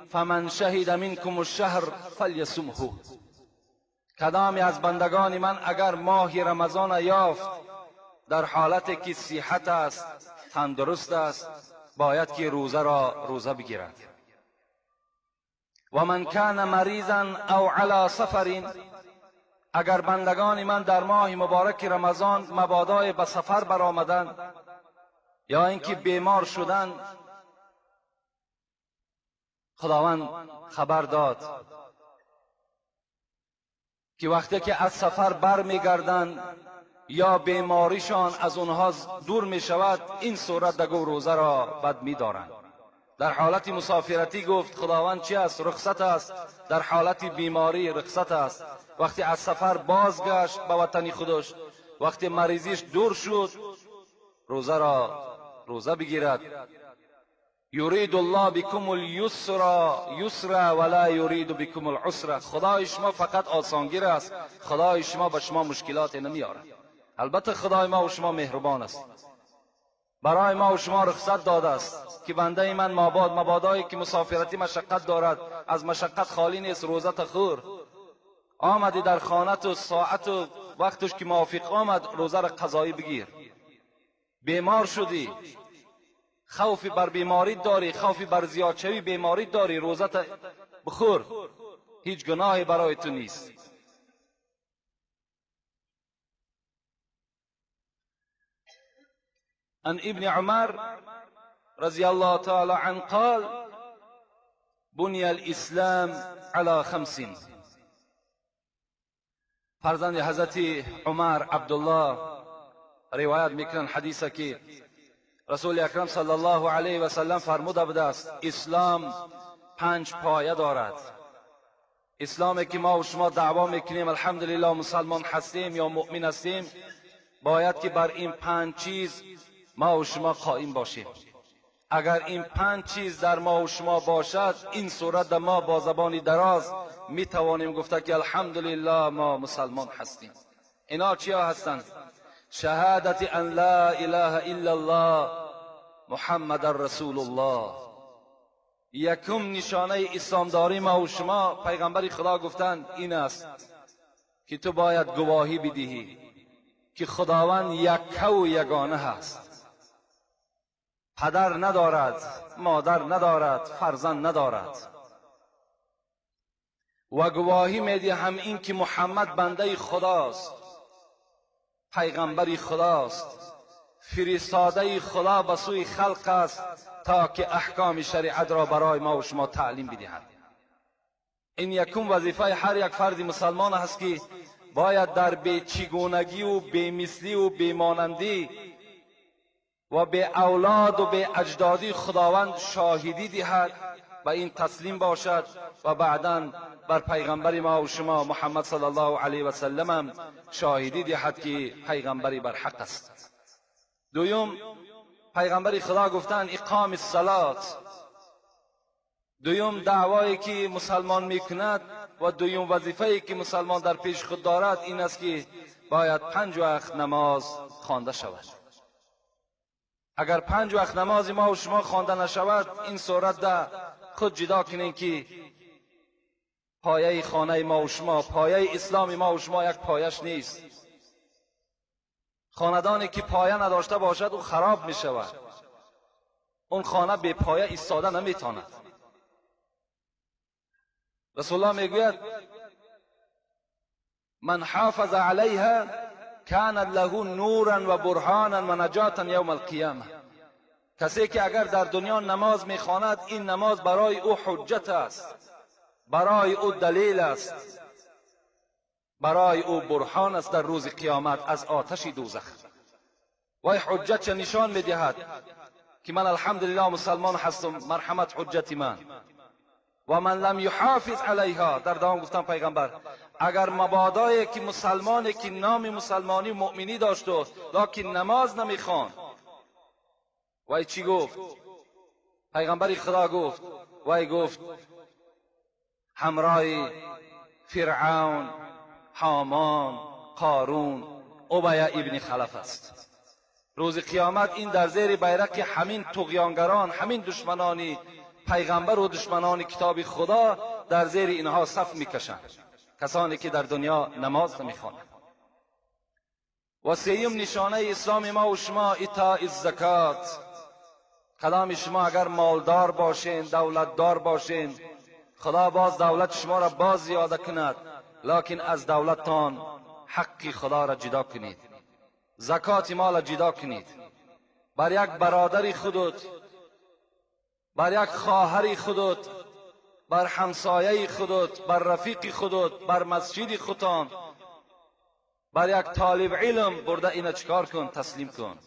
فمن شهد منکم الشهر فلیصمه. کدامی از بندگان من اگر ماه رمضان یافت در حالت که صحت است، تندرست است، باید که روزه را روزه بگیرد. و من کان مریضا او علی سفر، اگر بندگان من در ماه مبارک رمضان مبادای به سفر برآمدند یا اینکه بیمار شدند، خداوند خبر داد که وقتی که از سفر بر میگردند یا بیماریشان از اونها دور می شود، این صورت دگو روزه را بد می دارند. در حالت مسافرتی گفت خداوند چی است؟ رخصت است. در حالت بیماری رخصت است. وقتی از سفر بازگشت به وطن خودش، وقتی مریضیش دور شد، روزه را روزه بگیرد. یرید الله بكم اليسر یسر ولا یرید بكم العسر. خدای شما فقط آسانگیر است، خدای شما به شما مشکلات نمیارد. البته خدای ما و شما مهربان است، برای ما و شما رخصت داده است که بنده من مبادایی که مسافرتی مشقت دارد، از مشقت خالی نیست، روزه خور. آمدی در خانه و ساعت و وقتش که موافق آمد، روزه را قضایی بگیر. بیمار شدی، خوفی بر بیماری داری، خوفی بر زیادشوی بیماری داری، روزه بخور، هیچ گناهی برای تو نیست. عن ابن عمر رضی الله تعالی عنه قال بنی الاسلام على خمس. فرزند حضرت عمر عبدالله روایت میکنن حدیثه که رسول اکرم صلی الله علیه و سلم فرموده بوده است اسلام 5 پایه دارد. اسلامی که ما و شما دعوا میکنیم الحمدلله مسلمان هستیم یا مؤمن هستیم، باید که بر این 5 چیز ما و شما قائم باشیم. اگر این 5 چیز در ما و شما باشد، این صورت در ما با زبان دراز می توانیم گفته که الحمدلله ما مسلمان هستیم. اینا چیا هستند؟ شهادت ان لا اله الا الله محمد رسول الله. یکم نشانه اسلامداری ما و شما، پیغمبر خدا گفتند این است که تو باید گواهی بدهی که خداوند یک و یگانه هست، پدر ندارد، مادر ندارد، فرزند ندارد، و گواهی میدهم این که محمد بنده خداست، پیغمبر خداست، فرستاده خدا به سوی خلق است تا که احکام شریعت را برای ما و شما تعلیم بدهد. این یکم وظیفه هر یک فرد مسلمان است که باید در بیچگونگی و بیمثلی و بیمانندی و به اولاد و به اجدادی خداوند شاهدی دهد و این تسلیم باشد و بعدا بر پیغمبر ما و شما محمد صلی الله علیه و سلم شاهدی دهد که پیغمبری بر حق است. دویم، پیغمبر خدا گفتند اقام الصلات. دویم دعوایی که مسلمان میکند و دویم وظیفه‌ای که مسلمان در پیش خود دارد این است که باید 5 وقت نماز خوانده شود. اگر 5 وقت نماز ما و شما خوانده نشود، این صورت ده خود جدا کنین که پایه خانه ما و شما، پایه اسلام ما و شما یک پایش نیست. خاندانی که پایه نداشته باشد او خراب می شود، اون خانه بی پایه ایستاده نمیتواند. رسول الله میگوید من حافظ علیها کان له نورا و برهانا و نجاتا یوم القیامه. کسی که اگر در دنیا نماز میخواند، این نماز برای او حجت است، برای او دلیل است، برای او برهان است در روز قیامت از آتش دوزخ. وای حجت چه نشان میدهد که من الحمدلله مسلمان هستم، مرحمت حجت من. و من لم یحافظ علیها، در دوام گفتم پیغمبر اگر مبادایی که مسلمانی که نام مسلمانی مؤمنی داشت و لکن نماز نمیخوان، وای چی گفت؟ پیغمبر خدا گفت، وای گفت همراه فرعون، هامان، قارون، ابی ابن خلف است. روز قیامت این در زیر بیرق همین طغیانگران، همین دشمنانی پیغمبر و دشمنان کتاب خدا در زیر اینها صف میکشند، کسانی که در دنیا نماز نمیخوانند. و سیوم نشانه اسلام ما و شما ایتاء الزکات. کدام شما اگر مالدار باشین، دولتدار باشین، خدا باز دولت شما را باز زیاده کند، لکن از دولتتان حق خدا را جدا کنید، زکات مال را جدا کنید. بر یک برادر خودت، بر یک خواهر خودت، بر همسایه خودت، بر رفیق خودت، بر مسجد خودتان، بر یک طالب علم برده اینا چکار کن؟ تسلیم کن.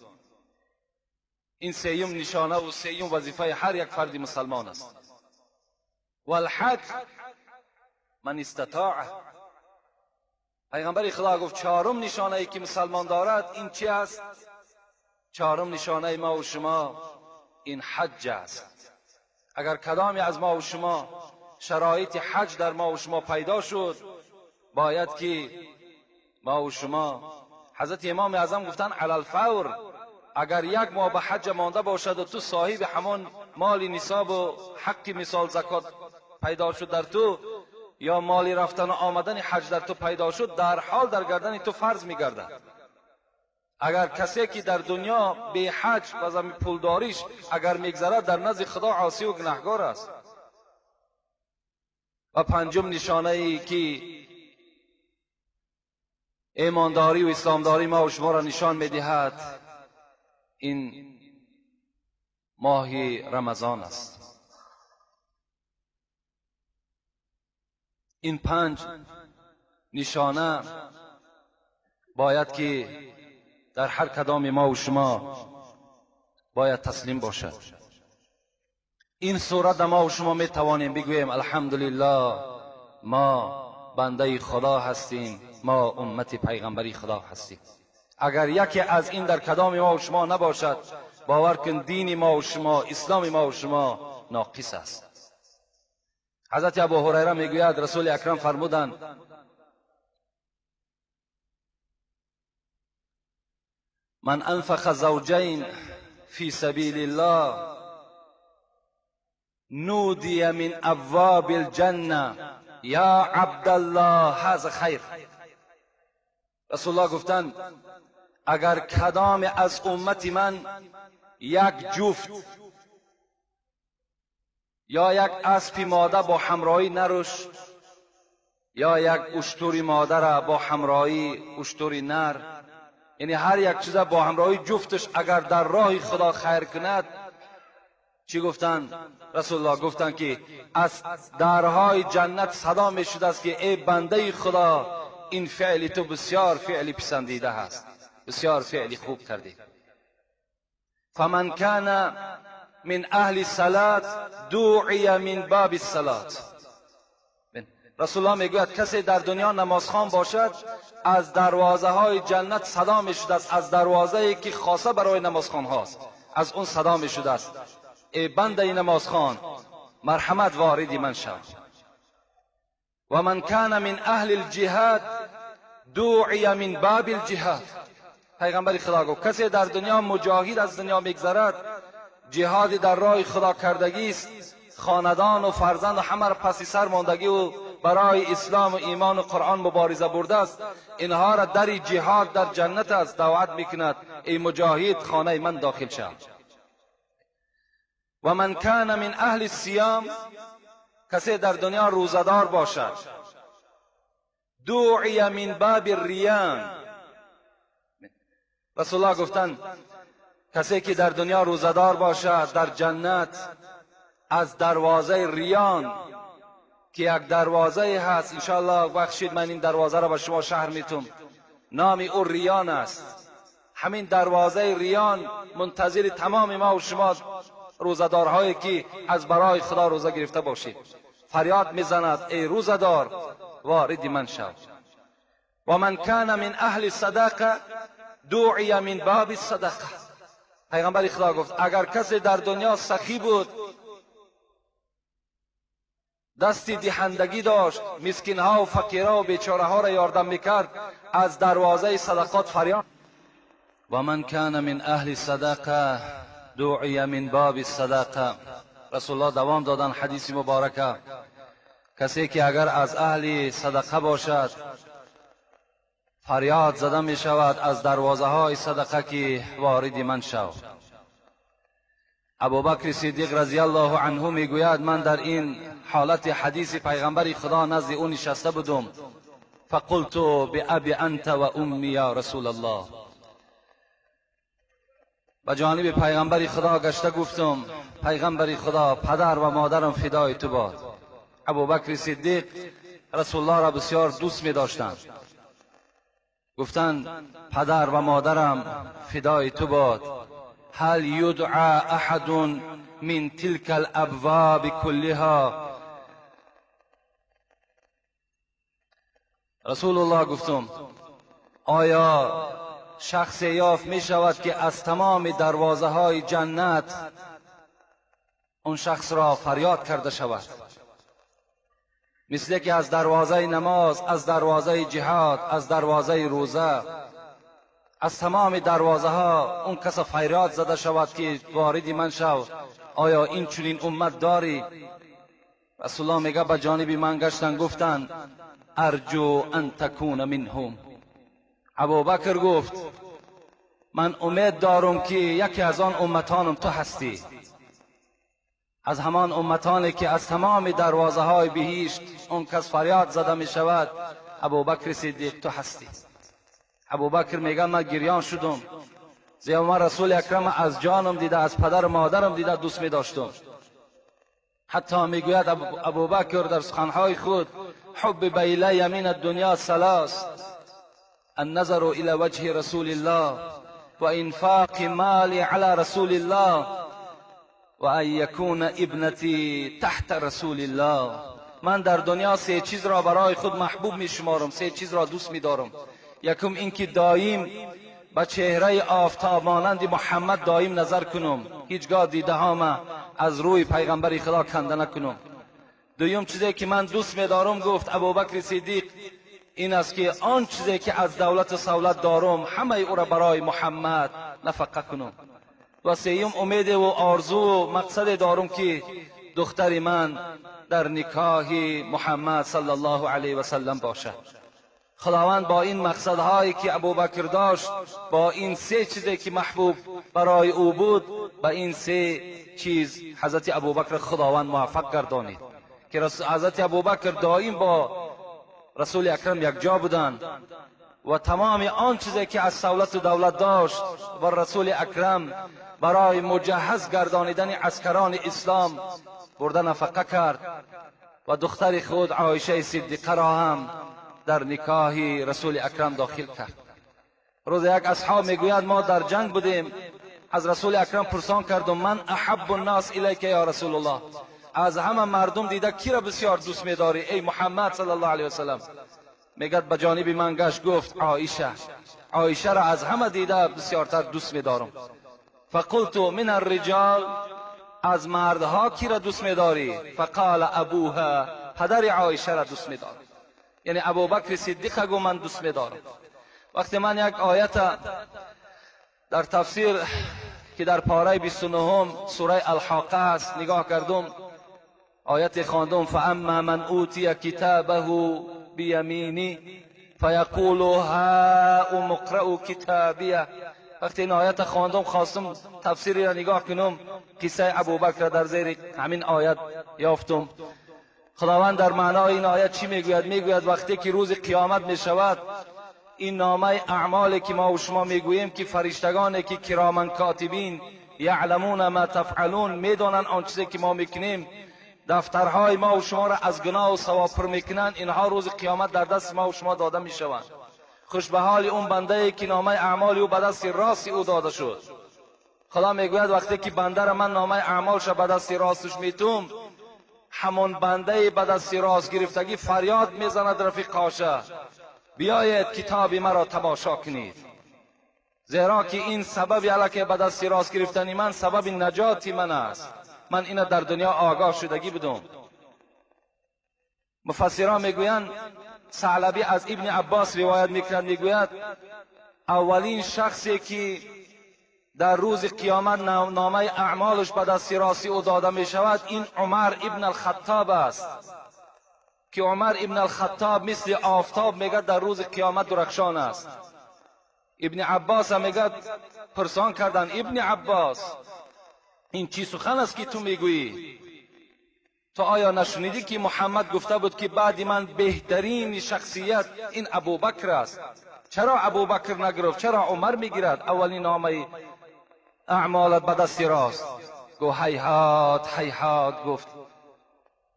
این سیوم نشانه و سیوم وظیفه هر یک فرد مسلمان است. والحج من استطاع. پیغمبر خدا گفت چهارم نشانه ای که مسلمان دارد این چی است؟ چهارم نشانه ما و شما این حج است. اگر کدامی از ما و شما شرایط حج در ما و شما پیدا شد، باید که ما و شما، حضرت امام اعظم گفتن علی الفور، اگر یک ماه به حج مانده باشد و تو صاحب همان مال نصاب و حق مثال زکات پیدا شد در تو، یا مالی رفتن و آمدن حج در تو پیدا شد، در حال در گردن تو فرض میگردد. اگر کسی که در دنیا به حج و زمین پولداریش اگر میگذرد، در نزد خدا عاصی و گناهگار است. و پنجم نشانه ای که ایمانداری و اسلامداری ما و شما را نشان میدهد این ماه رمضان است. این پنج نشانه باید که در هر کدام ما و شما باید تسلیم باشد. این صورت ما و شما می توانیم بگوییم الحمدلله ما بنده خدا هستیم، ما امت پیغمبری خدا هستیم. اگر یکی از این در کدام ما و شما نباشد، باور کن دین ما و شما، اسلام ما و شما ناقص است. حضرت ابو هریره میگوید رسول اکرم فرمودند من انفق زوجین فی سبیل الله نودی من ابواب الجنه یا عبدالله هذا خیر. رسول الله گفتند اگر کدام از امت من یک جفت یا یک اسب ماده با همراهی نرش، یا یک اشتر ماده را با همراهی اشتر نر، یعنی هر یک چیز با همراهی جفتش اگر در راه خدا خیر کند، چی گفتن؟ رسول الله گفتن که از درهای جنت صدا می شده است که ای بنده خدا، این فعل تو بسیار فعل پسندیده است، بسیار فعل خوب کردی. فمن کان من اهل الصلاة دعی من باب الصلاة. رسول الله میگوید کسی در دنیا نمازخوان باشد از دروازه های جنت صدا می شده است، از دروازه ای که خاصه برای نمازخوان هاست از اون صدا می شده است، ای بنده نمازخوان مرحمت وارد من شو. و من کان من اهل الجهاد دعی من باب الجهاد. پیغمبر خدا گفت کسی در دنیا مجاهد از دنیا میگذرد، جهاد در راه خدا کردگی است، خاندان و فرزند و همه را پسی سر ماندگی و برای اسلام و ایمان و قرآن مبارزه برده است، اینها را در جهاد در جنت است دعوت میکند ای مجاهد خانه من داخل شو. و من کان من اهل الصیام، کسی در دنیا روزه‌دار باشد، دعی من باب الریان. رسول الله گفتند کسی که در دنیا روزه‌دار باشد در جنت از دروازه ریان که یک دروازه هست، انشاءالله بخشید من این دروازه را به شما شهر میتم، نام او ریان است. همین دروازه ریان منتظر تمام ما و شما روزه‌دارهایی که از برای خدا روزه گرفته باشید، فریاد میزند ای روزه‌دار وارد من شو. و من کان من اهل صدقه دعی من باب الصدقه. پیغمبر خدا گفت اگر کسی در دنیا سخی بود، دست دهندگی داشت، مسکینها و فقیرها و بیچاره ها را یاردم میکرد، از دروازه صدقات فریاد. و من کان من اهل صدقه دعی من باب الصدقه. رسول الله دوام دادن حدیث مبارکه، کسی که اگر از اهل صدقه باشد فریاد زده می شود از دروازه های صدقه که وارد من شو. ابوبکر صدیق رضی الله عنه می گوید من در این حالت حدیث پیغمبر خدا نزد او نشسته بودم. فقلت بأبی انت و امی یا رسول الله. به جانب پیغمبر خدا گشته گفتم پیغمبر خدا، پدر و مادرم فدای تو باد. ابوبکر صدیق رسول الله را بسیار دوست می داشتند. گفتند پدر و مادرم فدای تو باد. هل یدعى احد من تلك الابواب كلها؟ رسول الله گفتم آیا شخص یافت می شود که از تمام دروازه های جنت اون شخص را فریاد کرده شود؟ مثل که از دروازه نماز، از دروازه جهاد، از دروازه روزه، از تمام دروازه ها اون کس فریاد زده شود که وارد من شو. آیا این چنین امت داری؟ رسول الله میگه به جانب من گشتن گفتن ارجو ان تکون منهم. ابوبکر گفت من امید دارم که یکی از آن امتانم تو هستی، از همان امتانی که از تمام دروازه های بهشت اون کس فریاد زده می شود. ابوبکر صدیق تو هستی. ابوبکر میگه من گریان شدم، زیرا من رسول اکرم از جانم دیده، از پدر و مادرم دیده دوست می داشتم. حتی میگوید ابوبکر در سخنهای خود حب الی من الدنیا ثلاث، النظر الى وجه رسول الله و انفاق مالی علی رسول الله و ان یکون ابنتی تحت رسول الله. من در دنیا سه چیز را برای خود محبوب می شمارم، سه چیز را دوست می دارم. یکم اینکه دایم به چهره آفتاب مانند محمد دایم نظر کنم، هیچگاه دیده هام از روی پیغمبر خدا کنده نکنم. دویم چیزی که من دوست می دارم، گفت ابوبکر صدیق، این است که آن چیزی که از دولت و سولت دارم همه او را برای محمد نفقه کنم. و سیوم امید و آرزو و مقصد دارم که دختر من در نکاح محمد صلی الله علیه و سلم باشد. خداوند با این مقصدهایی که ابوبکر داشت، با این سه چیزی که محبوب برای او بود، با این سه چیز حضرت ابوبکر خداوند موفق گردانید که حضرت ابوبکر دائم با رسول اکرم یک جا بودند و تمام آن چیزی که از سولت و دولت داشت و رسول اکرم برای مجهز گردانیدن عسکران اسلام برده نفقه کرد و دختر خود عایشه صدیقه را هم در نکاح رسول اکرم داخل کرد. روز یک اصحاب میگوید ما در جنگ بودیم، از رسول اکرم پرسان کردم من احب الناس الیک یا رسول الله، از همه مردم دیده کی را بسیار دوست میداری ای محمد صلی الله علیه وسلم؟ میگد به جانب من گشت گفت عایشه، عایشه را از همه دیده بسیارتر دوست میدارم. فقلت من الرجال، از مردها کی را دوست میداری؟ فقال ابوها، پدر عایشه را دوست میدارم. یعنی ابوبکر صدیق گو من دوست میدارم. وقتی من یک آیت در تفسیر که در پاره 29 سوره الحاقه است نگاه کردم، آیت خواندم فاما من اوتی کتابه بیمینی فیقول هاؤم اقرءوا کتابیه. وقتی این آیت خواندم خواستم تفسیری را نگاه کنم، قصه ابوبکر را در زیر همین آیت یافتم. خداوند در معنای این آیت چی میگوید؟ میگوید وقتی که روز قیامت میشود، این نامه اعمالی که ما و شما میگوییم که فرشتگانی که کرامن کاتبین یعلمون ما تفعلون، میدانند آن چیزی که ما میکنیم، دفترهای ما و شما را از گناه و ثواب پر میکنند، اینها روز قیامت در دست ما و شما داده میشوند. خوش به حال اون بنده ای که نامه اعمال او به دست راست او داده شد. خدا میگوید وقتی که بنده را من نامه اعمالش به دست راستش میتوم، همان بنده به دست راست گرفتگی فریاد میزند رفیقاشه بیایید کتاب مرا تماشا کنید، زیرا که این سبب علاکه به دست راست گرفتن من سبب نجات من است. من اینو در دنیا آگاه شدگی بودم. مفسران میگویند ثعلبی از ابن عباس روایت میکند، میگوید اولین شخصی که در روز قیامت نامه اعمالش به دست راستی او داده می شود، این عمر ابن الخطاب است که عمر ابن الخطاب مثل آفتاب میگه در روز قیامت درخشان است. ابن عباس هم میگه پرسان کردن ابن عباس این چی سخن است که تو میگویی؟ تو آیا نشنیدی که محمد گفته بود که بعد من بهترین شخصیت این ابوبکر است؟ چرا ابوبکر نگرفت؟ چرا عمر میگیرد اولین نامه اعمالت به دست راست؟ گفت هیهات هیهات. گفت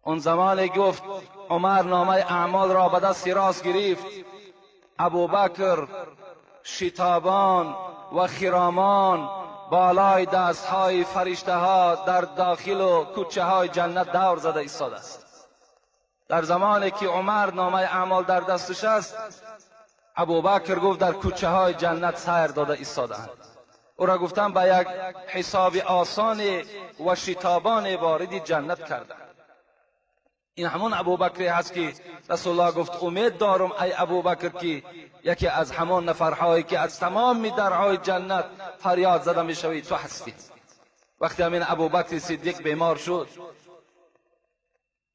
اون زمان گفت عمر نامه اعمال را به دست راست گرفت، ابوبکر شتابان و خرامان بالای دستهای فرشته ها در داخل و کوچه های جنت دور زده ایستاده است. در زمانی که عمر نامه اعمال در دستش است، ابوبکر گفت در کوچه های جنت سیر داده ایستاده‌اند. او را گفتم به یک حساب آسان و شتابان وارد جنت کردند. این همون ابوبکر هست که رسول الله گفت امید دارم ای ابوبکر که یکی از همان نفرهایی که از تمام درهای جنت فریاد زده میشوی تو هستی. وقتی همین ابوبکر صدیق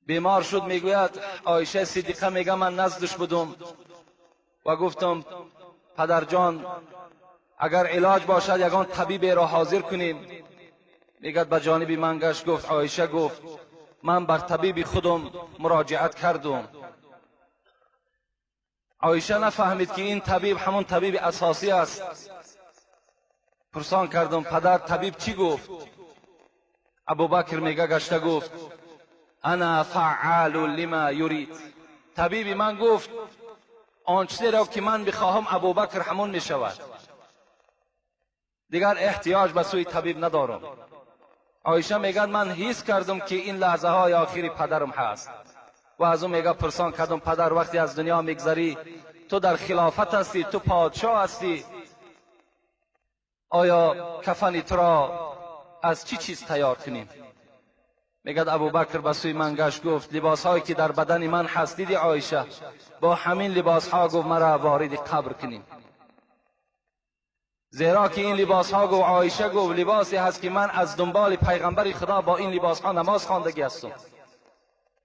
بیمار شد میگوید عایشه صدیقه میگه من نزدش بودم و گفتم پدر جان اگر علاج باشد یگان طبیب را حاضر کنیم. میگد به جانب من گشت گفت عایشه گفت من بر طبیب خودم مراجعت کردم. عایشه نفهمید که این طبیب همون طبیب اساسی است. پرسان کردم پدر طبیب چی گفت؟ ابوبکر میگه گشته گفت انا فعال لما یرید. طبیب من گفت آن چیزی را که من بخواهم ابوبکر همون میشود، دیگر احتیاج به سوی طبیب ندارم. عایشه میگه من حس کردم که این لحظه های آخری پدرم هست و از اون میگه پرسان کردم پدر وقتی از دنیا میگذری تو در خلافت هستی، تو پادشاه هستی، آیا کفن تو را از چی چیز تیار کنیم؟ میگه ابوبکر به سوی من گشت گفت لباس هایی که در بدن من هست دیدی عایشه، با همین لباس ها گفت مرا وارد قبر کنیم، زیرا که این لباس ها گفت عایشه گفت لباسی هست که من از دنبال پیغمبر خدا با این لباس ها نماز خواندگی هستم.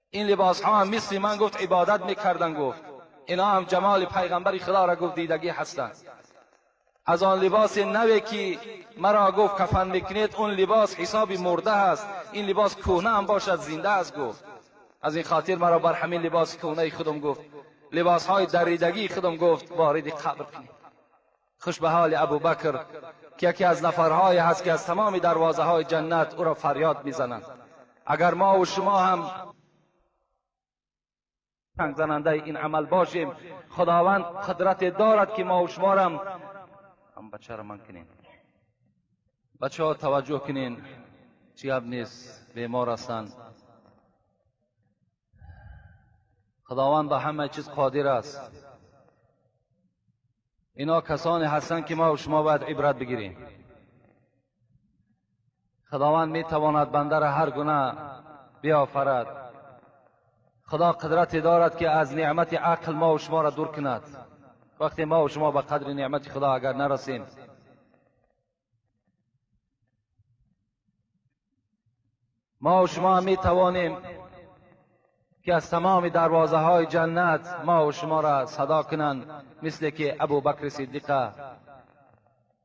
این لباس ها هم مثل من گفت عبادت میکردن، گفت اینا هم جمال پیغمبر خدا را گفت دیدگی هستند. از آن لباس نوی که مرا گفت کفن میکنید اون لباس حسابی مرده هست، این لباس کهنه هم باشد زنده است گفت. از این خاطر مرا بر همین لباس کهنه خودم گفت، لباس های دریدگی خودم گفت وارد قبر کنید. خوش به حال ابوبکر که یکی از نفرهای هست که از تمام دروازه های جنت او را فریاد میزنند. اگر ما و شما هم زننده این عمل باشیم، خداوند قدرت دارد که ما و شما را هم بچه را من کنیم. بچه ها توجه کنین، چی گپ نیست، بیمار هستند. خداوند به همه چیز قادر است. اینا کسانی هستند که ما و شما باید عبرت بگیریم. خداوند می تواند بنده را هر گونه بیافرد. خدا قدرت دارد که از نعمت عقل ما و شما را دور کند. وقتی ما و شما به قدر نعمت خدا اگر نرسیم، ما و شما می توانیم که از تمام دروازه های جنت ما و شما را صدا کنند، مثل که ابوبکر صدیق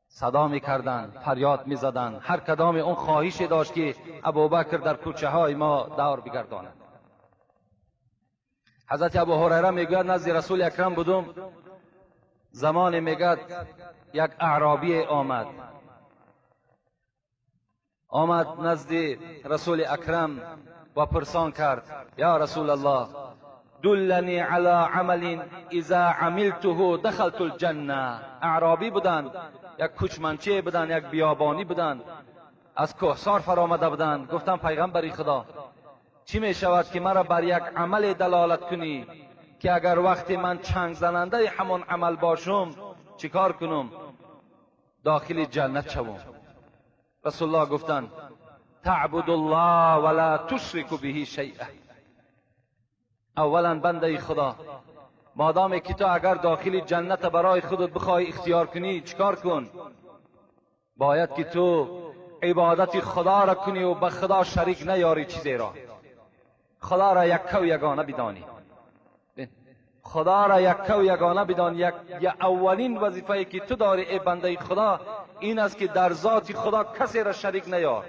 صدا می کردند، فریاد می زدند. هر کدام اون خواهش داشت که ابوبکر در کوچه های ما دور بگرداند. حضرت ابو هریره میگوید نزد رسول اکرم بودم، زمان میگد یک اعرابی آمد نزد رسول اکرم و پرسان کرد یا رسول الله دلنی علی عمل اذا عملته دخلت الجنه. اعرابی بودند، یک کوچمنچه بودند، یک بیابانی بودند، از کوهسار فرامده بودند. گفتم پیغمبر خدا چی می شود که مرا بر یک عمل دلالت کنی که اگر وقتی من چنگ زننده همان عمل باشم چیکار کنم؟ داخل جنت شوم. رسول الله گفتند تعبد الله ولا تشرک به شیئا. اولا بنده خدا، مادامی که تو اگر داخل جنت برای خودت بخوای اختیار کنی چیکار کن؟ باید که تو عبادت خدا را کنی و به خدا شریک نیاری چیزی را. خدا را یکه و یگانه بدانی. خدا را یکه و یگانه بدان. یک اولین وظیفه که تو داری ای بنده خدا این است که در ذات خدا کسی را شریک نیار.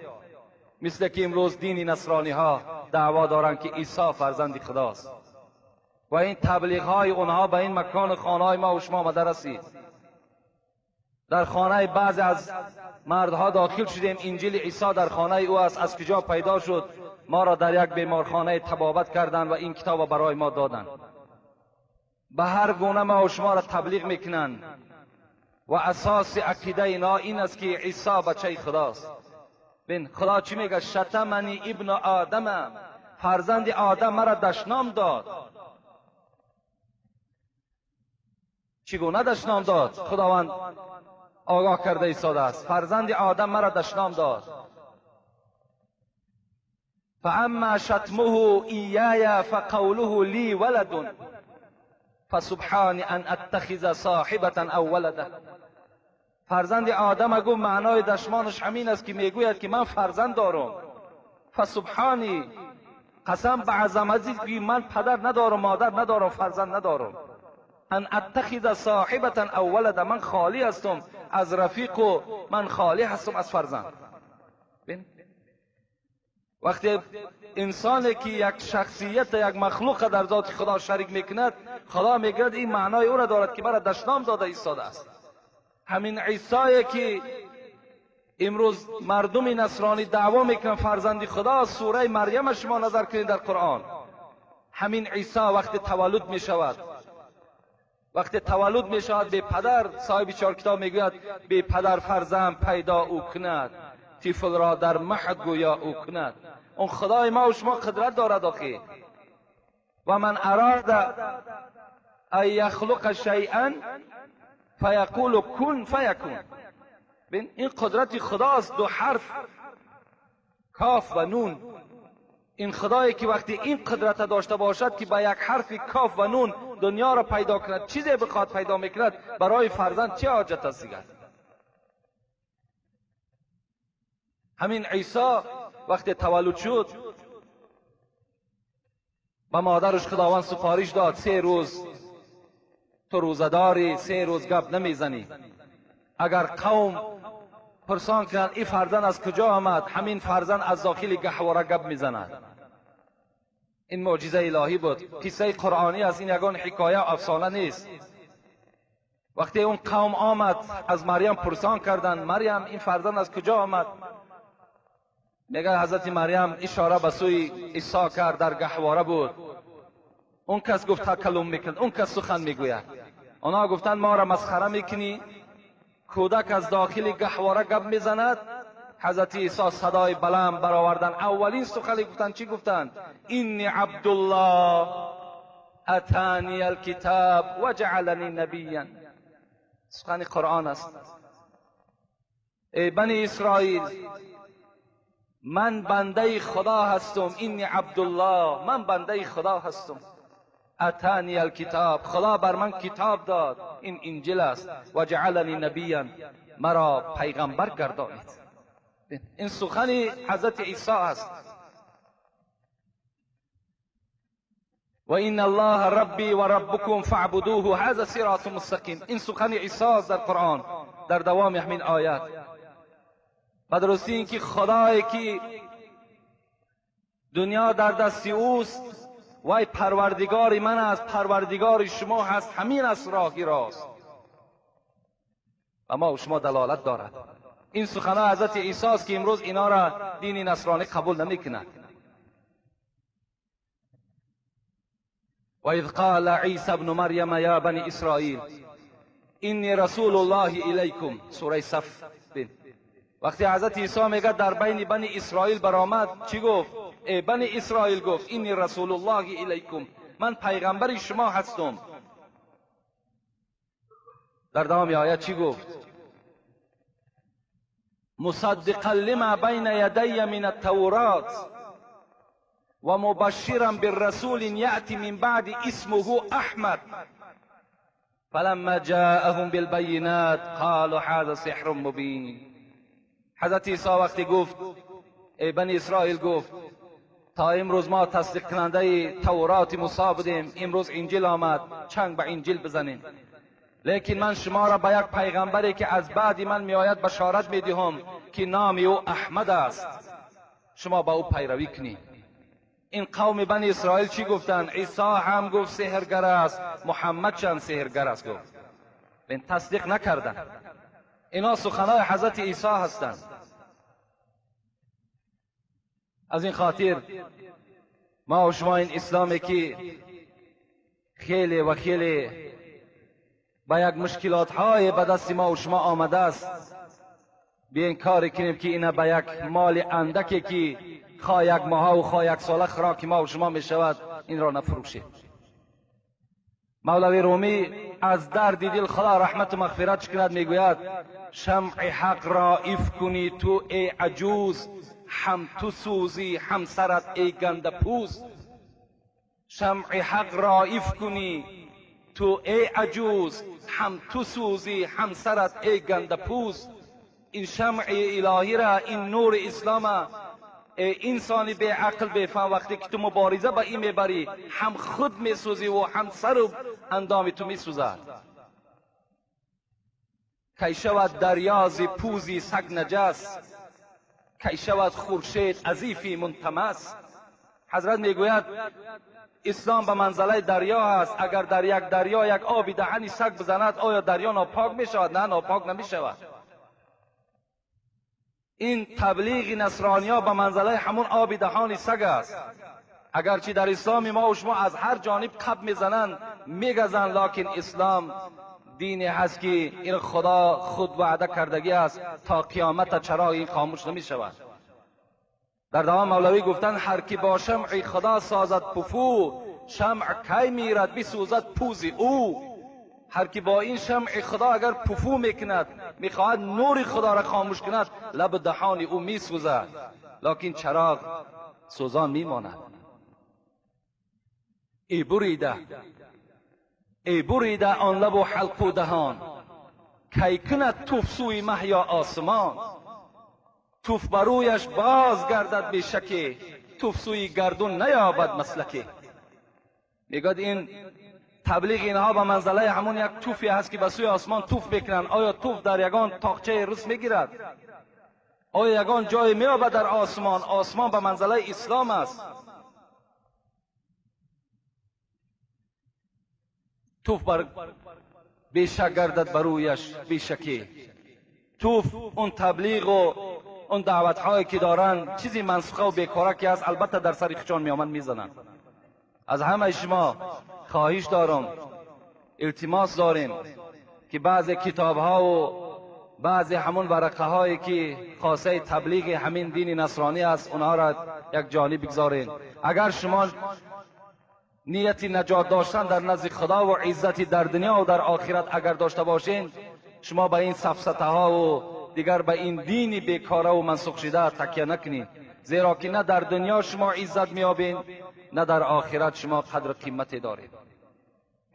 مثل که امروز دین نصرانی ها دعوا دارند که عیسی فرزند خداست و این تبلیغ های اونها به این مکان خانه های ما و شما آمده رسید. در خانه بعضی از مردها داخل شدیم، انجیل عیسی در خانه او است، از کجا پیدا شد؟ ما را در یک بیمارخانه طبابت کردند و این کتاب برای ما دادند. به هر گونه ما و شما را تبلیغ میکنند و اساس عقیده اینا این است که عیسی بچه خداست. بین خدا چی میگه؟ شتمنی ابن آدم، فرزند آدم مرا دشنام داد. چگونه دشنام داد؟ خداوند آگاه کرده ایستاده است. فرزند آدم مرا دشنام داد. فاما شتمه ایای فقوله لی ولد فسبحان ان اتخذ صاحبة او ولدا. فرزند آدم گفت معنای دشمانش همین است که میگوید که من فرزند دارم. فسبحانی، قسم به عظمتی که من پدر ندارم، مادر ندارم، فرزند ندارم. ان اتخذ صاحبة او ولدا، من خالی هستم از رفیق و من خالی هستم از فرزند. وقتی انسانی که یک شخصیت، یک مخلوق در ذات خدا شریک میکند، خدا میگوید این معنای او را دارد که مرا دشنام داده ایستاده است. همین عیسی که امروز مردم نصرانی دعوا میکنن فرزند خدا، سوره مریم شما نظر کنید در قرآن، همین عیسی وقتی تولد میشود، وقتی تولد میشود به پدر، صاحب چهار کتاب میگوید به پدر فرزند پیدا او کند، طفل را در مهد گویا او کند. اون خدای ما و شما قدرت دارد آخی. و من اراد ان یخلق شیئا فیقول کن فیکون. این قدرت خداست، دو حرف کاف و نون. این خدایی که وقتی این قدرت داشته باشد که با یک حرف کاف و نون دنیا را پیدا کند، چیزی بخواد پیدا میکند، برای فرزند چه حاجت است دیگر؟ همین عیسی وقتی تولد شد به مادرش خداوند سفارش داد 3 روز تو روزه داری، 3 روز گپ نمیزنی. اگر قوم پرسان کنند این فرزند از کجا آمد، همین فرزند از داخل گهواره گپ میزند. این معجزه الهی بود، قصه قرآنی است، این یگان حکایه و افسانه نیست. وقتی اون قوم آمد از مریم پرسان کردند، مریم این فرزند از کجا آمد؟ میگه حضرت مریم اشاره به سوی عیسی کرد، در گهواره بود. اون کس گفت تکلم میکند، اون کس سخن میگوید. آنها گفتند ما را مسخره میکنی، کودک از داخل گهواره گپ میزند. حضرت عیسی صدای بلند برآوردن، اولین سخنی گفتند چی گفتند؟ اینی عبدالله اتانی الکتاب و جعلنی نبیا. سخن قرآن است. ای بنی اسرائیل، من بنده خدا هستم، اینی عبدالله، من بنده خدا هستم. اتانی الکتاب، خدا بر من کتاب داد، این انجیل است. و جعلنی نبیا، مرا پیغمبر گردانید. این سخن حضرت عیسی است. و این الله ربی و ربکم فاعبدوه هذا صراط مستقیم. این سخن عیسی است در قرآن، در دوام همین آیات. و درستی اینکه خدایی که دنیا در دست اوست، وای پروردگار من است، پروردگار شما هست، همین است راهی راست و ما و شما دلالت دارد. این سخنها حضرت عیسی است که امروز اینا را دین نصرانی قبول نمیکند. و اذ قال عیسی ابن مریم یا بنی اسرائیل انی رسول الله الیکم، سوره صف. وقتی حضرت عیسی میگه در بین بنی اسرائیل برآمد، چی گفت؟ ای بنی اسرائیل، گفت انی رسول الله الیکم، من پیغمبر شما هستم. در دوام آیه چی گفت؟ مصدقا لما بین یدی من التورات و مبشرا بالرسول یأتی من بعد اسمه احمد فلما جاءهم بالبینات قالوا هذا سحر مبین. حضرت عیسی وقتی گفت ای بنی اسرائیل، گفت تا امروز ما تصدیق کننده تورات موسی بودیم، امروز انجیل آمد، چنگ به انجیل بزنیم، لیکن من شما را به یک پیغمبری که از بعد من میآید بشارت میدهم که نام او احمد است، شما به او پیروی کنید. این قوم بنی اسرائیل چی گفتند؟ عیسی هم گفت سحرگر است، محمد چند سحرگر است گفت. این تصدیق نکردند. اینا سخنای حضرت عیسی هستند. از این خاطر ما و شما این اسلامی که خیلی و خیلی با یک مشکلات های به دست ما و شما آمده است، بیاین کاری کنیم که اینا به یک مال اندکی که خواه یک ماه و خواه یک ساله خوراک ما و شما می شود این را نفروشیم. مولوی رومی از درد دل خدا رحمت و مغفرت کند میگوید شمع حق را ایف کنی تو ای عجوز، هم تو سوزی هم سرت ای گنده پوز. شمع حق را ایف کنی تو ای عجوز، هم تو سوزی هم سرت ای گنده پوز. این شمع الهی را، این نور اسلام، ای انسانی بی عقل بی فهم، وقتی که تو مبارزه با این میبری هم خود میسوزی و هم سر و اندام تو میسوزد. کی شود دریا ز پوزی سگ نجس، کی شود خورشید عزیفی منتمس. حضرت میگوید اسلام به منزله دریا است، اگر در یک دریا یک آبی دهنی سگ بزند آیا دریا ناپاک میشود؟ نه، ناپاک نمیشود. این تبلیغ نصرانیا به منزله همون آب دهان سگ است. اگرچه در اسلام ما و شما از هر جانب قب میزنند میگزند، لکن اسلام دینی هست که این خدا خود وعده کردگی است تا قیامت چراغ این خاموش نمی شود. در دوام مولوی گفتند هر کی با شمع خدا سازد پفو، شمع کی میرد بسوزد پوز او. هر کی با این شمع خدا اگر پفو میکند، میخواهد نور خدا را خاموش کند، لب دهان او میسوزد، لکن چراغ سوزان میماند. ای بریده، ای بریده آن لب و حلق و دهان، کی کند توف سوی مه یا آسمان. توف برویش باز گردد بی شکی، توف سوی گردون نیابد مسلکی. میگوید این تبلیغ اینها به منزله همون یک توفی هست که به سوی آسمان توف میکنند. آیا توف در یگان تاقچه رس میگیرد؟ آیا یگان جای میابد در آسمان؟ آسمان به منزله اسلام است. توف بر بیشک گردد برویش بیشکی. توف اون تبلیغ و اون دعوت هایی که دارن چیزی منسوخه و بیکاره که است، البته در سر خودشان میامن میزنن. از همه شما خواهش دارم، التماس داریم که بعضی کتاب ها و بعضی همون ورقه هایی که خاصه تبلیغ همین دین نصرانی است اونها را یک جانب بگذارین. اگر شما نیت نجات داشتن در نزد خدا و عزت در دنیا و در آخرت اگر داشته باشین، شما به این سفسطه ها و دیگر به این دین بیکاره و منسوخ شده تکیه نکنید، زیرا که نه در دنیا شما عزت میابین نه در آخرت شما قدر قیمت دارید.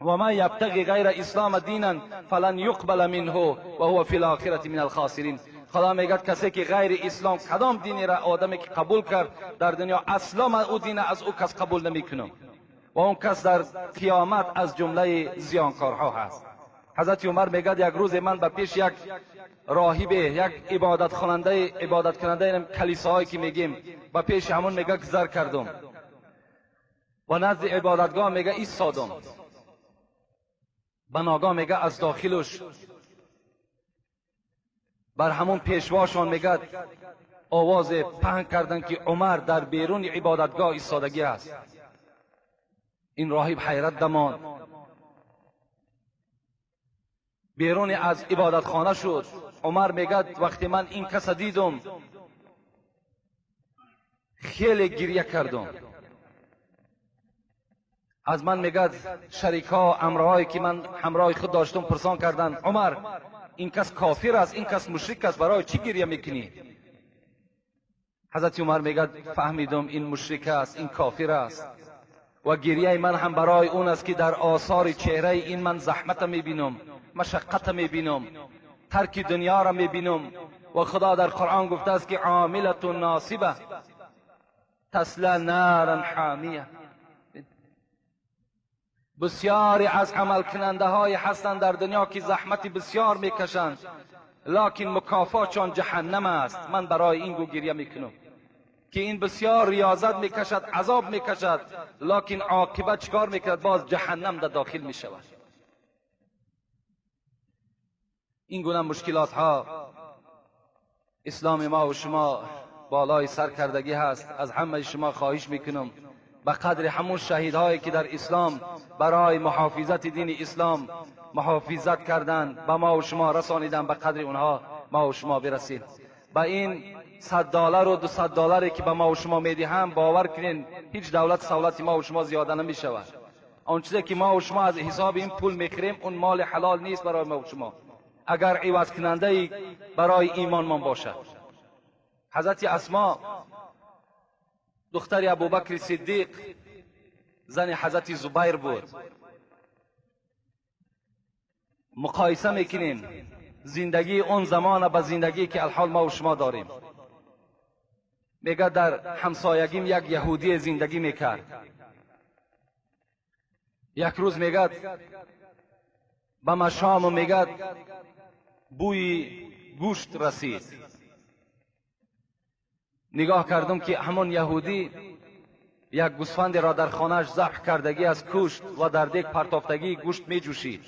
و من یبتغی غیر اسلام دینا فلن یقبل منه و هو فی الاخرة من الخاسرین. خدا میگه کسی که غیر اسلام کدام دینی را آدمی که قبول کرد در دنیا، اصلا من او دین از او کس قبول نمیکنم و اون کس در قیامت از جمله زیانکارها هست. حضرت عمر میگه یک روز من به پیش یک راهب، یک عبادت کننده کلیساهایی که میگیم، به پیش همون میگه گذر کردم و نزد عبادتگاه میگه ایستادم. بناگاه میگه از داخلش بر همون پیشواشان میگه آواز پهن کردن که عمر در بیرون عبادتگاه ایستادگی است. این راهب حیرت دمان، بیرون از عبادتخانه شد. عمر میگه وقتی من این کس دیدم خیلی گریه کردم. از من میگه شریکا امرهایی که من همراه خود داشتم پرسان کردن، عمر این کس کافر است، این کس مشرک است، برای چی گریه میکنی؟ حضرت عمر میگه فهمیدم این مشرک است، این کافر است و گریه من هم برای اون است که در آثار چهره این من زحمت میبینم، مشقت میبینم. ترک دنیا را میبینم و خدا در قرآن گفته است که عاملة ناصبه تصلی نارا حامیه. بسیاری از عمل کننده های هستند در دنیا که زحمت بسیار میکشند، لکن مکافاتشان جهنم است. من برای این گو گریه میکنم که این بسیار ریاضت میکشد، عذاب میکشد، لکن عاقبت چکار میکند؟ باز جهنم در داخل میشود. این گونه مشکلات ها اسلام ما و شما بالای سر کردگی هست. از همه شما خواهش میکنم به قدر همون شهیدهایی که در اسلام برای محافظت دین اسلام محافظت کردند، به ما و شما رسانیدن، به قدر اونها ما و شما برسیم. به این $100 و $200 که به ما و شما میدهم، باور کنین هیچ دولت سولت ما و شما زیاده نمیشود. آن چیزی که ما و شما از حساب این پول میخریم اون مال حلال نیست برای ما و شما، اگر عوض کننده برای ایمان من باشد. حضرت اسما دختر ابوبکر صدیق، زن حضرت زبیر بود. مقایسه میکنیم زندگی اون زمان با زندگی که الحال ما و شما داریم. میگه در همسایگیم یک یهودی زندگی میکرد. یک روز میگه به مشام میگه بوی گوشت رسید. نگاه کردم که همون یهودی یک گوسفند را در خانهش ذبح کردگی از کشت و در دیگ پرتافتگی گوشت می جوشید.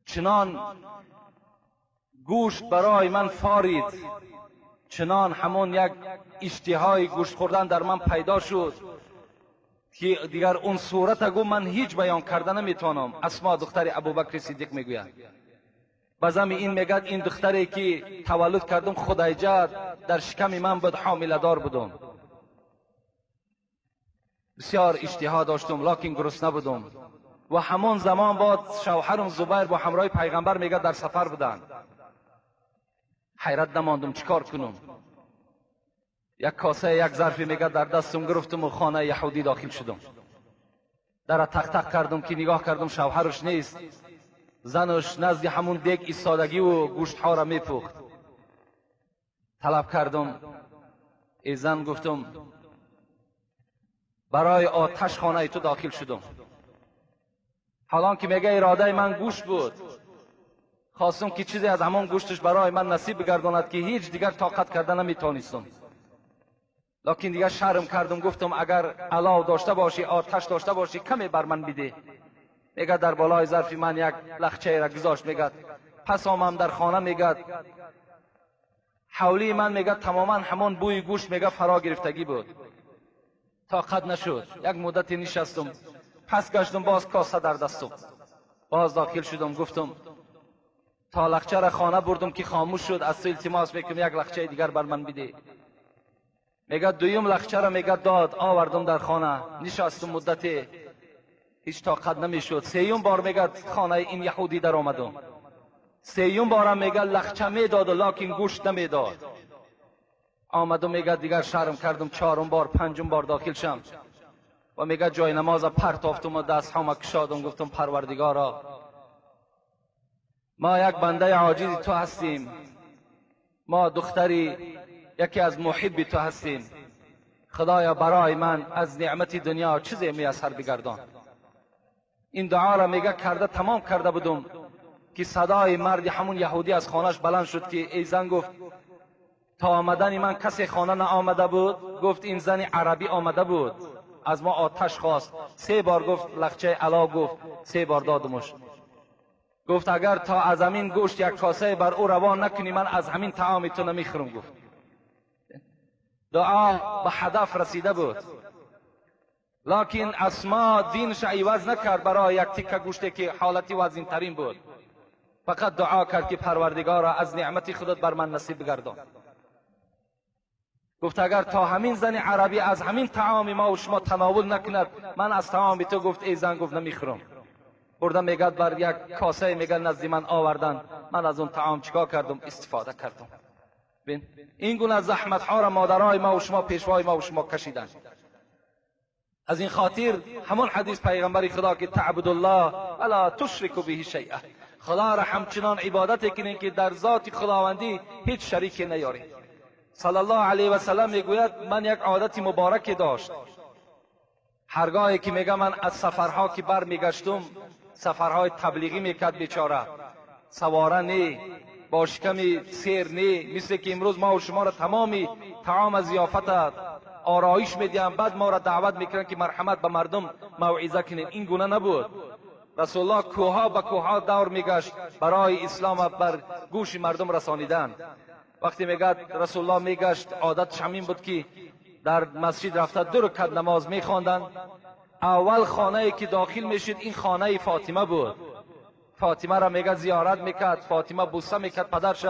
چنان گوشت برای من فارید، چنان همون یک اشتهای گوشت خوردن در من پیدا شد که دیگر اون صورت گو من هیچ بیان کرده نمیتونم. اسما دختر ابوبکر صدیق میگوید بازم این میگد این دختری که تولد کردم خدیجه در شکم من بود، حامله دار بودم، بسیار اشتها داشتم لکن گرسنه بودم. و همان زمان بعد شوهرم زبیر با همراه پیغمبر میگه در سفر بودند. حیرت نماندم چیکار کنم. یک کاسه یک ظرفی میگه در دستم گرفتم و خانه یهودی داخل شدم. در تق تق کردم که نگاه کردم شوهرش نیست، زنش نزد همون دیگ ایستادگی و گوشت ها را میپخت. طلب کردم ای زن، گفتم برای آتش خانه تو داخل شدم. حالان که میگه اراده من گوشت بود، خواستم که چیزی از همون گوشتش برای من نصیب بگرداند که هیچ دیگر طاقت کرده نمیتونستم. لکن دیگر شرم کردم، گفتم اگر علاو داشته باشی، آتش داشته باشی، کمی بر من بده. میگه در بالای ظرف من یک لخچه را گذاشت. میگه پس آمم در خانه، میگه حولی من میگه تماما همان بوی گوشت میگه فرا گرفتگی بود. طاقت نشد، یک مدتی نشستم، پس گشتم باز کاسه در دستم، باز داخل شدم. گفتم تا لخچه را خانه بردم که خاموش شد، از تو التماس میکنم یک لخچه دیگر بر من بده. میگه دویم لخچه را میگه داد، آوردم در خانه، نشستم مدتی، هیچ طاقت نمیشد. سیوم بار میگه خانه این یهودی در آمدم، سیوم بارم میگه لخچه میداد و لکن گوشت نمیداد. آمدم میگه دیگر شرم کردم، چهارم بار پنجم بار داخل شم و میگه جای نماز پرتافتم و دست هام کشادم، گفتم پروردگارا ما یک بنده عاجز تو هستیم، ما دختری یکی از محب تو هستیم، خدایا برای من از نعمت دنیا چیزی میسر بگردان. این دعا را میگه کرده تمام کرده بودم که صدای مرد همون یهودی از خانهش بلند شد که ای زن، گفت تا آمدن من کسی خانه نه آمده بود؟ گفت این زن عربی آمده بود، از ما آتش خواست. 3 بار گفت لخچه علا، گفت 3 بار دادمش. گفت اگر تا از همین گوشت یک کاسه بر او روان نکنی من از همین طعام تو نمیخورم. گفت دعا به هدف رسیده بود، لکن اسما دینش عوض نکرد برای یک تیکه گوشتی که حالتی وزین ترین بود. فقط دعا کرد که پروردگارا از نعمت خودت بر من نصیب بگردان. گفت اگر تا همین زن عربی از همین طعام ما و شما تناول نکند من از طعام تو، گفت ای زن، گفت نمیخورم. بردم میگه بر یک کاسه میگه نزد من آوردن، من از اون طعام چیکار کردم؟ استفاده کردم. ببین این گونه زحمت ها را مادرای ما و شما، پیشوای ما و شما کشیدن. از این خاطر همون حدیث پیغمبر خدا که تعبد الله ولا تشرک به شیئا، خدا را همچنان عبادت کنیم که در ذات خداوندی هیچ شریکی نیاریم. صلی الله علیه و سلم میگوید من یک عادت مبارکی داشت. هرگاهی که میگه من از سفرها که بر میگشتم، سفرهای تبلیغی میکرد بیچاره، سواره نی، با شکم سیر نی، مثل که امروز ما و شما را تمامی طعام ضیافت آرایش میدیم، بعد ما را دعوت میکنن که مرحمت به مردم موعظه کنیم. این گونه نبود. رسول الله کوها به کوها دور میگشت برای اسلام بر گوش مردم رسانیدن. وقتی میگه رسول الله میگشت، عادتش همین بود که در مسجد رفته 2 رکعت نماز میخواندند. اول خانه که داخل میشد این خانه فاطمه بود. فاطمه را میگه زیارت میکرد، فاطمه بوسه میکرد پدرش.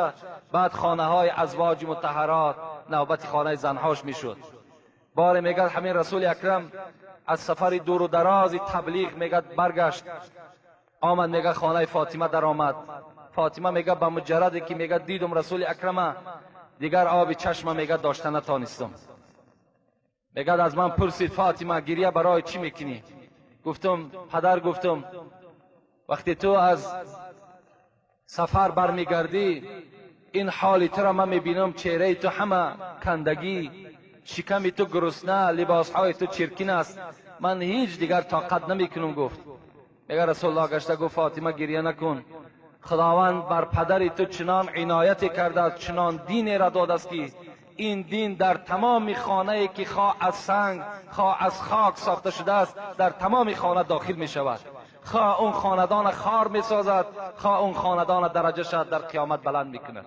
بعد خانه های ازواج مطهرات، نوبت خانه زنهاش میشد. بار میگه همین رسول اکرم از سفر دور و دراز تبلیغ میگه برگشت، آمد میگه خانه فاطمه در آمد. فاطمه میگه به مجردی که میگه دیدم رسول اکرم، دیگر آب چشم میگه داشته نتانستم. میگه از من پرسید فاطمه گریه برای چی میکنی؟ گفتم پدر، گفتم وقتی تو از سفر برمیگردی این حال تو را من میبینم، چهره تو همه کندگی، شکم تو گرسنه، لباسهای تو چرکین است، من هیچ دیگر طاقت نمیکنم. گفت میگه رسول الله گشته گفت فاطمه گریه نکن، خداوند بر پدر تو چنان عنایت کرده است، چنان دینی را داده است که این دین در تمام خانه که خواه از سنگ خواه از خاک ساخته شده است در تمام خانه داخل می شود. خواه اون خاندان خار می سازد، خواه اون خاندان درجه شد در قیامت بلند می کند.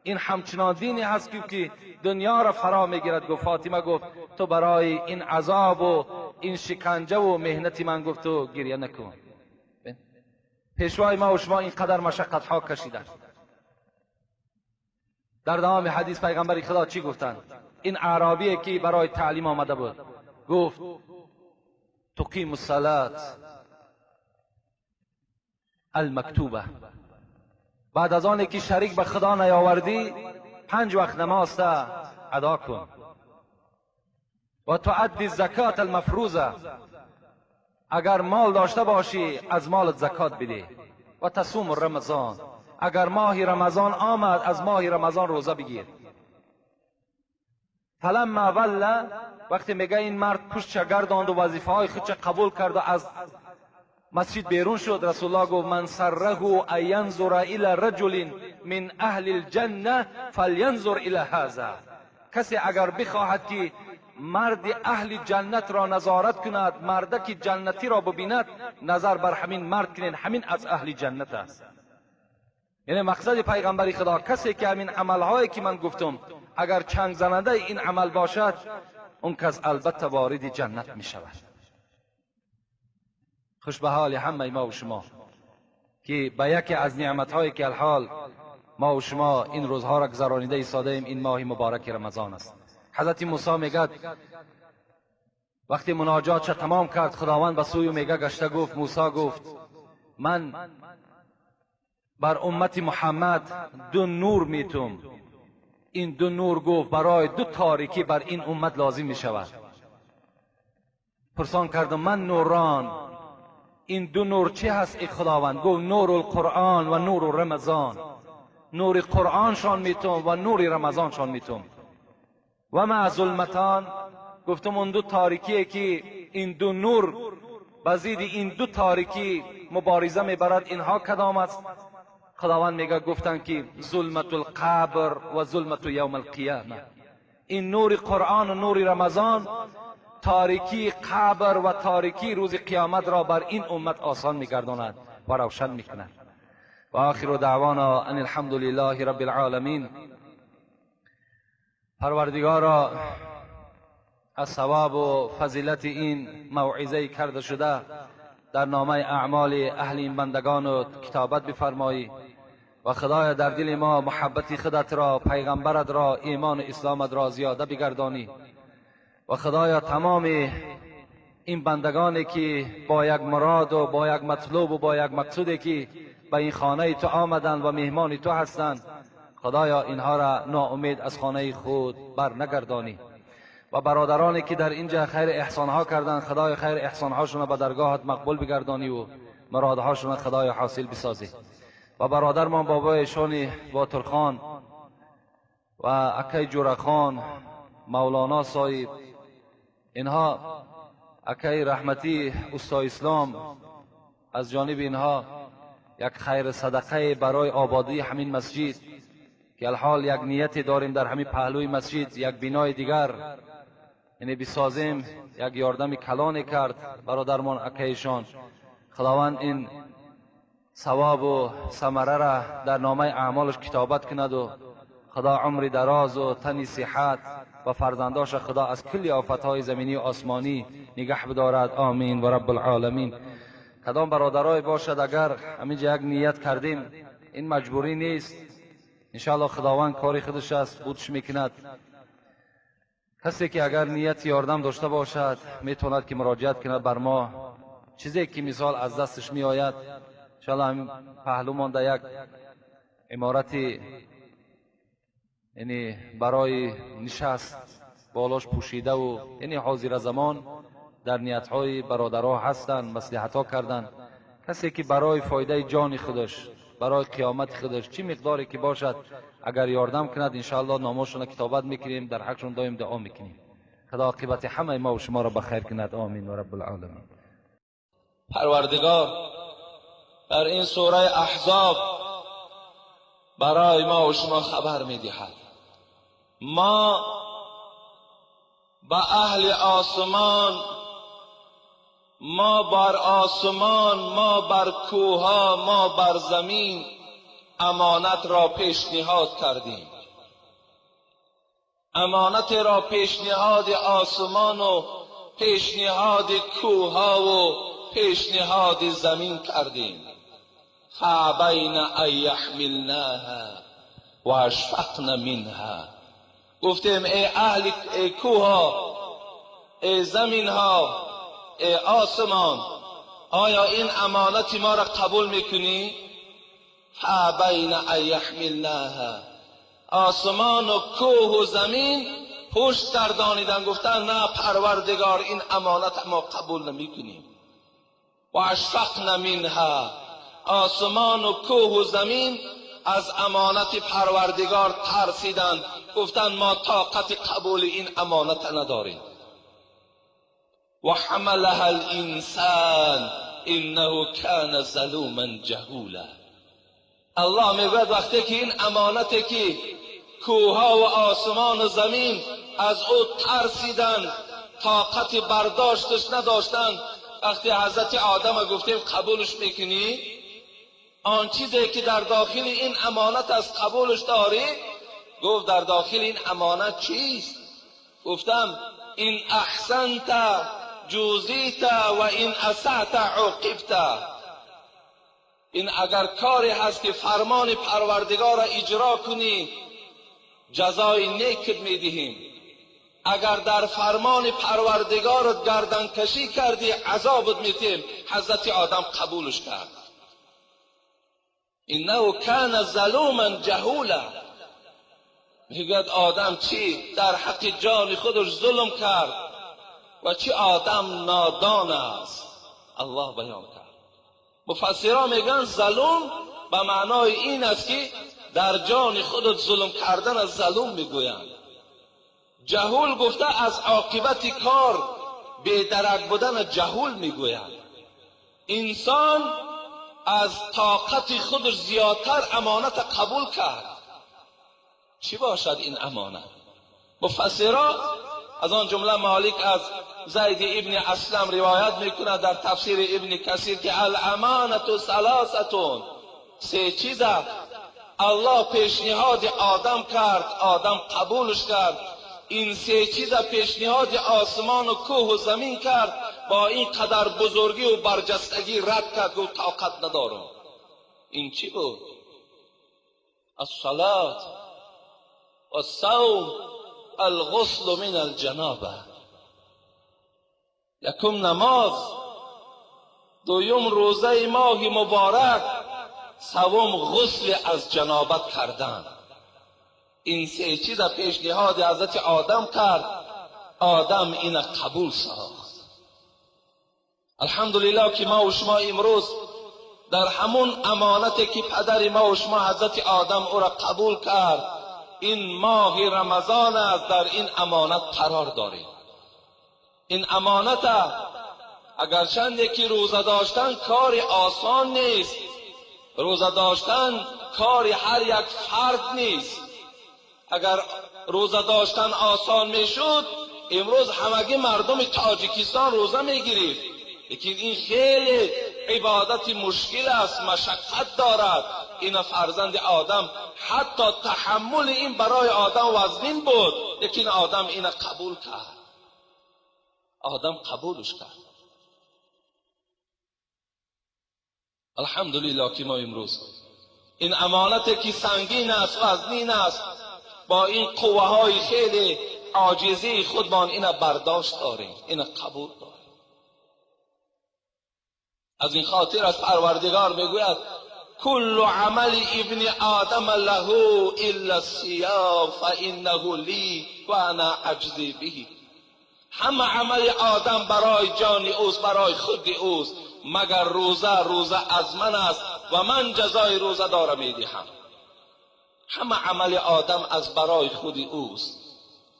این همچنان دینی هست که دنیا را فرا می گیرد. گفت فاطمه گفت تو برای این عذاب و این شکنجه و مهنت من گفت تو گریه نکن. پیشوای ما و شما اینقدر مشقت ها کشیدند. در دوام حدیث پیغمبر خدا چی گفتند؟ این اعرابی که برای تعلیم آمده بود گفت تقیم الصلاة المکتوبه. بعد از آن که شریک به خدا نیاوردی 5 وقت نماز ادا کن. و تؤدی الزکات المفروضه، اگر مال داشته باشی از مالت زکات بده. و تصوم رمضان، اگر ماه رمضان آمد از ماه رمضان روزه بگیر. فلما ولى، وقتی میگه این مرد پشت گرداند و وظیفه های خودش قبول کرد و از مسجد بیرون شد، رسول الله گفت من سره ان ینظر الی رجل من اهل الجنه فلینظر الی هذا. کسی اگر بخواهد که مرد اهل جنت را نظارت کند، مردک جنتی را ببیند، نظر بر همین مرد کنید، همین از اهل جنت است. یعنی مقصد پیغمبر خدا کسی که همین عملهایی که من گفتم اگر چنگ زننده این عمل باشد، اون کس البته وارد جنت می شود. خوش به حال همه ما و شما که به یکی از نعمتهایی که الحال ما و شما این روزها را گذرانیده ایستاده ایم، این ماه مبارک رمضان است. حضرت موسی میگد وقتی مناجات چه تمام کرد، خداوند به سوی میگه گشته گفت موسی گفت من بر امت محمد 2 نور میتم. این 2 نور گفت برای 2 تاریکی بر این امت لازم میشود. پرسان کردم من نوران، این 2 نور چه هست ای خداوند؟ گفت نور القرآن و نور رمضان. نور قرآن شان میتم و نور رمضان شان میتم. و ما ظلمتان، گفتم اون 2 تاریکیه که این 2 نور بزید این 2 تاریکی مبارزه میبرد، اینها کدام است؟ خداوند میگه گفتن که ظلمت القبر و ظلمت یوم القیامه. این نور قرآن و نور رمضان تاریکی قبر و تاریکی روز قیامت را بر این امت آسان میگرداند و روشن میکند. و آخر دعوانا ان الحمد لله رب العالمین. پروردگارا از ثواب و فضیلت این موعظه کرده شده در نامه اعمال اهل این بندگان و کتابت بفرمایی و خدای در دل ما محبت خودت را، پیغمبرت را، ایمان و اسلامت را زیاده بگردانی و خدایا تمام این بندگانی که با یک مراد و با یک مطلوب و با یک مقصودی که به این خانه تو آمدند و مهمان تو هستند، خدایا اینها را ناامید از خانه خود بر نگردانی و برادرانی که در اینجا خیر احسانها کردند، خدای خیر احسانهاشون را به درگاهت مقبول بگردانی و مرادهاشون خدای حاصل بسازی. و و برادرمان بابای ایشان باترخان و اکای جورخان، مولانا صاحب، اینها اکای رحمتی استا اسلام، از جانب اینها یک خیر صدقه برای آبادی همین مسجد که الحال یک نیتی داریم در همین پهلوی مسجد یک بینای دیگر یعنی بسازیم، یک یاردم کلانی کرد برادرمان اکایشان. خداوند این ثواب و ثمره را در نامه اعمالش کتابت کند و خدا عمر دراز و تنی صحت و فرزنداش خدا از کل آفتهای زمینی و آسمانی نگه بدارد. آمین و رب العالمین. کدام برادرای باشد اگر همینجا یک نیت کردیم، این مجبوری نیست، انشاءالله خداوند کاری خودش است، بودش میکند. کسی که اگر نیت یاردم داشته باشد میتواند که مراجعت کند بر ما، چیزی که مثال از دستش میآید. انشاءالله همین پهلو مانده یک عمارت یعنی برای نشست بالاش پوشیده و یعنی حاضر زمان در نیت‌های برادرها هستند، مصلحت‌ها کردند. کسی که برای فایده جان خودش، برای قیامت خودش چی مقداری که باشد اگر یاردم کند، انشاءالله ناماشون کتابت میکنیم، در حقشون دایم دعا میکنیم. خدا عاقبت همه ما و شما را بخیر کند. آمین و رب العالمین. پروردگار در این سوره احزاب برای ما و شما خبر میدهد ما به اهل آسمان، ما بر آسمان، ما بر کوها، ما بر زمین امانت را پیشنهاد کردیم. امانت را پیشنهاد آسمان و پیشنهاد کوها و پیشنهاد زمین کردیم. فابین ان یحملناها و اشفقن منها. گفتیم ای اهل، ای کوها، ای زمین ها، ای آسمان، آیا این امانت ما را قبول میکنی؟ فابین ان یحملناها. آسمان و کوه و زمین پشت گردانیدن، گفتن نه پروردگار، این امانت ما قبول نمیکنیم. و اشفقن منها. آسمان و کوه و زمین از امانت پروردگار ترسیدند، گفتند ما طاقت قبول این امانت نداریم. و حملها الانسان انه کان ظلوما جهولا. الله میگوید وقتی که این امانتی که کوهها و آسمان و زمین از او ترسیدند، طاقت برداشتش نداشتند، وقتی حضرت آدم گفتیم قبولش میکنی، آن چیزی که در داخل این امانت از قبولش داری؟ گفت در داخل این امانت چیست؟ گفتم این احسنت جوزیت و این اسعت عوقبت. این اگر کاری هست که فرمان پروردگار را اجرا کنی جزای نیک میدهیم، اگر در فرمان پروردگارت گردن کشی کردی عذابت میدیم. حضرت آدم قبولش کرد. انه کان ظلوما جهولا. میگوید آدم چی در حق جان خودش ظلم کرد و چی آدم نادان است. الله بیان کرد. مفسران میگن ظلم به معنای این است که در جان خودت ظلم کردن از ظلم میگویند. جهول گفته از عاقبت کار بی‌درک بودن جهول میگویند. انسان از طاقت خودش زیادتر امانت قبول کرد. چی باشد این امانت؟ مفسران از آن جمله مالک از زید ابن اسلم روایت میکند در تفسیر ابن کثیر که الامانت ثلاثه، سه چیز الله پیشنهاد آدم کرد، آدم قبولش کرد. این سه چیز پیشنهاد آسمان و کوه و زمین کرد، با این قدر بزرگی و برجستگی رد کرد، گفت طاقت ندارم. این چی بود؟ الصلاة والصوم الغسل من الجنابه. یکم نماز، دویم روزه ماه مبارک، سوم غسل از جنابت کردن. این سه چیز پیشنهاد حضرت آدم کرد، آدم این قبول ساخت. الحمدلله که ما و شما امروز дар ҳамон амонате ки падари ма ва шумо ҳазрати Одам ӯро қабул кард, ин моҳи Рамазон аст, дар ин амонат қарор дорем. Ин амонат, агарчанде ки рӯза доштан кори осон нест, рӯза доштан кори ҳар як фард нест. Агар рӯза доштан осон мешуд, имрӯз ҳамагӣ мардуми Тоҷикистон рӯза мегирифт. Лекин ин хеле ибодати мушкил аст, машаққат дорад. Ина фарзанди Одам ҳатто таҳаммули ин барои Одам вазнин буд, лекин Одам ина қабул кард. Одам қабулш кард. Алҳамдулиллоҳ ки мо имрӯз ин амонате ки сангин аст, вазнин аст, бо ин қувваҳои хеле оҷизии худмон ина бардошт дорем, ина қабул дорем. Аз ин хотир аз Парвардигор мегӯяд: кулlu عمل ابن آدم له الا الصيام فانه لي وانا اجزي به. همه عمل آدم برای جان اوست، برای خود اوست، مگر روزه. روزه از من است و من جزای روزه دارم میدهم. همه عمل آدم از برای خود اوست.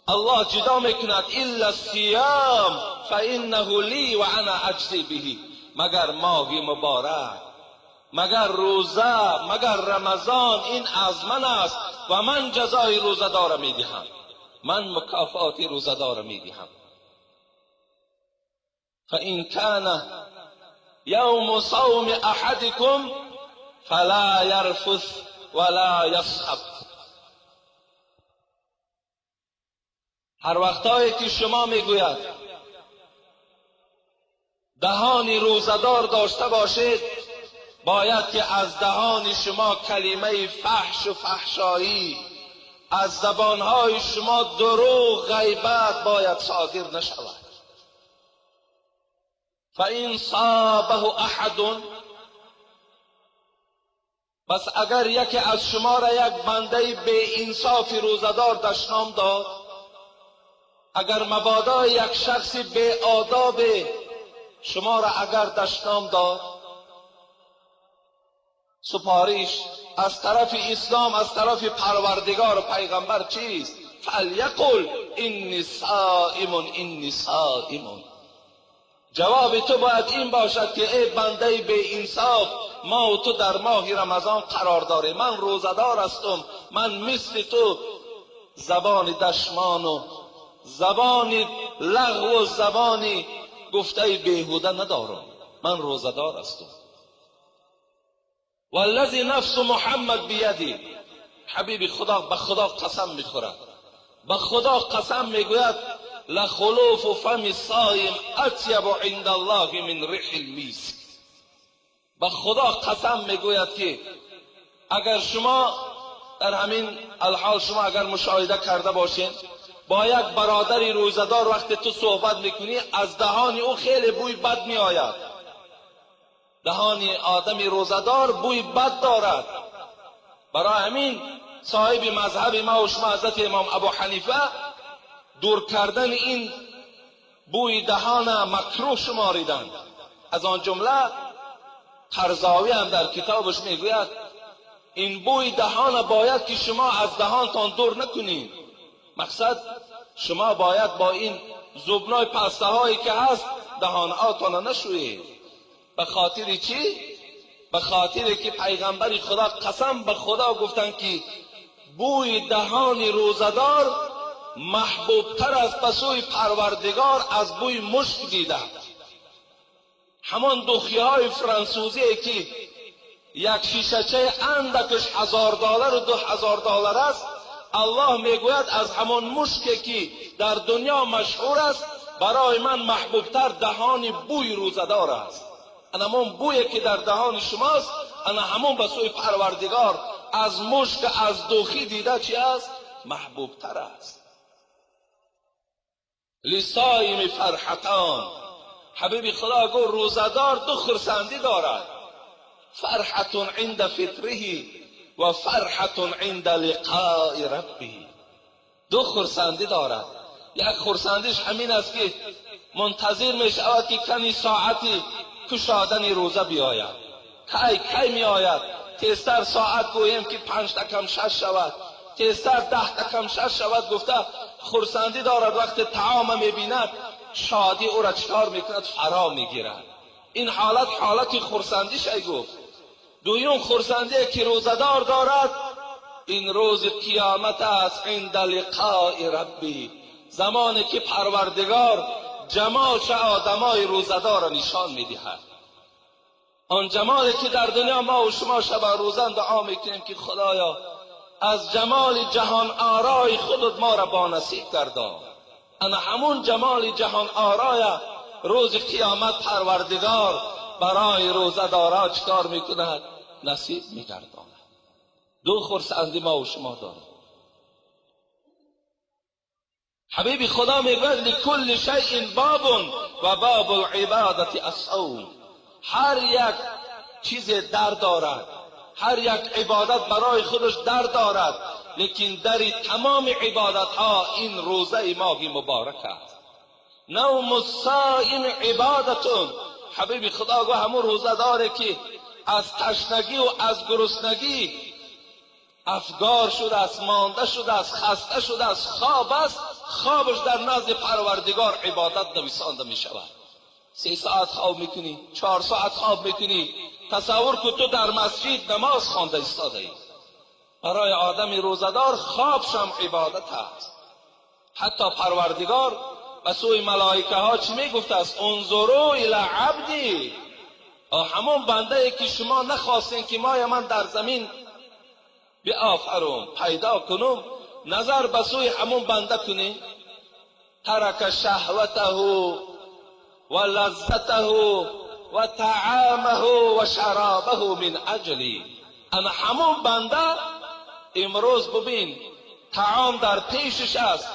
الله جدا میکند الا الصيام فانه لی و انا اجزی به. مگر ماه مبارک، مگر روزه، مگر رمضان، این از من است و من جزای روزه دارم میدهم، من مکافات روزه دارم میدهم. فإن كان يوم صوم أحدكم فلا يرفث ولا يصخب. هر وقتایی که شما میگوید دهانی روزه‌دار داشته باشید، باید که از دهان شما کلمه فحش و فحشایی، از زبانهای شما دروغ، غیبت باید صادر نشود. فإن صابه احد، پس اگر یکی از شما را یک بنده بی انصاف روزه‌دار دشنام داد، اگر مبادا یک شخص بی آداب شما را اگر دشنام داد، سپارش از طرف اسلام، از طرف پروردگار و پیغمبر چیست؟ فلیقل انی صائم انی صائم. جواب تو باید این باشد که ای بنده بی انصاف، ما و تو در ماه رمضان قرار داریم، من روزه‌دار هستم، من مثل تو زبان دشمان و زبان لغو و زبان گفته بیهوده ندارم، من روزه‌دار هستم. والذی نفس محمد بیدی، حبیب خدا به خدا قسم میخورد، به خدا قسم میگوید لخلوف فم الصائم اطیب عند الله من ریح المسک. به خدا قسم میگوید که اگر شما در همین الحال شما اگر مشاهده کرده باشین، با یک برادری روزه‌دار وقتی تو صحبت میکنی، از دهان او خیلی بوی بد میآید. دهان آدم روزه‌دار بوی بد دارد. برای همین صاحب مذهب ما و شما حضرت امام ابو حنیفه دور کردن این بوی دهان مکروه شماریدند. از آن جمله قرضاوی هم در کتابش میگوید این بوی دهان باید که شما از دهانتان دور نکنید. مقصد شما باید با این زبنای پسته هایی که هست دهانهاتان نشویید. به خاطر چی؟ به خاطر که پیغمبر خدا قسم به خدا گفتن که بوی دهان روزه‌دار محبوبتر از بسوی پروردگار از بوی مشک دیده. همان دوخی های فرانسوزی که یک شیشه‌چه اندکش $1000 و $2000 است، الله میگوید از همان مشکی که در دنیا مشهور است برای من محبوبتر دهان بوی روزه‌دار است. همان بویی که در دهان شماست، انا همون به سوی پروردگار از مشک از دوخی دیده چی است؟ محبوبتر است. لصائم فرحتان، حبیب خدا گفت روزه‌دار دو خرسندی دارد، فرحة عند فطره و فرحة عند لقاء ربه. دو خرسندی دارد. یک خرسندیش همین است که منتظر می شود که کنی ساعتی کشادن روزه بیاید. Кай кай меояд? Тезтар соат гӯем ки 5 кам 6 шавад, тезтар 10 кам 6 шавад гуфта хурсандӣ дорад. Вақте таома мебинад, шодӣ ӯро чикор мекунад? Фаро мегирад. Ин ҳолат ҳолати хурсандӣ шай гуфт. Дуюм хурсандие ки рӯзадор дорад, ин рӯзи қиёмат аст, инда лиқои раббӣ, замоне ки Парвардигор ҷамолша одамои рӯзадорро нишон медиҳад. Он ҷамоле ки дар дунё мо ва шумо шабарӯзан дуо мекунем ки Худоё аз ҷамоли ҷаҳон орои худат моро бонасиб гардон. Ана ҳамун ҷамоли ҷаҳон ороя рӯзи қиёмат Парвардигор барои рӯзадорон чикор мекунад? Насиб мегардонад. Ду хурсандӣ мо ва шумо дорем. Ҳабиби Худо мегӯяд: ликулли шайъин бобун ва бобул ибодати ас-савм. Ҳар як чизе дар дорад, ҳар як ибодат барои худаш дар дорад, лекин дари тамоми ибодатҳо ин рӯзаи моҳи муборак аст. Навму ссоими ибодатун. Ҳабиби Худо гуфт ҳамун рӯзадоре ки аз ташнагӣ ва аз гуруснагӣ афгор шудааст, монда шудааст, хаста шудааст, хоб аст, хобаш дар назди Парвардигор ибодат нависонда мешавад. 3 соат хоб мекунӣ, 4 соат хоб мекунӣ, тасаввур кун ту дар масҷид намоз хонда истодаӣ. Барои одами рӯзадор хобшам ибодат аст. Ҳатто Парвардигор ба сӯи малоикаҳо чӣ мегуфтааст? Унзуру ила абди, ҳамон бандае ки шумо нахостем ки моя ман дар замин биофарум, пайдо кунум, назар ба сӯи ҳамон банда кунӣ. Тарака шаҳватаҳу ва лаззатаҳу ва таъамаҳу ва шарабаҳу мин аҷли. Ана ҳамон банда имрӯз бибин, таом дар пешаш аст,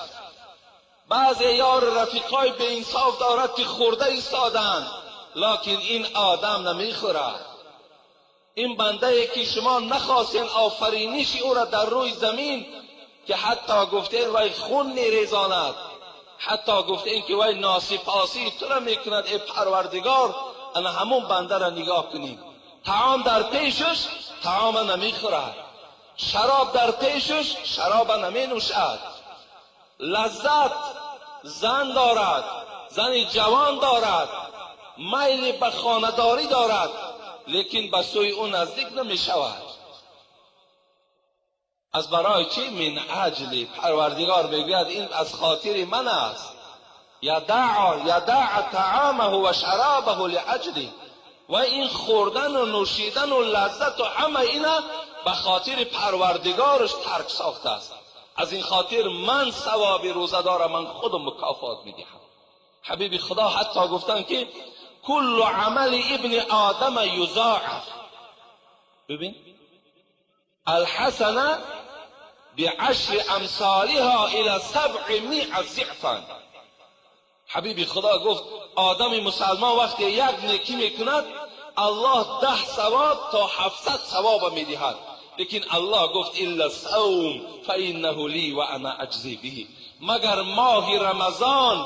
баъзе ёр рафиқҳои беинсоф дорад ки хӯрда истоданд, лекин ин одам намехӯрад. Ин бандае ки шумо нахостен офариниши ӯро дар рӯи замин, ки ҳатто гуфтен вай хун мерезонад, ҳатто гуфтен ки вай носипосии туро мекунад, эй Парвардигор, ана ҳамон бандаро нигоҳ кунем. Таом дар пешаш, таома намехӯрад, шароб дар пешаш, шароба наменӯшад, лаззат зан дорад, зани ҷавон дорад, майли ба хонадорӣ дорад, лекин ба сӯи ӯ наздик намешавад. Аз барои чӣ? Мин аҷли. Парвардигор мегӯяд ин аз хотири ман аст. Ядаъ таъамаҳу ва шарабаҳу лиаҷли. Ва ин хӯрдану нӯшидану лаззату ҳама ина ба хотири Парвардигораш тарк сохтааст. Аз ин хотир ман савоби рӯзадорам, ман худам мукофот медиҳам. Ҳабиби Худо ҳатто гуфтанд ки куллу амали ибни одама юзоаф. Бибин, алҳасана بعشر امثالها الى 700 ضعفا. Ҳабиби Худо гуфт одами мусалмон вақте як некӣ мекунад, Аллоҳ 10 савоб то 700 савоба медиҳад. Лекин Аллоҳ гуфт илла савм фаиннаҳу ли ва ана аҷзи биҳи. Магар моҳи Рамазон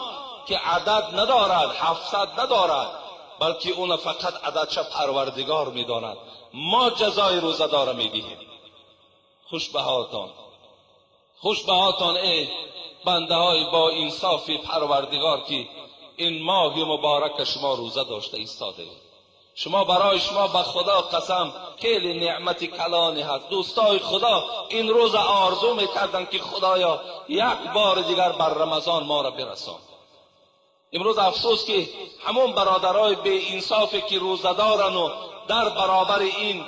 ки адад надорад, 700 надорад, балки уна фақат ададша Парвардигор медонад. Мо ҷазои рӯзадора медиҳем. Хуш ба ҳолтон, хуш ба ҳолтон эй бандаҳои бо инсофи Парвардигор ки ин моҳи муборака шумо рӯза дошта истодаед. Шумо барои шумо ба Худо қасам хеле неъмати калоне ҳаст. Дӯстои Худо ин рӯза орзу мекарданд ки Худоё як бори дигар бар Рамазон моро бирасон. Имрӯз афсӯс ки ҳамон бародарои беинсофе ки рӯза дорану дар баробари ин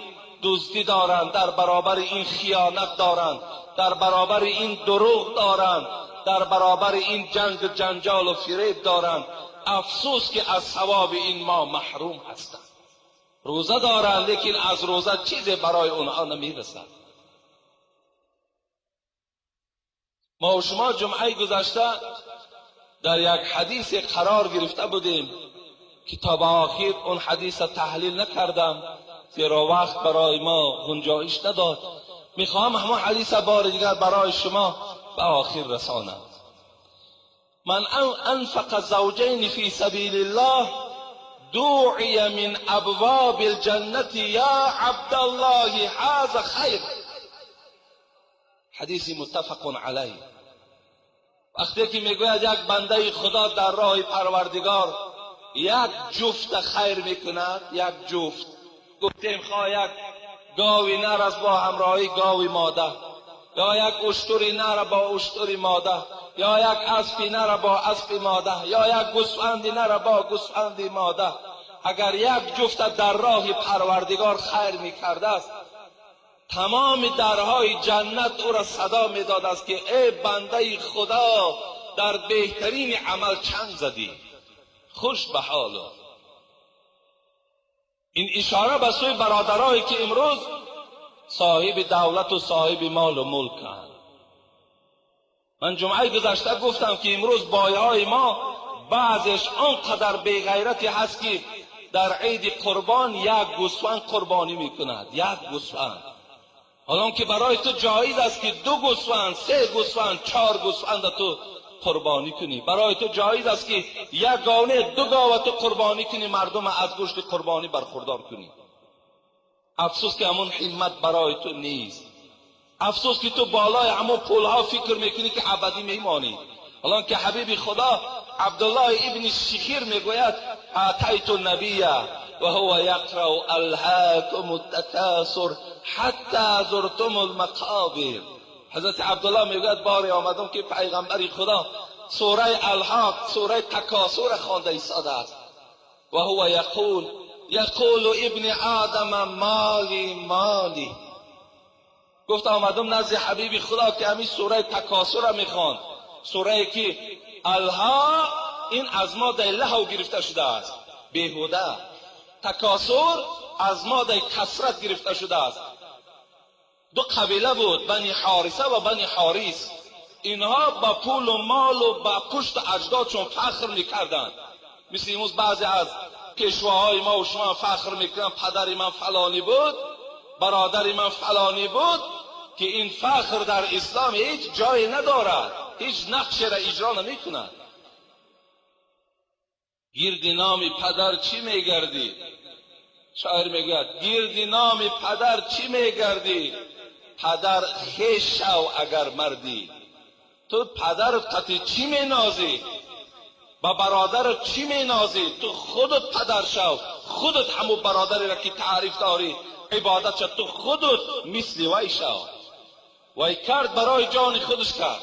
дуздӣ доранд, дар баробари ин хиёнат доранд, дар баробари ин дурӯғ доранд, дар баробари ин ҷангу ҷанҷолу фиреб доранд. Афсӯс ки аз савоби ин мо маҳрум ҳастанд. Рӯза доранд, лекин аз рӯза чизе барои онҳо намерасад. Мо ва шумо ҷумъаи гузашта дар як ҳадисе қарор гирифта будем ки то ба охир он ҳадиса таҳлил накардам, зеро вақт барои мо гунҷоиш надод. Мехоҳам ҳамон ҳадиса бори дигар барои шумо ба охир расонам. Ман анфақа завҷайни фи сабилиллоҳ دعی من ابواب الجنة یا عبدالله هذا خیر. حدیث متفق علیه. وقتی که میگوید یک بنده خدا در راه پروردگار یک جفت خیر میکند، یک جفت، گفتیم خواه یک گاوی نر است با همراهی گاوی ماده، یا یک اشتری نر با اشتری ماده، یا یک اسب نر با اسب ماده، یا یک گوسفند نر با گوسفند ماده، اگر یک جفت در راه پروردگار خیر میکرده است، تمام درهای جنت او را صدا میداد است که ای بنده خدا، در بهترین عمل چنگ زدی، خوش به حال. این اشاره به سوی برادرایی که امروز صاحب دولت و صاحب مال و ملکند. من جمعه گذشته گفتم که امروز بایهای ما بعضش آنقدر بیغیرتی هست که در عید قربان یک گوسفند قربانی میکند، یک گوسفند. حالا که برای تو جایز است که 2 گوسفند، 3 گوسفند، 4 گوسفند تو قربانی کنی. برای تو جایز است که یک گاو، 2 گاو تو قربانی کنی، مردم از گوشت قربانی برخوردار کنی. افسوس که همون همت برای تو نیست. افسوس که تو بالای همون پولها فکر میکنی که ابدی میمانی. حالا که حبیب خدا عبدالله ابن شخیر میگوید اتیت النبی و هو یقرأ الهاکم التکاثر حتی زرتم المقابر. حضرت عبدالله میگوید باری آمدم که پیغمبر خدا سوره الحاق، سوره تکاثر خوانده ایستاده است. و هو یقول یقول ابن آدم مالی مالی. گفت آمدم نزد حبیب خدا که همین سوره تکاثر میخواند، سوره که الها این از ما در لهو گرفته شده است، بیهوده. تکاثر از ما در کثرت گرفته شده است. 2 قبیله بود، بنی حارثه و بنی حاریث. اینها با پول و مال و با پشت اجدادشون فخر میکردند. مثل امروز بعضی از پیشواهای ما و شما فخر میکنن پدر من فلانی بود، برادر من فلانی بود، که این فخر در اسلام هیچ جای ندارد، هیچ نقشی را اجرا نمیکند. گرد نام پدر چی میگردی؟ شاعر میگوید گرد نام پدر چی میگردی؟ پدر خویش شو اگر مردی. تو پدرت قطعی چی مینازی؟ با برادرت چی مینازی؟ تو خودت پدر شو، خودت همون برادری را که تعریف داری عبادت شد، تو خودت مثل وی شو. وی کرد برای جان خودش کرد،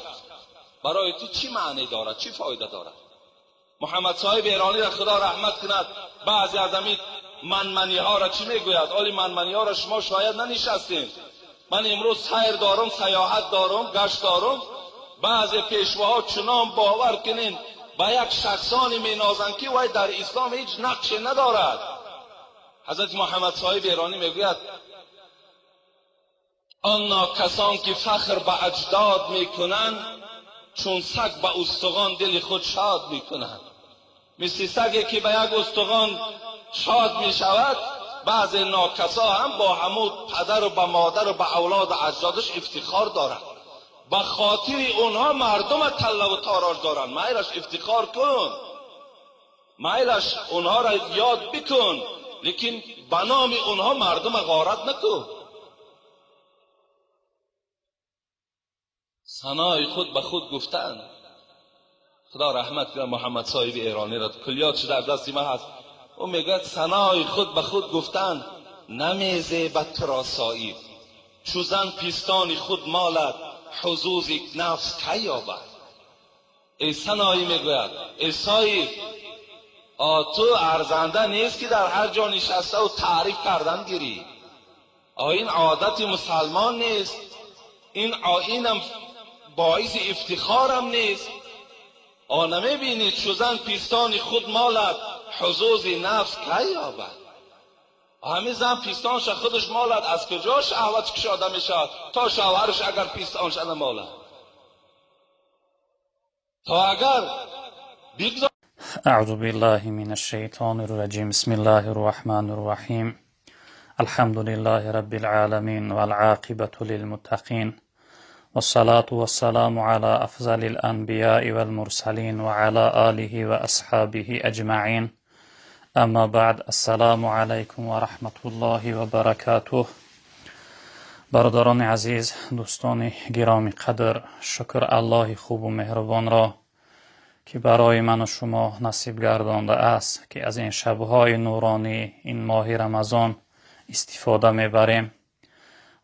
برای تو چی معنی دارد؟ چی فایده دارد؟ محمد صاحب ایرانی را خدا رحمت کند، بعضی از امید منمنی ها را چی میگوید؟ آلی منمنی ها را شما شاید ننشستین. من امروز سیر دارم، سیاحت دارم، گشت دارم. بعضی پیشواها چنان باور کنین با یک شخصانی مینازند که وی در اسلام هیچ نقشی ندارد. حضرت محمد صاحب ایرانی میگوید آن ناکسان که فخر به اجداد میکنند، چون سگ به استخوان دل خود شاد میکنند. مثل سگی که به یک استخوان شاد میشود، بعض ناکسا هم با همون پدر و با مادر و با اولاد و اجدادش افتخار دارند. به خاطر اونها مردم تله و تاراج دارند. میلش افتخار کن، میلش اونها را یاد بکن، لیکن به نام اونها مردم غارت نکن. ثنای خود به خود گفتن. خدا رحمت کنه محمد صاحب ایرانی را، کلیاتش در دست من هست. او میگوید ثنای خود به خود گفتن نمیزیبد تو را صایب، چو زن پیستان خود مالد حظوظ نفس کی یابد. ای ثنایی میگوید ای صایب، تو ارزنده نیست که در هر جا نشسته و تعریف کردن گیری. این عادت مسلمان نیست، این آیینم باعث افتخارم نیست. نمیبینی چو زن پیستان خود مالد حظوظ نفس کی یابد. همین زن پیستانش خودش مالد، از کجا شهوت کشاده میشد تا شوهرش اگر پیستانش نمالد؟ تا اگر بگذار. اعوذ بالله من الشیطان الرجیم. بسم الله الرحمن الرحیم. الحمد لله رب العالمین والعاقبة للمتقین والصلاة والسلام على أفضل الأنبياء والمرسلين وعلى آله وأصحابه أجمعين. أما بعد السلام عليكم ورحمة الله وبركاته. برادران عزیز، دوستان گرامی قدر، شکر الله خوب و مهربان را که برای من و شما نصیب گردانده است که از این شب‌های نورانی این ماه رمضان استفاده میبریم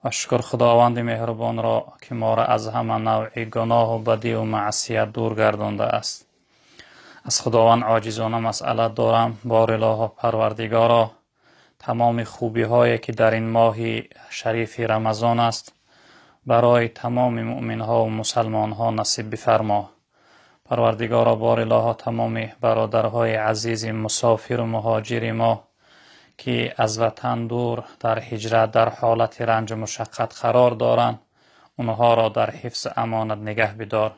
و شکر خداوند مهربان را که ما را از همه نوع گناه و بدی و معصیت دور گردانده است. از خداوند عاجزانه مسئله دارم، بار اله پروردگارا، تمام خوبی هایی که در این ماه شریف رمضان است برای تمام مؤمن ها و مسلمان ها نصیب بفرما. پروردگارا، بار اله تمام برادرهای عزیز مسافر و مهاجر ما که از وطن دور در هجرت در حالت رنج و مشقت قرار دارند، اونها را در حفظ امانت نگه بدار.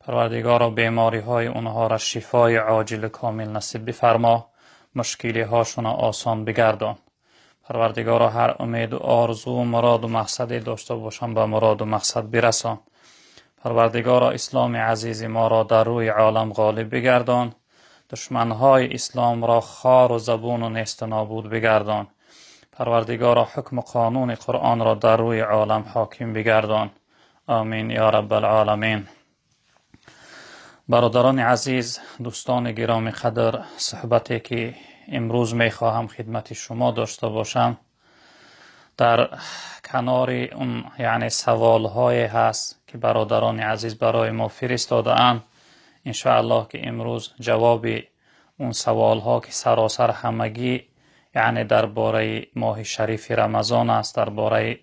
پروردگارا، بیماری های اونها را شفای عاجل کامل نصیب بفرما، مشکلی هاشون آسان بگردان. پروردگارا، هر امید و آرزو و مراد و مقصدی داشته باشند به مراد و مقصد برسان. پروردگارا، اسلام عزیز ما را در روی عالم غالب بگردان، دشمنهای اسلام را خار و زبون و نیست و نابود بگردان. پروردگارا، حکم قانون قرآن را در روی عالم حاکم بگردان. آمین یا رب العالمین. برادران عزیز، دوستان گرامی قدر، صحبتی که امروز میخواهم خدمت شما داشته باشم در کنار اون یعنی سوال های هست که برادران عزیز برای ما فرستاده اند. انشاءالله که امروز جواب اون سوال ها که سراسر همگی یعنی درباره ماه شریف رمضان است، درباره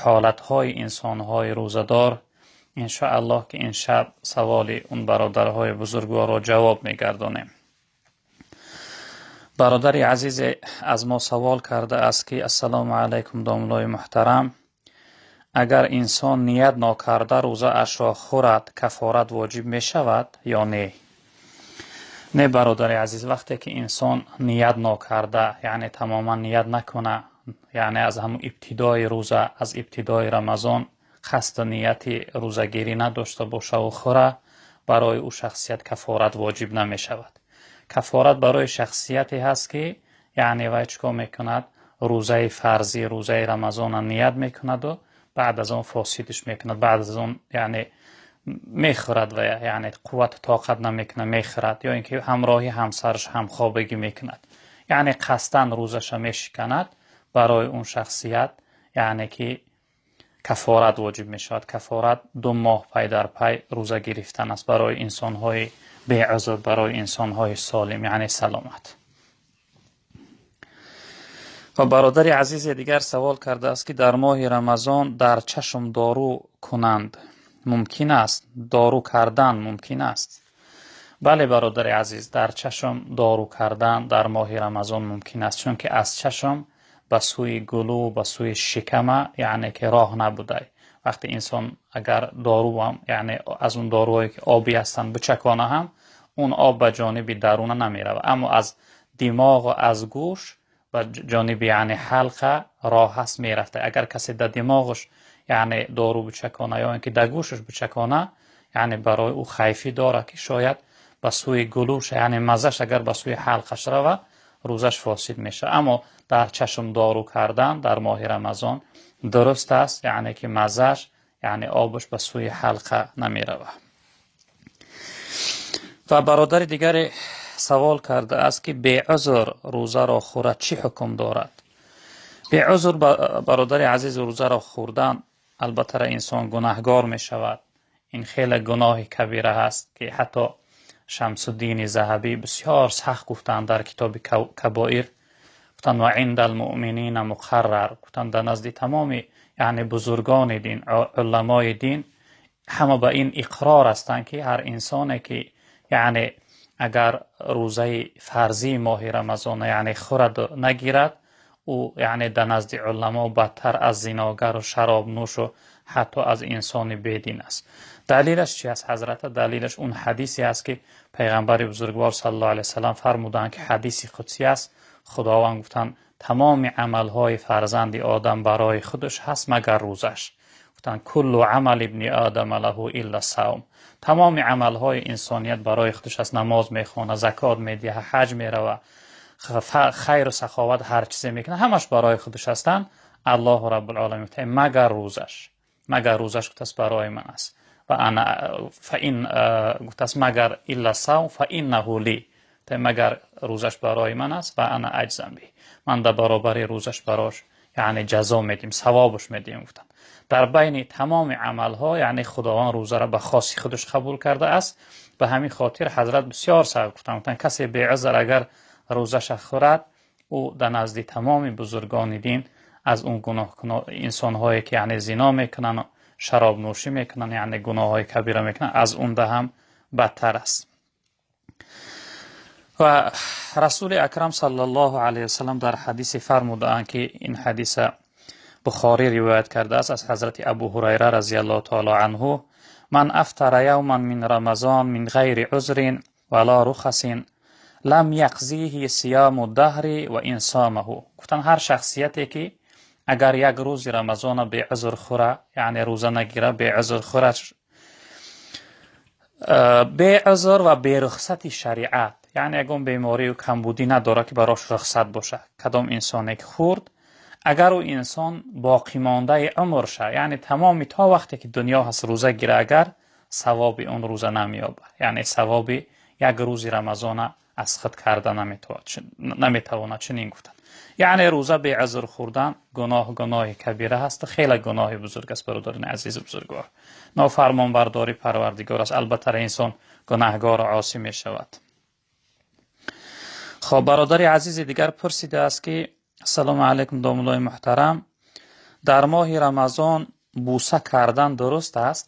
حالت های انسان های روزه‌دار، انشاءالله که این شب سوال اون برادرهای بزرگوار را جواب میگردانیم. برادر عزیز از ما سوال کرده است که السلام علیکم داملای محترم، اگر انسان نیت ناکرده روزه اش را خورد کفارت واجب می شود یا نه؟ نه برادر عزیز، وقتی که انسان نیت ناکرده یعنی تماما نیت نکنه، یعنی از همون ابتدای روزه، از ابتدای رمضان قصد نیت روزگیری نداشته باشه و خوره، برای او شخصیت کفارت واجب نمی شود. کفارت برای شخصیتی هست که یعنی وای چیکار میکند، روزه فرضی، روزه رمضان نیت میکند و بعد از آن فاسدش میکند، بعد از آن یعنی میخورد و یعنی قوت طاقت نمیکنه میخورد، یا اینکه همراهی همسرش همخوابگی میکند، یعنی قصداً روزش میشکند، برای اون شخصیت یعنی که کفارت واجب میشود. کفارت 2 ماه پای در پای روزه گرفتن است برای انسانهای بی‌عذر، برای انسانهای سالم یعنی سلامت. و برادر عزیز دیگر سوال کرده است که در ماه رمضان در چشم دارو کنند ممکن است؟ دارو کردن ممکن است؟ بله برادر عزیز، در چشم دارو کردن در ماه رمضان ممکن است، چون که از چشم به سوی گلو، به سوی شکم یعنی که راه نبوده. وقتی انسان اگر دارو هم یعنی از اون داروهایی که آبی هستند بچکانه هم، اون آب به جانب درونه نمیره، اما از دماغ و از گوش به جانب یعنی حلقه راه هست میرفته. اگر کسی در دماغش یعنی دارو بچکانه یا اینکه در گوشش بچکانه، یعنی برای او خیفی داره که شاید به سوی گلوش یعنی مزش اگر به سوی حلقش روه روزش فاسد میشه. اما در چشم دارو کردن در ماه رمضان درست است، یعنی که مزش یعنی آبش به سوی حلقه نمیروه. و برادر دیگر سوال کرده است که بی عذر روزه را خورد چی حکم دارد؟ بی عذر برادر عزیز روزه را خوردن البته انسان گناهگار می شود. این خیلی گناه کبیره است که حتی شمس الدین ذهبی بسیار سخت گفتند در کتاب کبائر، گفتند و عند المؤمنین مقرر، گفتند در نزد تمام یعنی بزرگان دین، علمای دین، همه به این اقرار هستند که هر انسانی که یعنی اگر روزه فرضی ماه رمضان یعنی خورد نگیرد، او یعنی در نزد علما بدتر از زناگر و شراب نوش و حتی از انسان بیدین است. دلیلش چی است حضرت؟ دلیلش اون حدیثی است که پیغمبر بزرگوار صلی الله علیه وسلم فرمودند که حدیث قدسی است. خداوند گفتند تمام عملهای فرزند آدم برای خودش هست مگر روزش. گفتند کل عمل ابن آدم له الا صوم. تمام عملهای انسانیت برای خودش هست، نماز میخونه، زکات میده، حج میروه، хайру саховат ҳар чизе мекунад, ҳамаш барои худаш ҳастанд. Аллоҳу Раббул-Оламин гуфта, магар рӯзаш, магар рӯзаш гуфтааст барои ман аст. Ва ана фаин гуфтааст магар илла савм фаиннаҳу ли, магар рӯзаш барои ман аст ва ана аҷзам би, ман дар баробари рӯзаш барош яъне ҷазо медиҳем, савобаш медиҳем гуфтанд. Дар байни тамоми амалҳо яъне Худованд рӯзаро ба хоси худаш қабул кардааст. Ба ҳамин хотир ҳазрат бисёр сабаб гуфтанд, гуфтанд касе беузр агар рӯзаша хӯрад, ӯ дар назди тамоми бузургони дин аз он гуноҳ инсонҳое ки яъне зино мекунанд, шаробнӯшӣ мекунанд, яъне гуноҳҳои кабира мекунанд, аз он да ҳам бадтар аст. Ва Расули Акрам саллаллоҳу алайҳи васаллам дар ҳадисе фармудаанд ки ин ҳадиса Бухорӣ ривоят кардааст аз ҳазрати Абу Ҳурайра разияллоҳу таоло анҳу: ман афтара явман мин рамазон мин ғайри узрин вала рухасин лам яқзиҳи сияму даҳри ва ин сомаҳу. Гуфтанд ҳар шахсияте ки агар як рӯзи Рамазона беузр хӯра, яъне рӯза нагира, беузр хӯра, беузр ва берухсати шариат, яъне ягон беморию камбудӣ надорад ки барош рухсат бошад, кадом инсоне ки хӯрд, агар ӯ инсон боқимондаи умр ша, яъне тамоми то вақте ки дунё ҳаст рӯза гира, агар савоби он рӯза намеёбад, яъне савоби як рӯзи Рамазона аз худ карда наметавонад. Чунин гуфтанд. Яъне рӯза беузр хӯрдан гуноҳ, гуноҳи кабира ҳаст, хеле гуноҳи бузург аст, бародарони азизу бузургвор. Нофармонбардори Парвардигор аст, албатта инсон гунаҳгору осӣ мешавад. Хоб, бародари азизи дигар пурсидааст ки ассалому алайкум домуллои муҳтарам, дар моҳи Рамазон бӯса кардан дуруст аст?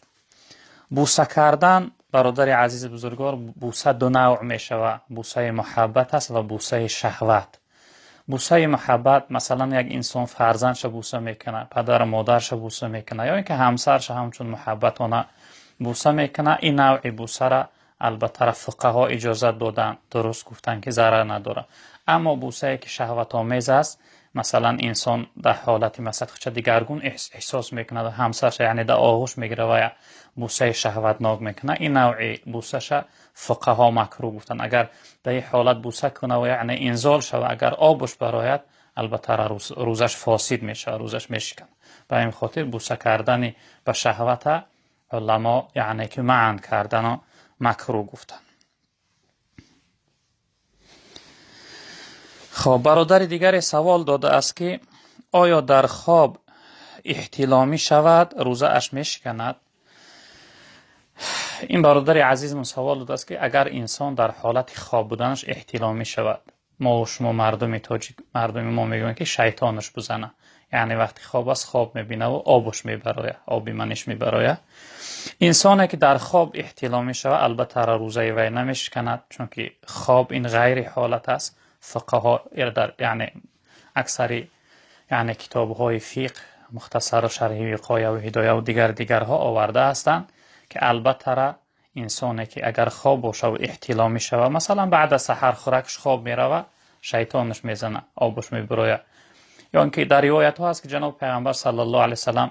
Бӯса кардан, бародари азизи бузургвор, бӯса ду навъ мешавад: бӯсаи муҳаббат аст ва бӯсаи шаҳват. Бӯсаи муҳаббат, масалан, як инсон фарзандша бӯса мекунад, падару модарша бӯса мекунад, ё ин ки ҳамсарша ҳамчун муҳаббатона бӯса мекунад. Ин навъи бӯсара албатта фуқаҳо иҷозат доданд, дуруст гуфтанд ки зарар надорад. Аммо бӯсае ки шаҳватомез аст, масалан, инсон дар ҳолати масалан худша дигаргун эҳсос мекунад, ҳамсарша яъне дар оғӯш мегирад ва бӯсаи шаҳватнок мекунад, ин навъи бӯсаша фуқаҳо макрӯҳ гуфтанд. Агар дар ин ҳолат бӯса кунад ва яъне инзол шавад, агар обуш барояд, албатта рӯзаш фосид мешавад, рӯзаш мешиканад. Ба ин хотир бӯса кардани ба шаҳвата уламо яъне ки маън кардану макрӯҳ гуфтанд. Хоб, бародари дигаре савол додааст ки оё дар хоб эҳтиломӣ шавад, рӯзааш мешиканад? Ин бародари азизмон савол додааст ки агар инсон дар ҳолати хоб буданаш эҳтиломӣ шавад, мо шумо мардуми тоҷик, мардуми мо мегӯем ки шайтонаш бизана, яъне вақти хоб аст хоб мебина ва обуш мебарояд, оби маниш мебарояд. Инсоне ки дар хоб эҳтиломӣ шавад, албатта рӯзаи вай намешиканад, чунки хоб ин ғайри ҳолат аст. Фуқаҳо дар яъне аксари яъне китобҳои фиқҳ, мухтасару шарҳи виқоя ва ҳидоя ва дигар дигарҳо оварда ҳастанд ки албатта инсоне ки агар хоб бошад ва эҳтиломӣ шавад, масалан баъд аз саҳар хӯракш хоб меравад, шайтонаш мезанад, обуш мебарояд. Ё ин ки дар ривоятҳо ҳаст ки ҷаноби пайғамбар саллаллоҳу алайҳи васаллам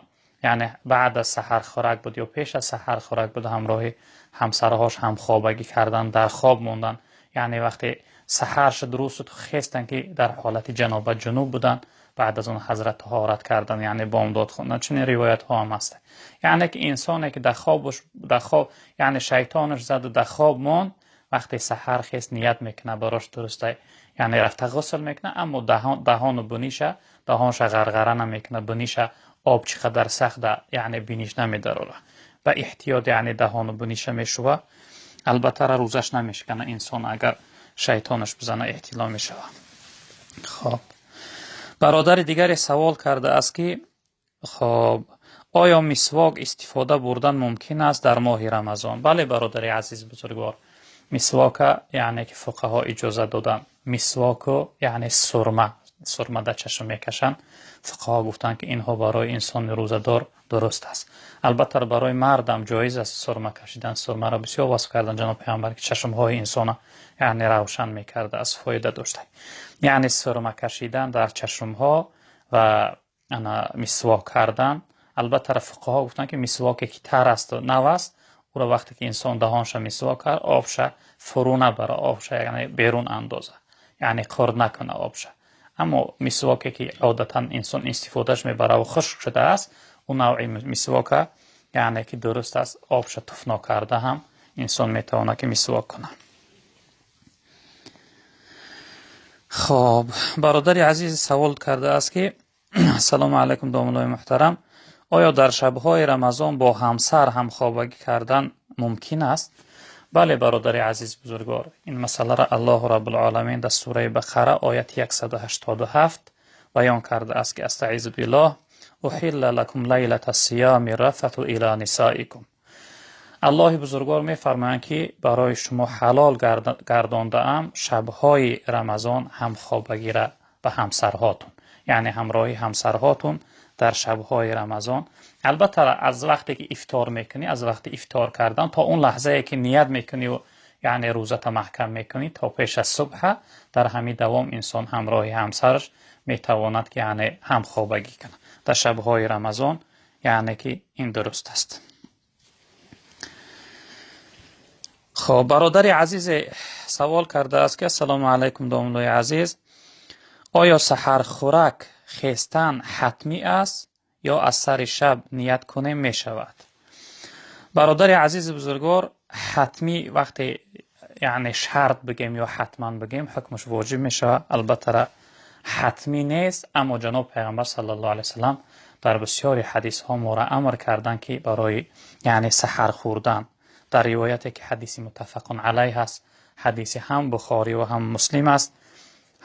яъне баъд аз саҳар хӯрак буд ё пеш аз саҳар хӯрак буд, ҳамроҳи ҳамсарҳош ҳамхобагӣ кардан, дар хоб мондан. Яъне вақте саҳар шуд, рӯз шуд, хестанд ки дар ҳолати ҷанобат ҷунуб буданд, баъд аз он ҳазрат таҳорат кардан, яъне бомдод хондан. Чунин ривоятҳо ҳам ҳаст. Яъне ки инсоне ки дар хобаш, дар хоб, яъне шайтонаш зад ва дар хоб монд, вақте саҳар хест ният мекунад барош дуруста, яъне рафта ғусл мекунад, аммо даҳону буниша, даҳонша ғарғара намекунад, буниша об чӣ қадар сахт, яъне биниш намедарорад. Ба эҳтиёт яъне даҳону буниша мешува, албатта рӯзаш намешиканад инсон агар шайтонаш бизана эҳтилом мешавад. Хоб, бародари дигаре савол кардааст ки хоб, оё мисвок истифода бурдан мумкин аст дар моҳи Рамазон? Бале, бародари азиз бузургвор, мисвока яъне ки фуқаҳо иҷозат доданд. Мисвоку яъне сурма, сурма дар чашм мекашанд. Фуқаҳо гуфтанд ки инҳо барои инсони рӯзадор дуруст аст. Албатта барои мардам ҷоиз аст сурма кашидан. Сурмаро бисёр васф кардан ҷаноби пайғамбар ки чашмҳои инсона яъне равшан мекарда, аз фоида дошта. Яъне сурма кашидан дар чашмҳо ва ана мисвок кардан. Албатта фуқаҳо гуфтанд ки мисвоке ки тар аст ва нав аст, ӯро вақте ки инсон даҳонша мисвок кард, обша фурӯ набара, обша яъне берун андоза. яъне хурд накунад обша. Аммо мисвоке ки одатан инсон истифодаш мебарад ва хушк шудааст, ӯ навъи мисвока яъне ки дуруст аст, обша туф нокарда ҳам инсон метавонад ки мисвок кунад. Хоб, бародари азиз савол кардааст ки ассалому алайкум домуллои муҳтарам, оё дар шабҳои Рамазон бо ҳамсар ҳамхобагӣ кардан мумкин аст? Бале, бародари азиз бузургвор, ин масъаларо Аллоҳу Раббулъоламин дар сураи Бақара ояти 187 баён кардааст ки астаизу биллоҳ уҳилла лакум лайлата сиями рафату ила нисоикум. Аллоҳи бузургвор мефармоянд ки барои шумо ҳалол гардондаам шабҳои Рамазон ҳамхобагиро ба ҳамсарҳотун, яъне ҳамроҳи ҳамсарҳотун дар шабҳои Рамазон. Албатта аз вақте ки ифтор мекунӣ, аз вақти ифтор кардан то он лаҳзае ки ният мекунӣ ва яъне рӯзата маҳкам мекунӣ то пеш аз субҳ, дар ҳамин давом инсон ҳамроҳи ҳамсараш метавонад ки яъне ҳамхобагӣ кунад дар шабҳои Рамазон, яъне ки ин дуруст аст. Хоб, бародари азиз савол кардааст ки ассалому алайкум домуллои азиз, оё саҳархӯрак хестан ҳатмӣ аст ё аз сари шаб ният кунем мешавад? Бародари азизи бузургвор, ҳатмӣ вақте яъне шарт бигем ё ҳатман бигем, ҳукмаш воҷиб мешавад. Албатта ҳатмӣ нест, аммо ҷаноб пайғамбар саллаллоҳу алайҳи васаллам дар бисёри ҳадисҳо моро амр карданд ки барои яъне саҳар хӯрдан. Дар ривояте ки ҳадиси муттафақун алайҳ аст, ҳадиси ҳам Бухорӣ ва ҳам Муслим аст,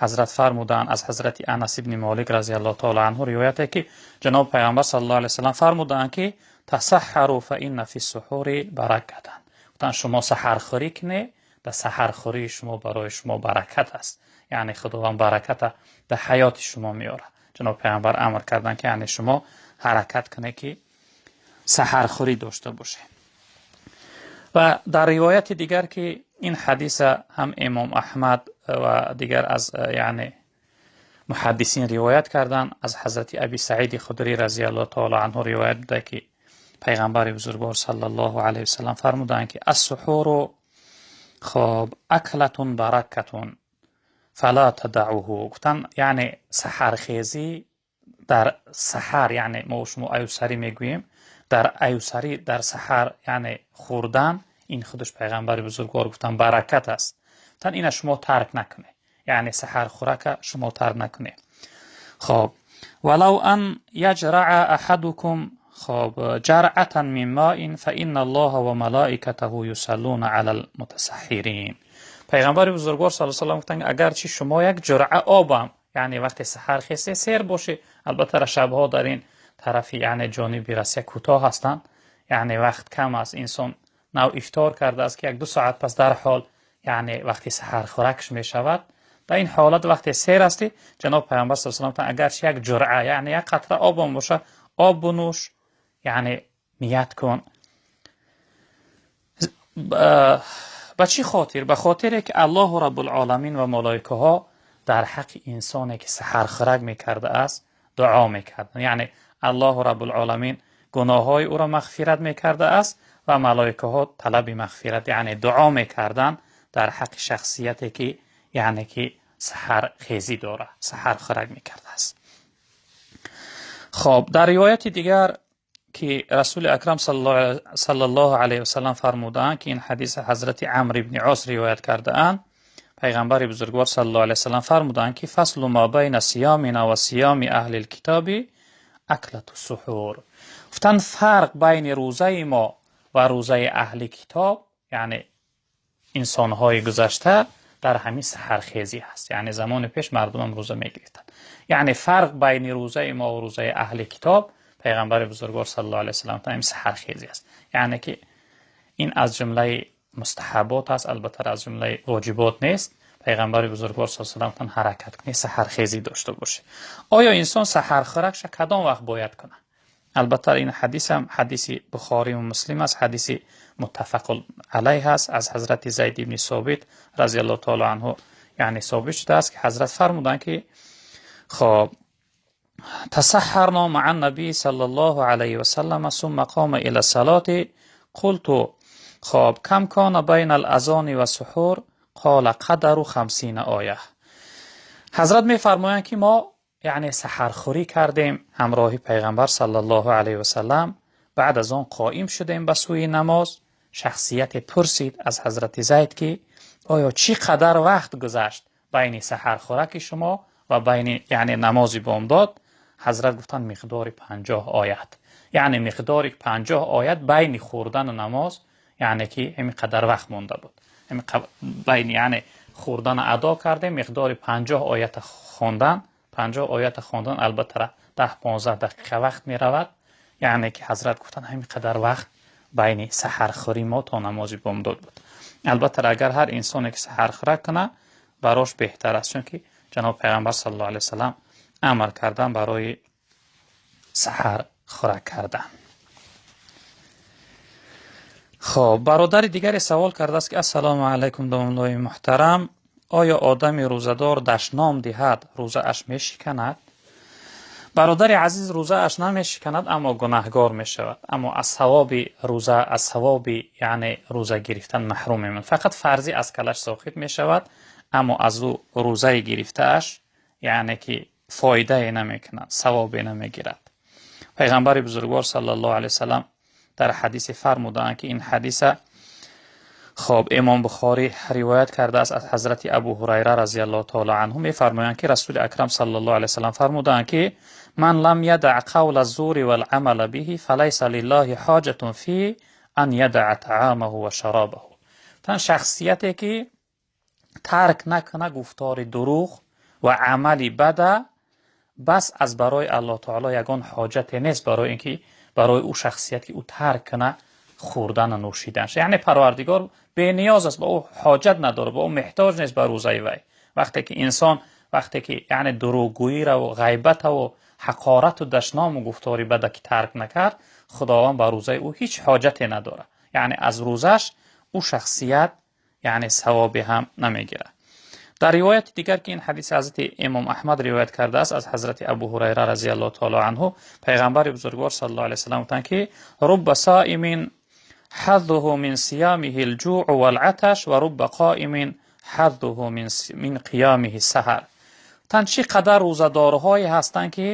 ҳазрат фармуданд аз ҳазрати Анас ибни Молик разияллоҳу таоло анҳу ривояте ки ҷаноб пайғамбар саллаллоҳу алайҳи васаллам фармуданд ки тасаҳҳару фа инна фи суҳури баракатан. Гуфтанд шумо саҳархӯрӣ кунед, дар саҳархӯрии шумо барои шумо баракат аст, яъне Худованд бараката дар ҳаёти шумо меорад. Ҷаноб пайғамбар амр карданд ки яъне шумо ҳаракат кунед ки саҳархӯрӣ дошта бошед. Ва дар ривояти дигар ки ин ҳадиса ҳам имом Аҳмад ва дигар аз яъне муҳаддисин ривоят карданд, аз ҳазрати Аби Саиди Худрӣ разияллоҳу таоло анҳу ривоят буда ки пайғамбари бузургвор саллаллоҳу алайҳи васаллам фармуданд ки ас-суҳуру хоб аклатун баракатун фала тадаъуҳу. Гуфтанд яъне саҳархезӣ дар саҳар, яъне мо шумо аюсарӣ мегӯем, дар аюсарӣ дар саҳар яъне хӯрдан, ин худаш пайғамбари бузургвор гуфтанд баракат аст. Гуфтанд ина шумо тарк накунед, яъне саҳархӯрака шумо тарк накунед. Хоб валав ан яҷраъа аҳадукум хоб ҷаръатан мин моин фа инна аллоҳа ва малоикатаҳу юсаллуна ала лмутасаҳҳирин. Пайғамбари бузургвор саллаллоҳу алайҳи васаллам гуфтанд агарчи шумо як ҷуръа обам, яъне вақте саҳар хесте сер бошед, албатта шабҳо дар ин тарафи яъне ҷониби Россия кӯтоҳ ҳастанд, яъне вақт кам аст, инсон нав ифтор кардааст ки як-ду соат пас дар ҳол яъне вақти саҳархӯракш мешавад. Дар ин ҳолат вақте сер ҳастӣ, ҷаноб пайғамбар саллаллоҳу алайҳи васаллам гуфтанд агарчи як ҷуръа яъне як қатра обам бошад, об бинӯш, яъне ният кун. Ба чӣ хотир? Ба хотире ки Аллоҳу Раббулъоламин ва малоикаҳо дар ҳаққи инсоне ки саҳархӯрак мекардааст дуо мекарданд. Яъне Аллоҳу Раббулъоламин гуноҳҳои ӯро мағфират мекардааст ва малоикаҳо талаби мағфират яъне дуо мекарданд дар ҳаққи шахсияте ки яъне ки саҳархезӣ дорад, саҳархӯрак мекардааст. Хоб, дар ривояти дигар ки Расули Акрам саллаллоҳу алайҳи васаллам фармудаанд ки ин ҳадис ҳазрати Амр ибни Ос ривоят кардаанд, пайғамбари бузургвор саллаллоҳу алайҳи васаллам фармудаанд ки фаслу ма байна сиямина ва сиями аҳли лкитоби аклату суҳур. Гуфтанд фарқ байни рӯзаи мо ва рӯзаи аҳли китоб, яъне инсонҳои гузашта, дар ҳамин саҳархезӣ ҳаст. Яъне замони пеш мардумам рӯза мегирифтанд. Яъне фарқ байни рӯзаи мо ва рӯзаи аҳли китоб, пайғамбари бузургвор саллаллоҳу алайҳи васаллам гуфтанд ин саҳархезӣ аст. Яъне ки ин аз ҷумлаи мустаҳабот аст, албатта аз ҷумлаи воҷибот нест. Пайғамбари бузургвор саллаллоҳу алайҳи васаллам гуфтанд ҳаракат кунед, саҳархезӣ дошта бошед. Оё инсон саҳархӯракша кадом вақт бояд кунад? Албатта ин ҳадис ҳам ҳадиси Бухорӣ ва Муслим аст, ҳадиси муттафақ алайҳ аст, аз ҳазрати Зайд ибни Собит разияллоҳу таоло анҳу яъне собит шудааст ки ҳазрат фармуданд ки хоб تسحرنا مع النبي صلى الله عليه وسلم ثم قام إلى الصلاة قلت خب كم كان بين الأذان والسحور قال قدر 50 آیه. Ҳазрат мефармоянд, ки мо яъне саҳархӯрӣ кардем ҳамроҳи Пайғамбар саллаллоҳу алайҳи васаллам, баъд аз он қоим шудем ба сӯи намоз. Шахсияте пурсид аз ҳазрати Зайд, ки оё чӣ қадар вақт гузашт байни саҳархӯраки шумо ва байни яъне намози бомдод? Ҳазрат гуфтанд миқдори 50 оят, яъне миқдори 50 оят байни хӯрдану намоз, яъне ки ҳамин қадар вақт монда буд. Байни яъне хӯрдан адо кардем, миқдори 50 оят хондан, 50 оят хондан албатта 10-15 дақиқа вақт меравад. Яъне ки ҳазрат гуфтанд ҳамин қадар вақт байни саҳархӯрии мо то намози бомдод буд. Албатта агар ҳар инсоне ки саҳархӯрак кунад барош беҳтар аст, чунки ҷаноб Пайғамбар саллаллоҳу алайҳи васаллам амр кардан барои саҳархӯрак кардан. Хоб, бародари дигаре савол кардааст, ки ассалому алайкум домуллои муҳтарам, оё одами рӯзадор дашном диҳад рӯзааш мешиканад? Бародари азиз, рӯзааш намешиканад, аммо гунаҳгор мешавад, аммо аз савоби рӯза, аз савоби яъне рӯза гирифтан маҳрум мемонад. Фақат фарзӣ аз калаш соқит мешавад, аммо аз ӯ рӯзаи гирифтааш яъне ки фоидае намекунад, савобе намегирад. Пайғамбари бузургвор саллаллоҳу алайҳи васаллам дар ҳадисе фармудаанд, ки ин ҳадиса хоб Имом Бухорӣ ривоят кардааст аз ҳазрати Абу Ҳурайра разияллоҳу таоло анҳу, мефармоянд, ки Расули Акрам саллаллоҳу алайҳи васаллам фармудаанд, ки ман лам ядаъ қавла зури вал амала биҳи фалайса лиллаҳи ҳоҷатун фи ан ядаъ таъомаҳу ва шаробаҳу. Тан шахсияте ки тарк накуна гуфтори дурӯғ ва амали бада, бас аз барои Аллоҳ таоло ягон ҳоҷате нест барои инки барои ӯ шахсият ки ӯ тарк куна хӯрдану нӯшиданаш. Яъне Парвардигор бениёз аст, ба ӯ ҳоҷат надорад, ба ӯ меҳтоҷ нест ба рӯзаи вай. Вақте ки инсон, вақте ки яъне дурӯғгӯиро ва ғайбату ҳақорату дашному гуфтори бада ки тарк накард, Худованд ба рӯзаи ӯ ҳеҷ ҳоҷате надорад. Яъне аз рӯзаш ӯ шахсият яъне савобе ҳам намегирад. Дар ривояти дигар, ки ин ҳадиси ҳазрати Имом Аҳмад ривоят кардааст аз ҳазрати Абу Ҳурайра разияллоҳу таоло анҳу, Пайғамбари бузургвор саллаллоҳу алайҳи васаллам гуфтанд, ки рубба соимин ҳаззуҳу мин сиямиҳи л-ҷуъу вал-аташ ва рубба қоимин ҳаззуҳу мин қиёмиҳи саҳар. Тан чӣ қадар рӯзадорҳое ҳастанд, ки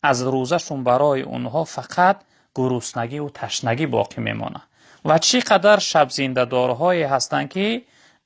аз рӯзашон барои онҳо фақат гуруснагӣ ва ташнагӣ боқӣ мемонад, ва чӣ қадар шабзиндадорҳое ҳастанд, ки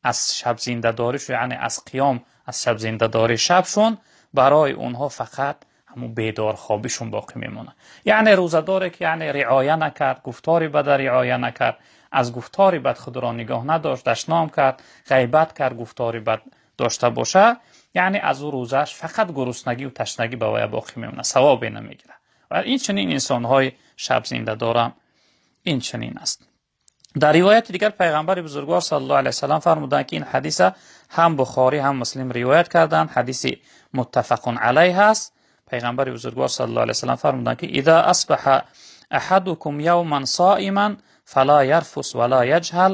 аз шабзиндадориш, яъне аз қиём, аз шабзиндадори шабшон барои онҳо фақат ҳамун бедорхобишон боқӣ мемонад. Яъне рӯзадоре ки яъне риоя накард, гуфтори бада риоя накард, аз гуфтори бад худро нигоҳ надошт, дашном кард, ғайбат кард, гуфтори бад дошта боша, яъне аз ӯ рӯзааш фақат гуруснагӣ ва ташнагӣ ба вай боқӣ мемонад, савобе намегирад. Ва ин чунин инсонҳои шабзиндадорам ин чунин аст. Дар ривояти дигар Пайғамбари бузургвор саллаллоҳу алайҳи васаллам фармуданд, ки ин ҳадиса ҳам Бухорӣ ҳам Муслим ривоят карданд, ҳадиси муттафақун алайҳ аст. Пайғамбари бузургвор саллаллоҳу алайҳи васаллам фармуданд, ки иза асбаҳа аҳадукум явман соиман фала ярфус вала яҷҳал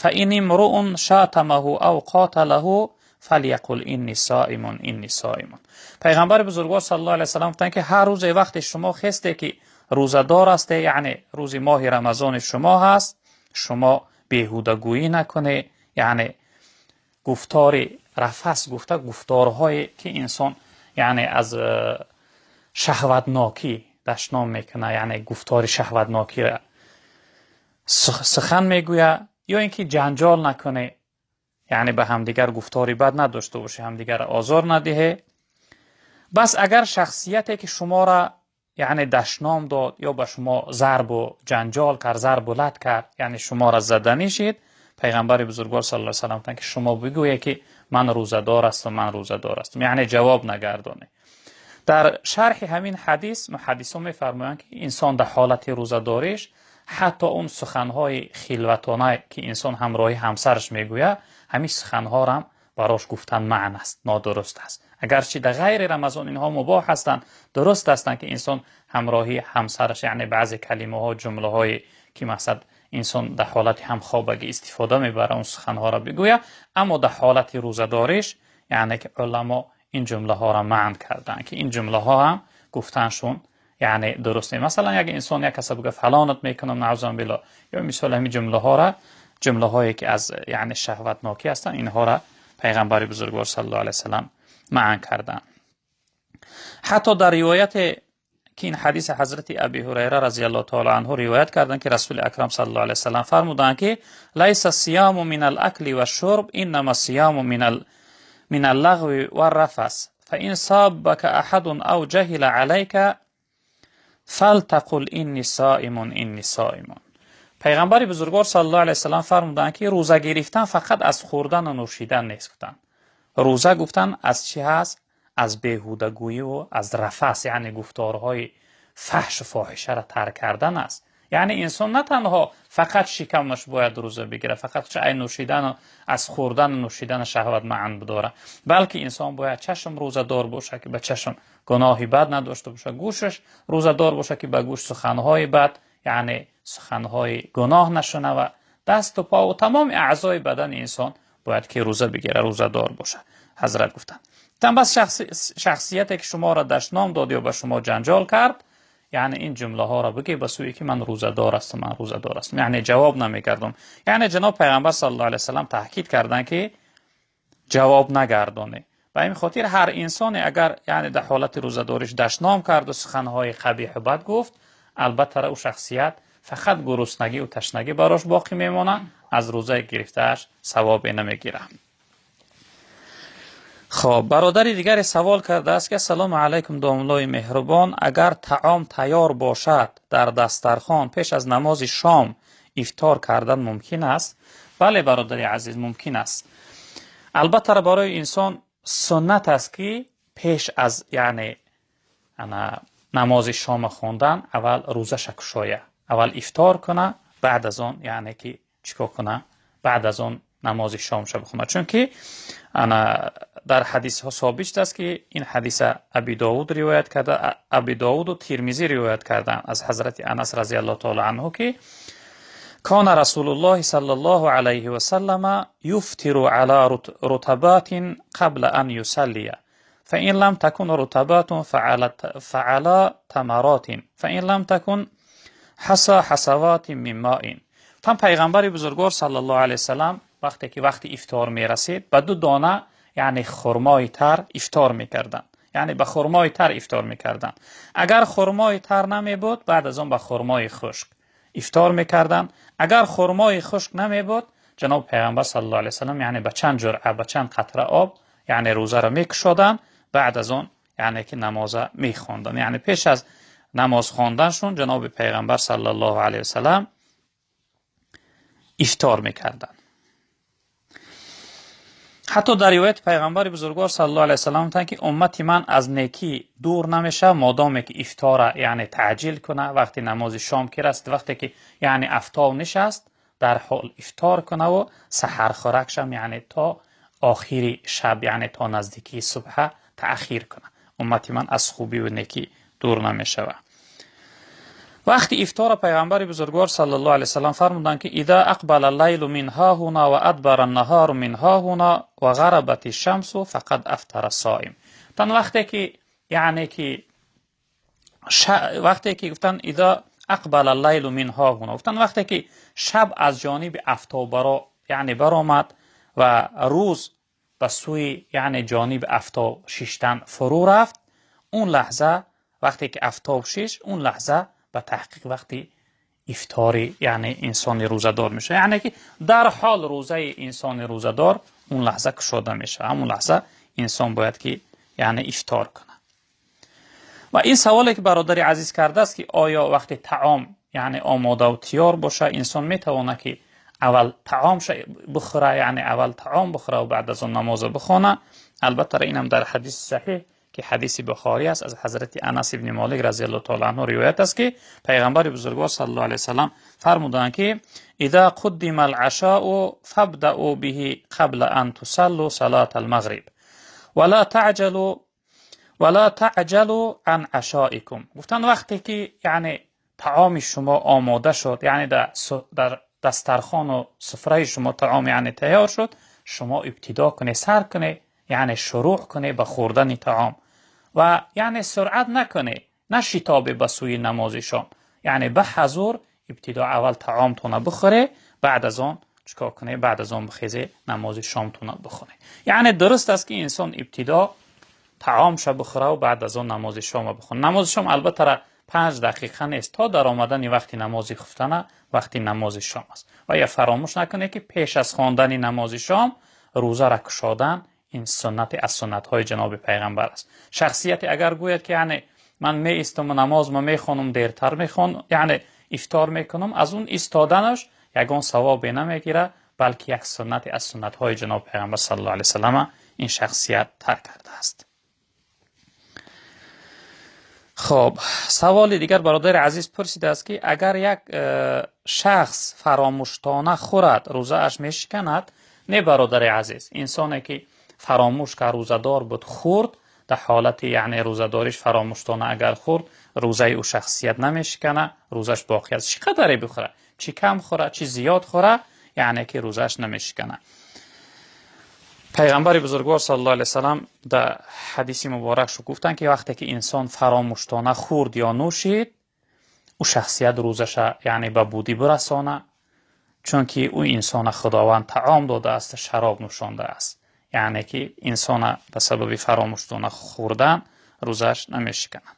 фаин имруун шатамаҳу ав қоталаҳу фалйақул инни соимун инни соимун. Пайғамбари бузургвор саллаллоҳу алайҳи васаллам гуфтанд, ки ҳар рӯзе вақте шумо хесте ки рӯзадор ҳасте, яъне рӯзи моҳи Рамазони шумо ҳаст, шумо беҳудагӯӣ накунед, яъне гуфтори рафас гуфта гуфторҳое ки инсон яъне аз шаҳватнокӣ дашном мекунад, яъне гуфтори шаҳватнокиро сухан мегӯяд, ё ин ки ҷанҷол накунед, яъне ба ҳамдигар гуфтори бад надошта бошед, ҳамдигарро озор надиҳед. Бас агар шахсияте ки шуморо яъне дашном дод ё ба шумо зарбу ҷанҷол кард, зарбу лат кард, яъне шуморо заданӣ шид, Пайғамбари бузургвор саллаллоҳу алайҳи васаллам гуфтанд, ки шумо бигӯед, ки ман рӯзадор ҳастам, ман рӯзадор ҳастам, яъне ҷавоб нагардонед. Дар шарҳи ҳамин ҳадис муҳаддисон мефармоянд, ки инсон дар ҳолати рӯзадориш ҳатто он суханҳои хилватона ки инсон ҳамроҳи ҳамсараш мегӯяд, ҳамин суханҳоро ҳам барош гуфтан маън аст, нодуруст аст. Агарчи дар ғайри Рамазон инҳо мубоҳ ҳастанд, дуруст ҳастанд, ки инсон ҳамроҳи ҳамсараш, яъне баъзе калимаҳо, ҷумлаҳое ки мақсад инсон дар ҳолати ҳамхобагӣ истифода мебарад, он суханҳоро бигӯяд, аммо дар ҳолати рӯзадориш, яъне ки уламо ин ҷумлаҳоро манъ карданд, ки ин ҷумлаҳо ҳам гуфтаншон яъне дуруст нест. Масалан, як инсон як каса бигӯяд фалонат мекунам, наъузу биллоҳ, ё мисол ҳамин ҷумлаҳоро, ҷумлаҳое ки аз яъне шаҳватнокӣ ҳастанд, инҳоро Пайғамбари бузургвор саллаллоҳу алайҳи васаллам манъ карданд. Ҳатто дар ривояте ки ин ҳадиси ҳазрати Аби Ҳурайра разияллоҳу таъала анҳу ривоят карданд, ки Расули Акрам саллаллоҳу алайҳи васаллам фармуданд, ки лайса сияму минал акли вашшурб, иннама сияму минал лағви варрафас, фаин саббака аҳадун ав ҷаҳила алайка фалтақул инни соимун инни соимун. Пайғамбари бузургвор саллаллоҳу алайҳи васаллам фармуданд, ки рӯза гирифтан фақат аз хӯрдану нӯшидан нест, гуфтанд. Рӯза гуфтан аз чӣ ҳаст? Аз беҳудагӯӣ ва аз рафас, яъне гуфторҳои фаҳшу фоҳишаро тарк кардан аст. Яъне инсон на танҳо фақат шикамаш бояд рӯза бигирад, фақат ай нӯшидану аз хӯрдану нӯшидан шаҳват манъ бидорад, балки инсон бояд чашм рӯзадор бошад, ки ба чашм гуноҳи бад надошта бошад, гӯшаш рӯзадор бошад, ки ба гӯш суханҳои бад, яъне суханҳои гуноҳ нашунавад, дасту по ва тамоми аъзои бадани инсон бояд ки рӯза бигирад, рӯзадор бошад. Ҳазрат гуфтанд, пас шахсияте ки шуморо дашном дод ё ба шумо ҷанҷол кард, яъне ин ҷумлаҳоро бигӯ ба сӯе ки ман рӯзадор ҳастам, ман рӯзадор ҳастам, яъне ҷавоб намегардам. Яъне ҷаноб Пайғамбар саллаллоҳу алайҳи васаллам таъкид карданд, ки ҷавоб нагардонӣ. Ба ин хотир ҳар инсоне агар яъне дар ҳолати рӯзадориш дашном кард ва суханҳои қабиҳу бад гуфт, албатта ӯ шахсият фақат гуруснагӣ ва ташнагӣ барош боқӣ мемонад, аз рӯзаи гирифтааш савобе намегирад. Хоб, бародари дигаре савол кардааст, ки ассалому алайкум домлои меҳрубон, агар таом тайёр бошад дар дастархон пеш аз намози шом ифтор кардан мумкин аст? Бале, бародари азиз, мумкин аст. Албатта барои инсон суннат аст, ки пеш аз яъне намози шома хондан аввал рӯзаша кушоя, аввал ифтор куна, баъд аз он яъне ки чикор куна, баъд аз он намози шомша бихонад. Чунки дар ҳадисҳо собит аст, ки ин ҳадиса Аби Довуд ривоят карда, Аби Довуду Тирмизӣ ривоят карданд аз ҳазрати Анас разияллоҳу таъала анҳу, ки кана Расулуллоҳи саллаллоҳу алайҳи васаллама юфтиру ала рутабатин қабла ан юсаллия, фаин лам такун рутабатун фаала тамаротин, фаин лам такун ҳаса ҳасаватин мин маин. Там Пайғамбари бузургвор саллаллоҳу алайҳи васаллам вақте ки вақти ифтор мерасид, ба ду дона яъне хурмои тар ифтор мекарданд, яъне ба хурмои тар ифтор мекарданд. Агар хурмои тар намебуд, баъд аз он ба хурмои хушк ифтор мекарданд. Агар хурмои хушк намебуд, ҷаноб Пайғамбар саллаллоҳу алайҳи васаллам яъне ба чанд ҷуръа, ба чанд қатра об яъне рӯзаро мекушоданд, баъд аз он яъне ки намоза мехонданд. Яъне пеш аз намоз хонданшон ҷаноби Пайғамбар саллаллоҳу алайҳи васаллам ифтор мекарданд. Ҳатто дар ривояти Пайғамбари бузургвор саллаллоҳу алайҳи васаллам гуфтанд, ки уммати ман аз некӣ дур намешавад, модоме ки ифтора яъне таъҷил кунад, вақти намози шом ки расид, вақте ки яъне афтоб нишаст, дар ҳол ифтор кунад ва саҳархӯракшам яъне то охири шаб, яъне то наздикии субҳа таъхир кунад. Уммати ман аз хубӣ ва некӣ дур намешавад. Вақти ифтора Пайғамбари бузургвор саллаллоҳу алайҳи васаллам фармуданд, ки иза ақбала лайлу мин ҳоҳуна ва адбара наҳору мин ҳоҳуна ва ғарабати шамсу фақад афтара соим. Тан вақте ки яъне ки вақте ки гуфтанд иза ақбала лайлу мин ҳоҳуна, гуфтанд вақте ки шаб аз ҷониби афтоб яъне баромад ва рӯз ба сӯи яъне ҷониби афтоб шиштан фурӯ рафт, он лаҳза вақте ки афтоб шишт, он лаҳза ба таҳқиқ вақти ифтори яъне инсони рӯзадор мешавад. Яъне ки дар ҳол рӯзаи инсони рӯзадор он лаҳза кушода мешавад, ҳамон лаҳза инсон бояд ки яъне ифтор кунад. Ва ин саволе ки бародари азиз кардааст, ки оё вақти таом яъне омода ва тиёр бошад, инсон метавонад ки аввал таомша бихӯра, яъне аввал таом бихӯра ва баъд аз он намоза бихонад. Албатта инам дар ҳадиси саҳиҳ ки ҳадиси Бухорӣ аст, аз ҳазрати Анас ибни Молик разияллоҳу таъала анҳу ривоят аст, ки Пайғамбари бузургвор саллаллоҳу алайҳи васаллам фармуданд, ки иза қуддима ал-ашаъу фабдаъу биҳи қабла ан тусаллу салата ал-мағриб ва ла таъҷалу ан ашаикум. Гуфтанд вақте ки яъне таоми шумо омода шуд, яъне дар дастархону суфраи шумо таом яъне тайёр шуд, шумо ибтидо кунед, сар кунед, яъне шурӯъ кунед ба хӯрдани таом ва яъне суръат накунед, на шитобе ба сӯи намози шом, яъне ба ҳазур ибтидо аввал таомтона бихӯре, баъд аз он чикор кунед, баъд аз он бихезе намози шомтона бихонед. Яъне дуруст аст, ки инсон ибтидо таомша бихӯра ва баъд аз он намози шома бихонад. Намози шом албатта 5 дақиқа нест, то дар омадани вақти намози хуфтана вақти намози шом аст. Ва я фаромӯш накунед, ки пеш аз хондани намози шом рӯзаро кушодан ин суннати аз суннатҳои ҷаноби пайғамбар аст. Шахсияте агар гӯяд, ки яъне ман меистам ва намозма мехонам, дертар мехонам, яъне ифтор мекунам, аз он истоданаш ягон савобе намегирад, балки як суннати аз суннатҳои ҷаноби пайғамбар саллаллоҳу алайҳи васаллам ин шахсият тарк кардааст. Хоб, саволи дигар бародари азиз пурсидааст, ки агар як шахс фаромӯштона хӯрад, рӯзааш мешиканад? Не, бародари азиз, инсоне ки фаромӯш кард, рӯзадор буд, хӯрд, дар ҳолати яъне рӯзадориш фаромӯштона агар хӯрд, рӯзаи ӯ шахсият намешикана, рӯзаш боқӣ аст. Чӣ қадаре бихӯрад, чӣ кам хӯрад, чӣ зиёд хӯрад, яъне ки рӯзааш намешикана. Пайғамбари бузургвор саллаллоҳу алайҳи васаллам дар ҳадиси муборакшо гуфтанд, ки вақте ки инсон фаромӯштона хӯрд ё нӯшид, ӯ шахсият рӯзаша яъне ба будӣ бирасона, чунки ӯ инсона Худованд таом додааст, шароб нӯшондааст. Яъне ки инсона ба сабаби фаромӯштона хӯрдан рӯзаш намешиканад.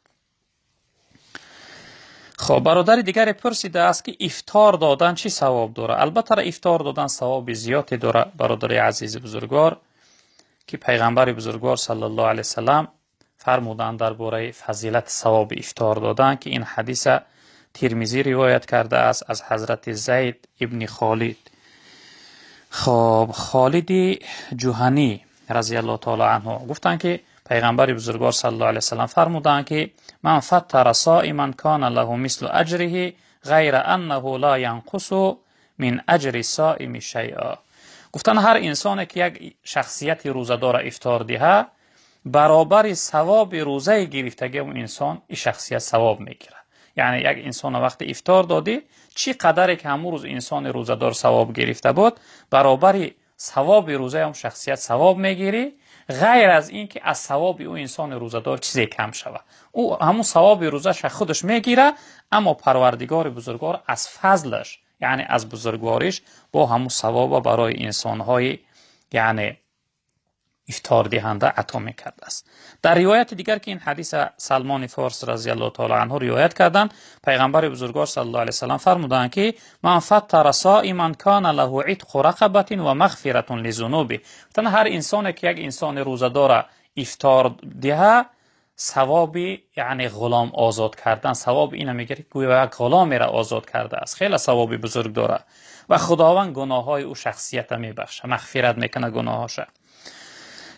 Хоб, бародари дигаре пурсидааст, ки ифтор додан чӣ савоб дорад? Албатта, ифтор додан савоби зиёде дорад, бародари азизи бузургвор, ки пайғамбари бузургвор саллаллоҳу алайҳи васаллам фармуданд дар бораи фазилати савоби ифтор додан, ки ин ҳадиса Тирмизӣ ривоят кардааст аз ҳазрати Зайд ибни Холид. Хоб, Холиди Ҷуҳанӣ разияллоҳу таоло анҳу гуфтанд, ки пайғамбари бузургвор саллаллоҳу алайҳи васаллам фармуданд, ки ман фаттара соиман кана лаҳу мислу аҷриҳи ғайра аннаҳу ла янқусу мин аҷри соими шайъа. Гуфтанд, ҳар инсоне ки як шахсияти рӯзадора ифтор диҳад, баробари савоби рӯзаи гирифтагии он инсон ин шахсият савоб мегирад. Яъне як инсона вақте ифтор додӣ, чӣ қадаре ки ҳамун рӯз инсони рӯзадор савоб гирифта буд, баробари савоби рӯзаи он шахсият савоб мегирӣ, ғайр аз ин ки аз савоби ӯ инсони рӯзадор чизе кам шавад. Ӯ ҳамун савоби рӯзаша худаш мегирад, аммо Парвардигори бузургвор аз фазлаш, яъне аз бузургвориш, бо ҳамун савоба барои инсонҳои яъне ифтордиҳанда ато мекардааст. Дар ривояти дигар, ки ин ҳадиса Салмони Форс разияллоҳу таоло анҳу ривоят карданд, пайғамбари бузургвор саллаллоҳу алайҳи васаллам фармуданд, ки ман фаттара соиман кана лаҳу итқу рақабатин ва мағфиратун лизунуби. Гуфтанд, ҳар инсоне ки як инсони рӯзадора ифтор диҳад, савоби яъне ғулом озод кардан, савоби ина мегирад, ки гӯё як ғуломеро озод кардааст. Хеле савоби бузург дорад ва Худованд гуноҳҳои ӯ шахсията мебахшад, мағфират мекунад гуноҳҳоша.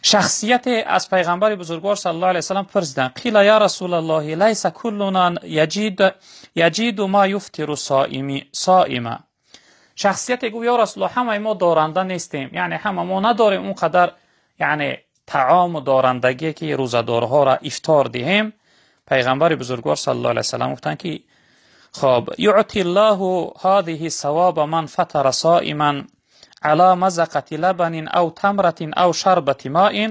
Шахсияте аз пайғамбари бузургвор саллаллоҳу алайҳи васаллам пурсиданд: қила я расулаллоҳи лайса куллуна яҷиду ма юфтиру соима. Шахсияте гуфт: ё Расулаллоҳ, ҳамаи мо доранда нестем, яъне ҳама мо надорем он қадар яъне таому дорандагие, ки рӯзадорҳоро ифтор диҳем. Пайғамбари бузургвор саллаллоҳу алайҳи васаллам гуфтанд, ки хоб, юъти ллоҳу ҳадиҳи савоба ман фатара соиман ала мазақати лабанин ав тамратин ав шарбати маин.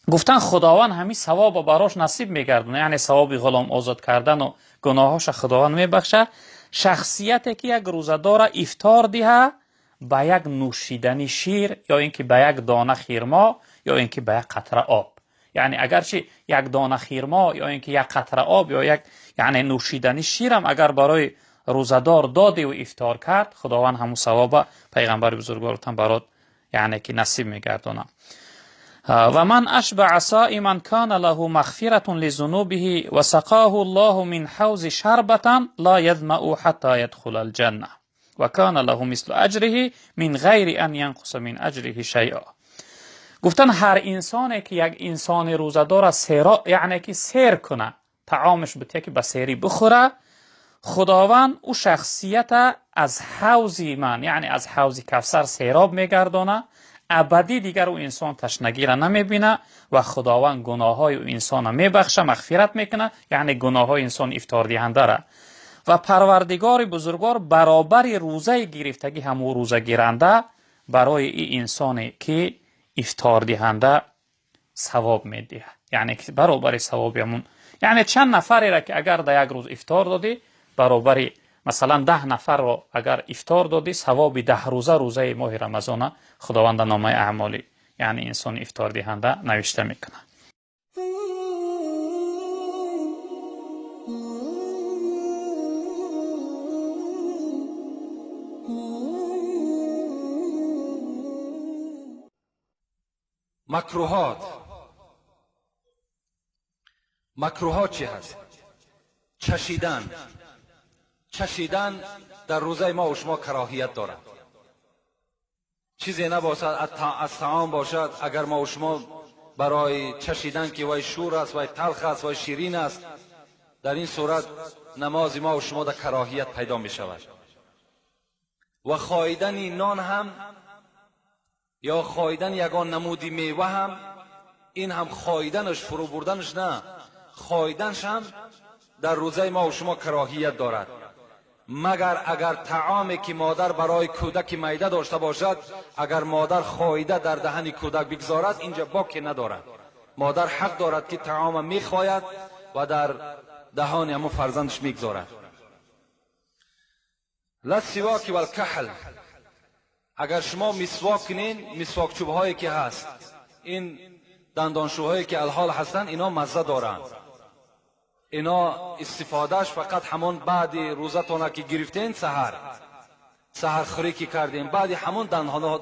Гуфтанд, Худованд ҳамин савоба барош насиб мегардонад, яъне савоби ғулом озод кардану гуноҳҳоша Худованд мебахшад, шахсияте ки як рӯзадора ифтор диҳад ба як нӯшидани шир, ё ин ки ба як дона хирмо, ё ин ки ба як қатра об. Яъне агарчи як дона хирмо, ё ин ки як қатра об, ё як яъне нӯшидани ширам агар барои рӯзадор додиву ифтор кард, Худованд ҳамун савоба, пайғамбари бузургвортан, барот яъне ки насиб мегардонад. Ва ман ашбаа соиман кана лаҳу мағфиратун лизунубиҳи ва сақоҳу ллоҳу мин ҳавзи шарбатан ла ядмаъу ҳатта ядхула алҷанна ва кана лаҳу мислу аҷриҳи мин ғайри ан янқуса мин аҷриҳи шайъа. Гуфтан, ҳар инсоне ки як инсони рӯзадора серо, яъне ки сер куна, таомаш бутия, ки ба серӣ бихӯра, Худованд ӯ шахсията аз ҳавзи ман, яъне аз ҳавзи Кавсар сероб мегардона, абадӣ дигар ӯ инсон ташнагиро намебина ва Худованд гуноҳҳои ӯ инсона мебахша, мағфират мекунад, яъне гуноҳҳои инсон ифтордиҳандара, ва Парвардигори бузургвор баробари рӯзаи гирифтагӣ ҳамун рӯзагиранда барои ин инсоне ки ифтордиҳанда савоб медиҳад, яъне ки баробари савоби ҳамун, яъне чанд нафареро ки агар дар як рӯз ифтор додӣ, баробари масалан 10 нафарро агар ифтор додӣ, савоби 10 рӯза рӯзаи моҳи Рамазона Худованд дар номаи аъмоли яъне инсони ифтордиҳанда навишта мекунад. مکروهات. مکروهات چی هست؟ چشیدن. چشیدن در روزه ما و شما کراهیت دارد. چیزی نباشد از طعام باشد، اگر ما و شما برای چشیدن که وای شور است، وای تلخ است، وای شیرین است، در این صورت نماز ما و شما در کراهیت پیدا می شود. و خایدن نان هم یا خایدن یگان نمودی میوه هم، این هم خایدنش فرو بردنش نه، خایدنش هم در روزه ما و شما کراهیت دارد. مگر اگر طعامی که مادر برای کودک میده داشته باشد، اگر مادر خایده در دهن کودک بگذارد، اینجا باکی ندارد. مادر حق دارد که طعام میخواید و در دهان همون فرزندش میگذارد. لسواک و الکحل. اگر شما مسواک کنین، مسواک چوب هایی که هست، این دندانشوهایی که الحال هستند، اینا مزه دارند. اینا استفادهش فقط همون بعد روزتون که گرفتین، سحر خوری که کردین، بعد همون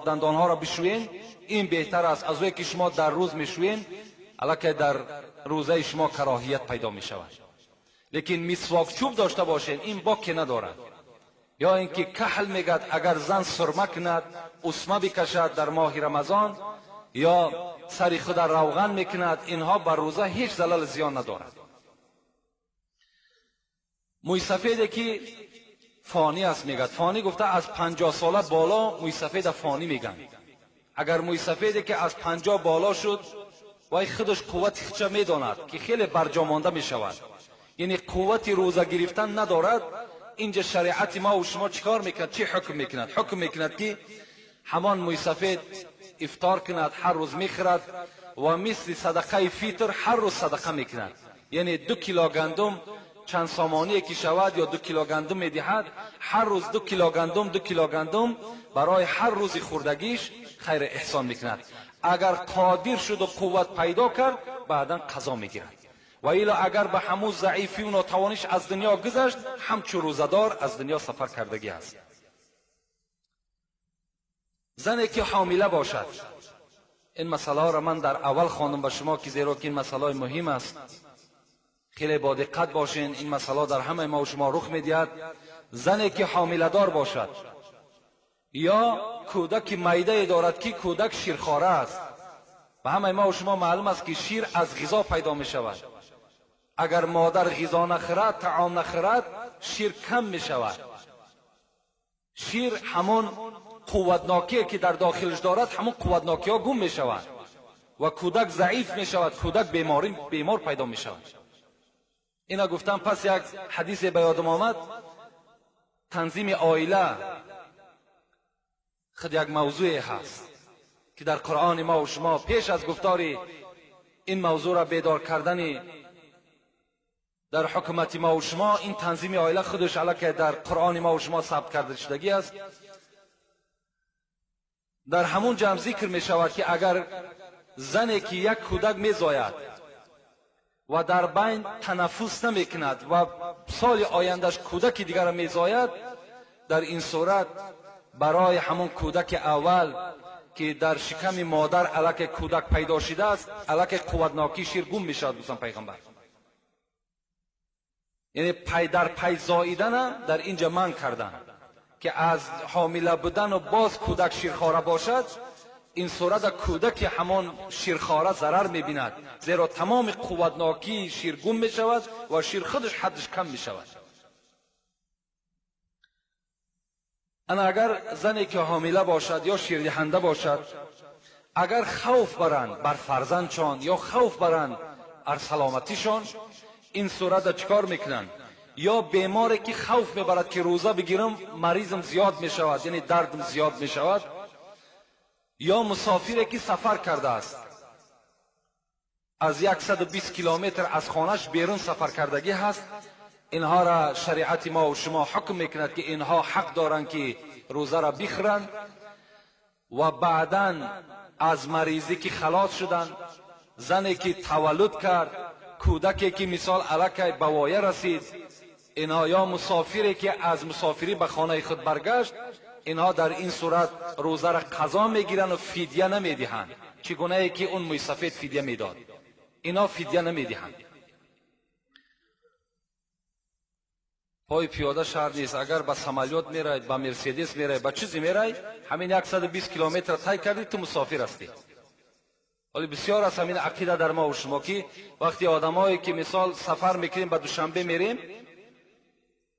دندانها را بشوین، این بهتر است از که شما در روز میشوین، الکه در روزه شما کراهیت پیدا می شود. لیکن مسواک چوب داشته باشین، این باکی ندارد. یا اینکه کحل میگد اگر زن سرمه کند، اسمه بکشد در ماه رمضان، یا سر خود روغن میکند، اینها بر روزه هیچ زلل زیان ندارد. موی سفیده که فانی است میگد، فانی گفته از 50 ساله بالا موی سفید فانی میگن. اگر موی سفیده که از 50 بالا شد، وای خودش قوت خودش میداند که خیلی برجا مانده میشود، یعنی قوت روزه گرفتن ندارد. اینجا شریعت ما و شما چیکار میکند؟ چی حکم میکند؟ حکم میکند که همان موی سفید افطار کند، هر روز میخورد و مثل صدقه فیتر هر روز صدقه میکند. یعنی 2 کیلو گندم چند سامانی که شود یا 2 کیلو گندم میدهد، هر روز 2 کیلو گندم، 2 کیلو گندم برای هر روز خوردگیش خیر احسان میکند. اگر قادر شد و قوت پیدا کرد، بعدا قضا میگیرد. و الا اگر به همون ضعیفی و ناتوانیش از دنیا گذشت، همچو روزدار از دنیا سفر کردگی است. زنی که حامله باشد، این مسئله را من در اول خواندم به شما که زیرا که این مسئله مهم است، خیلی با دقت باشین، این مسئله در همه ما و شما رخ میدهد. زنی که حامله دار باشد یا کودک میده دارد که کودک شیرخواره است، و همه ما و شما معلوم است که شیر از غذا پیدا می شود. اگر مادر غذا نخورد، طعام نخورد، شیر کم می شود. شیر همون قوتناکی که در داخلش دارد، همون قوتناکی ها گم می شود و کودک ضعیف می شود، کودک بیمار پیدا می شود. اینا گفتم. پس یک حدیث به یادم آمد، تنظیم عائله خود یک موضوع هست که در قرآن ما و شما پیش از گفتار این موضوع را بیدار کردن در حکومت ما و شما، این تنظیم عائله خودش علاکه در قرآن ما و شما ثبت کرده شدگی است. در همون جمع ذکر می شود که اگر زنی که یک کودک می زاید و در بین تنفس نمی کند و سال آیندهش کودک دیگر می زاید، در این صورت برای همون کودک اول که در شکم مادر علاکه کودک پیدا شده است، علاکه قوتناکی شیر گم می شود. دوستان پیغمبر یعنی پی در پی زاییدن در اینجا من کردن که از حامله بودن و باز کودک شیرخواره باشد، این صورت کودک همان شیرخواره ضرر میبیند، زیرا تمام قوتناکی شیر گم میشود و شیر خودش حدش کم میشود. انا اگر زنی که حامله باشد یا شیردهنده باشد، اگر خوف برند بر فرزندشان یا خوف برند بر سلامتیشان، این صورت چیکار میکنند؟ یا بیماری که خوف میبرد که روزه بگیرم مریضم زیاد میشود، یعنی دردم زیاد میشود، یا مسافری که سفر کرده است، از 120 کیلومتر از خانهش بیرون سفر کردگی هست، اینها را شریعت ما و شما حکم میکند که اینها حق دارند که روزه را بخورند و بعدا از مریضی که خلاص شدند، زنی که تولد کرد، کودکی که مثال الکی به وایه رسید، اینها یا مسافری که از مسافری به خانه خود برگشت، اینها در این صورت روزه را قضا میگیرند و فدیه نمیدهند. چگونه که اون موی فدیه میداد. اینا فدیه نمیدهند. پای پیاده شهر نیست. اگر با سمالیوت میرای، با مرسدس میرای، با چیزی میرای، همین 120 کیلومتر طی کردی تو مسافر هستی. ولی بسیار از همین عقیده در ما و شما که وقتی آدمایی که مثال سفر میکنیم به دوشنبه میریم،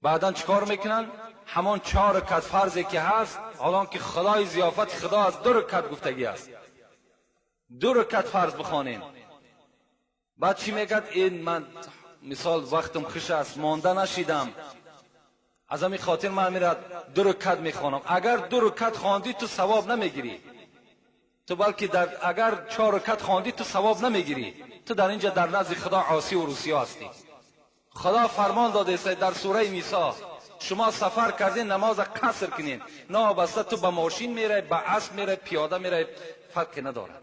بعدا چیکار میکنن؟ همان 4 رکعت فرضی که هست، حالان که خدای ضیافت خدا از 2 رکعت گفتگی است، 2 رکعت فرض بخوانیم. بعد چی میگد؟ این من مثال وقتم خوش است، مانده نشیدم، از همین خاطر من میرد 2 رکعت میخوانم. اگر 2 رکعت خواندی تو ثواب نمیگیری، تو بلکه در اگر 4 رکعت خواندی تو ثواب نمیگیری، تو در اینجا در نزد خدا عاصی و روسیا هستی. خدا فرمان داده است در سوره میسا، شما سفر کردین نماز قصر کنین، نه بسته تو با ماشین میره، با اسب میره، پیاده میره، فرق نداره.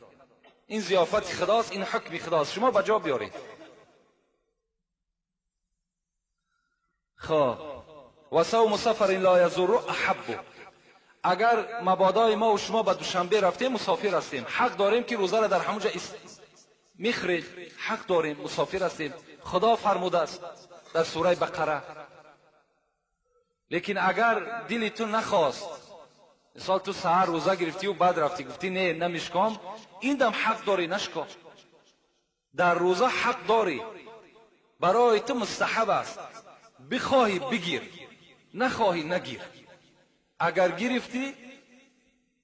این ضیافت خداست، این حکم خداست، شما به جا بیارید. خب و صوم سفر لا یضر احب. اگر مبادای ما و شما به دوشنبه رفتیم، مسافر هستیم، حق داریم که روزه را در همونجا میخرید، حق داریم، مسافر هستیم، خدا فرموده است در سوره بقره. لیکن اگر دل تو نخواست، مثال تو سحر روزه گرفتی و بعد رفتی گفتی نه نمیشکام، این دم حق داری نشکا. در روزه حق داری، برای تو مستحب است، بخواهی بگیر، نخواهی نگیر. اگر گرفتی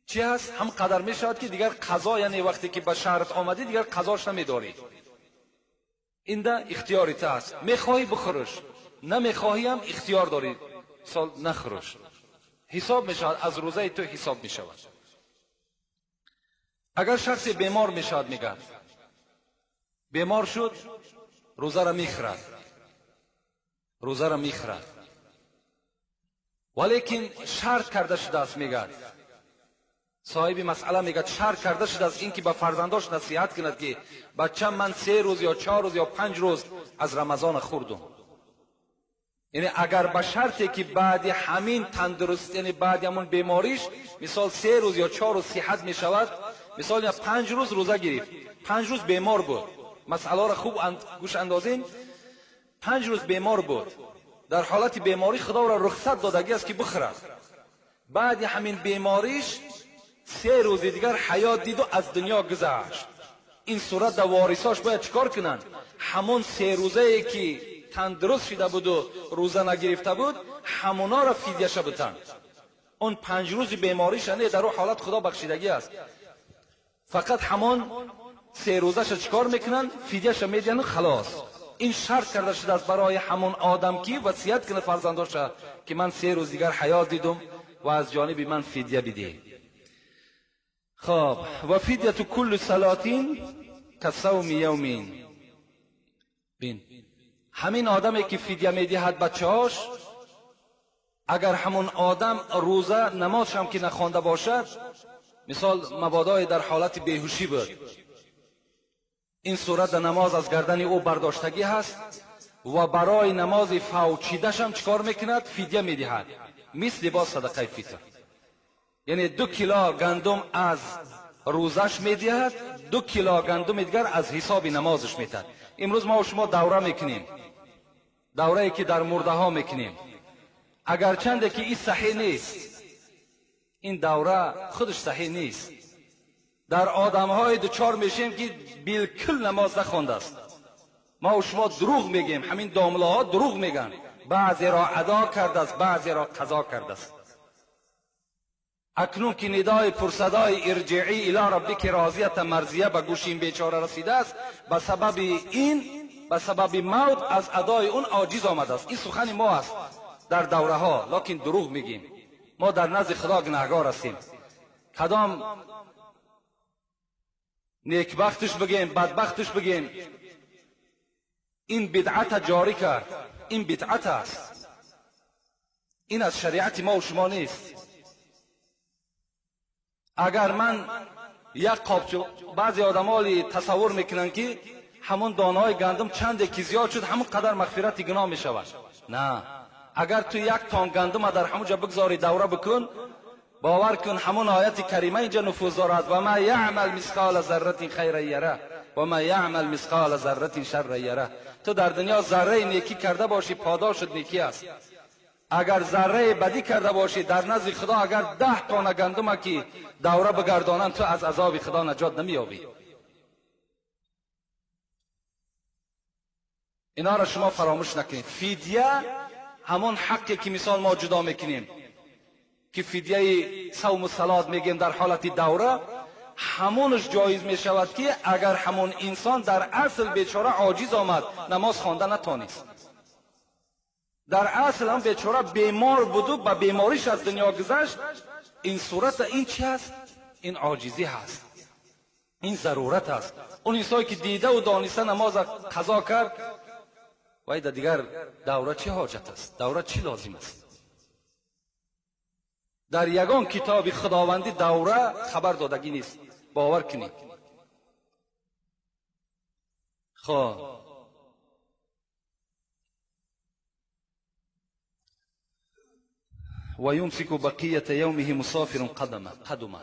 چی هست؟ هم قدر می شود که دیگر قضا، یعنی وقتی که به شهرت آمدی دیگر قضاش نمیداری. این ده اختیاری تو هست، میخواهی بخورش، نمیخواهی هم اختیار داری، سال نخورش، حساب می شود، از روزه تو حساب می شود. اگر شخص بیمار می شود، میگن بیمار شد، روزه را میخورد، روزه را میخورد، ولیکن شرط کرده شده است. میگن صاحب مسئله میگه شرط کرده شده است اینکه به فرزنداش نصیحت کند که بچه من 3 روز یا 4 روز یا 5 روز از رمضان خوردم. یعنی اگر به شرطی که بعد همین تندرست، یعنی بعد همون بیماریش، مثال 3 روز یا 4 روز صحت میشود، مثال یا 5 روز روزه گرفت، 5 روز بیمار بود، مسئله را خوب گوش اندازین، 5 روز بیمار بود، در حالت بیماری خدا را رخصت دادگی است که بخورد. بعد همین بیماریش 3 روز دیگر حیات دید و از دنیا گذشت. این صورت در وارثاش باید چیکار کنند؟ همون 3 روزه ای که تندرست شده بود و روزه نگرفته بود، همونا را فدیه بتن. اون 5 روز بیماریش نه، در اون حالت خدا بخشیدگی است. فقط همون 3 روزش چیکار میکنن؟ فدیه‌ش میدن و خلاص. این شرط کرده شده است برای همون آدم که وصیت کنه فرزنداش که من 3 روز دیگر حیات دیدم و از جانب من فدیه بده. خب و فدیه کل صلاتین کصوم یومین. بین همین آدمی که فدیه میدهد بچه‌هاش، اگر همون آدم روزه نمازش هم که نخوانده باشد، مثال مبادای در حالت بیهوشی بود، این صورت نماز از گردن او برداشتگی هست و برای نماز فوتیدش هم چیکار میکند؟ فدیه میدهد، مثل با صدقه فطر. یعنی 2 کیلو گندم از روزش میدهد، 2 کیلو گندم دیگر از حساب نمازش میدهد. امروز ما و شما دوره میکنیم، دوره ای که در مرده ها میکنیم، اگرچند که این صحیح نیست، این دوره خودش صحیح نیست. در آدم های دچار میشیم که بالکل نماز نخوانده است. ما و شما دروغ میگیم، همین دامله ها دروغ میگن، بعضی را ادا کرده است، بعضی را قضا کرده است. اکنون که ندای پرصدای ارجعی الی ربک راضیه مرضیه به گوش این بیچاره رسیده است، به سبب این، به سبب موت از ادای اون عاجز آمده است. این سخن ما است در دوره ها، لکن دروغ میگیم. ما در نزد خدا گناهگار هستیم. کدام نیکبختش بگیم، بدبختش بگیم، این بدعت جاری کرد، این بدعت است، این از شریعت ما و شما نیست. اگر من یک قابچه، بعضی آدمالی تصور میکنن که همون دانه‌های گندم چند که زیاد شد همون قدر مغفرت گناه میشود. نه، اگر تو 1 تن گندم در همونجا بگذاری دوره بکن، باور کن همون آیت کریمه اینجا نفوذ دارد: و ما یعمل مثقال ذره خیرا یره و ما یعمل مثقال ذره شرا یره. تو در دنیا ذره نیکی کرده باشی پاداشت نیکی است، اگر ذره بدی کرده باشی در نزد خدا اگر 10 تانه گندم که دوره بگردانند تو از عذاب خدا نجات نمییابی. اینا را شما فراموش نکنید. فدیه همون حقی که مثال ما جدا میکنیم که فدیه صوم و صلات میگیم در حالت دوره، همونش جایز میشود که اگر همون انسان در اصل بیچاره عاجز آمد نماز خوانده نتانست، در اصل هم بیچاره بیمار بود و به بیماریش از دنیا گذشت، این صورت این چی هست؟ این عاجزی هست، این ضرورت است. اون انسانی که دیده و دانسته نماز قضا کرد، وای در دیگر دوره چه حاجت است؟ دوره چی لازم است؟ در یگان کتاب خداوندی دوره خبر دادگی نیست، باور کنید. خب و یمسک بقیه یومه مسافر قدمه.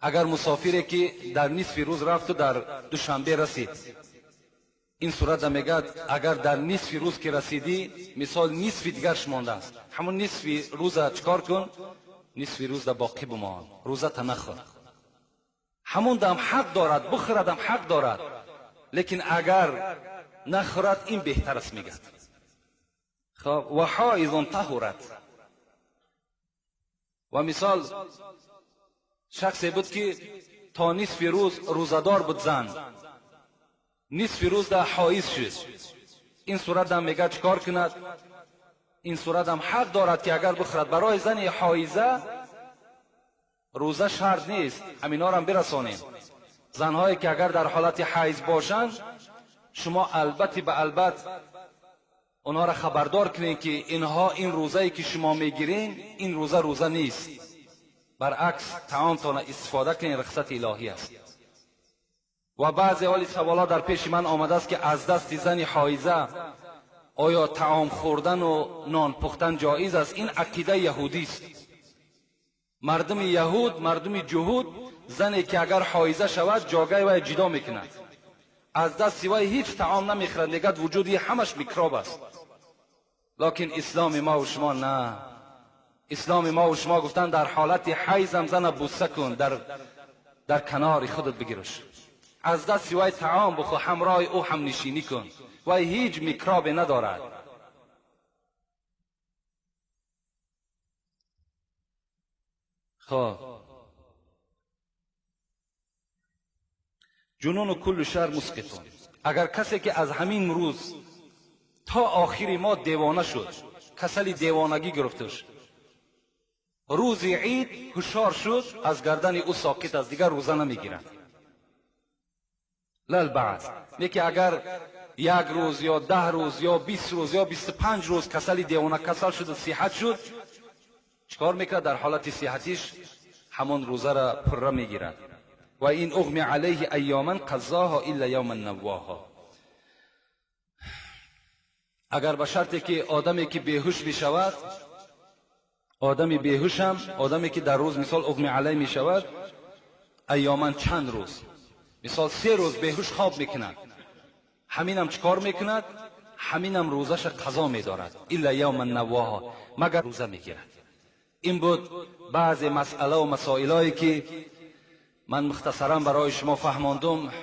اگر مسافری که در نصف روز رفت و در دوشنبه رسید، این صورت میگه اگر در نصف روز که رسیدی، مثال نصف دیگرش مانده است، همون نصف روز چکار کن؟ نصف روز در باقی بمان، روزه تا نخور. همون دم حق دارد بخوردم حق دارد، لیکن اگر نخورد این بهتر است میگه. خب و حائض طهرت. و مثال شخصی بود که تا نصف روز روزدار بود، زن نصف روز در حائض شد، این صورت هم میگه چکار کند؟ این صورت هم حق دارد که اگر بخورد. برای زن حائضه روزه شرط نیست، همینا را هم برسانیم. زنهایی که اگر در حالت حیض باشند، شما البته به البته اونها را خبردار کنین که اینها این روزه‌ای که شما میگیرین این روزه روزه نیست، برعکس طعامتان استفاده کنین، رخصت الهی است. و بعضی حالی سوالا در پیش من آمده است که از دست زن حائضه آیا طعام خوردن و نان پختن جایز است؟ این عقیده یهودی است. مردم یهود، مردم جهود، زنی که اگر حائضه شود جاگه وی جدا میکند، از دست وی هیچ طعام نمیخورد، میگد وجودی همش میکروب است. لکن اسلام ما و شما نه. اسلام ما و شما گفتن در حالت حیض هم زن بوسه کن، در کنار خودت بگیرش، از دست وی طعام بخور، همراه او هم نشینی کن، وی هیچ میکروب ندارد. خب جنون کل شر مسقطون. اگر کسی که از همین روز تا آخر ما دیوانه شد، کسل دیوانگی گرفتش، روز عید هوشیار شد، از گردن او ساقط از دیگر روزه نمیگیرد. للبعض یکی اگر 1 روز یا 10 روز یا 20 روز یا 25 روز کسل دیوانه کسل شد و صحت شد، چکار میکرد؟ در حالت صحتیش همون روزه را پره میگیرد. و این اغمی علیه ایاما قضاها الا یوما نواها. اگر به شرطی که آدمی که بیهوش میشود، آدمی بیهوش هم، آدمی که در روز مثال اغمی علیه میشود، ایاما چند روز، مثال 3 روز بیهوش خواب میکند، همینم چکار میکند؟ همینم روزش قضا میدارد. الا یوما نواها، مگر روزه میگیرد. این بود بعضی مسئله و مسائلایی که من مختصرا برای شما فهماندم.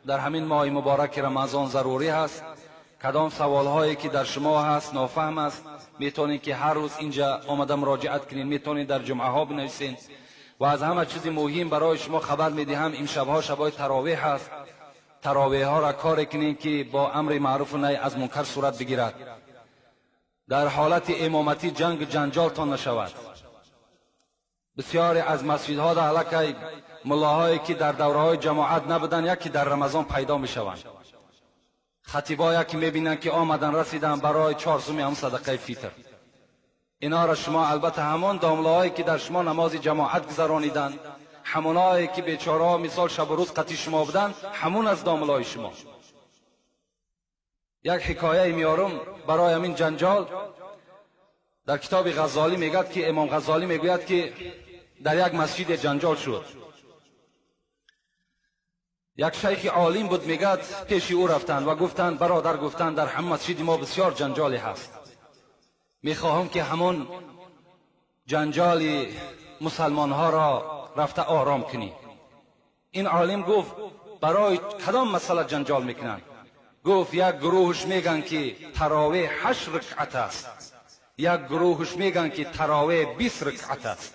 در همین ماه مبارک رمضان ضروری هست. کدام سوالهایی که در شما هست نافهم است، میتونید که هر روز اینجا آمده مراجعت کنید، میتونید در جمعه ها بنویسین. و از همه چیز مهم برای شما خبر میدهم، این شبها شبهای تراویح هست. تراویح ها را کار کنید که با امر معروف و نهی از منکر صورت بگیرد. در حالت امامتی جنگ جنجالتان نشود. بسیاری از مسجدها در علاقه ملاهایی که در دوره‌های جماعت نبودن یکی در رمضان پیدا میشوند. خطیبا یکی میبینن که آمدن رسیدن برای 4 سومی هم صدقه فیتر. اینا را شما البته همان داملاهایی که در شما نماز جماعت گذرانیدن، همونایی که بیچاره مثال شب و روز قطی شما بودن، همون از داملای شما. یک حکایه میارم برای همین جنجال. در کتاب غزالی میگد که امام غزالی میگوید که در یک مسجد جنجال شد. یک شیخ عالم بود، میگد پیش او رفتند و گفتند برادر، گفتند در هم مسجد ما بسیار جنجالی هست، میخواهم که همون جنجال مسلمان ها را رفته آرام کنی. این عالم گفت برای کدام مسئله جنجال میکنند؟ گفت یک گروهش میگن که تراویح 8 رکعت است، یک گروهش میگن که تراویح 20 رکعت است.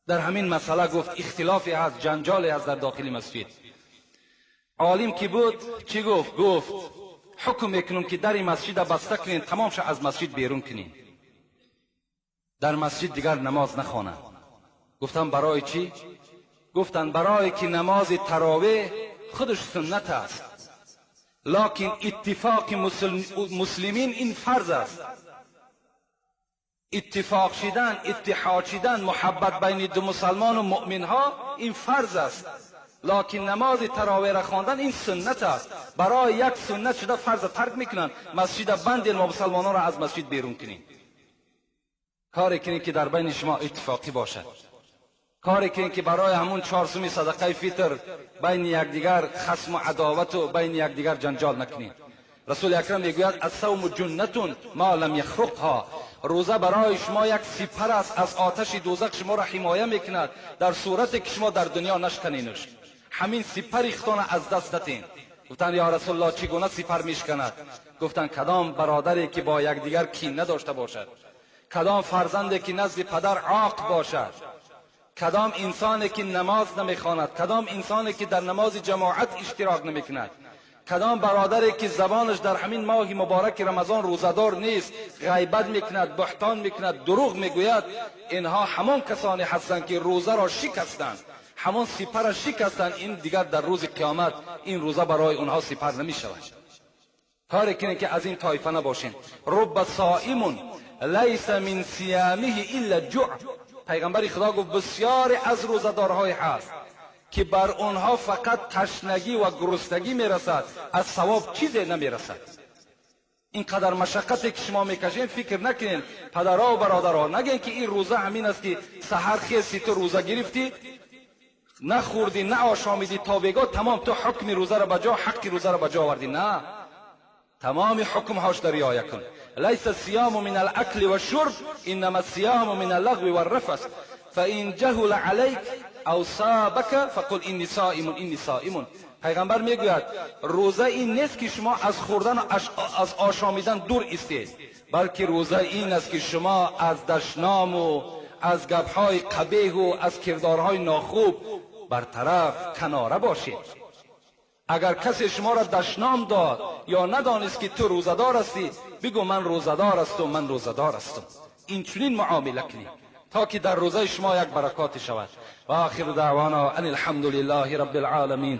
در همین مسئله گفت اختلافی هست، جنجالی هست در داخل مسجد. عالم که بود چی گفت؟ گفت حکم میکنم که در مسجد بسته کنین، تمامش از مسجد بیرون کنین، در مسجد دیگر نماز نخوانند. گفتم برای چی؟ گفتن برای که نماز تراویح خودش سنت است، لکن اتفاق مسلمین این فرض است. اتفاق شدن، اتحاد شدن، محبت بین دو مسلمان و مؤمن ها این فرض است، لکن نماز تراویح را خواندن این سنت است. برای یک سنت شده فرض ترک میکنن، مسجد بند ما مسلمانان را از مسجد بیرون کنین. کاری کنین که در بین شما اتفاقی باشد، کاری کنین که برای همون 4 سومی صدقه فطر بین یکدیگر خصم و عداوت و بین یکدیگر جنجال نکنین. رسول اکرم میگوید الصوم جنة ما لم یخرقها، روزه برای شما یک سپر است از آتش دوزخ، شما را حمایه میکند در صورتی که شما در دنیا نشکنینش. همین سپر خودتان از دست ندین. گفتند یا رسول الله چگونه سپر میشکند؟ گفتند کدام برادری که با یکدیگر کین نداشته باشد، کدام فرزندی که نزد پدر عاق باشد، کدام انسانی که نماز نمیخواند، کدام انسانی که در نماز جماعت اشتراک نمیکند، کدام برادری که زبانش در همین ماه مبارک رمضان روزه‌دار نیست، غیبت میکند، بهتان میکند، دروغ میگوید، اینها همان کسانی هستند که روزه را شکستند، همان سپر را شکستند. این دیگر در روز قیامت این روزه برای اونها سپر نمیشود. کاری کنید که از این طایفه نباشین. رب صائم لیس من صیامه الا جوع. پیغمبر خدا گفت بسیاری از روزه‌دارهای هست که بر آنها فقط تشنگی و گرسنگی میرسد، از ثواب چیزی نمیرسد. اینقدر مشقتی که شما میکشین فکر نکنین پدرها و برادرها، نگین که این روزه همین است که سحر خیستی تو روزه گرفتی، نخوردی، نه آشامیدی تا بگاه تمام تو حکم روزه را بجا، حق روزه را بجا آوردی. نه، تمام حکم هاش در رعایت کن. لیس الصیام من الاکل والشرب انما الصیام من اللغو والرفث فان جهل علیک او صابک فقل انی صائم انی صائم. پیغمبر میگوید روزه این نیست که شما از خوردن و از آشامیدن دور ایستید، بلکه روزه این است که شما از دشنام و از گپهای قبیح و از کردارهای ناخوب برطرف کناره باشید. اگر کسی شما را دشنام داد یا ندانست که تو روزه‌دار هستی، بگو من روزه‌دار هستم، من روزه‌دار هستم. این چنین معامله کنید تا که در روزه شما یک برکات شود. و آخر دعوانا ان الحمد لله رب العالمین.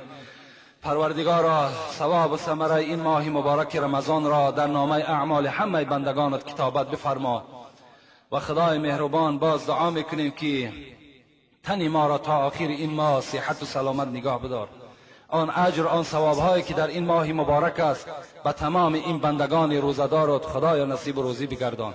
پروردگارا ثواب و ثمره این ماه مبارک رمضان را در نامه اعمال همه بندگانت کتابت بفرما. و خدای مهربان باز دعا میکنیم که تن ما را تا آخر این ماه صحت و سلامت نگاه بدار. آن اجر، آن ثواب هایی که در این ماه مبارک است به تمام این بندگان روزه‌دارت خدایا نصیب روزی بگردان.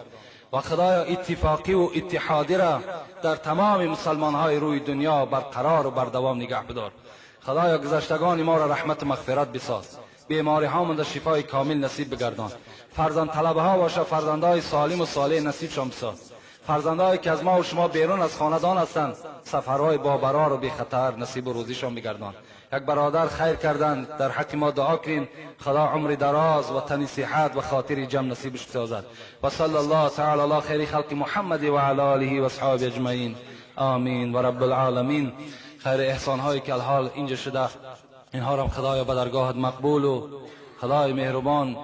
و خدایا اتفاقی و اتحادی را در تمام مسلمان های روی دنیا برقرار و بردوام نگه بدار. خدایا گذشتگان ما را رحمت و مغفرت بساز، بیماری ها در شفای کامل نصیب بگردان. فرزند طلبه ها باشه فرزندهای سالم و صالح نصیب شان بساز. فرزندهایی که از ما و شما بیرون از خاندان هستند سفرهای با برار و بی خطر نصیب و روزیشان بگردان. یک برادر خیر کردن در حق ما دعا کنیم، خدا عمر دراز و تن صحت و خاطر جمع نصیبش بسازد. و صلی الله تعالی علی خیر خلق محمد و علی آله و اصحابه اجمعین، آمین و رب العالمین. خیر احسان هایی که الحال اینجا شده اینها را خدایا به درگاهت مقبول و خدای مهربان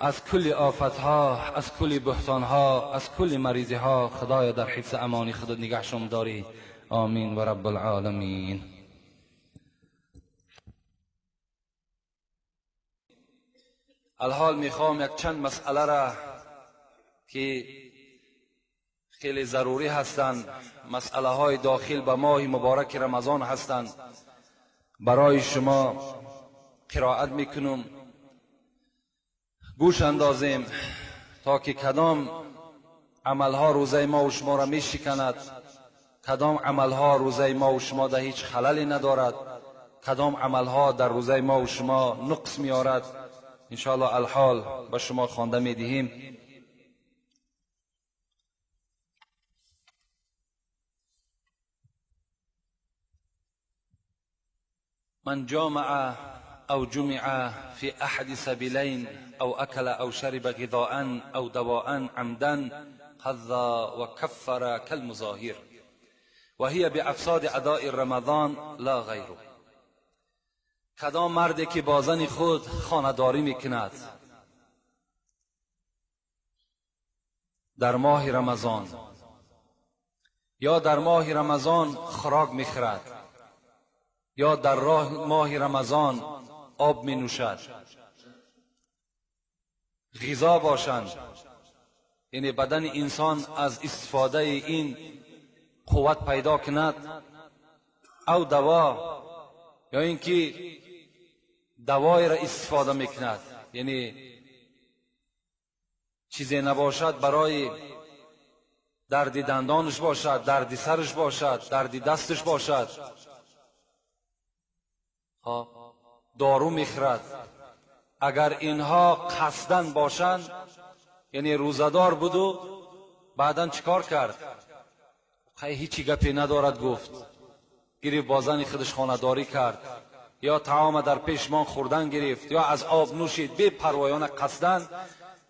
از کل آفتها، از کل بحتانها، از کل مریضیها خدایا در حفظ امانی خودت نگهشون داری، آمین و رب العالمین. الحال میخوام یک چند مسئله را که خیلی ضروری هستند، مسئله های داخل به ماه مبارک رمضان هستند، برای شما قرائت میکنم. گوش اندازیم تا که کدام عملها روزه ما و شما را میشکند کدام عملها روزه ما و شما در هیچ خللی ندارد، کدام عملها در روزه ما و شما نقص میارد. انشاءالله الحال به شما خوانده میدهیم. من جامع أو جمع في أحد سبيلين أو أكل أو شرب غذاء أو دواء عمدا قضى وكفر كالمظاهر وهي بأفساد أداء رمضان لا غيره. کدام مردی که با زن خود خانه‌داری میکند در ماه رمضان یا در ماه رمضان خوراک میخورد یا در راه ماه رمضان آب می نوشد، غذا باشند، یعنی بدن انسان از استفاده این قوت پیدا کند، او دوا یا اینکه دوای را استفاده میکند، یعنی چیزی نباشد برای درد دندانش باشد، درد سرش باشد، درد دستش باشد، دارو میخورد. اگر اینها قصدن باشند، یعنی روزدار بود و بعدا چیکار کرد؟ هیچی گپی ندارد گفت، گرفت با زن خودش خانه‌داری کرد، یا طعام در پیشمان خوردن گرفت، یا از آب نوشید بی پروایانه قصدن.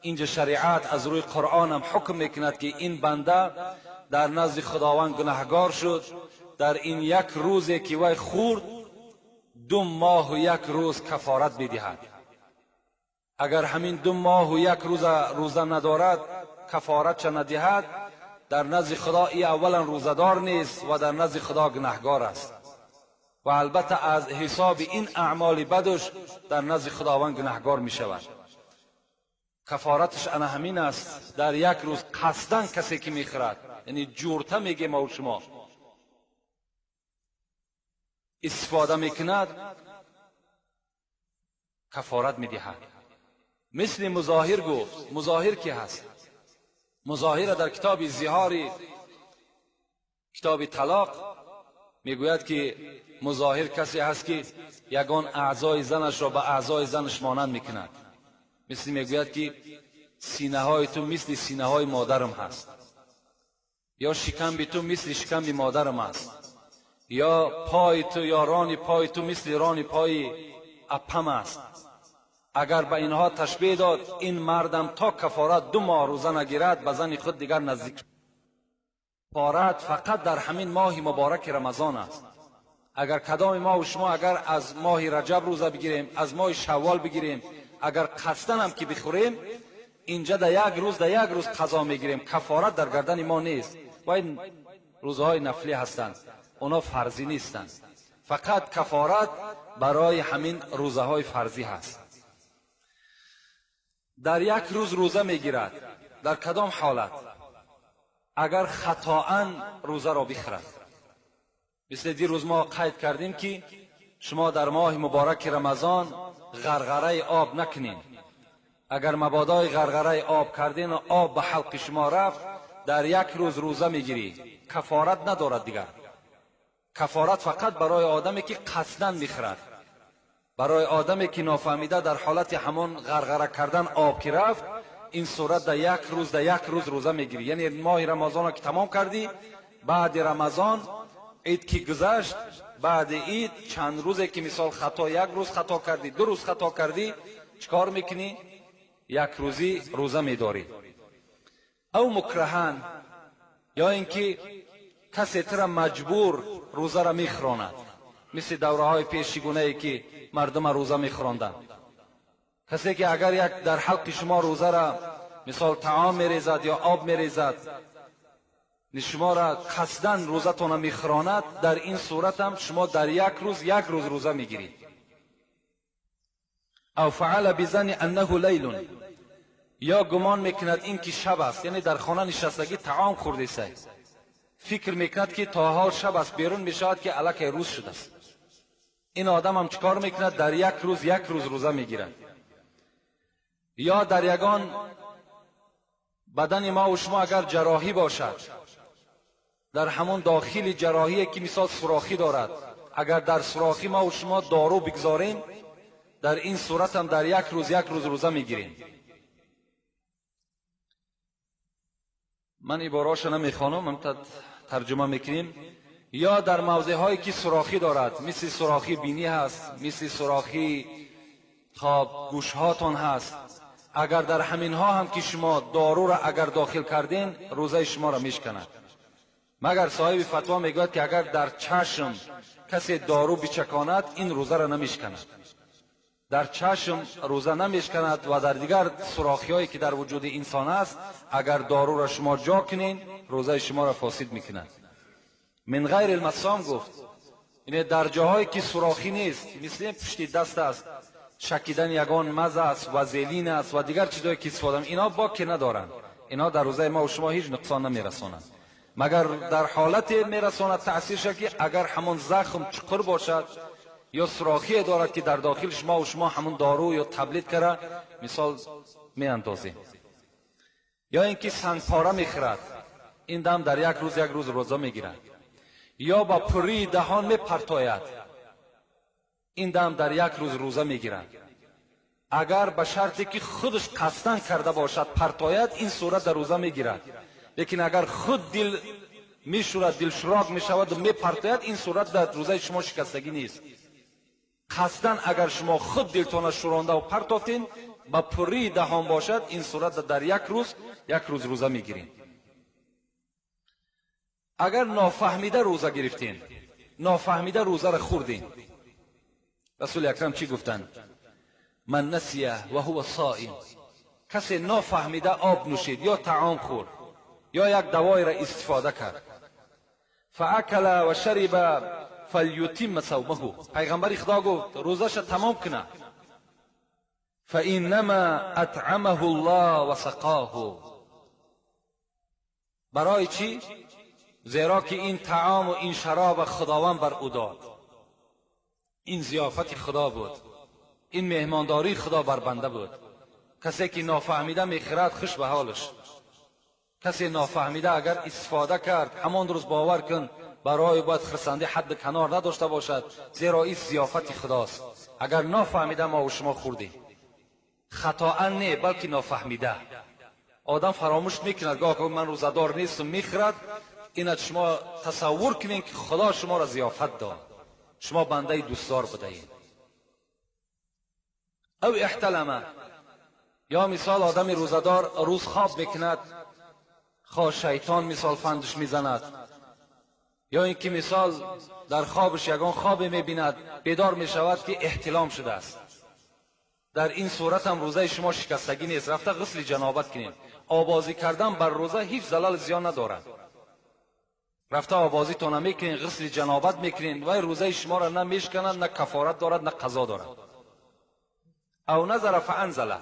اینجا شریعت از روی قرآن هم حکم میکند که این بنده در نزد خداوند گناهگار شد، در این یک روزی که وی خورد 2 ماه و 1 روز کفارت میدهد. اگر همین 2 ماه و 1 روز روزه ندارد، کفارت چه ندهد، در نزد خدا ای اولا روزدار نیست و در نزد خدا گناهگار است و البته از حساب این اعمال بدش در نزد خداوند گناهگار می شود. کفارتش انا همین است، در یک روز قصدن کسی که میخورد، یعنی جورته میگه ما و شما استفاده میکند، کفارت میدهد. مثل مظاهر گفت. مظاهر کی هست؟ مظاهر در کتاب زهاری، کتاب طلاق میگوید که مظاهر کسی هست که یگان اعضای زنش را به اعضای زنش مانند میکند. مثل میگوید که سینه های تو مثل سینه های مادرم هست، یا شکم تو مثل شکم مادرم است، یا پای تو یا ران پای تو مثل ران پای اپم است. اگر به اینها تشبیه داد، این مردم تا کفارت 2 ماه روزه نگیرد به زن خود دیگر نزدیک. کفارت فقط در همین ماه مبارک رمضان است. اگر کدام ما و شما اگر از ماه رجب روزه بگیریم، از ماه شوال بگیریم، اگر قصدن هم که بخوریم، اینجا در یک روز در یک روز قضا میگیریم، کفارت در گردن ما نیست. و این روزهای نفلی هستند، اونا فرضی نیستند. فقط کفارت برای همین روزه های فرضی هست. در یک روز روزه میگیرد، در کدام حالت؟ اگر خطاً روزه را بخورد. مثل دیروز ما قید کردیم که شما در ماه مبارک رمضان غرغره آب نکنین. اگر مبادای غرغره آب کردین و آب به حلق شما رفت، در یک روز روزه میگیری، کفارت ندارد دیگر. کفارت فقط برای آدمی که قصداً میخورد، برای آدمی که نافهمیده در حالت همان غرغره کردن آب که رفت، این صورت در یک روز در یک روز روزه میگیری. یعنی ماه رمضان را که تمام کردی، بعد رمضان عید که گذشت، بعد عید چند روزه که مثال خطا، یک روز خطا کردی، 2 روز خطا کردی، چیکار میکنی؟ یک روزی روزه میداری. او مکرهن، یا اینکه کسی تر مجبور روزه را میخوراند، مثل دوره های پیشگونه ای که مردم روزه میخوراندند. کسی که اگر یک در حلق شما روزه را مثال طعام میریزد یا آب میریزد، شما را قصداً روزتون میخوراند، در این صورت هم شما در یک روز یک روز روزه میگیرید. او فعل بزن انه لیل، یا گمان میکند این که شب است، یعنی در خانه نشستگی طعام خورده است، فکر میکند که تا حال شب است، بیرون میشود که الکی روز شده است. این آدم هم چیکار میکند؟ در یک روز یک روز روزه میگیرد. یا در یگان بدن ما و شما اگر جراحی باشد، در همون داخل جراحی که مثال سوراخی دارد، اگر در سوراخی ما و شما دارو بگذاریم، در این صورت هم در یک روز یک روز روزه میگیریم. من عباراشو نمیخوانم، من ترجمه میکنیم. یا در موضع هایی که سوراخی دارد، مثل سوراخی بینی هست، مثل سوراخی خواب گوش هاتون هست، اگر در همین ها هم که شما دارو را اگر داخل کردین، روزه شما را میشکند. مگر صاحب فتوا میگوید که اگر در چشم کسی دارو بچکاند، این روزه را نمیشکند. در چشم روزه نمیشکند و در دیگر سوراخی هایی که در وجود انسان است، اگر دارو را شما جا کنین، روزه شما را فاسد میکند. من غیر المسام گفت، یعنی در جاهایی که سوراخی نیست، مثل پشت دست است، شکیدن یگان مزه است و زیلین است و دیگر چیزهایی که استفاده، اینا باکی ندارند، اینا در روزه ما و شما هیچ نقصان نمیرسانند. مگر در حالت میرساند تاثیرش که اگر همون زخم چقر باشد یا سوراخی دارد که در داخل شما و شما همون دارو یا تبلیت کرده مثال میاندازیم. یا اینکه سنگ پاره میخورد، این دم در یک روز یک روز روزه میگیرد. یا با پری دهان میپرتاید، این دم در یک روز روزه میگیرد. اگر به شرطی که خودش قصدن کرده باشد پرتاید، این صورت در روزه میگیرد. لیکن اگر خود دل میشورد، دل شراک میشود و میپرتاید، این صورت در روزه شما شکستگی نیست. قصدن اگر شما خود دلتان شورانده و پرتافتین، با پری دهان باشد، این صورت در یک روز یک روز روزه میگیرین. اگر نافهمیده روزه گرفتین، نافهمیده روزه را خوردین، رسول اکرم چی گفتند؟ من نسیه و هو صائم، کسی نافهمیده آب نوشید یا طعام خورد یا یک دوای را استفاده کرد، فاکل و شرب فلیتم صومه، پیغمبر خدا گفت روزش تمام کنه. فانما اطعمه الله و سقاه، برای چی؟ زیرا که این طعام و این شراب خداوند بر او داد، این ضیافت خدا بود، این مهمانداری خدا بر بنده بود. کسی که نافهمیده میخرد خوش به حالش، کسی نافهمیده اگر استفاده کرد همان روز باور کن برای باید خرسندی حد کنار نداشته باشد، زیرا این ضیافت خداست. اگر نافهمیده ما و شما خوردیم، خطا نه بلکه نافهمیده. آدم فراموش میکند، گاه من روزه‌دار نیستم میخرد، این شما تصور کنین که خدا شما را ضیافت داد، شما بنده دوستدار بودید. او احتلمه، یا مثال آدم روزه‌دار روز خواب میکند، خواه شیطان مثال فندش میزند، یا اینکه مثال در خوابش یگان خواب میبیند، بیدار میشود که احتلام شده است. در این صورت هم روزه شما شکستگی نیست، رفته غسل جنابت کنید. آبازی کردن بر روزه هیچ زلال زیان ندارد. رفته آبازی تو نمیکنین، غسل جنابت میکنین، و روزه شما را نه میشکنند، نه کفارت دارد، نه قضا دارد. او نظر فانزله،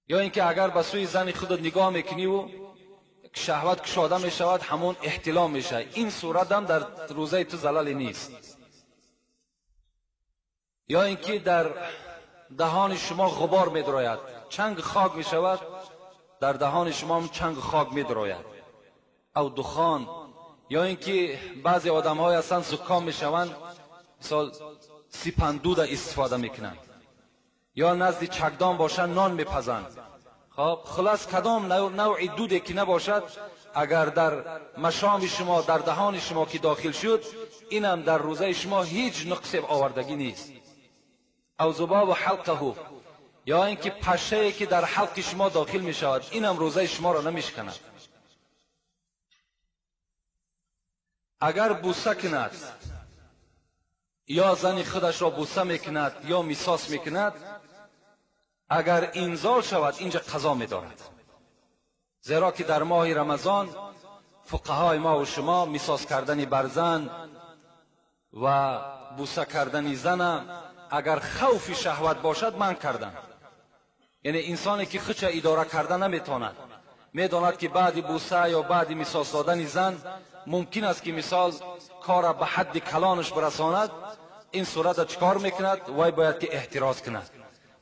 یا اینکه اگر به سوی زن خودت نگاه میکنی و شهوت کشاده میشود، همون احتلام میشه، این صورت هم در روزه تو زلال نیست. یا اینکه در دهان شما غبار میدراید، چنگ خاک میشود، در دهان شما هم چنگ خاک میدراید، او دخان. یا اینکه بعضی آدم های هستند زکام میشوند، مثال سیپندود استفاده میکنند، یا نزد چکدان باشند نان میپزند. خب خلاص کدام نوع دودی که نباشد، اگر در مشام شما، در دهان شما که داخل شد، اینم در روزه شما هیچ نقص آوردگی نیست. او ذباب حلقه، یا اینکه پشه که در حلق شما داخل می شود، اینم روزه شما را نمیشکند. اگر بوسه کند، یا زن خودش را بوسه میکند یا میساس میکند، اگر انزال شود اینجا قضا میدارد، زیرا که در ماه رمضان فقهای ما و شما میساس کردن بر زن و بوسه کردن زن اگر خوف شهوت باشد من کردن. یعنی انسانی که خودش اداره کرده نمیتواند، میداند که بعد بوسه یا بعد میساس دادن زن ممکن است که مثال کار به حد کلانش برساند، این صورت چکار میکند؟ وای باید که احتراز کند،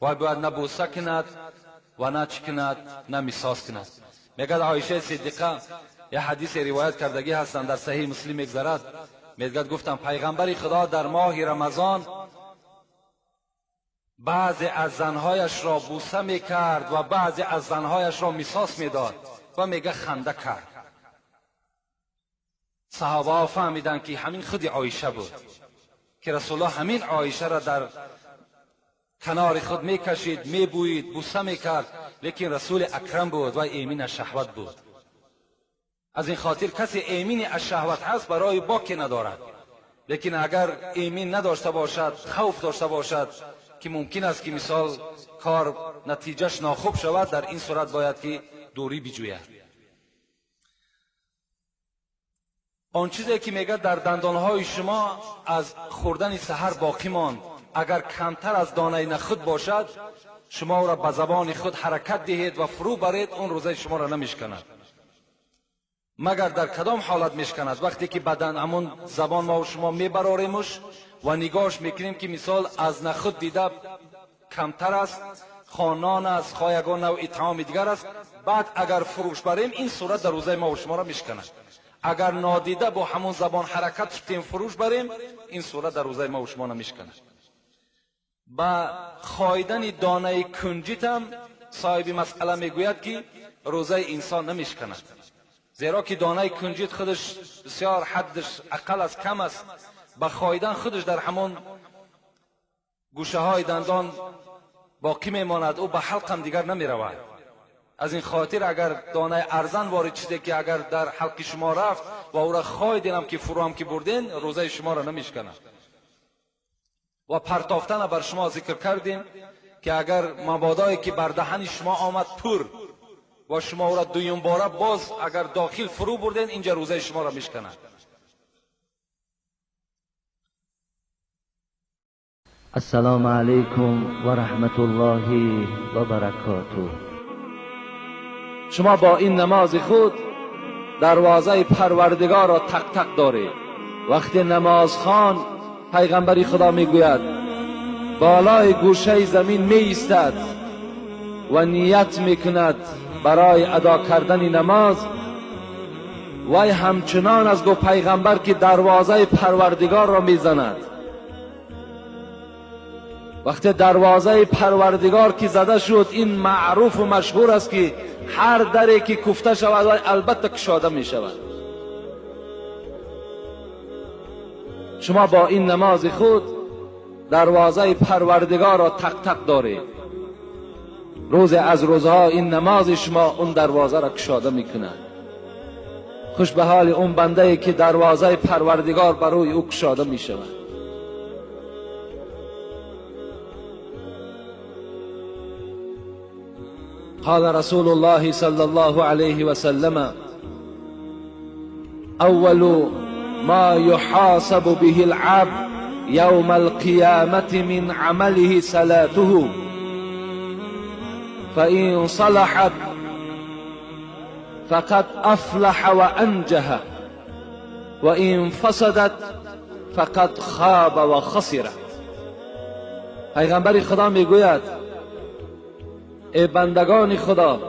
وای باید نه بوسه کند و نه چی کند، نه میساس کند. میگه عایشه صدیقه یه حدیث روایت کردگی هستند در صحیح مسلم میگذرد، میگد گفتم پیغمبر خدا در ماه رمضان بعضی از زنهایش را بوسه میکرد و بعضی از زنهایش را میساس میداد و میگه خنده کرد. صحابه ها فهمیدند که همین خود عایشه بود که رسول الله همین عایشه را در کنار خود میکشید، میبویید، بوسه میکرد، لیکن رسول اکرم بود و ایمین از شهوت بود. از این خاطر کسی ایمین از شهوت هست برای باکی ندارد، لیکن اگر ایمین نداشته باشد، خوف داشته باشد که ممکن است که مثال کار نتیجهش ناخوب شود، در این صورت باید که دوری بجوید. آن چیزی که میگه در دندانهای شما از خوردن سحر باقی ماند، اگر کمتر از دانه نخود باشد شما را به زبان خود حرکت دهید و فرو برید، اون روزه شما را نمیشکند. مگر در کدام حالت میشکند؟ وقتی که بدن همون زبان ما و شما میبراریمش و نگاهش میکنیم که مثال از نخود دیده کمتر است، خانان است، خایگان نوع طعام دیگر است، بعد اگر فروش بریم این صورت در روزه ما و شما را میشکند. اگر نادیده با همون زبان حرکت شدیم فروش بریم، این صورت در روزه ما و شما نمیشکند. با خایدن دانه کنجیت هم صاحب مسئله میگوید که روزه انسان نمیشکند، زیرا که دانه کنجیت خودش بسیار حدش اقل از کم است، با خایدن خودش در همون گوشه های دندان باقی میماند، او به حلق هم دیگر نمیرود. از این خاطر اگر دانه ارزن وارد چیزی که اگر در حلق شما رفت و او را خایدین هم که فرو هم که بردین، روزه شما را نمیشکند. و پرتافتن بر شما ذکر کردیم که اگر مبادایی که بر دهن شما آمد پر و شما او را دویم باره باز اگر داخل فرو بردین، اینجا روزه شما را میشکند. السلام علیکم و رحمت الله و برکاته. شما با این نماز خود دروازه پروردگار را تق تق دارید. وقتی نماز خوان پیغمبری خدا میگوید بالای گوشه زمین می ایستد و نیت میکند برای ادا کردن نماز، وی همچنان از گفت پیغمبر که دروازه پروردگار را میزند. وقتی دروازه پروردگار که زده شد، این معروف و مشهور است که هر دری که کوفته شود البته کشاده می شود. شما با این نماز خود دروازه پروردگار را تق تق دارید. روز از روزها این نماز شما اون دروازه را کشاده میکند. خوش به حال اون بنده ای که دروازه پروردگار بر روی او کشاده می شود. قال رسول الله صلى الله عليه وسلم: اول ما يحاسب به العبد يوم القيامة من عمله صلاته، فإن صلحت فقد أفلح وأنجح، وإن فسدت فقد خاب وخسر. پیغمبر خدا میگوید ای بندگان خدا،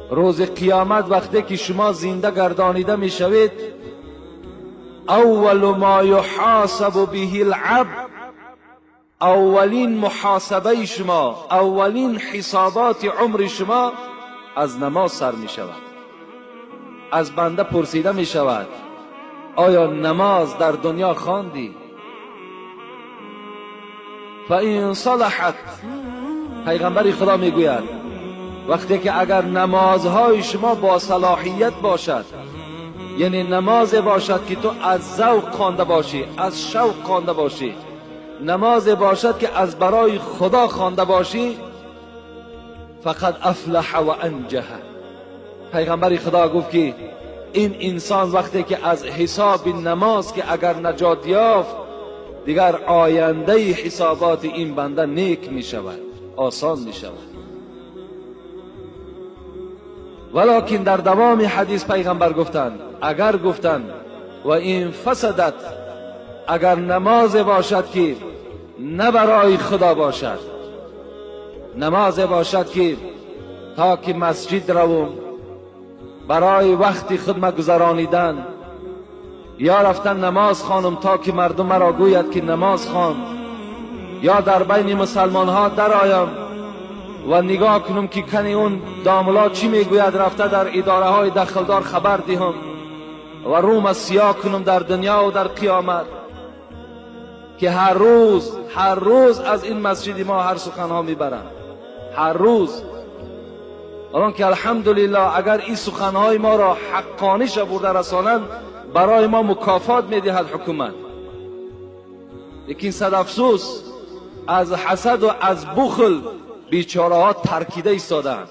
روز قیامت وقتی که شما زنده گردانیده میشوید، اول ما یحاسب به العبد، اولین محاسبه شما، اولین حسابات عمر شما از نماز سر می شود. از بنده پرسیده می شود آیا نماز در دنیا خواندی؟ فإن صلحت، پیغمبر خدا می گوید وقتی که اگر نمازهای شما با صلاحیت باشد، یعنی نماز باشد که تو از ذوق خوانده باشی، از شوق خوانده باشی، نماز باشد که از برای خدا خوانده باشی، فقد افلح و انجح. پیغمبر خدا گفت که این انسان وقتی که از حساب نماز که اگر نجات یافت، دیگر آینده حسابات این بنده نیک می شود، آسان می شود. ولکن در دوام حدیث پیغمبر گفتند اگر گفتند و این فسدت، اگر نماز باشد که نه برای خدا باشد، نماز باشد که تا که مسجد روم برای وقتی خود ما گذرانیدن، یا رفتن نماز خوانم تا که مردم مرا گوید که نماز خوان، یا در بین مسلمان ها درآیم و نگاه کنم که کنی اون داملا چی میگوید، رفته در اداره های دخلدار خبر دهم و روم سیاه کنم در دنیا و در قیامت، که هر روز هر روز از این مسجد ما هر سخنها میبرند، هر روز. الان که الحمدلله اگر این سخنهای ما را حقانیش برده رسانند برای ما مکافات میدهد حکومت. لیکن صد افسوس از حسد و از بخل بیچاره ها ترکیده ایستادند.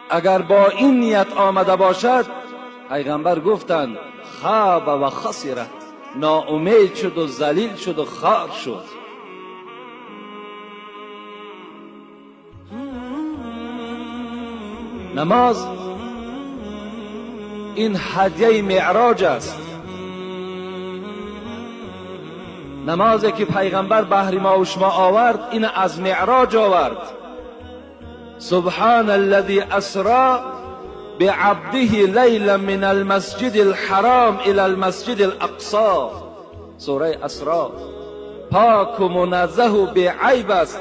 اگر با این نیت آمده باشد، پیغمبر گفتند خاب و خسره، ناامید شد و ذلیل شد و خار شد. نماز این هدیه معراج است. نمازی که پیغمبر بهر ما و شما آورد، این از معراج آورد. سبحان الذي اسرا بعبده لیلا من المسجد الحرام الى المسجد الاقصى، سوره اسرا. پاک و منزه و بی‌عیب است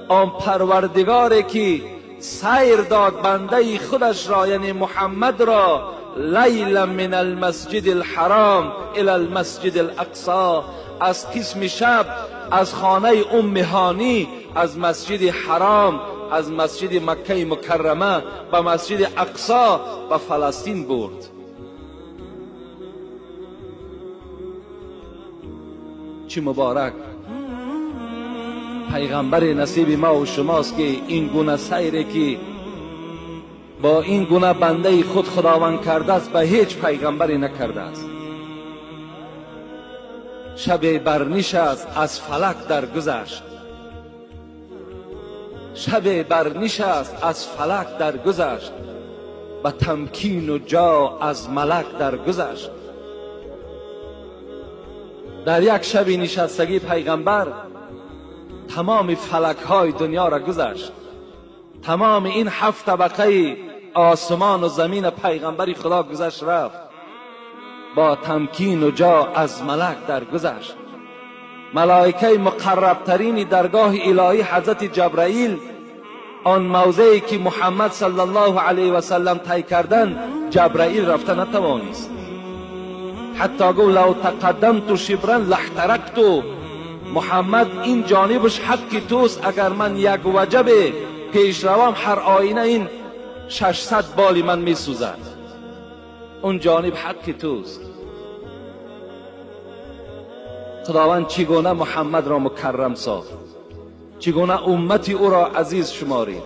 آن پروردگاری که سیر داد بنده خودش را، یعنی محمد را، لیلا من المسجد الحرام الى المسجد الاقصى، از قسم شب از خانه ام هانی، از مسجد حرام، از مسجد مکه مکرمه به مسجد اقصا به فلسطین برد. چه مبارک پیغمبر نصیب ما و شماست که این گونه سیری که با این گونه بنده خود خداوند کرده است به هیچ پیغمبری نکرده است. شب برنشست از فلک درگذشت، شب برنشست از فلک درگذشت، به تمکین و جا از ملک درگذشت. در یک شب نشستگی پیغمبر تمام فلک های دنیا را گذشت، تمام این 7 طبقه آسمان و زمین پیغمبر خدا گذشت رفت، با تمکین و جا از ملک درگذشت. ملائکه مقربترین درگاه الهی حضرت جبرائیل، آن موضعی که محمد صلی الله علیه و سلم طی کردن، جبرائیل رفته نتوانست. حتی گفت لو تقدمت شبرا لاحترقت. محمد این جانبش حق توست، اگر من یک وجب پیش روم هر آینه این 600 بال من میسوزد، اون جانب حق توست. خداوند چگونه محمد را مکرم ساخت، چگونه امتی او را عزیز شمارید.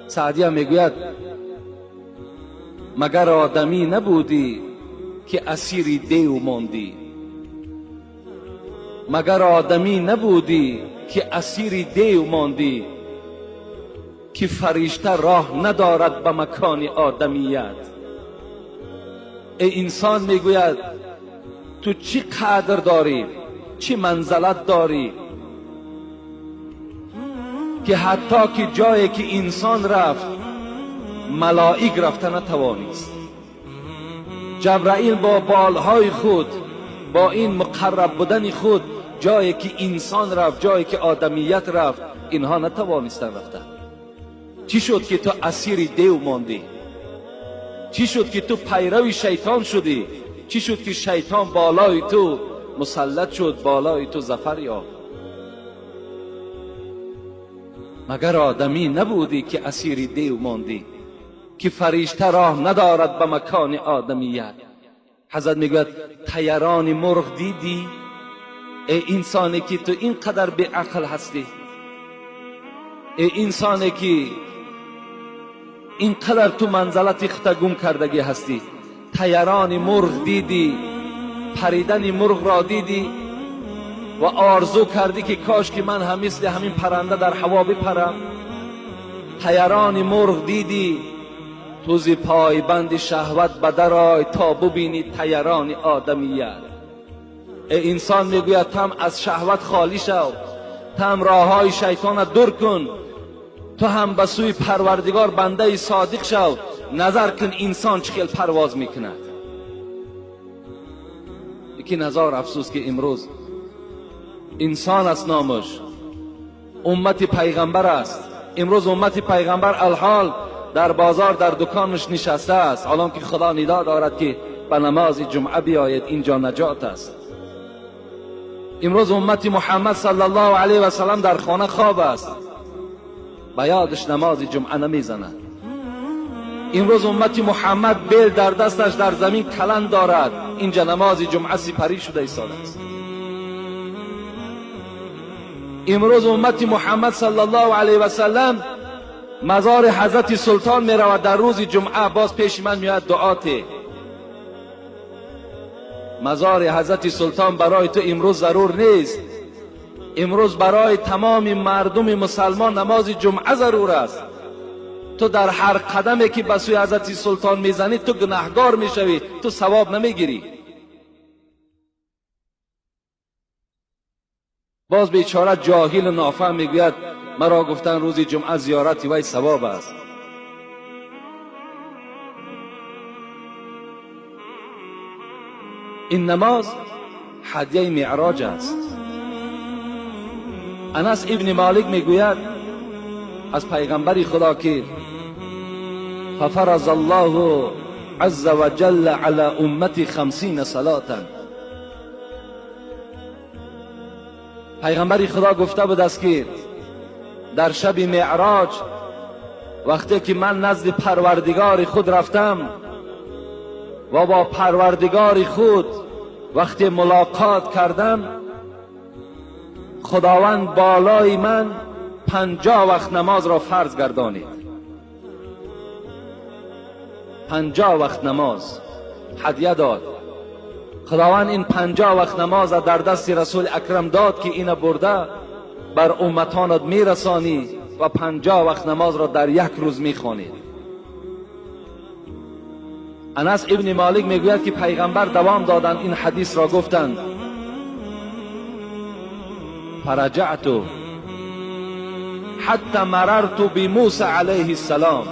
سعدی میگوید مگر آدمی نبودی که اسیر دیو ماندی، مگر آدمی نبودی که اسیر دیو ماندی، که فرشته راه ندارد به مکان آدمیت. ای انسان، میگوید تو چی قدر داری، چی منزلت داری که حتی که جایی که انسان رفت ملائک رفته نتوانست. جبرائیل با بالهای خود، با این مقرب بودن خود، جایی که انسان رفت، جایی که آدمیت رفت، اینها نتوانستن رفتن. چی شد که تو اسیر دیو ماندی؟ چی شد که تو پیرو شیطان شدی؟ چی شد که شیطان بالای تو مسلط شد، بالای تو ظفر یافت؟ مگر آدمی نبودی که اسیر دیو ماندی، که فرشته راه ندارد به مکان آدمیت؟ حضرت میگوید طیران مرغ دیدی؟ ای انسانی که تو اینقدر بی عقل هستی، ای انسانی که اینقدر تو منزلت خود گم کردگی هستی، طیران مرغ دیدی، پریدن مرغ را دیدی و آرزو کردی که کاش که من هم مثل همین پرنده در هوا بپرم. طیران مرغ دیدی، تو ز پایبند شهوت به آی تا ببینی طیران آدمیت. ای انسان، میگوید تم از شهوت خالی شو، تم راههای شیطان دور کن، تو هم به سوی پروردگار بنده صادق شو. نظر کن انسان چه خیل پرواز میکند. یکی نظر افسوس که امروز انسان است نامش، امت پیغمبر است. امروز امت پیغمبر الحال در بازار در دکانش نشسته است، الان که خدا ندا دارد که به نماز جمعه بیاید، اینجا نجات است. امروز امت محمد صلی الله علیه و سلم در خانه خواب است، به یادش نماز جمعه نمیزند. امروز امت محمد بیل در دستش در زمین کلند دارد، اینجا نماز جمعه سپری شده ایستاده است. امروز امت محمد صلی الله علیه و سلم مزار حضرت سلطان می رود در روز جمعه، باز پیش من میاد دعاته. مزار حضرت سلطان برای تو امروز ضرور نیست، امروز برای تمام مردم مسلمان نماز جمعه ضرور است. تو در هر قدمی که به سوی حضرت سلطان میزنی تو گناهگار میشوی، تو ثواب نمیگیری. باز بیچاره جاهل و نافهم میگوید مرا گفتن روز جمعه زیارت وی ثواب است. این نماز هدیه معراج است. انس ابن مالک میگوید از پیغمبر خدا که ففرض الله عز وجل علی امتی 50 صلاة. پیغمبر خدا گفته بود است که در شب معراج وقتی که من نزد پروردگار خود رفتم و با پروردگار خود وقتی ملاقات کردم، خداوند بالای من 50 وقت نماز را فرض گردانید. 50 وقت نماز هدیه داد. خداوند این 50 وقت نماز را در دست رسول اکرم داد که اینو برده بر امتانت میرسانی و 50 وقت نماز را در یک روز میخوانید. انس ابن مالک میگوید که پیغمبر دوام دادند این حدیث را گفتند. فرجعت حتی مررت بموسی علیه السلام.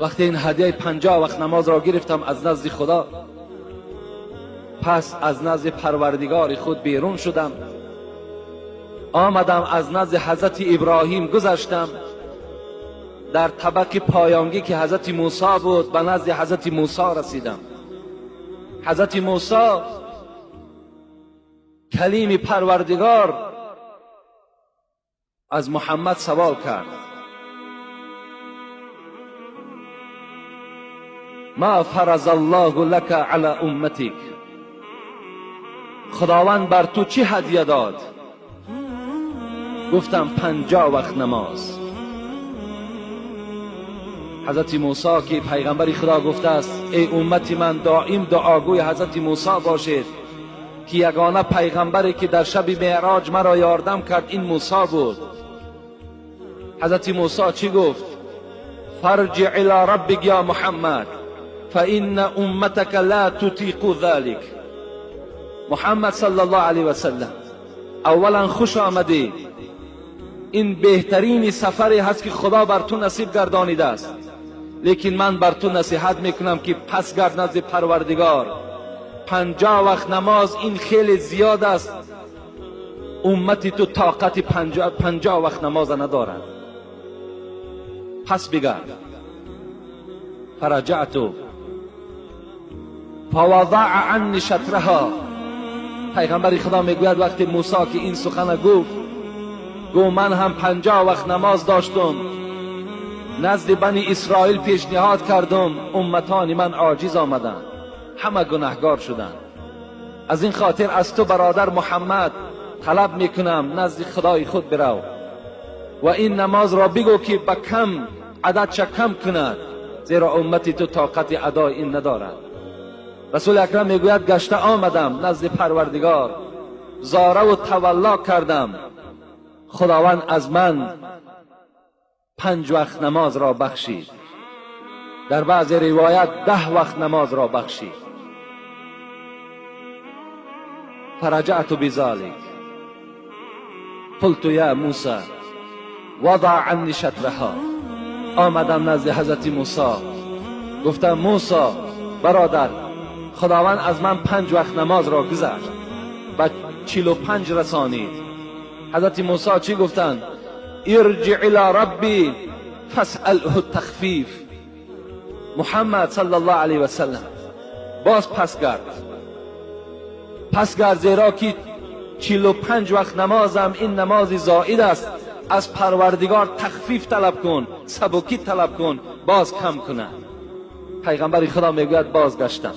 وقتی این هدیه 50 وقت نماز را گرفتم از نزد خدا، پس از نزد پروردگار خود بیرون شدم، آمدم از نزد حضرت ابراهیم گذشتم، در طبق پایانگی که حضرت موسی بود به نزد حضرت موسی رسیدم. حضرت موسی کلیم پروردگار از محمد سوال کرد: ما فرض الله لك على امتك، خداوند بر تو چی هدیه داد؟ گفتم 50 وقت نماز. حضرت موسی که پیغمبر خدا گفته است ای امت من دائم دعاگوی حضرت موسی باشید که یگانه پیغمبری که در شب معراج مرا یاردم کرد این موسی بود. حضرت موسی چی گفت؟ فرجع الى ربک یا محمد فإن امتک لا تطیق ذلك. محمد صلی الله علیه و سلم، اولا خوش آمدی، این بهترین سفری هست که خدا بر تو نصیب گردانیده است، لیکن من بر تو نصیحت میکنم که پس گرد نزد پروردگار. 50 وقت نماز این خیلی زیاد است، امتی تو طاقت 50 وقت نماز ندارد. پس بگرد. فرجعت فوضع عنی شطرها. پیغمبر خدا میگوید وقتی موسی که این سخن گفت، گو من هم 50 وقت نماز داشتم، نزد بنی اسرائیل پیشنهاد کردم، امتان من عاجز آمدند، همه گناهگار شدند. از این خاطر از تو برادر محمد طلب میکنم نزد خدای خود برو و این نماز را بگو که به کم عدد چه کم کند، زیرا امتی تو طاقت ادای این ندارد. رسول اکرم میگوید گشته آمدم نزد پروردگار، زاره و تولا کردم، خداوند از من 5 وقت نماز را بخشید، در بعض روایت 10 وقت نماز را بخشید. فرجعت بذلك قلت یا موسی وضع عنی شطرها. آمدم نزد حضرت موسی، گفتم موسی برادر، خداوند از من 5 وقت نماز را گذشت و 45 رسانید. حضرت موسی چی گفتند؟ ارجع الى ربی فاسأله التخفیف. محمد صلی الله علیه و سلم باز پس گرد، پس گرد، زیرا که 45 وقت نمازم این نماز زائد است، از پروردگار تخفیف طلب کن، سبکی طلب کن، باز کم کنه. پیغمبر خدا میگوید بازگشتم،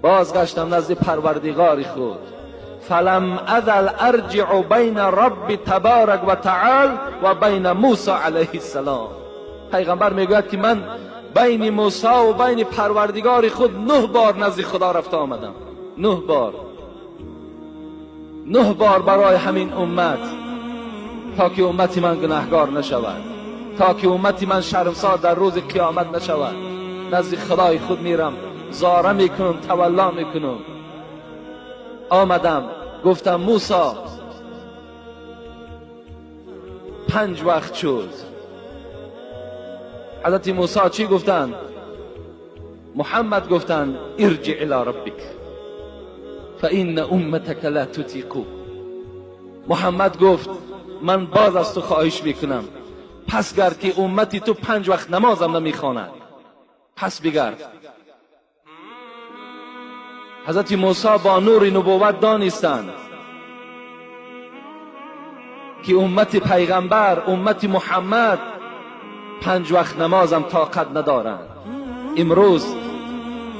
بازگشتم نزد پروردگار خود. فلم ازل ارجع بین رب تبارک و تعال و بین موسی علیه السلام. پیغمبر میگوید که من بین موسی و بین پروردگار خود 9 بار نزد خدا رفته آمدم. 9 بار، 9 بار برای همین امت، تا که امت من گناهگار نشود، تا که امت من شرمسار در روز قیامت نشود. نزد خدای خود میرم، زاره میکنم، تولا میکنم. آمدم گفتم موسی 5 وقت شد. حضرت موسی چی گفتند؟ محمد گفتند ارجع الى ربک فان امتک لا تطیق. محمد گفت من باز از تو خواهش میکنم، پس گرد که امتی تو 5 وقت نمازم نمیخواند، پس بگرد. حضرت موسی با نور نبوت دانستند که امت پیغمبر، امت محمد 5 وقت نمازم طاقت ندارند. امروز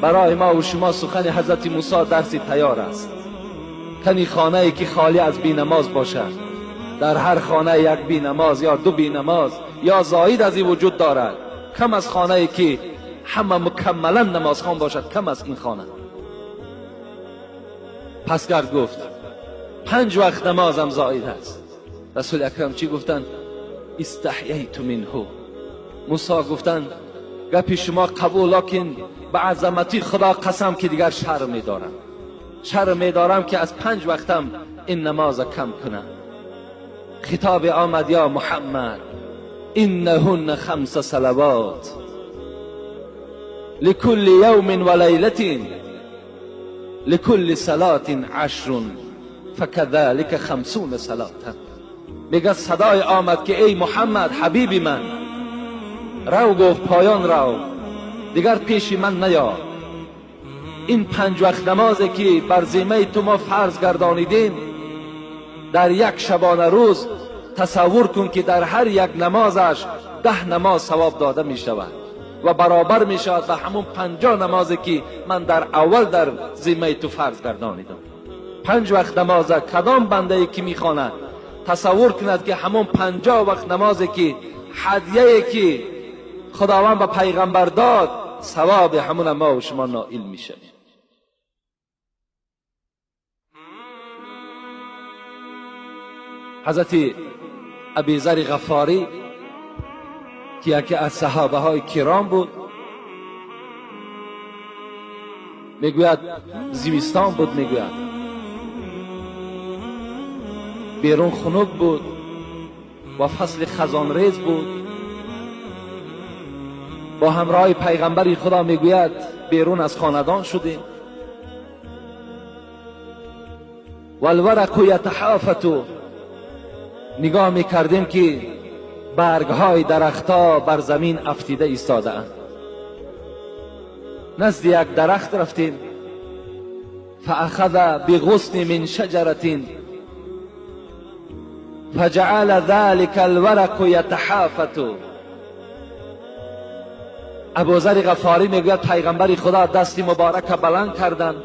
برای ما و شما سخن حضرت موسی درسی تیار است. کنی خانه ای که خالی از بی نماز باشد، در هر خانه یک بی نماز یا 2 بی نماز یا زاید از این وجود دارد. کم از خانه ای که همه مکملا نمازخوان باشد، کم از این خانه. پس گرد گفت 5 وقت نمازم زاید است. رسول اکرم چی گفتند؟ استحییت منه. موسی گفتند گپی شما قبول، لکن به عظمتی خدا قسم که دیگر شرم می‌دارم، شرم می‌دارم که از 5 وقتم این نماز کم کنم. خطاب آمد یا محمد انهن 5 صلوات لكل یوم و لیلة لكل صلاة 10 فكذلك 50 صلاة. میگه صدای آمد که ای محمد حبیب من، رو گفت پایان رو، دیگر پیش من نیا. این 5 وقت نمازی که بر ذمه تو ما فرض گردانیدیم، در یک شبانه روز تصور کن که در هر یک نمازش 10 نماز ثواب داده می شود و برابر می شود به همون 50 نمازی که من در اول در ذمه تو فرض گردانیدم. 5 وقت نماز کدام بنده ای که می خواند تصور کند که همون 50 وقت نمازی که هدیه که خداوند به پیغمبر داد، ثواب همون ما و شما نائل می شویم. حضرت ابی ذر غفاری که یکی از صحابه های کرام بود، میگوید زمستان بود، میگوید بیرون خنک بود و فصل خزان ریز بود. با همراه پیغمبر خدا میگوید بیرون از خاندان شدیم. والورق یتحافت، نگاه میکردیم که برگهای درختها بر زمین افتیده ایستاده اند. نزد یک درخت رفتیم، فاخذ بغصن من شجرة فجعل ذلك الورق یتحافت. ابوذر غفاری میگوید پیغمبر خدا دست مبارک بلند کردند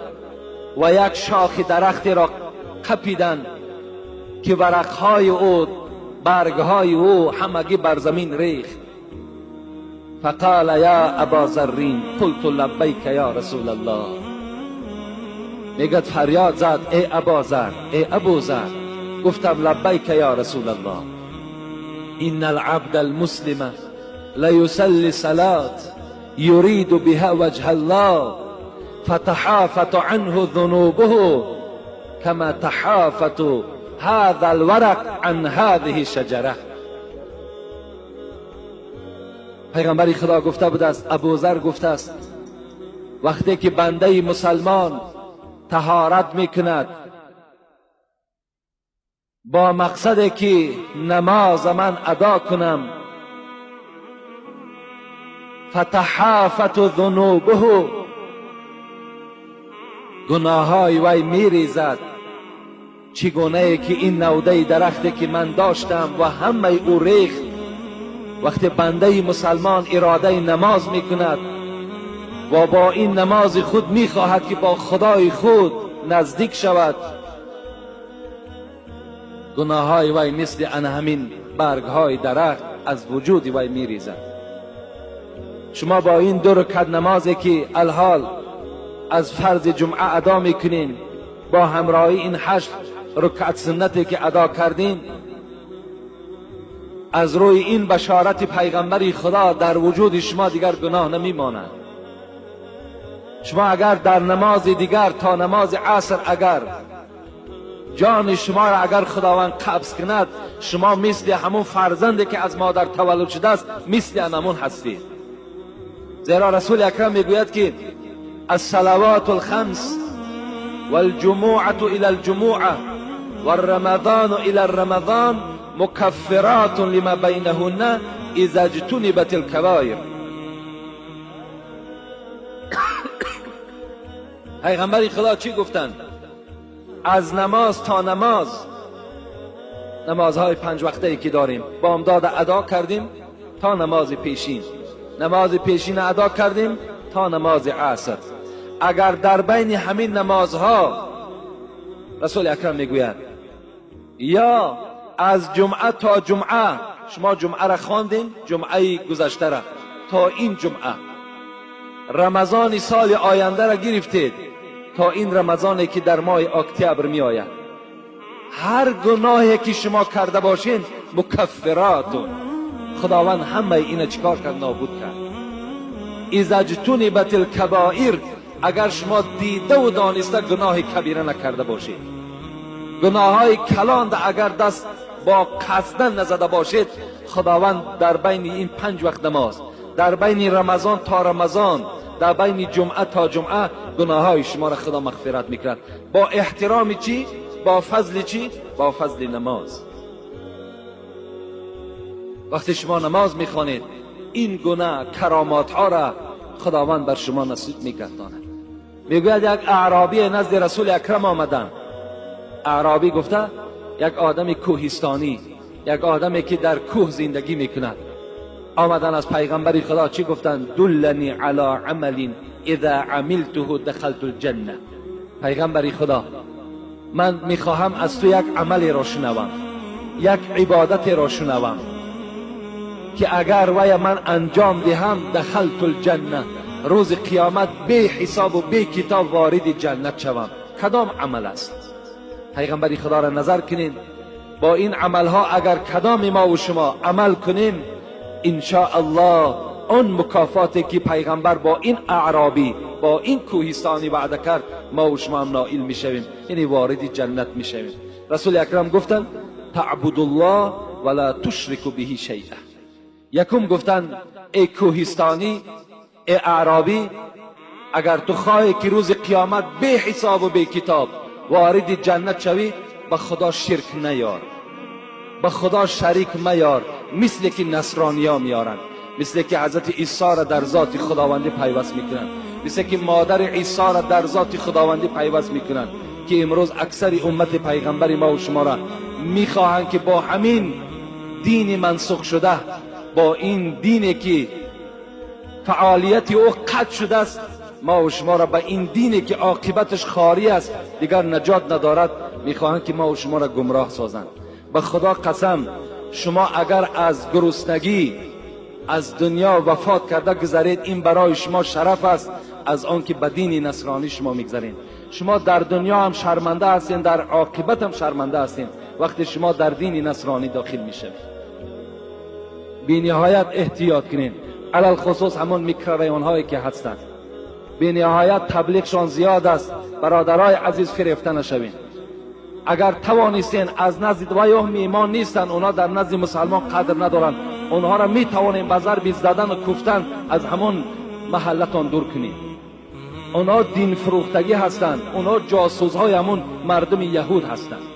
و یک شاخ درختی را قپیدند که ورقهای او، برگهای او همگی بر زمین ریخت. فقال یا ابا ذر قلت لبیک یا رسول الله. میگد فریاد زد ای ابا ذر، ای ابو ذر. گفتم لبیک یا رسول الله. ان العبد المسلم لیصلی صلاة یرید بها وجه الله فتحافت عنه ذنوبه كما تحافت هذا الورق عن هذه الشجرة. پیغمبر خدا گفته بود است، ابوذر گفته است، وقتی که بنده مسلمان طهارت میکند با مقصد که نماز من ادا کنم، فتحافت ذنوبه، گناههای وی میریزد، چگونه که این نوده درختی که من داشتم و همه او ریخت. وقتی بنده مسلمان اراده نماز میکند و با این نماز خود میخواهد که با خدای خود نزدیک شود، گناههای وی مثل ان همین برگهای درخت از وجود وی میریزد. شما با این 2 رکعت نمازی که الحال از فرض جمعه ادا میکنین، با همراهی این 8 رکعت سنتی که ادا کردین، از روی این بشارت پیغمبری خدا در وجود شما دیگر گناه نمیماند. شما اگر در نماز دیگر تا نماز عصر اگر جان شما را اگر خداوند قبض کند، شما مثل همون فرزندی که از مادر تولد شده است، مثل همون هستید. زیرا رسول اکرم میگوید که الصلوات الخمس والجموعة الى الجموعة والرمضان الى الرمضان مکفرات لما بینهن اذا اجتنبت الکبایر. پیغمبر خدا چی گفتند؟ از نماز تا نماز، نمازهای 5 وقته ای که داریم بامداد ادا کردیم تا نماز پیشین، نماز پیشین ادا کردیم تا نماز عصر. اگر در بین همین نمازها، رسول اکرم میگوید، یا از جمعه تا جمعه، شما جمعه را خواندین، جمعه گذشته را تا این جمعه، رمضان سال آینده را گرفتید تا این رمضانی که در ماه اکتبر می آید، هر گناهی که شما کرده باشین مکفرات، خداوند همه اینه چیکار کرد؟ نابود کرد. اذا اجتنبت الکبائر، اگر شما دیده و دانسته گناه کبیره نکرده باشید، گناه های کلان اگر دست با قصدن نزده باشید، خداوند در بین این 5 وقت نماز، در بین رمضان تا رمضان، در بین جمعه تا جمعه، گناه های شما را خدا مغفرت میکرد. با احترام چی؟ با فضل چی؟ با فضل نماز. وقتی شما نماز میخوانید، این گناه کرامات ها را خداوند بر شما نصیب میگرداند. میگوید یک اعرابی نزد رسول اکرم آمدن. اعرابی گفته یک آدم کوهستانی، یک آدمی که در کوه زندگی میکند، آمدن از پیغمبر خدا چی گفتن؟ دلنی علی عمل اذا عملته دخلت الجنه. پیغمبر خدا، من میخواهم از تو یک عملی را شنوم، یک عبادت را شنوم که اگر وی من انجام دهم دخلت الجنه، روز قیامت بی حساب و بی کتاب وارد جنت شوم. کدام عمل است؟ پیغمبر خدا را نظر کنین، با این عملها اگر کدام ما و شما عمل کنیم، ان شاء الله آن مکافاتی که پیغمبر با این اعرابی، با این کوهستانی وعده کرد، ما و شما هم نائل میشویم، یعنی وارد جنت میشویم. رسول اکرم گفتند تعبد الله ولا تشرک به شیئا. یکم گفتن ای کوهستانی، ای اعرابی، اگر تو خواهی که روز قیامت بی حساب و بی کتاب وارد جنت شوی، به خدا شرک نیار، به خدا شریک میار، مثل که نصرانیا میارند، مثل که حضرت عیسی را در ذات خداوندی پیوست میکنند، مثل که مادر عیسی را در ذات خداوندی پیوست میکنند، که امروز اکثر امت پیغمبر ما و شما را میخواهند که با همین دین منسوخ شده، با این دینی که فعالیت او قطع شده است، ما و شما را به این دینی که عاقبتش خاری است، دیگر نجات ندارد، میخواهند که ما و شما را گمراه سازند. به خدا قسم، شما اگر از گرسنگی از دنیا وفات کرده گذرید، این برای شما شرف است از آن که به دین نصرانی شما میگذرید. شما در دنیا هم شرمنده هستین، در عاقبت هم شرمنده هستین وقتی شما در دین نصرانی داخل میشوید. بی نهایت احتیاط کنین، علل خصوص همون میکرویون هایی که هستند، بی نهایت تبلیغشان زیاد است. برادرای عزیز فریفته نشوین. اگر توانستین از نزد وایو میمان نیستن، اونا در نزد مسلمان قدر ندارن، Онҳоро метавонем ба зарби задан ва куфтан аз ҳамон маҳаллатон дур кунем. Онҳо динфурӯхтагӣ ҳастанд, онҳо ҷосусҳои ҳамон мардуми яҳуд ҳастанд.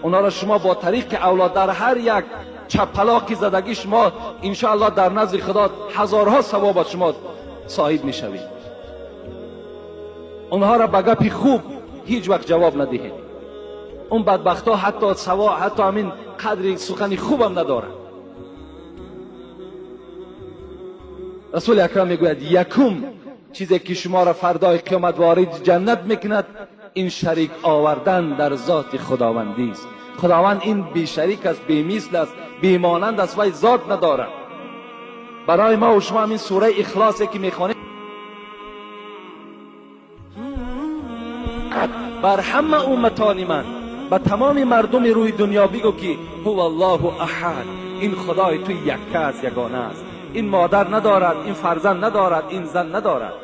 Онҳоро шумо бо тариқи авлод дар ҳар як чапалоқи задагӣ шумо иншоаллоҳ дар назди худо ҳазорҳо савоб аз шумо соҳиб мешавед. Онҳоро ба гапи хуб ҳеҷ вақт ҷавоб надиҳед. Он бадбахтҳо ҳатто ҳатто ҳамин қадри сухани хубам надоранд. Расули акрам мегӯяд якум чизе ки шуморо фардои қиёмат ворид ҷаннат мекунад ин шарик овардан дар зоти худовандӣ аст. Худованд ин бешарик аст, бемисл аст, бемонанд аст, вай зот надорад. Барои ма ва шумо ҳамин сураи ихлосе ки мехонем бар ҳама умматони ман, ба тамоми мардуми рӯи дунё бигӯ ки ҳува аллоҳу аҳад, ин худои ту якка аст, ягона аст. Ин модар надорад, ин фарзанд надорад, ин зан надорад.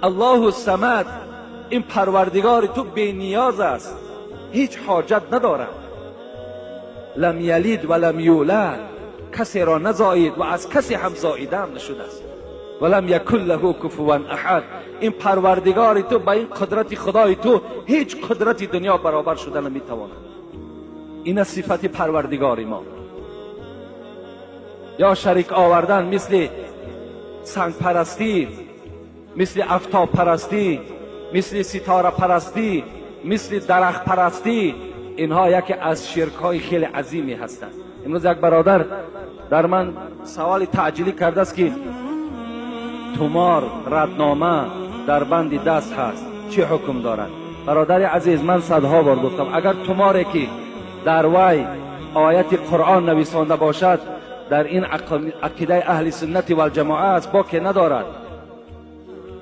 Аллоҳу самад, ин парвардигори ту бениёз аст, ҳеҷ ҳоҷат надорад. Лам ялид ва лам юлад, касеро назоид ва аз касе ҳам зоида ҳам нашудааст. Ва лам якун лаҳу куфуван аҳад, ин парвардигори ту ба ин қудрати худои ту ҳеҷ қудрати дунё баробар шуда наметавонад. Ин аст сифати парвардигори мо. Ё шарик овардан мисли сангпарастӣ, мисли афтобпарастӣ, мисли ситорапарастӣ, мисли дарахтпарастӣ, инҳо яке аз ширкҳои хеле азиме ҳастанд. Имрӯз як бародар дар ман саволи таъҷилӣ кардааст ки тумор, раднома дар банди даст ҳаст, чӣ ҳукм дорад? Бародари азиз, ман садҳо бор гуфтам, агар туморе ки дар вай ояти қуръон нависонда бошад, дар ин ақидаи аҳли суннати валҷамоа аст, боке надорад.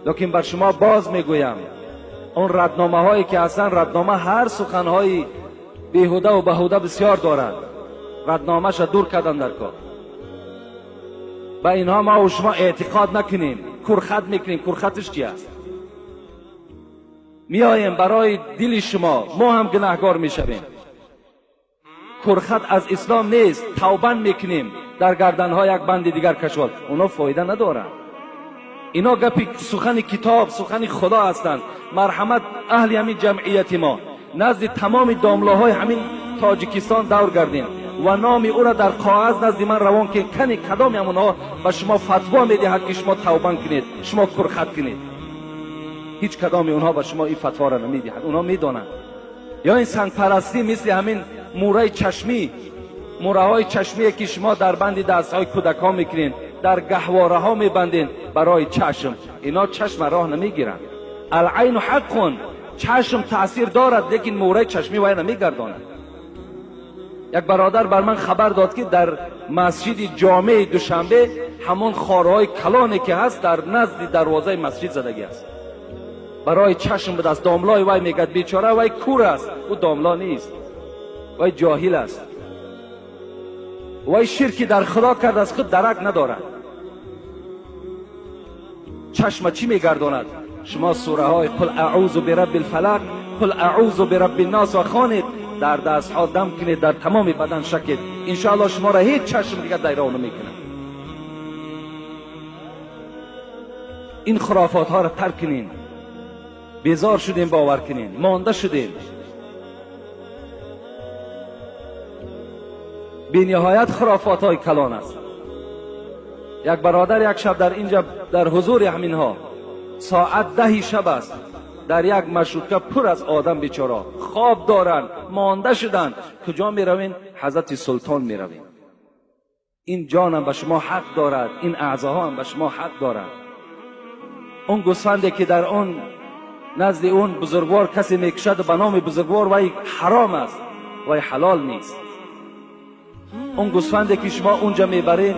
Лекин бар шумо боз мегӯям, он радномаҳое ки ҳастанд, раднома ҳар суханҳои беҳуда ва баҳуда бисёр дорад. Радномаша дур кардан дар кор. Ба инҳо ма ва шумо эътиқод накунем, курхат мекунем. Курхатиш чи аст? Меоем барои дили шумо, мо ҳам гунаҳгор мешавем. Курхат аз ислом нест, тавбан мекунем, дар гарданҳо як банди дигар кашол, оно фоида надоранд. Ино гапи сухани китоб, сухани худо ҳастанд. Марҳамат аҳли ҳамин ҷамъияти мо, назди тамоми домлаҳои ҳамин Тоҷикистон давр гардем ва номи ӯро дар коғаз назди ман равон кунед. Кани кадоми ҳамонҳо ба шумо фатво медиҳад ки шумо тавбан кунед, шумо курхат кунед? Ҳеҷ кадоми онҳо ба шумо ин фатворо намедиҳад. Онҳо медонанд. Ё ин сангпарастӣ мисли ҳамин мураи чашмӣ, мураҳои чашмие ки шумо дар банди дастҳои кӯдакҳо мекунед, дар гаҳвораҳо мебандед барои чашм, ино чашма роҳ намегиранд. Алайну ҳаққун, чашм таъсир дорад, лекин мураи чашмӣ вай намегардонад. Як бародар бар ман хабар дод ки дар масҷиди ҷомеи Душанбе ҳамон хорҳои калоне ки ҳаст дар назди дарвозаи масҷид задагӣ аст, барои чашм будааст. Домлои вай мегӯяд бечора вай кур аст, ӯ домло нест, вай ҷоҳил аст, вай ширки дар худо кардааст, худ дарак надорад. Чашма чӣ мегардонад? Шумо сураҳои қул аъузу бирабби лфалақ, қул аъузу бирабби ннос ва хонед, дар дастҳо дам кунед, дар тамоми бадан шакед, иншоаллоҳ шуморо ҳеҷ чашм дигар дайрав намекунад. Ин хурофотҳоро тарк кунед. Безор шудем, бовар кунед, монда шудем. Бениҳоят хурофотҳои калон аст. Як бародар як шаб дар инҷа дар ҳузури ҳаминҳо соат 10 шаб аст, дар як маршрутка пур аз одам бечора хоб доранд, монда шуданд. Куҷо меравем? Ҳазрати султон меравем. Ин ҷонам ба шумо ҳақ дорад, ин аъзоҳоам ба шумо ҳақ дорад. Он гӯсфанде ки дар он назди он бузургвор касе мекушад ба номи бузургвор, вай ҳаром аст, вай ҳалол нест. Он гӯсфанде ки шумо унҷа мебаред,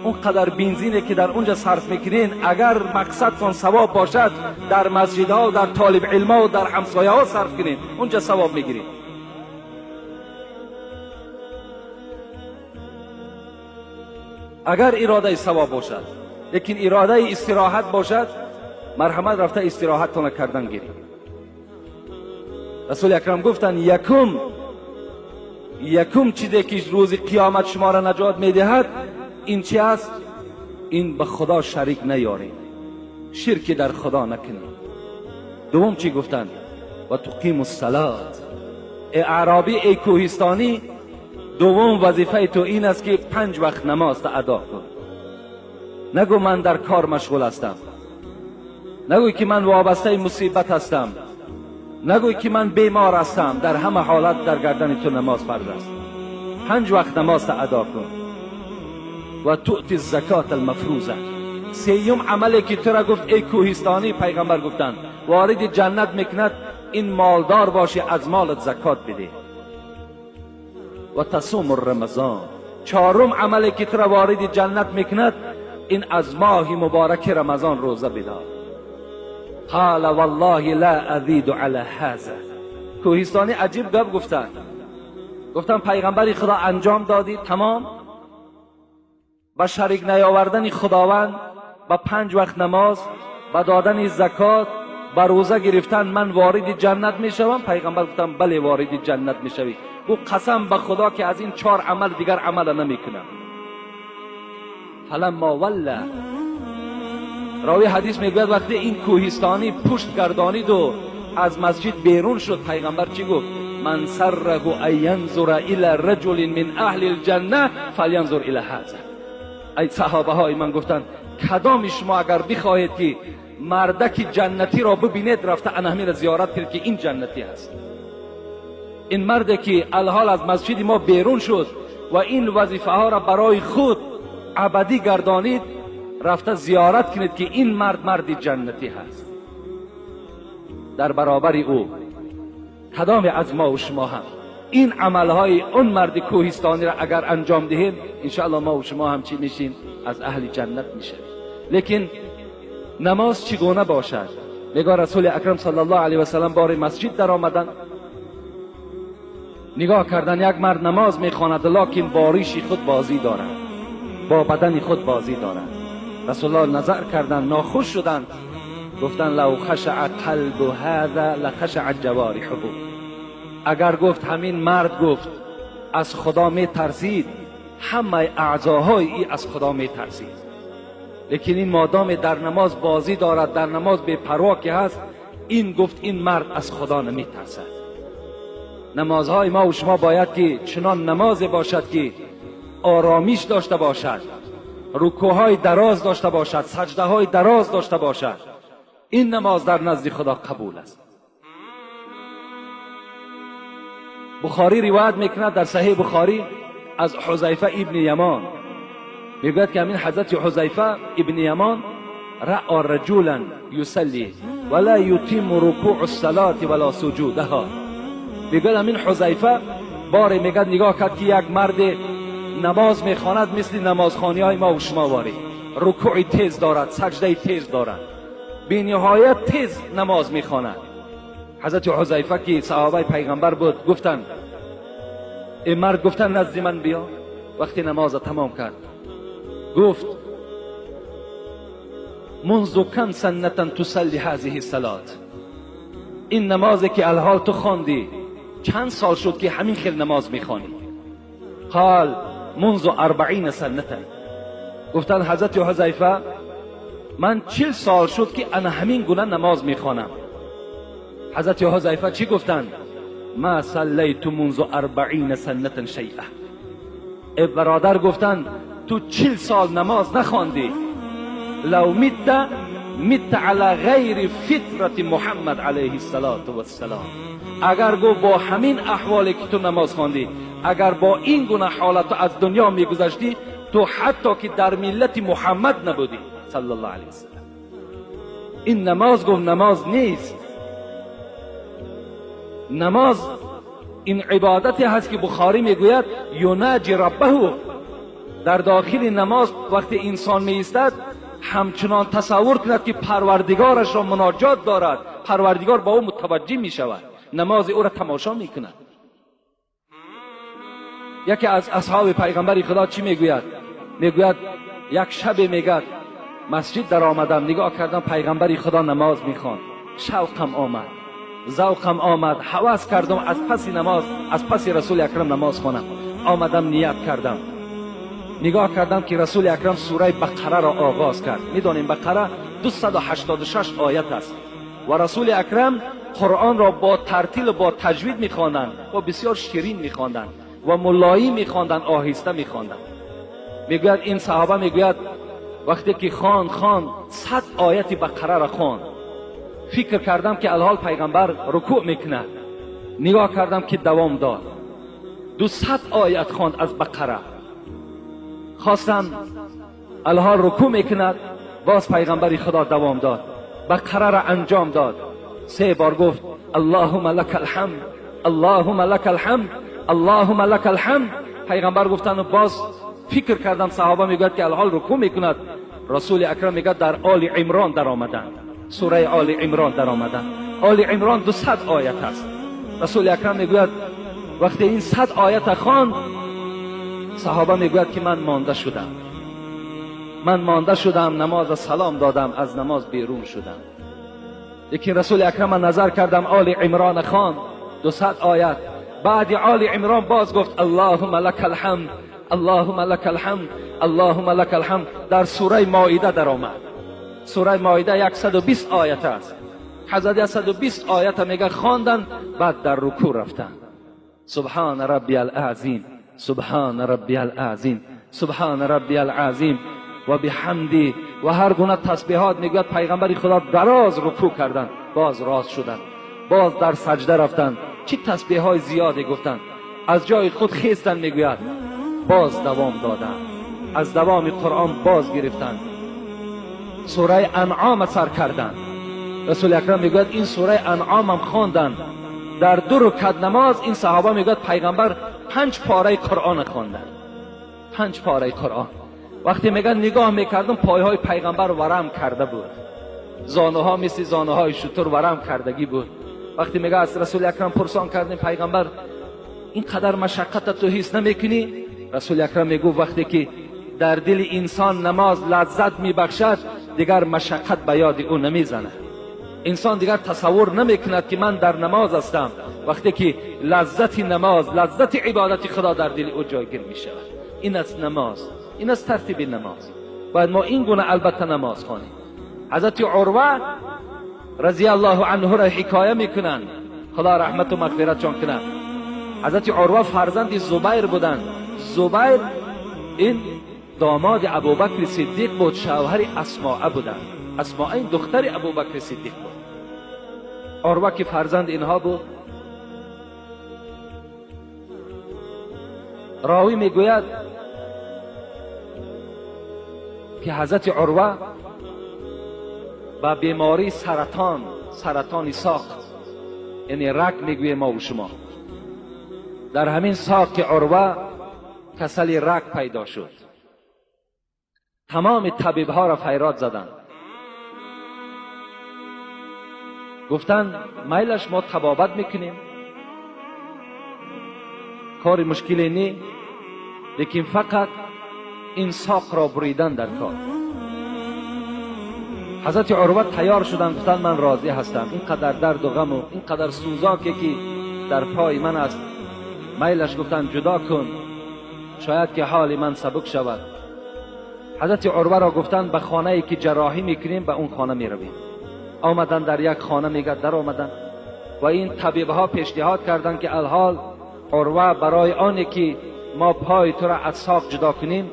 он қадар бензине ки дар унҷа сарф мекунед, агар мақсадтон савоб бошад, дар масҷидҳо, дар толиб илмҳо, дар ҳамсояҳо сарф кунед, унҷа савоб мегиред. Агар иродаи савоб бошад, лекин иродаи истироҳат бошад, марҳамат рафта истироҳаттона кардан гиред. Расули акрам гуфтанд якум یکم چیزی که روز قیامت شما را نجات میدهد این چی است؟ این به خدا شریک نیارید، شرک در خدا نکنید. دوم چی گفتند؟ و تقیم الصلاة. ای اعرابی، ای کوهستانی، دوم وظیفه تو این است که 5 وقت نماز ادا کن. نگو من در کار مشغول هستم، نگو که من وابسته مصیبت هستم، نگو که من بیمار هستم. در همه حالت در گردن تو نماز فرض است. 5 وقت نماز ادا کن. و تؤتی الزکات المفروضه. سیوم عملی که تو را گفت ای کوهستانی، پیغمبر گفتند وارد جنت میکند این مالدار باشی، از مالت زکات بده. و تصوم الرمضان. چهارم عملی که تو را وارد جنت میکند این از ماه مبارک رمضان روزه بدار. قال والله لا ازید علی هذا. کوهستانی عجیب گپ گفتن، گفتن پیغمبر خدا انجام دادی تمام، با شریک نیاوردن خداوند، با 5 وقت نماز، با دادن زکات، با روزه گرفتن من وارد جنت میشوم؟ پیغمبر گفتن بله وارد جنت میشوی. او قسم به خدا که از این 4 عمل دیگر عمل نمیکنم. فلما ولی، راوی حدیث میگوید وقتی این کوهستانی پشت گردانید و از مسجد بیرون شد، پیغمبر چی گفت؟ من سره ان ینظر الی رجل من اهل الجنه فلینظر الی هذا. ای صحابه های من، گفتند کدام شما اگر بخواهید که مردک جنتی را ببینید، رفته انهمی را زیارت کنید که این جنتی است. این مرد که الحال از مسجد ما بیرون شد و این وظیفه ها را برای خود ابدی گردانید، رفته زیارت کنید که این مرد مرد جنتی هست. در برابر او کدام از ما و شما هم این عملهای اون مرد کوهستانی را اگر انجام دهیم، انشاءالله ما و شما هم چی میشیم؟ از اهل جنت میشیم. لیکن نماز چگونه باشد؟ میگه رسول اکرم صلی الله علیه و سلم بار مسجد در آمدن، نگاه کردن یک مرد نماز میخواند، لکن با ریش خود بازی دارد، با بدن خود بازی دارد. رسول الله نظر کردن، ناخوش شدند، گفتن لو خشع قلب هذا لخشع جوارحه. اگر گفت همین مرد گفت از خدا می ترسید، همه اعضاهای ای از خدا می ترسید. لیکن این مادام در نماز بازی دارد، در نماز بی پروا که هست، این گفت این مرد از خدا نمی ترسد. نمازهای ما و شما باید که چنان نماز باشد که آرامیش داشته باشد، رکوعهای دراز داشته باشد، سجده های دراز داشته باشد. این نماز در نزد خدا قبول است. بخاری روایت میکند در صحیح بخاری از حذیفه ابن یمان، میگوید که همین حضرت حذیفه ابن یمان رأى رجلا یصلی ولا یتم رکوع الصلاة ولا سجودها. میگوید همین حذیفه باره میگد نگاه کرد که یک مرد نماز میخواند مثل نمازخوانی های ما و شما واری، رکوع تیز دارد، سجده تیز دارد، بی نهایت تیز نماز میخواند. حضرت حذیفه که صحابه پیغمبر بود گفتند این مرد، گفتن نزد من بیا. وقتی نماز تمام کرد گفت منذ کم سنة تصلی هذه الصلاة، این نمازی که الحال تو خواندی چند سال شد که همین خیل نماز میخوانی؟ قال منذ 40 سنة. گفتن حضرت حذیفه من 40 سال شد که انا همین گونه نماز میخوانم. حضرت حذیفه چی گفتند؟ ما صلیت منذ 40 سنة شیئا. ای برادر، گفتند تو 40 سال نماز نخواندی، لو مت مت علی غیر فطرت محمد علیه الصلاة والسلام. اگر گو با همین احوالی که تو نماز خواندی، اگر با این گونه حالت از دنیا میگذشتی، تو حتی که در ملت محمد نبودی صلی الله علیه وسلم. این نماز گفت نماز نیست. نماز این عبادتی هست که بخاری میگوید یناجی ربه. در داخل نماز وقتی انسان می ایستد همچنان تصور کند که پروردگارش را مناجات دارد، پروردگار با او متوجه می شود، نماز او را تماشا می کند. یکی از اصحاب پیغمبر خدا چی میگوید؟ میگوید یک شب میگد مسجد در آمدم، نگاه کردم پیغمبر خدا نماز میخواند، شوقم آمد، Завқам омад, ҳавас кардам аз паси намоз, аз паси Расули Акрам намоз хонам. Омадам, ният кардам, нигоҳ кардам ки Расули Акрам сураи Бақараро оғоз кард. Медонем, Бақара 286 оят аст ва Расули Акрам Қуръонро бо тартил, бо таҷвид мехонданд ва бисёр ширин мехонданд ва мулоим мехонданд, оҳиста мехонданд. Мегӯяд ин саҳоба, мегӯяд, вақте ки хон 100 ояти Бақараро хонд, фикр кардам ки алҳол пайғамбар рукӯъ мекунад. Нигоҳ кардам ки давом дод, 200 оят хонд аз Бақара. Хостам алҳол рукӯъ мекунад, боз пайғамбари Худо давом дод, Бақараро анҷом дод. Се бор гуфт: Аллоҳума лака алҳамд, Аллоҳума лака алҳамд, Аллоҳума лака алҳамд. Пайғамбар гуфтанд, боз фикр кардам, саҳоба мегӯяд ки алҳол рукӯъ мекунад. Расули Акрам мегӯяд, дар Оли Имрон даромаданд, сураи Оли Имрон даромаданд. Оли Имрон 200 оят аст. Расули Акрам мегӯяд, вақте ин 100 оята хонд, саҳоба мегӯяд ки ман монда шудам, ман монда шудам, намоз салом додам, аз намоз берун шудам. Лекин Расули Акрам назар кардам, Оли Имрон хонд 200 оят. Баъди Оли Имрон боз гуфт: Аллоҳума лака алҳамд, Аллоҳума лака алҳамд, Аллоҳума лака алҳамд. Дар сураи Моида даромад. Сураи Моида 120 оят аст. Ҳазрат 120 оята мега хонданд, баъд дар рукӯъ рафтанд. Субҳана раббиял аъзим, субҳана раббиял аъзим, субҳана раббиял аъзим ва биҳамди ва ҳар гуна тасбиҳот. Мегӯяд, пайғамбари Худо дароз рукӯъ карданд, боз рост шуданд, боз дар саҷда рафтанд, чӣ тасбиҳҳои зиёде гуфтанд. Аз ҷои худ хестанд, мегӯяд, боз давом доданд, аз давоми Қуръон боз гирифтанд, сураи Анъом сар карданд. Расули Акрам мегӯяд, ин сураи Анъомам хонданд дар 2 рукат намоз. Ин саҳоба мегӯяд, пайғамбар 5 пораи Қуръон хонданд, 5 пораи Қуръон. Вақте мегӯяд, нигоҳ мекардам, пойҳои пайғамбар варам карда буд, зонуҳо мисли зонуҳои шутур варам кардагӣ буд. Вақте мегӯяд, аз Расули Акрам пурсон кардем, пайғамбар, ин қадар машаққата ту ҳис намекунӣ? Расули Акрам мегӯфт, вақте ки дар дили инсон намоз лаззат мебахшад, дигар машаққат ба ёди ӯ намезанад. Инсон дигар тасаввур намекунад ки ман дар намоз ҳастам. Вақте ки лаззати намоз, лаззати ибодати Худо дар дили ӯ ҷойгир мешавад. Ин аст намоз, ин аст тартиби намоз. Бояд мо ин гуна албатта намоз хонем. Ҳазрати Урва разияллоҳу анҳуро ҳикоя мекунанд, Худо раҳмату мағфиратшон кунад. Ҳазрати Урва фарзанди Зубайр буданд. Зубайр ин домоди Абубакри Сиддиқ буд, шавҳари Асмоа буданд. Асмоа ин духтари Абубакри Сиддиқ буд. Урва ки фарзанд инҳо буд, ровӣ мегӯяд ки ҳазрати Урва ба бемории саратон, саратони соқ, яъне рак мегӯем мо ва шумо, дар ҳамин соқи Урва касали рак пайдо шуд. Тамоми табибҳоро файрод заданд, гуфтанд, майлаш мо табобат мекунем, кори мушкиле не, лекин фақат ин соқро буридан дар кор. Ҳазрати Урва тайёр шуданд, гуфтанд, ман розӣ ҳастам, ин қадар дарду ғаму ин қадар сӯзоке ки дар пои ман аст, майлаш, гуфтанд, ҷудо кун, шояд ки ҳоли ман сабук шавад. Ҳазрати Урваро гуфтанд, ба хонае ки ҷарроҳӣ мекунем, ба он хона меравем. Омаданд, дар як хона мегӯяд даромаданд ва ин табибҳо пешниҳод карданд ки алҳол Урва, барои оне ки мо пои туро аз соқ ҷудо кунем,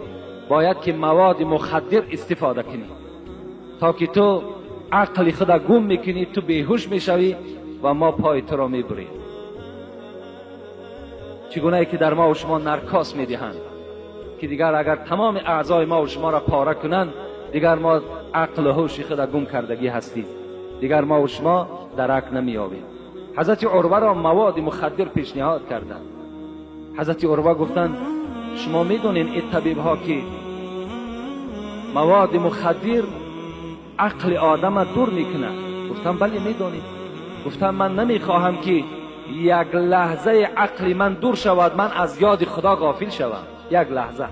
бояд ки маводи мухаддир истифода кунем, то ки ту ақли худа гум мекунӣ, ту беҳуш мешавӣ ва мо пои туро мебурем. Чӣ гунае ки дар мо ва шумо наркоз медиҳанд ки дигар агар тамоми аъзои мо ва шуморо пора кунанд, дигар мо ақлу ҳуши худа гум кардагӣ ҳастем, дигар мо ва шумо дарак намеёбем. Ҳазрати Урваро маводи мухаддир пешниҳод карданд. Ҳазрати Урва гуфтанд, шумо медонед ин табибҳо ки маводи мухаддир ақли одама дур мекунад? Гуфтам, бале, медонем. Гуфтам, ман намехоҳам ки як лаҳзаи ақли ман дур шавад, ман аз ёди Худо ғофил шавам. Як лаҳза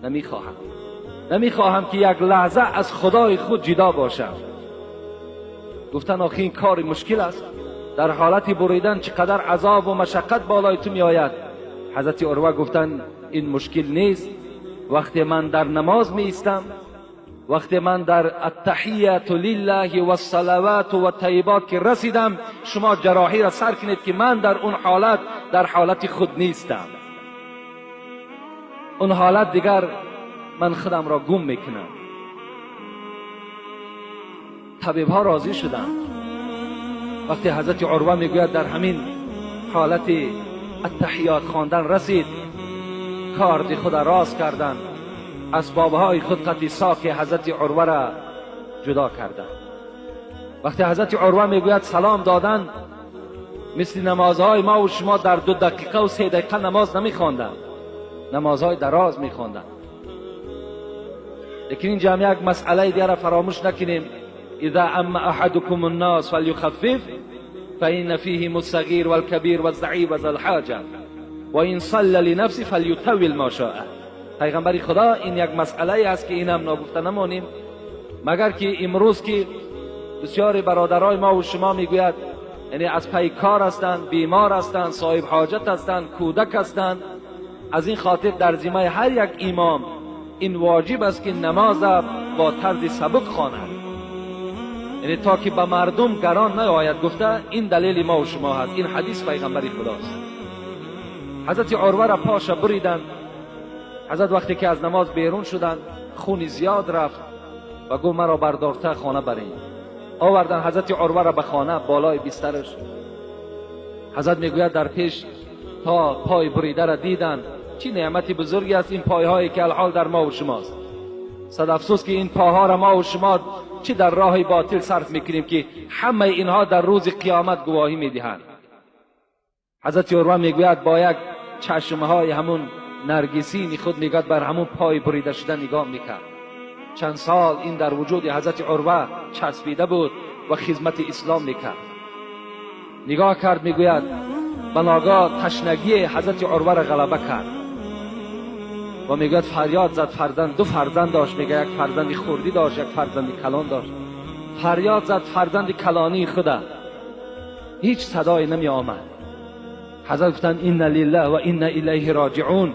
намехоҳам, намехоҳам ки як лаҳза аз Худои худ ҷудо бошам. Гуфтан, охи ин кори мушкил аст. در حالت بریدن چقدر عذاب و مشقت بالای تو میآید. حضرت عروه گفتند این مشکل نیست، وقتی من در نماز می ایستم، وقتی من در التحیت لله و الصلوات و الطیبات که رسیدم، شما جراحی را سر کنید که من در اون حالت، در حالت خود نیستم. اون حالت دیگر من خودم را گم میکنم. طبیب ها راضی شدند. وقتی حضرت عروه میگوید در همین حالت التحیات خواندن رسید، کارد خود را راست کردند، اسبابهای خود قطع ساق حضرت عروه را جدا کردند. وقتی حضرت عروه میگوید سلام دادن، مثل نمازهای ما و شما در 2 دقیقه و 3 دقیقه نماز نمیخواندند، نمازهای دراز میخواندند. لیکن اینجا هم یک مسئله دیگر را فراموش نکنیم. اذا اما احدكم الناس فليخفف فإن فيهم الصغير والكبير والضعيف وذا الحاجة وإن صلى لنفسه فليطول ما شاء. پیغمبر خدا این یک مسئله است که اینم ناگفته نمانیم، مگر که امروز که بسیاری برادرای ما و شما میگوید یعنی از پی کار هستند، بیمار هستند، صاحب حاجت هستند، کودک هستند، از این خاطر در ذمه هر یک امام این واجب است که نماز با طرز سبک خواند، یعنی تا که به مردم گران نیاید. گفته این دلیل ما و شما هست، این حدیث پیغمبر خداست. حضرت عروه را پاش بریدند. حضرت وقتی که از نماز بیرون شدند خون زیاد رفت و گفت مرا بردارته خانه برین. آوردن حضرت عروه را به خانه بالای بسترش. حضرت میگوید در پیش تا پای بریده را دیدن. چی نعمت بزرگی است این پایهایی که الحال در ما و شماست. صد افسوس که این پاها را ما و شما چی در راه باطل صرف میکنیم که همه اینها در روز قیامت گواهی میدهند. حضرت عروه میگوید با یک چشمهای همون نرگسین خود میگوید بر همون پای بریده شده نگاه میکرد. چند سال این در وجود حضرت عروه چسبیده بود و خدمت اسلام میکرد. نگاه کرد، میگوید بناگاه تشنگی حضرت عروه را غلبه کرد و میگوید فریاد زد. فرزند، 2 فرزند داشت، میگه یک فرزند خردی داشت، یک فرزند کلان داشت. فریاد زد فرزند کلانی خدا، هیچ صدایی نمی آمد. حضرت گفتند ان لله و انا الیه راجعون.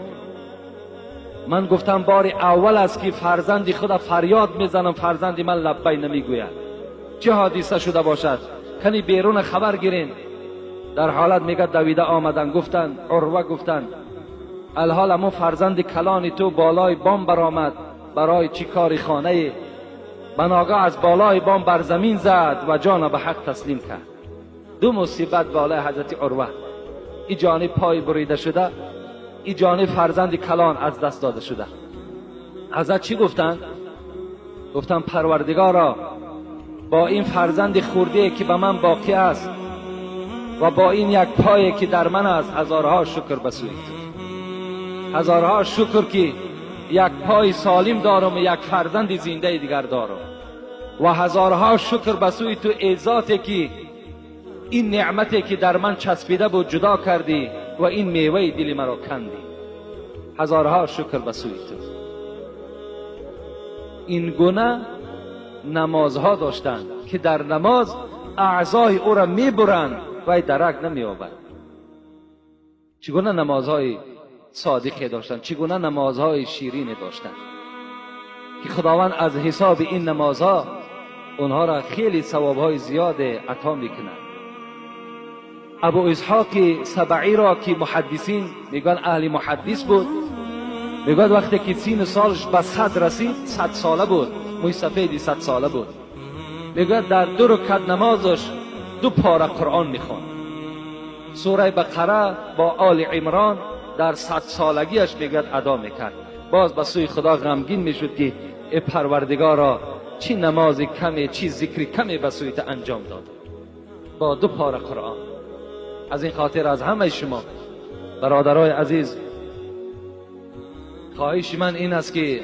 من گفتم بار اول است که فرزند خدا فریاد میزنم، فرزند من لبی نمیگوید. چه حادثه شده باشد؟ کنی بیرون خبر گیرین. در حالت میگه دویده آمدن، گفتن عروه گفتن الحال امو فرزند کلانی تو بالای بام برآمد برای چی کاری خانه، بناگاه از بالای بام بر زمین زد و جان به حق تسلیم کرد. 2 مصیبت بالای حضرت عروه، ای جانب پای بریده شده، ای جانب فرزند کلان از دست داده شده. حضرت چی گفتن؟ گفتن پروردگارا با این فرزند خورده که به من باقی است و با این یک پایی که در من است، هزارها شکر به سوی تو، هزارها شکر که یک پای سالم دارم و یک فرزند زنده دیگر دارم، و هزارها شکر به سوی تو ای ذاتی که این نعمتی که در من چسبیده بود جدا کردی و این میوه دل مرا کندی. هزارها شکر به سوی تو. این گونه نمازها داشتند که در نماز اعضای او را میبرند و درک نمییابد. چگونه نمازهای صادقی داشتند، چگونه نمازهای شیرین داشتند که خداوند از حساب این نمازها اونها را خیلی ثوابهای زیاد عطا میکند. ابو اسحاق سبعی را که محدثین میگن اهل محدث بود، میگن وقتی که 30 سالش به 100 رسید، 100 ساله بود، موی سفیدی 100 ساله بود، میگن در 2 رکعت نمازش 2 پاره قرآن میخوند. سوره بقره با آل عمران در 100 سالگیش میگوید ادا میکرد. باز به سوی خدا غمگین میشد که ای پروردگارا چی نماز کمی، چی ذکر کمی به سوی تو انجام داد با 2 پاره قرآن. از این خاطر از همه شما برادرای عزیز خواهش من این است که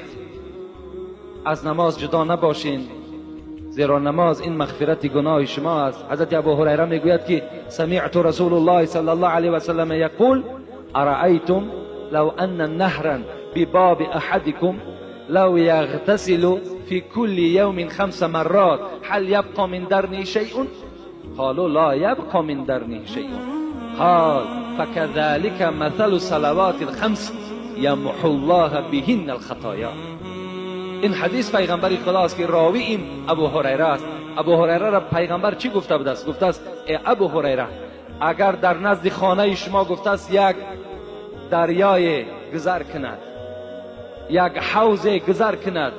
از نماز جدا نباشین، زیرا نماز این مغفرت گناه شما است. حضرت ابو هریره میگوید که سمعت رسول الله صلی الله علیه و سلم یقول ارأیتم لو ان نهرا بباب احدكم لو یغتسل في كل يوم 5 مرات هل يبقى من درني شيء؟ قالوا لا يبقى من درنه شيء. قال فكذلك مثل صلوات الخمس یمحو الله بهن الخطایا. این حدیث پیغمبر خداست که راوی این ابو هریره است. ابو هریره را پیغمبر چی گفته بود است؟ گفته است ای ابو هریره، اگر در نزد خانه شما گفته است یک دریای گذر کند، یک حوض گذر کند،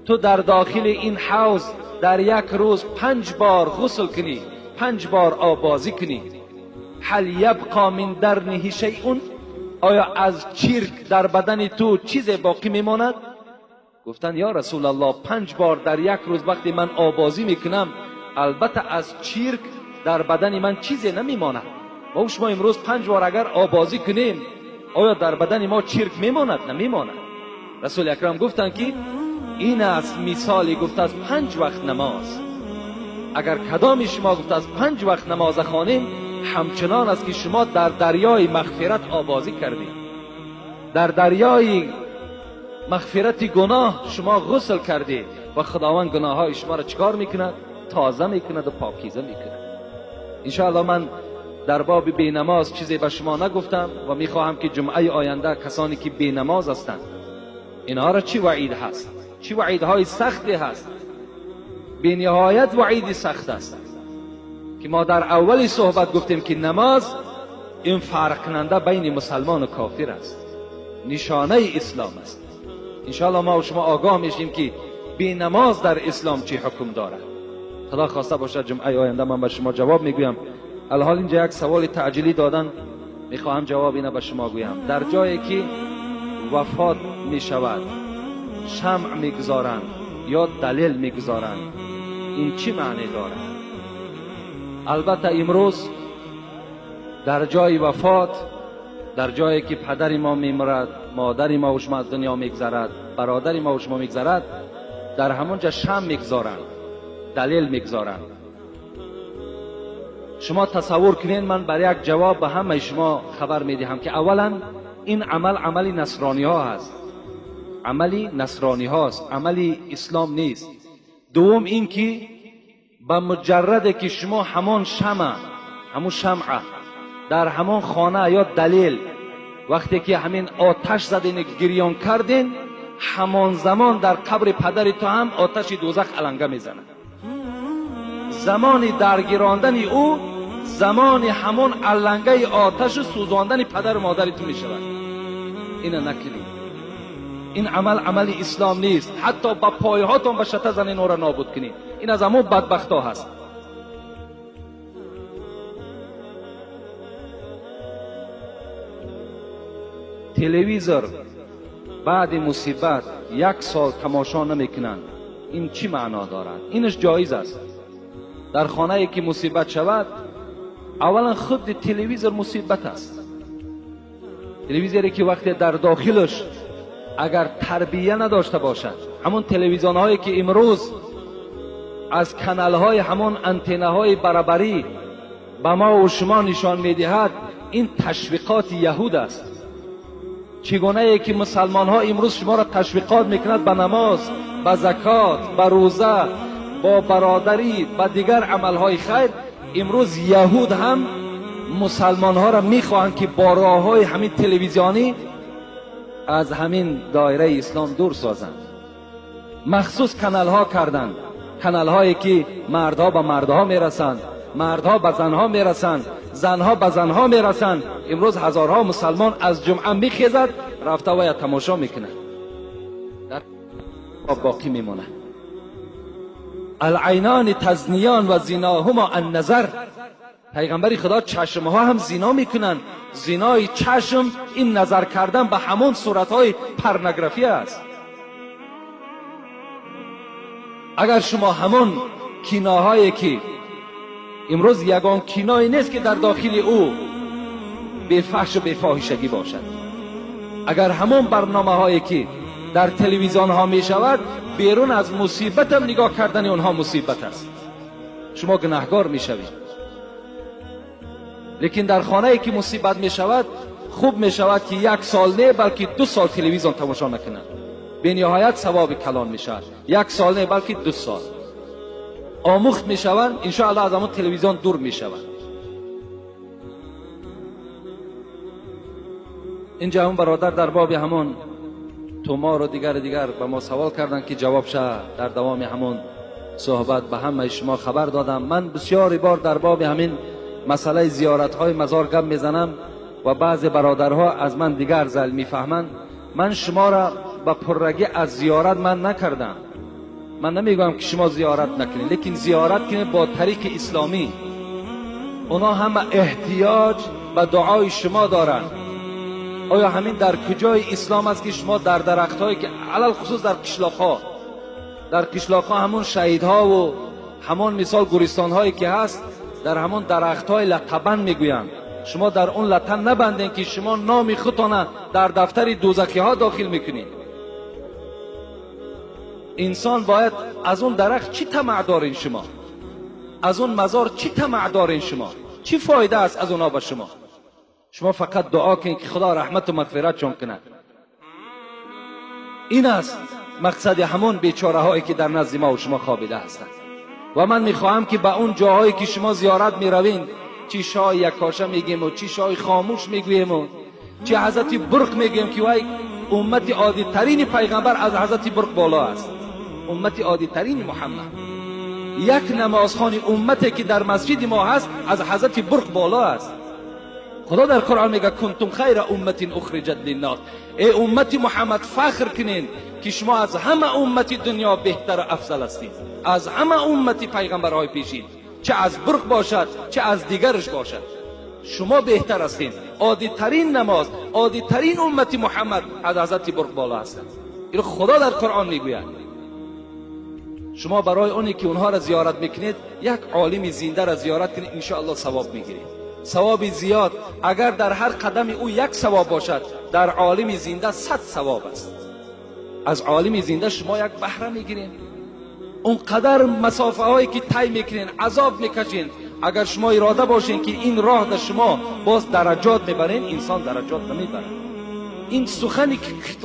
تو در داخل این حوض در یک روز 5 بار غسل کنی، 5 بار آبازی کنی، هل یبقا من درنه شیء، آیا از چرک در بدن تو چیز باقی میماند؟ گفتند یا رسول الله، 5 بار در یک روز وقتی من آبازی میکنم البته از چرک در بدن من چیزی نمیماند. ما شما امروز 5 بار اگر آبازی کنیم آیا در بدن ما چرک میماند؟ نمیماند. رسول اکرم گفتند که این است مثالی، گفت از 5 وقت نماز، اگر کدام شما گفت از 5 وقت نماز خوانیم همچنان است که شما در دریای مغفرت آبازی کردید، در دریای مغفرت گناه شما غسل کردید و خداوند گناه های شما را چکار میکند؟ تازه میکند و پاکیزه میکند. انشاءالله من در باب بینماز چیزی به شما نگفتم و میخواهم که جمعه آینده کسانی که بینماز هستند اینها را چی وعید هست، چی وعیدهای سختی هست، بی نهایت وعید سخت است که ما در اول صحبت گفتیم که نماز این فرق کننده بین مسلمان و کافر است، نشانه اسلام است. انشاءالله ما و شما آگاه میشیم که بی نماز در اسلام چی حکم دارد. خدا خواسته باشد جمعه آینده من به شما جواب میگویم. الحال اینجا یک سوال تعجیلی دادن، میخواهم جواب اینه به شما گویم. در جایی که وفات میشود شمع میگذارند یا دلیل میگذارند، این چی معنی دارد؟ البته امروز در جای وفات، در جایی که پدر ما میمرد، مادر ما و شما از دنیا میگذرد، برادر ما و شما میگذرد، در همونجا شمع میگذارند، دلیل میگذارند. شما تصور کنین، من برای یک جواب به همه شما خبر میدهم که اولا این عمل عمل نصرانی ها هست، عملی نصرانی هاست، عملی اسلام نیست. دوم این که به مجرد که شما همان شمع، همون شمعه در همان خانه یا دلیل وقتی که همین آتش زدین گریان کردین، همان زمان در قبر پدر تو هم آتش دوزخ علنگه میزنه. زمان درگیراندن او زمان همان علنگه آتش سوزاندن پدر و مادر تو میشود. اینو نکنید، این عمل عمل اسلام نیست. حتی با پایهاتون به شته زنین او را نابود کنید، این از همون بدبخت ها هست. تلویزیون بعد مصیبت 1 سال تماشا نمیکنند، این چی معنا دارد؟ اینش جایز است. در خانه که مصیبت شود اولا خود تلویزیون مصیبت است. تلویزیونی که وقتی در داخلش اگر تربیه نداشته باشد، همون تلویزیون هایی که امروز از کانال های همون انتنه های برابری به ما و شما نشان میدهد، این تشویقات یهود است. چگونه ای که مسلمان ها امروز شما را تشویقات میکند به نماز، به زکات، به روزه، با برادری، به دیگر عمل های خیر، امروز یهود هم مسلمان ها را میخواهند که با راه های همین تلویزیونی از همین دایره اسلام دور سازند. مخصوص کانال ها کردند، کانال هایی که مردها به مردها میرسند، مردها به زنها میرسند، زنها به زنها میرسند. امروز هزارها مسلمان از جمعه میخیزد رفته و یا تماشا میکنه، در باقی میمونه. العینان تزنیان و زیناهما النظر. پیغمبر خدا چشمها هم زینا میکنن. زینای چشم این نظر کردن به همون صورتهای پرنگرافی است. اگر شما همون کیناهایی که امروز یگان کینایی نیست که در داخل او به فحش و به فاحشگی باشد، اگر همون برنامه هایی که در تلویزیون ها می شود، بیرون از مصیبت هم نگاه کردن اونها مصیبت است، شما گناهگار می شوید. لیکن در خانه ای که مصیبت می شود، خوب می شود که 1 سال نه بلکه 2 سال تلویزیون تماشا نکنند، به نهایت ثواب کلان می شود. 1 سال نه بلکه 2 سال. آموخت میشوند، انشاءالله از همون تلویزیون دور میشوند. اینجا همون برادر در باب همون تومار و دیگر به ما سوال کردن که جواب شه در دوام همون صحبت به همه شما خبر دادم. من بسیاری بار در باب همین مسئله زیارت های مزار گپ میزنم و بعض برادرها از من دیگر زل میفهمند. من شما را به پررگی از زیارت من نکردم. من نمیگم که شما زیارت نکنید، لیکن زیارت کنید با طریق اسلامی. اونا هم احتیاج به دعای شما دارند. آیا همین در کجای اسلام است که شما در درختهایی که علل خصوص در قشلاقها، در قشلاقها همون شهیدها و همون مثال گورستانهایی که هست، در همون درختهای لطبند میگویند، شما در اون لطن نبندین که شما نام خودتان در دفتر دوزخی ها داخل میکنید. انسان باید از اون درخت چی طمع دارین شما؟ از اون مزار چی طمع دارین شما؟ چی فایده است از اونا به شما؟ شما فقط دعا کنید که خدا رحمت و مغفرت چون کند. این است مقصد همون بیچاره هایی که در نزد ما و شما خوابیده هستند. و من میخواهم که به اون جاهایی که شما زیارت میروین، چی شای یکاشه میگیم و چی شای خاموش میگوییم و چی حضرت برق میگیم که وای امت عادی ترین پیغمبر از حضرت برق بالا است، امت عادی ترین محمد. یک نمازخوان امتی که در مسجد ما هست از حضرت برق بالا است. خدا در قرآن میگه کنتم خیر امت اخرجت للناس. ای امت محمد فخر کنین که شما از همه امت دنیا بهتر و افضل هستید، از همه امت پیغمبرهای پیشین، چه از برق باشد چه از دیگرش باشد، شما بهتر هستین. عادی ترین نماز، عادی ترین امت محمد از حضرت برق بالا هستند. این خدا در قرآن میگوید. شما برای اونی که اونها را زیارت میکنید، یک عالم زنده را زیارت کنید، انشاءالله ثواب میگیرید، ثواب زیاد. اگر در هر قدم او یک ثواب باشد، در عالم زنده 100 ثواب است. از عالم زنده شما یک بهره میگیرید. اونقدر مسافه هایی که طی میکنین، عذاب میکشین، اگر شما اراده باشین که این راه در شما باز درجات میبرین، انسان درجات نمیبره. این سخن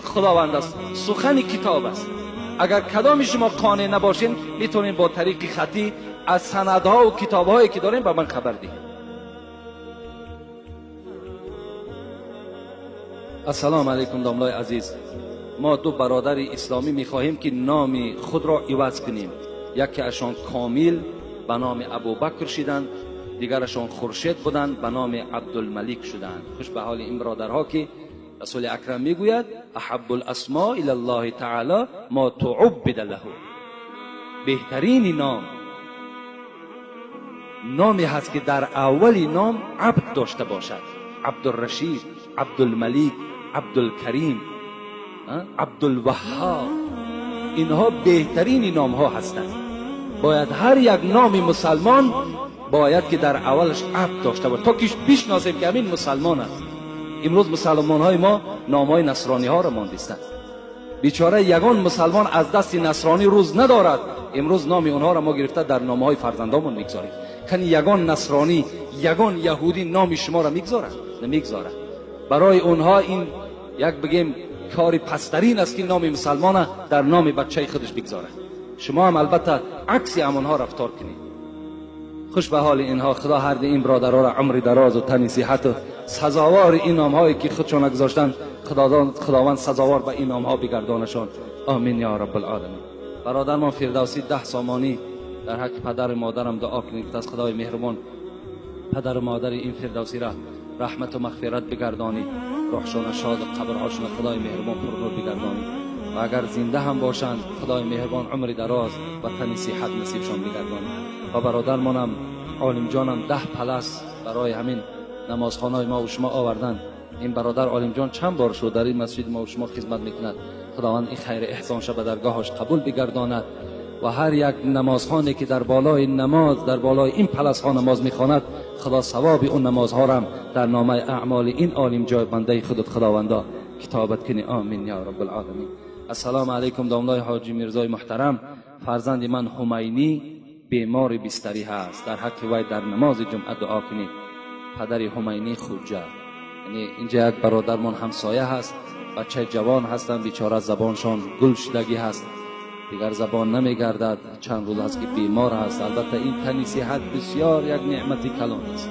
خداوند است، سخن کتاب است. اگر کدام شما قانع نباشین، میتونین با طریق خطی از سندها و کتابهایی که دارین به من خبر دهید. السلام علیکم داملای عزیز. ما دو برادر اسلامی میخواهیم که نام خود را عوض کنیم. یکی ازشان کامیل به نام ابوبکر شدند، دیگرشان خورشید بودند به نام عبدالملک شدند. خوش به حال این برادرها که رسول اکرم میگوید احب الاسماء الی الله تعالی ما تعبد له. بهترین نام نامی هست که در اول نام عبد داشته باشد. عبدالرشید، عبدالملک، عبدالکریم، عبدالوهاب، اینها بهترین نام ها هستند. باید هر یک نام مسلمان باید که در اولش عبد داشته باشد تا که بشناسیم که همین مسلمان است. امروز مسلمان های ما نام های نصرانی ها را ماندیستند. بیچاره یگان مسلمان از دست نصرانی روز ندارد. امروز نام اونها را ما گرفته در نام های فرزندامون میگذاریم. کنی یگان نصرانی، یگان یهودی نام شما را میگذارد؟ نمیگذارد. برای اونها این یک بگیم کاری پسترین است که نام مسلمان در نام بچه خودش بگذارد. شما هم البته عکس همونها رفتار کنید. خوش به حال اینها. خدا هر این برادرها را عمر دراز و تن صحت و سزاوار این نامهایی که خودشان گذاشتن، خداوند سزاوار به این نامها بگردانشان. آمین یا رب العالمین. برادر ما فردوسی 10 سامانی در حق پدر مادرم دعا کنید از خدای مهربان پدر و مادر این فردوسی را رحمت و مغفرت بگردانید، روحشان شاد و قبرهاشون خدای مهربان پرنور بگردانید و اگر زنده هم باشند خدای مهربان عمر دراز و تن صحت نصیبشان بگردانید. و برادرمانم عالم جانم 10 پلس برای همین نمازخانه ما و شما آوردن. این برادر عالم جان چند بار شد در این مسجد ما و شما خدمت میکند. خداوند این خیر احسان شب درگاهش قبول بگرداند و هر یک نمازخانه که در بالای نماز، در بالای این پلس ها نماز میخواند، خدا ثواب اون نمازها را در نامه اعمال این عالم جای بنده خودت خداوندا کتابت کنی. آمین یا رب العالمین. السلام علیکم داملای حاجی میرزای محترم. فرزند من همینی بیمار بستری هست، در حق وی در نماز جمعه دعا کنید. پدر همینی خوجه، یعنی اینجا یک برادرمان همسایه هست، بچه جوان هستن، بیچاره زبانشان گل شدگی هست. دیگر زبان نمیگردد، چند روز است که بیمار هست. البته این تنی صحت بسیار یک نعمت کلان است.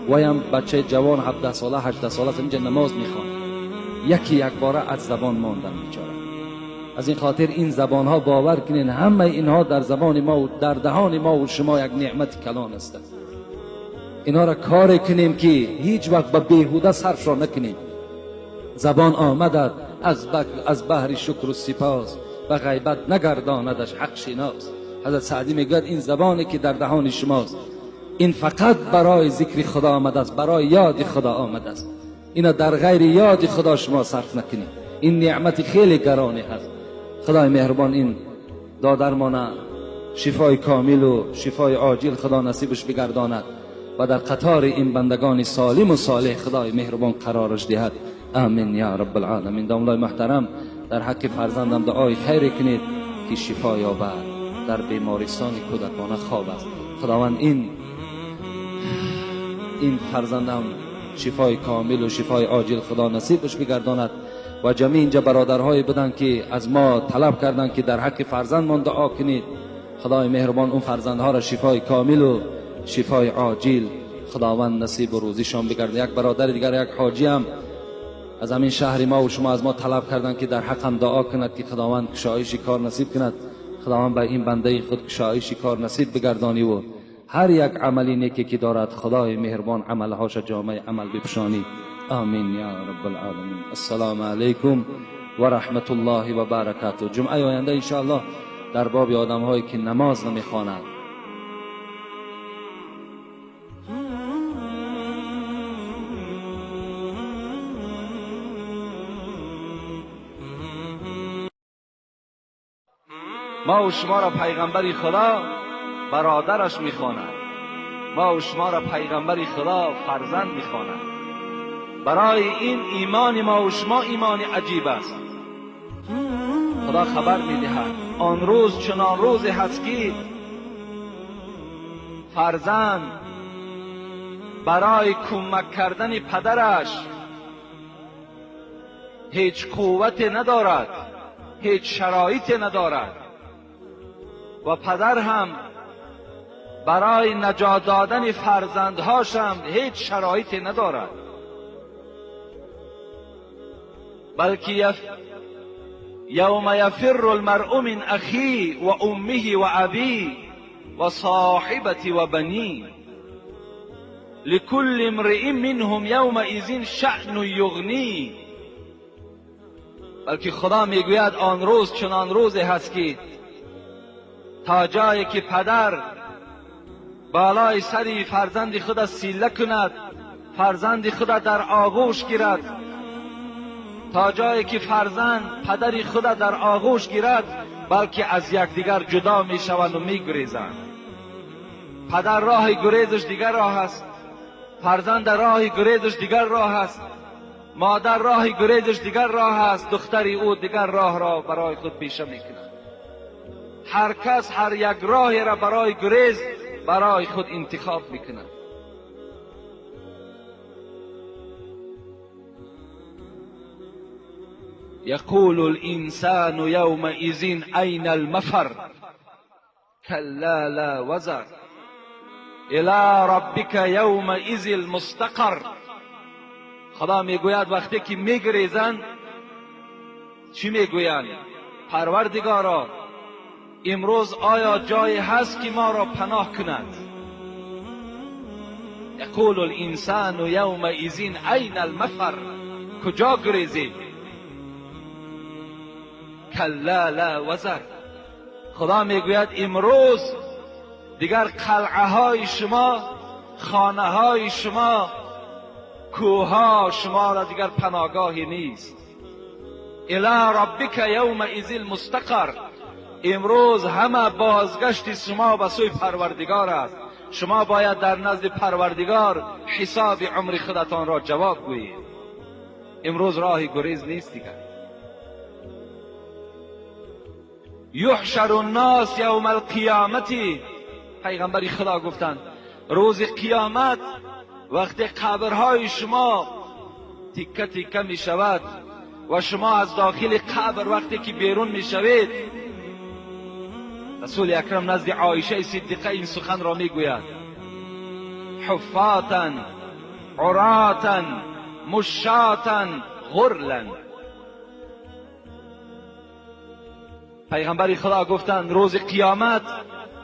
وایم بچه جوان 17 ساله 18 ساله است، اینجا نماز میخوان، یکی یک باره از زبان ماندن بیچاره. از این خاطر این زبان ها باور کنین همه اینها در زبان ما و در دهان ما و شما یک نعمت کلان است. اینها را کار کنیم که هیچ وقت به بیهوده صرف را نکنیم. زبان آمدد از بهر شکر و سپاس، به غیبت نگرداندش حق شناس. حضرت سعدی میگوید این زبانی که در دهان شماست، این فقط برای ذکر خدا آمده است، برای یاد خدا آمده است. اینا در غیر یاد خدا شما صرف نکنید. این نعمت خیلی گرانی هست. خدای مهربان این دادرمان شفای کامل و شفای عاجل خدا نصیبش بگرداند و در قطار این بندگان سالم و صالح خدای مهربان قرارش دهد. آمین یا رب العالمین. داملای محترم، در حق فرزندم دعای خیر کنید که شفا یابد. در بیمارستان کودکانه خواب است. خداوند این فرزندم شفای کامل و شفای عاجل خدا نصیبش بگرداند. و جمعی اینجا برادرهای بودن که از ما طلب کردند که در حق فرزندمان دعا کنید. خدای مهربان اون فرزندها را شفای کامل و شفای عاجل خداوند نصیب و روزیشان بگرداند. یک برادر دیگر، یک حاجی هم از همین شهر ما و شما از ما طلب کردند که در حقم دعا کند که خداوند کشایش کار نصیب کند. خداوند به این بنده خود کشایش کار نصیب بگردانی و هر یک عملی نیکی که دارد خدای مهربان عملهاش جامعه عمل بپوشانی. آمین یا رب العالمین. السلام علیکم و رحمت الله و برکاته. جمعه آینده انشاءالله در باب آدمهایی که نماز نمیخوانند. ما و شما را پیغمبر خدا برادرش میخواند، ما و شما را پیغمبر خدا فرزند میخواند. برای این ایمان ما و شما ایمان عجیب است. خدا خبر میدهد آن روز چنان روزی هست که فرزند برای کمک کردن پدرش هیچ قوت ندارد، هیچ شرایط ندارد و پدر هم برای نجات دادن فرزندهاش هم هیچ شرایطی ندارد، بلکه یوم یفر المرء من اخیه و امه و ابیه و صاحبته و بنیه لكل امرئ منهم یومئذ شأن یغنیه. بلکه خدا میگوید آن روز چنان روزی هست که تا جایی که پدر بالای سری فرزند خود سیله کند، فرزند خود در آغوش گیرد، تا جایی که فرزند پدر خود در آغوش گیرد، بلکه از یکدیگر جدا می شوند و می گریزند. پدر راه گریزش دیگر راه است، فرزند راه گریزش دیگر راه است، مادر راه گریزش دیگر راه است، دختری او دیگر راه را برای خود پیشه می کند. هر کس هر یک راهی را برای گریز برای خود انتخاب میکند. یقول الانسان یومئذ این المفر کلا لا وزر الی ربک یومئذ المستقر. خدا میگوید وقتی که میگریزند چی میگویند؟ پروردگارا امروز آیا جایی هست که ما را پناه کند؟ یقول الانسان یومئذ این المفر، کجا گریزید؟ کلا لا وزر. خدا میگوید امروز دیگر قلعه های شما، خانه های شما، کوه شما را دیگر پناهگاهی نیست. الی ربک یومئذ المستقر. امروز همه بازگشت شما به سوی پروردگار است. شما باید در نزد پروردگار حساب عمر خودتان را جواب گویید. امروز راه گریز نیست دیگر. یحشر الناس یوم القیامت، پیغمبر خدا گفتند روز قیامت وقتی قبرهای شما تیکه تیکه می شود و شما از داخل قبر وقتی که بیرون می شوید، رسول اکرم نزد عایشه صدیقه این سخن را میگوید: حفاتا عراتا مشاتا غرلا. پیغمبر خدا گفتند روز قیامت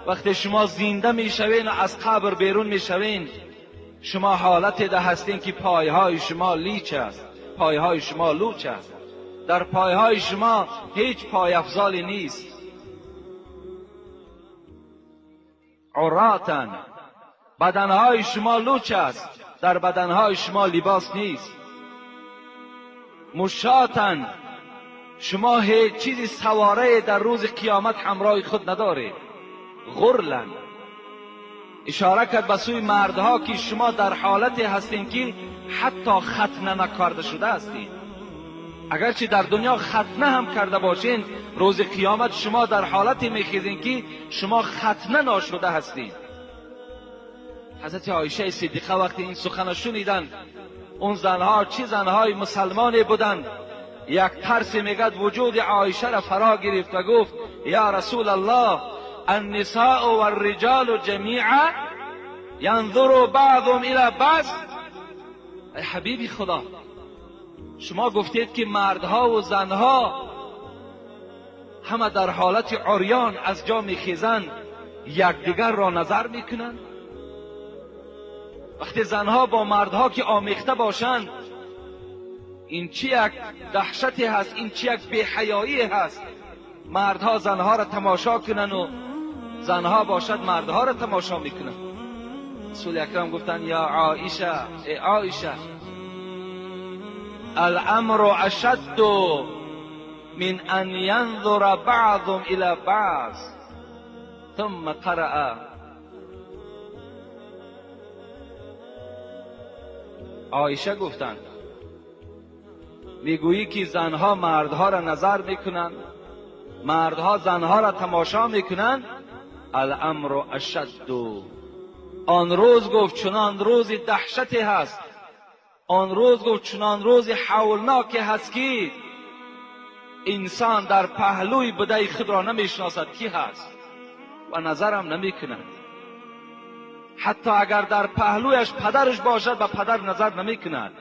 وقتی شما زنده میشوین و از قبر بیرون میشوین، شما حالت ده هستین که پایهای شما لیچ است، پایهای شما لوچ است، در پایهای شما هیچ پای افزالی نیست. عراتن، بدنهای شما لوچ است، در بدنهای شما لباس نیست. مشاتن، شما هیچ چیزی سواره در روز قیامت همراه خود ندارید. غرلن، اشاره کرد به سوی مردها که شما در حالتی هستین که حتی ختنه نکرده شده هستین. اگرچه در دنیا ختنه هم کرده باشین، روز قیامت شما در حالتی میخیزین که شما ختنه ناشده هستین. حضرت عایشه صدیقه وقتی این سخن شنیدن، اون زنها چه زنهای مسلمانی بودند، یک ترس میگد وجود عایشه را فرا گرفت و گفت: یا رسول الله، النساء والرجال جمیعا ینظر بعضهم الی بعض. ای حبیبی خدا، شما گفتید که مردها و زنها همه در حالت عریان از جا میخیزند، یکدیگر را نظر میکنند. وقتی زنها با مردها که آمیخته باشند، این چی یک دهشتی هست، این چی یک بی‌حیایی هست. مردها زنها را تماشا کنن و زنها باشد مردها را تماشا میکنن. رسول اکرم گفتند: یا عایشه، ای عایشه، الامر اشد من ان ینظر بعضهم الى بعض. ثم قرأ. عایشه گفتند: میگویی که زنها مردها را نظر میکنند، مردها زنها را تماشا میکنند. الامر اشد. آن روز گفت چنان روز دهشتی هست، آن روز گفت چنان روز حولناکی هست که انسان در پهلوی بده خود را نمیشناسد کی هست و نظرم نمیکند. حتی اگر در پهلویش پدرش باشد به پدر نظر نمیکند،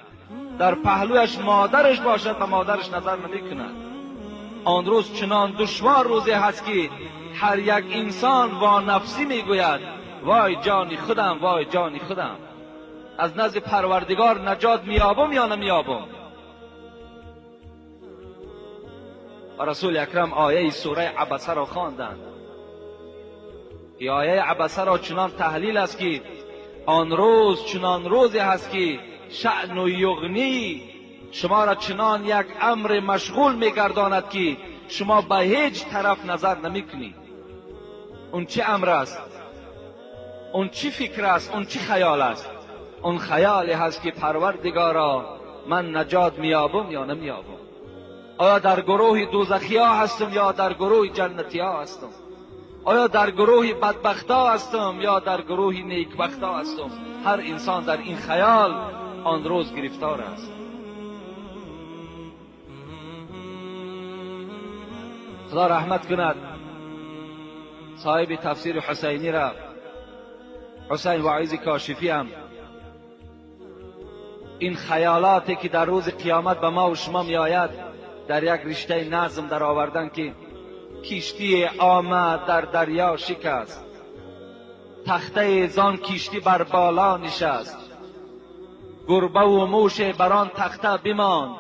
در پهلویش مادرش باشد به مادرش نظر نمیکند. آن روز چنان دشوار روزی هست که هر یک انسان وا نفسی میگوید: وای جانی خودم، وای جانی خودم، از نزد پروردگار نجات میابم یا نمیابم. و رسول اکرم آیه سوره عبسه را خواندند. این آیه عبسه را چنان تحلیل است که آن روز چنان روزی هست که شأن و یغنی، شما را چنان یک امر مشغول میگرداند که شما به هیچ طرف نظر نمیکنید. اون چه امر است، اون چه فکر است، اون چه خیال است؟ اون خیالی هست که پروردگارا من نجات میابم یا نمیابم، آیا در گروه دوزخی ها هستم یا در گروه جنتی ها هستم، آیا در گروه بدبخت ها هستم یا در گروه نیکبخت ها هستم. هر انسان در این خیال آن روز گرفتار است. خدا رحمت کند صاحب تفسیر حسینی را، حسین واعظ کاشفی هم این خیالاتی که در روز قیامت به ما و شما می آید در یک رشته نظم در آوردن که کشتی آمد در دریا شکست، تخته زان کشتی بر بالا نشست، گربه و موش بر آن تخته بماند،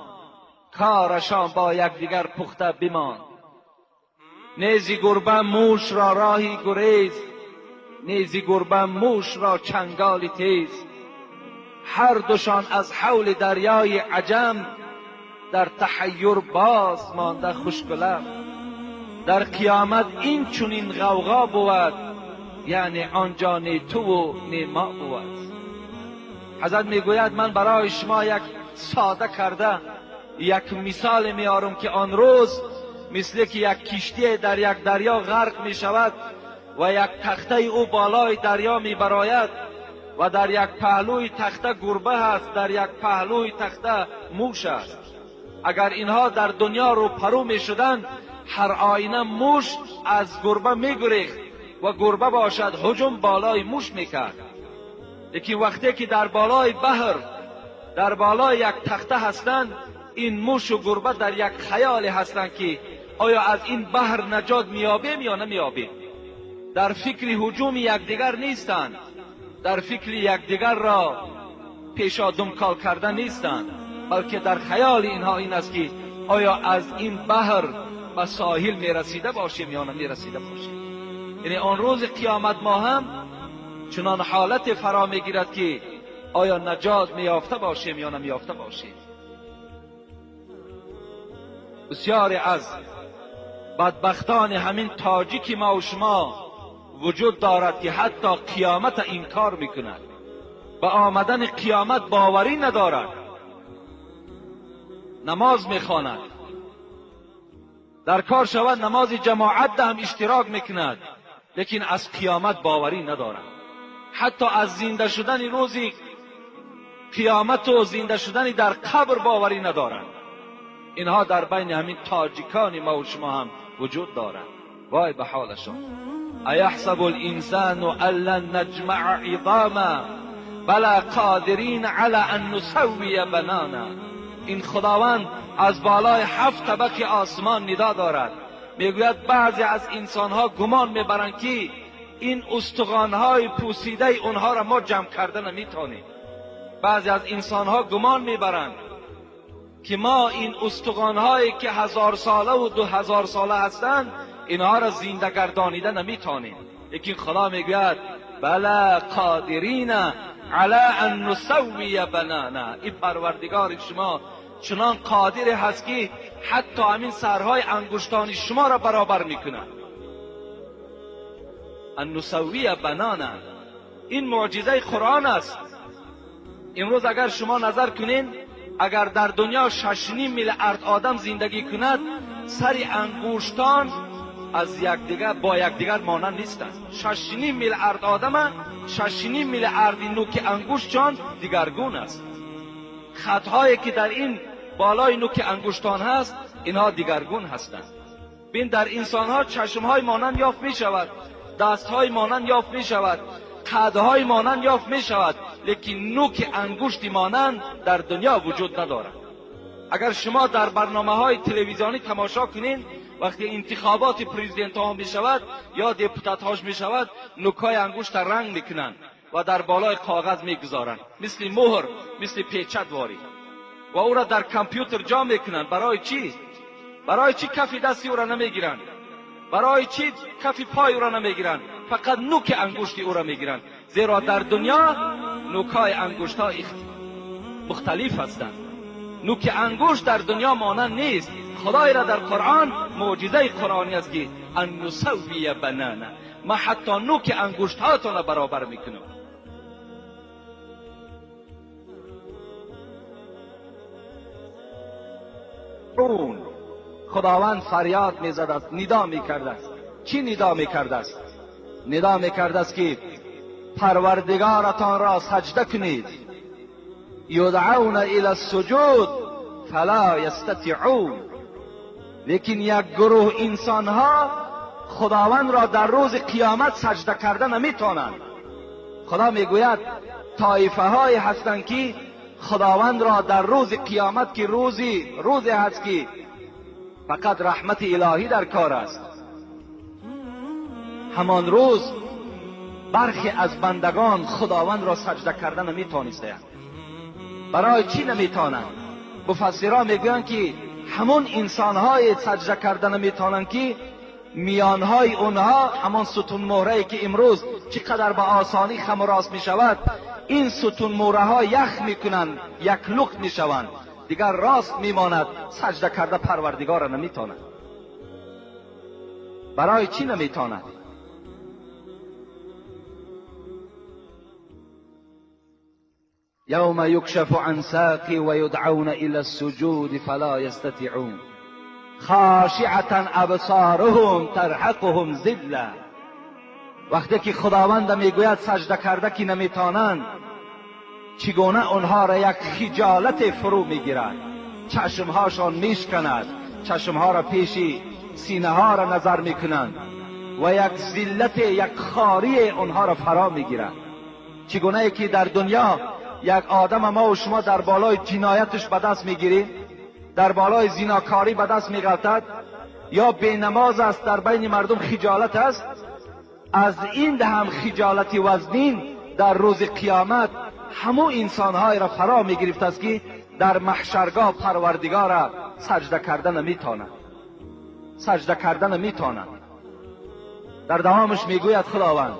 کارشان با یکدیگر پخته بماند. نیزی گربه موش را راهی گریز، نیزی گربه موش را چنگال تیز، هر دوشان از حول دریای عجم، در تحیر باز مانده خشک لب. در قیامت این چنین غوغا بود، یعنی آنجا نه تو و نه ما بود. حضرت میگوید من برای شما یک ساده کرده یک مثال میارم که آن روز مثل که یک کشتی در یک دریا غرق می شود و یک تخته او بالای دریا می براید و در یک پهلوی تخته گربه هست، در یک پهلوی تخته موش است. اگر اینها در دنیا رو پرو میشدند، هر آینه موش از گربه میگریخت و گربه باشد هجوم بالای موش میکرد. لیکن وقتی که در بالای بحر، در بالای یک تخته هستند، این موش و گربه در یک خیال هستند که آیا از این بحر نجات میابیم یا نمیابیم. در فکر هجوم یکدیگر نیستند، در فکر یکدیگر را پیشا دمکال کردن نیستند، بلکه در خیال اینها این است که آیا از این بحر به ساحل میرسیده باشیم یا نمیرسیده باشیم. یعنی آن روز قیامت ما هم چنان حالت فرا میگیرد که آیا نجات میافته باشیم یا نمیافته باشیم. بسیاری از بدبختان همین تاجیک ما و شما وجود دارد که حتی قیامت انکار میکند، به آمدن قیامت باوری ندارد، نماز میخواند، در کار شود نماز جماعت هم اشتراک میکند، لیکن از قیامت باوری ندارد. حتی از زنده شدن روزی قیامت و زنده شدن در قبر باوری ندارند. اینها در بین همین تاجیکان ما و شما هم وجود دارند. وای به حالشان. ایحسب الانسان ان لن نجمع عظاما بلا قادرین علی ان نسوی بنانا. این خداوند از بالای 7 طبق آسمان ندا دارد، میگوید بعضی از انسانها گمان میبرند که این استخوانهای پوسیده اونها را ما جمع کرده نمیتونیم. بعضی از انسانها گمان میبرند که ما این استخوانهایی که 1000 ساله و 2000 ساله هستند اینها را زنده گردانیده نمیتونیم. لیکن خدا میگوید بلا قادرین علی ان نسوی بنانا. این پروردگار شما چنان قادر هست که حتی همین سرهای انگشتان شما را برابر میکند. ان نسوی بنانا، این معجزه قرآن است. امروز اگر شما نظر کنین، اگر در دنیا 6.5 میلیارد آدم زندگی کند، سر انگشتان از یکدیگر با یکدیگر مانند نیستند. 6.5 میلیارد آدم، 6.5 میلیارد نوک انگشتشان دیگرگون است. خطهایی که در این بالای نوک انگشتان هست، اینها دیگرگون هستند. بین در انسانها چشمهای مانند یافت می شود، دستهای مانند یافت می شود، قدهای مانند یافت می شود، لیکن نوک انگشت مانند در دنیا وجود ندارد. اگر شما در برنامه های تلویزیونی تماشا کنین، وقتی انتخابات پرزیدنت ها می شود یا دپوتات هاش می شود، نوکای انگشت رنگ میکنند و در بالای کاغذ میگذارند، مثل مهر، مثل پیچت واری، و او را در کامپیوتر جا میکنند. برای چی؟ برای چی کف دستی او را نمیگیرند؟ برای چی کف پای او را نمیگیرند؟ فقط نوک انگشت او را میگیرند، زیرا در دنیا نوکای انگشت ها مختلف هستند. نوک انگشت در دنیا مانند نیست. خدای را در قرآن معجزه قرآنی است که ان نسوی بنانا، ما حتی نوک انگشت هاتون را برابر میکنم. خداوند فریاد میزد است، ندا میکرد است. چی ندا میکرد است؟ ندا میکرد است که پروردگارتان را سجده کنید. یدعون الی السجود فلا یستطیعون. لیکن یک گروه انسانها خداوند را در روز قیامت سجده کرده نمیتونند. خدا میگوید طایفه های هستند که خداوند را در روز قیامت که روزی هست که فقط رحمت الهی در کار است، همان روز برخی از بندگان خداوند را سجده کرده نمیتونستند. برای چی نمیتونند؟ مفسران میگویند که همون انسانهای سجده کرده نمیتونند که میانهای اونها همان ستون مهره‌ای که امروز چقدر به آسانی خم و راست میشود، این ستون مهره ها یخ میکنند، یک لخت میشوند، دیگر راست میماند، سجده کرده پروردگار را نمیتواند. برای چی نمیتواند؟ یوم یکشف عن ساق و یدعون الی السجود فلا یستطیعون خاشعة ابصارهم ترهقهم ذله. وقتی که خداوند میگوید سجده کرده که نمیتوانند، چگونه آنها را یک خجالت فرو میگیرد. چشمهاشان میشکند، چشمها را پیش سینه ها را نظر میکنند و یک ذلت، یک خاری آنها را فرا میگیرد. چگونه که در دنیا یک آدم ما و شما در بالای جنایتش به دست میگیریم، در بالای زیناکاری به دست میغلطد، یا بینماز است، در بین مردم خجالت است، از این هم خجالت وزنین در روز قیامت همو انسانهای را فرا میگرفت است که در محشرگاه پروردگار را سجده کردن نمیتواند، سجده کردن نمیتواند. در دوامش میگوید خداوند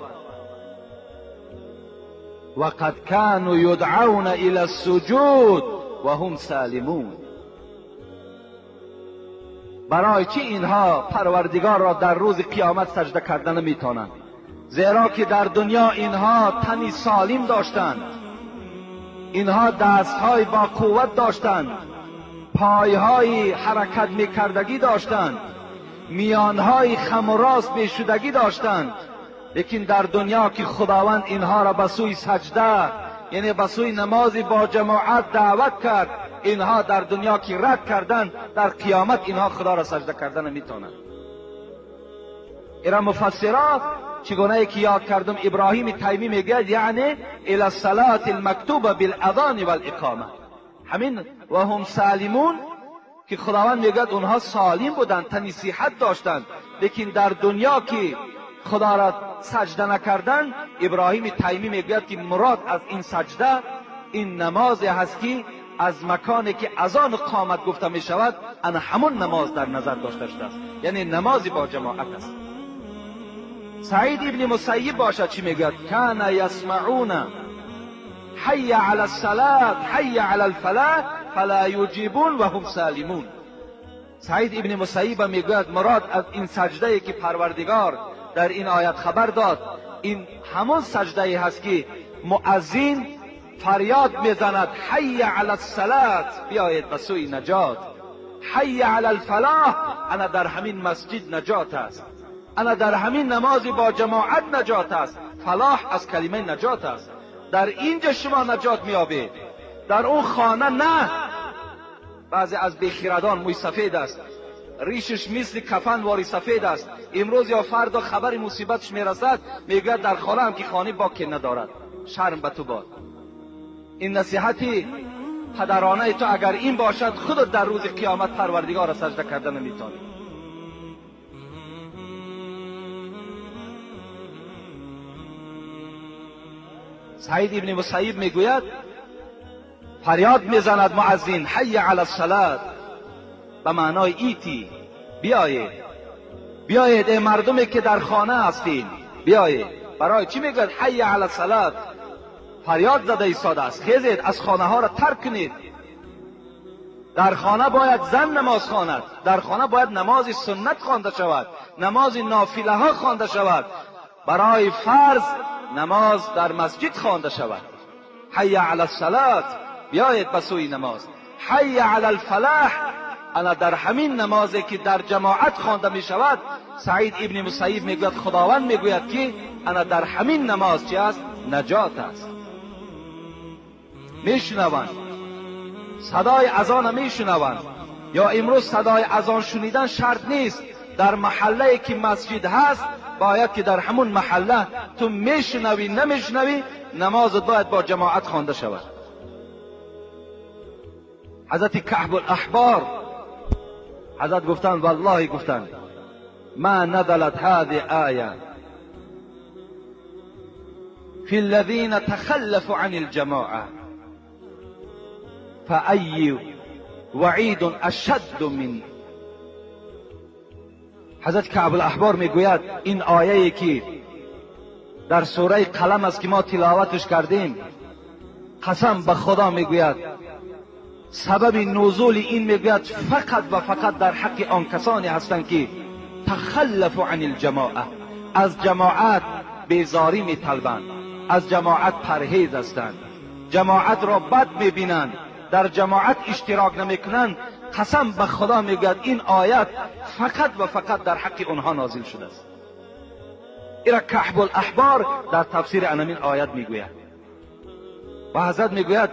وقد كانوا يدعون الى السجود وهم سالمون. برای چی اینها پروردگار را در روز قیامت سجده کردن نمیتوانند؟ زیرا که در دنیا اینها تنی سالم داشتند، اینها دستهای با قوت داشتند، پایهای حرکت میکردگی داشتند، میانهای خم و راست میشدگی داشتند، لیکن در دنیا که خداوند اینها را به سوی سجده، یعنی به سوی نماز با جماعت دعوت کرد، اینها در دنیا که رد کردند، در قیامت اینها خدا را سجده کردن نمیتونند. ایرا مفسرات چگونه که یاد کردم ابراهیم تیمی میگه یعنی الی الصلاة المکتوبة بالاذان والاقامه، همین و هم سالمون که خداوند میگه اونها سالم بودند، تنی صحت داشتند، لیکن در دنیا که خدا را سجده نکردن، ابراهیم تیمی میگوید که مراد از این سجده این نماز هست که از مکانی که اذان قامت گفته می شود، ان همون نماز در نظر داشته شده است، یعنی نماز با جماعت است. سعید ابن مسیب باشد چی میگوید؟ کان یسمعون حی علی الصلاة حی علی الفلاح فلا یجیبون و هم سالمون. سعید ابن مسیب میگوید مراد از این سجده که پروردگار در این آیت خبر داد، این همون سجده هست که مؤذن فریاد میزند حی علی الصلاة، بیایید به سوی نجات، حی علی الفلاح، انا در همین مسجد نجات است، انا در همین نماز با جماعت نجات است. فلاح از کلمه نجات است. در اینجا شما نجات میابید، در اون خانه نه. بعضی از بیخیردان موی سفید است، ریشش مثل کفن واری سفید است، امروز یا فردا خبر مصیبتش میرسد، میگوید در خانه هم که خانه باکی ندارد. شرم به تو باد. این نصیحتی پدرانه تو اگر این باشد، خودت در روز قیامت پروردگار را سجده کردن نمیتونی. سعید ابن مسیب میگوید فریاد میزند مؤذن حی علی الصلاة، به معنای ایتی، بیایید، بیایید ای مردمی که در خانه هستین، بیایید. برای چی میگوید حی علی الصلاة؟ فریاد زده ایستاده است، خیزید از خانه ها را ترک کنید. در خانه باید زن نماز خواند، در خانه باید نماز سنت خوانده شود، نماز نافله ها خوانده شود، برای فرض نماز در مسجد خوانده شود. حی علی الصلاة، بیایید به سوی نماز. حی علی الفلاح، انا در همین نمازی که در جماعت خوانده می شود، سعید ابن مسیب میگوید خداوند میگوید که انا در همین نماز چی است؟ نجات است. میشنوند صدای اذان، میشنوند. یا امروز صدای اذان شنیدن شرط نیست، در محله که مسجد هست باید که در همون محله تو میشنوی نمیشنوی، نمازت باید با جماعت خوانده شود. حضرت کعب الاحبار حضرت گفتند والله گفتند ما نزلت هذه آیه فی الذین تخلفوا عن الجماعه فأی وعید اشد من. حضرت کعب الاحبار میگوید این آیه که در سوره قلم است که ما تلاوتش کردیم، قسم به خدا میگوید سبب نزول این میگوید فقط و فقط در حق آن کسانی هستند که تخلفوا عن الجماعه، از جماعت بیزاری میطلبند، از جماعت پرهیز هستند، جماعت را بد میبینند، در جماعت اشتراک نمیکنند. قسم به خدا میگوید این آیت فقط و فقط در حق آنها نازل شده است. ایرا کعب الاحبار در تفسیر انمین آیت میگوید و حضرت میگوید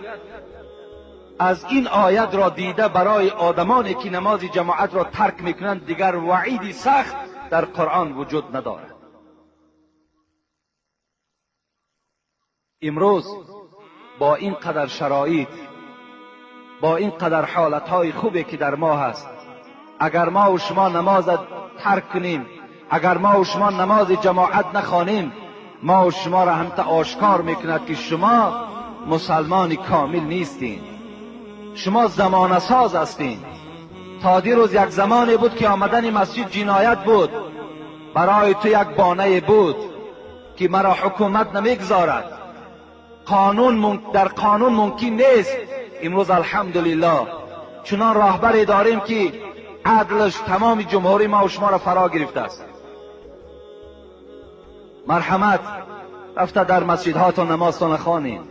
از این آیت را دیده برای آدمانی که نماز جماعت را ترک میکنند دیگر وعید سخت در قرآن وجود ندارد. امروز با این قدر شرایط، با این قدر حالتهای خوبی که در ما هست، اگر ما و شما نماز ترک کنیم، اگر ما و شما نماز جماعت نخوانیم، ما و شما را هم تا آشکار میکند که شما مسلمان کامل نیستین، شما زمانه ساز هستین. تا دیروز یک زمانی بود که آمدن مسجد جنایت بود، برای تو یک بانه بود که مرا حکومت نمیگذارد، قانون در قانون ممکن نیست. امروز الحمدلله چنان راهبری داریم که عدلش تمام جمهوری ما و شما را فرا گرفته است. مرحمت رفته در مسجدهاتان نمازتان خوانید.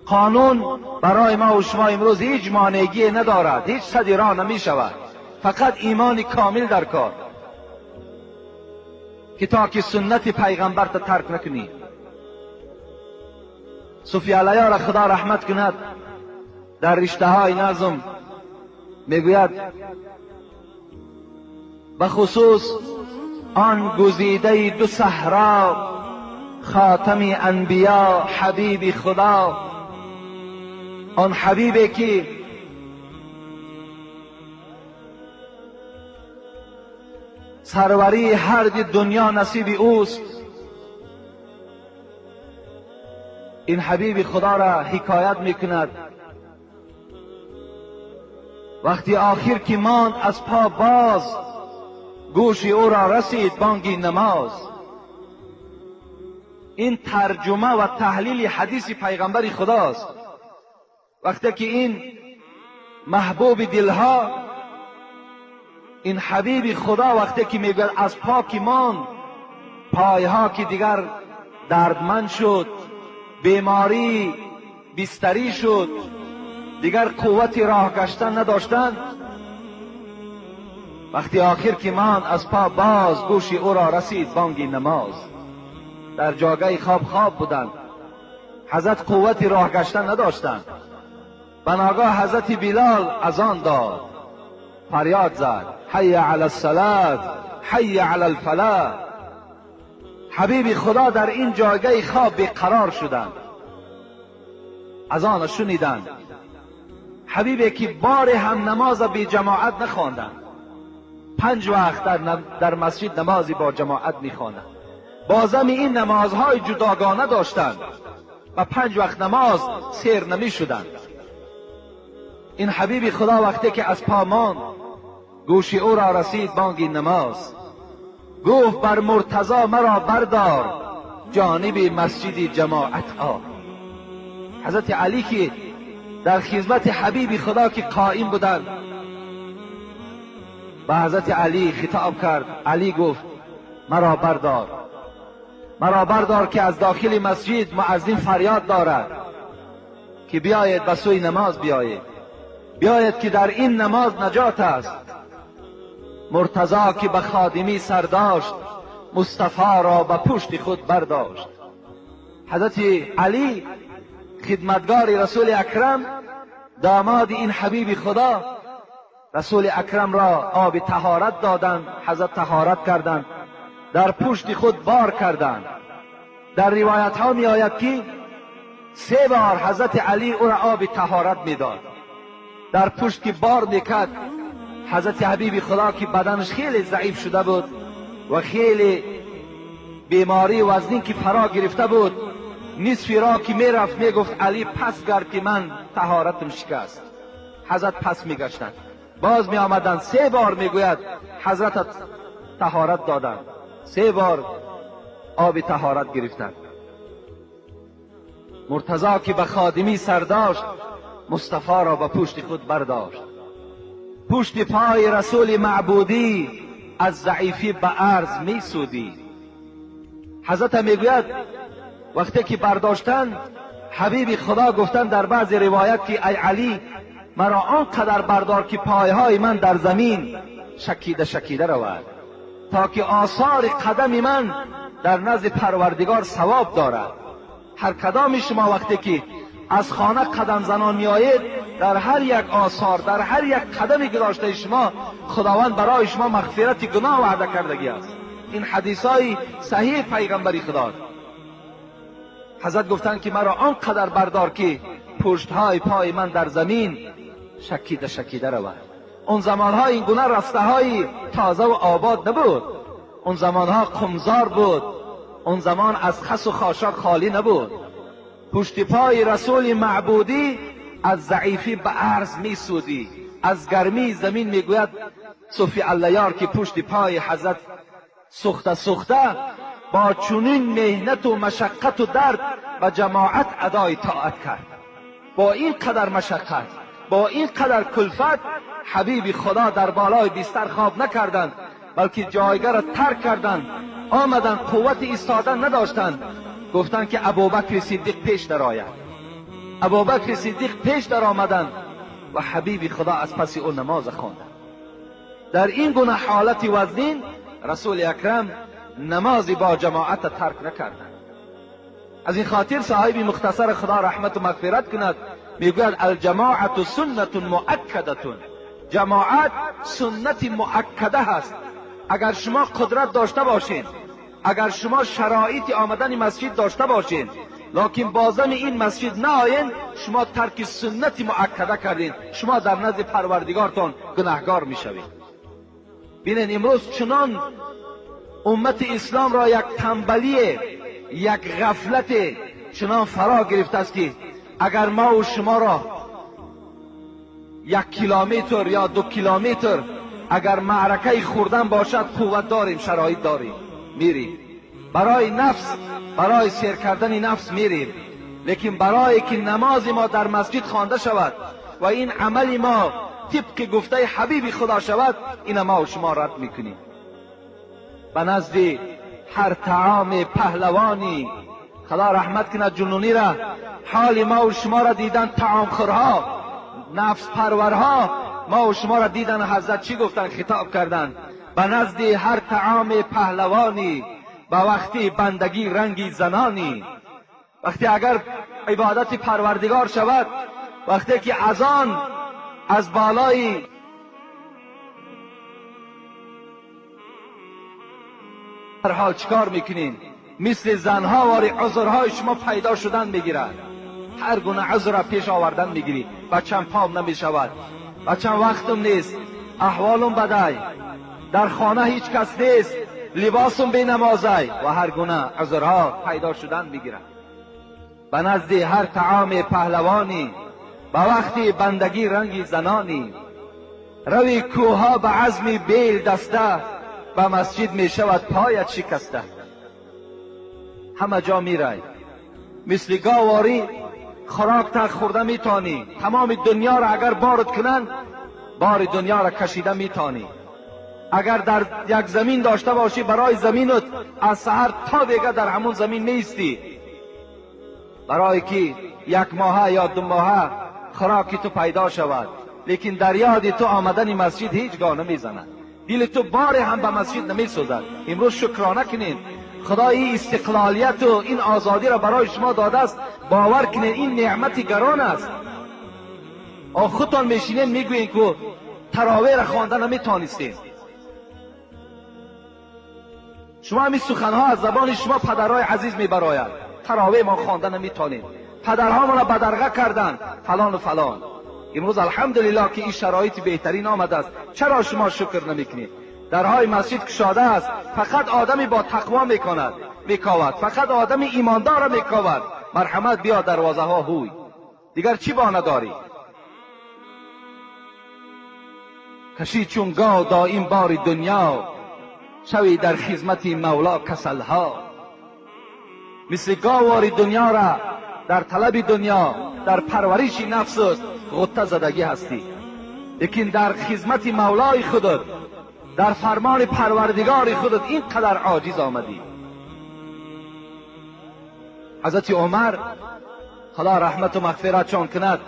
قانون برای ما و شما امروز هیچ مانعگی ندارد، هیچ سدی راه نمی شود، فقط ایمان کامل در کار که تا که سنت پیغمبر تا ترک نکنی. صوفی علیه را خدا رحمت کند، در رشته های نظم میگوید بخصوص آن گزیده دو صحرا، خاتم انبیا حبیب خدا، آن حبیبی که سروری هر دنیا نصیب اوست، این حبیب خدا را حکایت میکند. وقتی آخر که ماند از پا باز، گوش او را رسید بانگ نماز. این ترجمه و تحلیل حدیث پیغمبر خداست. وقتی که این محبوب دلها، این حبیب خدا وقتی که میگوید از پا که ماند، پایها که دیگر دردمند شد، بیماری بستری شد، دیگر قوت راه گشتن نداشتند، وقتی آخر که ماند از پا باز، گوش او را رسید بانگ نماز. در جاگه خواب خواب بودند، حضرت قوت راه گشتن نداشتند. بناگاه حضرت بلال اذان داد، فریاد زد حی علی الصلاة حی علی الفلاح. حبیب خدا در این جایگاه خواب بیقرار شدند، اذان شنیدند. حبیبی که بار هم نماز بی جماعت نخواندند، 5 وقت در مسجد نمازی با جماعت میخواندند. بازم این نمازهای جداگانه داشتند و 5 وقت نماز سیر نمی شدند. این حبیب خدا وقتی که از پا ماند، گوش او را رسید بانگ نماز. گفت بر مرتضی مرا بردار، جانب مسجد جماعت آر. حضرت علی که در خدمت حبیب خدا که قائم بودند، به حضرت علی خطاب کرد. علی گفت مرا بردار، مرا بردار که از داخل مسجد مؤذن فریاد دارد که بیاید به سوی نماز بیایید، بیاید که در این نماز نجات است. مرتضی که به خادمی سر داشت، مصطفی را به پشت خود برداشت. حضرت علی خدمتگار رسول اکرم، داماد این حبیب خدا، رسول اکرم را آب طهارت دادند، حضرت طهارت کردند، در پشت خود بار کردند. در روایت ها می آید که 3 بار حضرت علی او را آب طهارت می داد. در پشت که بار میکرد، حضرت حبیب خدا که بدنش خیلی ضعیف شده بود و خیلی بیماری وزنین که فرا گرفته بود، نصفی را که میرفت میگفت علی پس گرد که من طهارتم شکست. حضرت پس میگشتند، باز می آمدند. 3 بار میگوید حضرت طهارت دادند، 3 بار آب طهارت گرفتند. مرتضی که به خادمی سر داشت، مصطفی را به پشت خود برداشت. پشت پای رسول معبودی از ضعیفی به عرض می سودی. حضرت میگوید وقتی که برداشتند، حبیب خدا گفتند در بعض روایت که ای علی مرا آنقدر بردار که پایهای من در زمین شکیده شکیده رود، تا که آثار قدم من در نزد پروردگار ثواب دارد. هر کدام شما وقتی که از خانه قدم زنان میآیید، در هر یک آثار، در هر یک قدمی گذاشته شما، خداوند برای شما مغفرت گناه وعده کردگی است. این حدیث های صحیح پیغمبری خدا. حضرت گفتند که مرا آنقدر بردار که پشتهای پای من در زمین شکیده شکیده رود. اون زمانها این گونه رسته های تازه و آباد نبود، اون زمانها قمزار بود، اون زمان از خس و خاشاک خالی نبود. پشت پای رسول معبودی از ضعیفی به عرض می سودی، از گرمی زمین میگوید صوفی اللهیار که پشت پای حضرت سوخته سوخته با چنین مهنت و مشقت و درد به جماعت ادای طاعت کرد. با این قدر مشقت، با این قدر کلفت، حبیب خدا در بالای بستر خواب نکردند، بلکه جایگاه را ترک کردند، آمدند، قوت ایستادن نداشتند. گفتند که ابوبکر صدیق پیش درآید. ابوبکر صدیق پیش در آمدند و حبیب خدا از پس او نماز خواندند. در این گونه حالت وزنین رسول اکرم نماز با جماعت ترک نکردند. از این خاطر صاحب مختصر خدا رحمت و مغفرت کند، میگوید الجماعت سنت مؤکده، جماعت سنت مؤکده هست. اگر شما قدرت داشته باشین، اگر شما شرایط آمدن مسجد داشته باشین، لکن بازم این مسجد نه آیین، شما ترک سنت مؤکده کردین، شما در نزد پروردگارتان گناهگار میشوید. بینین امروز چنان امت اسلام را یک تنبلی، یک غفلت چنان فرا گرفته است که اگر ما و شما را 1 کیلومتر یا 2 کیلومتر اگر معرکه خوردن باشد، قوت داریم، شرایط داریم، میریم. برای نفس، برای سیر کردن نفس میریم، لیکن برای که نماز ما در مسجد خوانده شود و این عمل ما طبق گفته حبیب خدا شود، این ما و شما رد میکنیم. به نزد هر طعام پهلوانی، خدا رحمت کند جنونی را، حال ما و شما را دیدن طعام خورها، نفس پرورها، ما و شما را دیدن حضرت چی گفتن؟ خطاب کردن به نزد هر طعام پهلوانی، به وقتی بندگی رنگی زنانی. وقتی اگر عبادت پروردگار شود، وقتی که اذان از بالای هر حال چیکار میکنین؟ مثل زنها واری عذرهای شما پیدا شدن میگیرد، هر گونه عذر را پیش آوردن میگیری. بچم پام نمیشود، بچم وقتم نیست، احوالم بدای، در خانه هیچ کس نیست، لباسم بی نمازای، و هر گونه عذرها پیدا شدن میگیرد. به نزد هر طعام پهلوانی، به وقتی بندگی رنگی زنانی. روی کوها به عزم بیل دسته، به مسجد می شود پایت شکسته. همه جا می رای، مثل گاواری خوراک تا خورده می تانی. تمام دنیا را اگر بارد کنند، بار دنیا را کشیده می تانی. اگر در یک زمین داشته باشی، برای زمینت از سحر تا بیگه در همون زمین نیستی، برای که 1 ماهه یا 2 ماهه خوراکی تو پیدا شود. لیکن در یاد تو آمدن مسجد هیچگاه نمیزند، دل تو بار هم به مسجد نمیسوزد. امروز شکرانه کنین، خدا این استقلالیت و این آزادی را برای شما داده است. باور کنین این نعمت گران است. خودتان میشینین میگویین که تراویح را خوانده نمیتانستین. شما همین سخنها از زبان شما پدرهای عزیز میبراید، تراویح ما خوانده نمیتانیم، پدرها ما را بدرقه کردن، فلان و فلان. امروز الحمدلله که این شرایط بهترین آمده است. چرا شما شکر نمیکنید؟ درهای مسجد کشاده است، فقط آدمی با تقوا میکند میکاود، فقط آدمی ایماندار میکاود. مرحمت بیا دروازه ها هوی، دیگر چی بانه داری؟ کشی چون گاو دایم بار دنیا، شوی در خدمت مولا کسلها. مثل گاواری دنیا را در طلب دنیا، در پرورش نفس غطه زدگی هستی، لیکن در خدمت مولای خودت، در فرمان پروردگار خودت اینقدر عاجز آمدی. حضرت عمر خدا رحمت و مغفرت چون کند،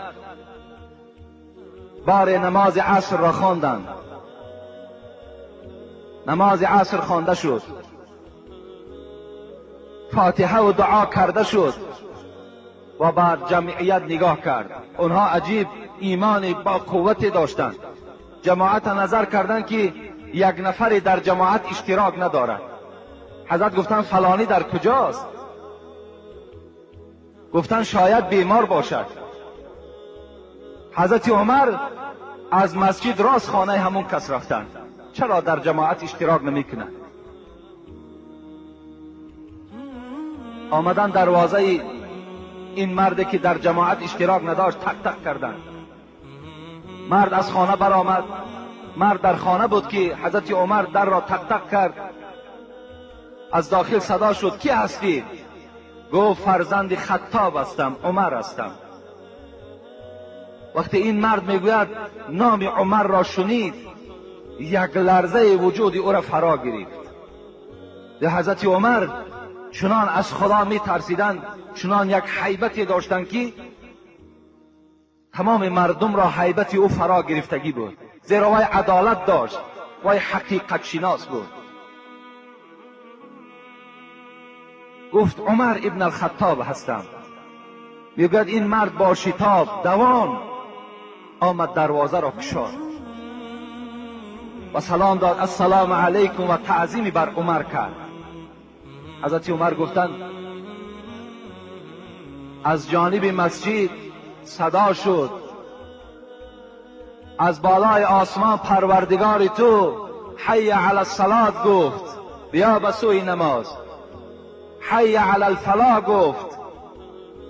بار نماز عصر را خواندند. نماز عصر خوانده شد، فاتحه و دعا کرده شد. و بر جمعیت نگاه کرد. اونها عجیب ایمان با قوت داشتند. جماعت نظر کردند که یک نفر در جماعت اشتراک ندارد. حضرت گفتند فلانی در کجاست؟ گفتند شاید بیمار باشد. حضرت عمر از مسجد راست خانه همون کس رفتند. چرا در جماعت اشتراک نمی کند؟ آمدن دروازه این مرد که در جماعت اشتراک نداشت تق تق کردند. مرد از خانه برآمد. مرد در خانه بود که حضرت عمر در را تق تق کرد. از داخل صدا شد کی هستی؟ گفت فرزند خطاب هستم، عمر هستم. وقتی این مرد میگوید نام عمر را شنید، یک لرزه وجود او را فرا گرفت. حضرت عمر چنان از خدا میترسیدند، چنان یک هیبتی داشتند که تمام مردم را هیبت او فرا گرفتگی بود، زیرا وی عدالت داشت، وی حقیقت شناس بود. گفت عمر ابن الخطاب هستم. میگوید این مرد با شتاب دوان آمد، دروازه را گشاد و سلام داد، السلام علیکم، و تعظیمی بر عمر کرد. حضرت عمر گفتند از جانب مسجد صدا شد، از بالای آسمان پروردگار تو حی علی الصلاة گفت، بیا به سوی نماز. حی علی الفلاح گفت،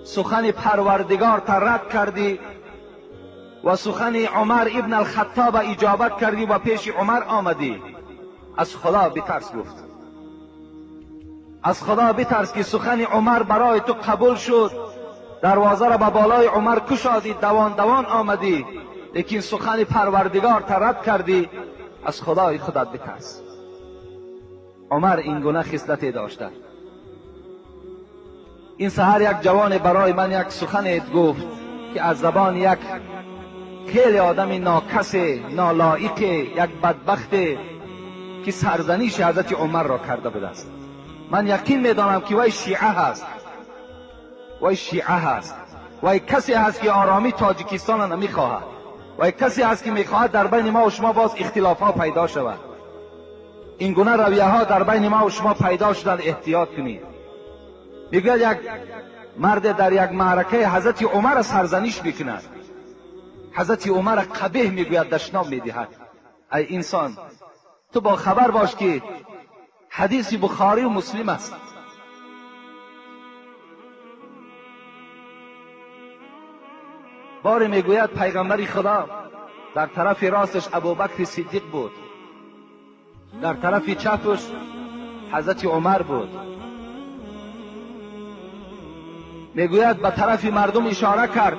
سخن پروردگار تا رد کردی و سخن عمر ابن الخطاب اجابت کردی و پیش عمر آمدی. از خدا بترس، گفت از خدا بترس که سخن عمر برای تو قبول شد، دروازه را به بالای عمر کشادی، دوان دوان آمدی، لیکن سخن پروردگار تا رد کردی. از خدای خودت بترس. عمر این گونه خصلتی داشته. این سحر یک جوان برای من یک سخن گفت که از زبان یک خیلی آدم ناکس، نالایق، یک بدبخت که سرزنیش حضرت عمر را کرده بوده است. من یقین میدانم که وی شیعه هست، وی شیعه هست، وی کسی هست که آرامی تاجیکستان را نمیخواهد، وی کسی هست که میخواهد در بین ما و شما باز اختلاف ها پیدا شود. این گونه رویه ها در بین ما و شما پیدا شدن، احتیاط کنید. میگوید یک مرد در یک معرکه حضرت عمر سرزنیش میکند، حضرت عمر قبیح میگوید، دشنام میدهد. ای انسان، تو با خبر باش که حدیث بخاری و مسلم است. باری میگوید پیغمبر خدا در طرف راستش ابوبکر صدیق بود، در طرف چپش حضرت عمر بود. میگوید به طرف مردم اشاره کرد،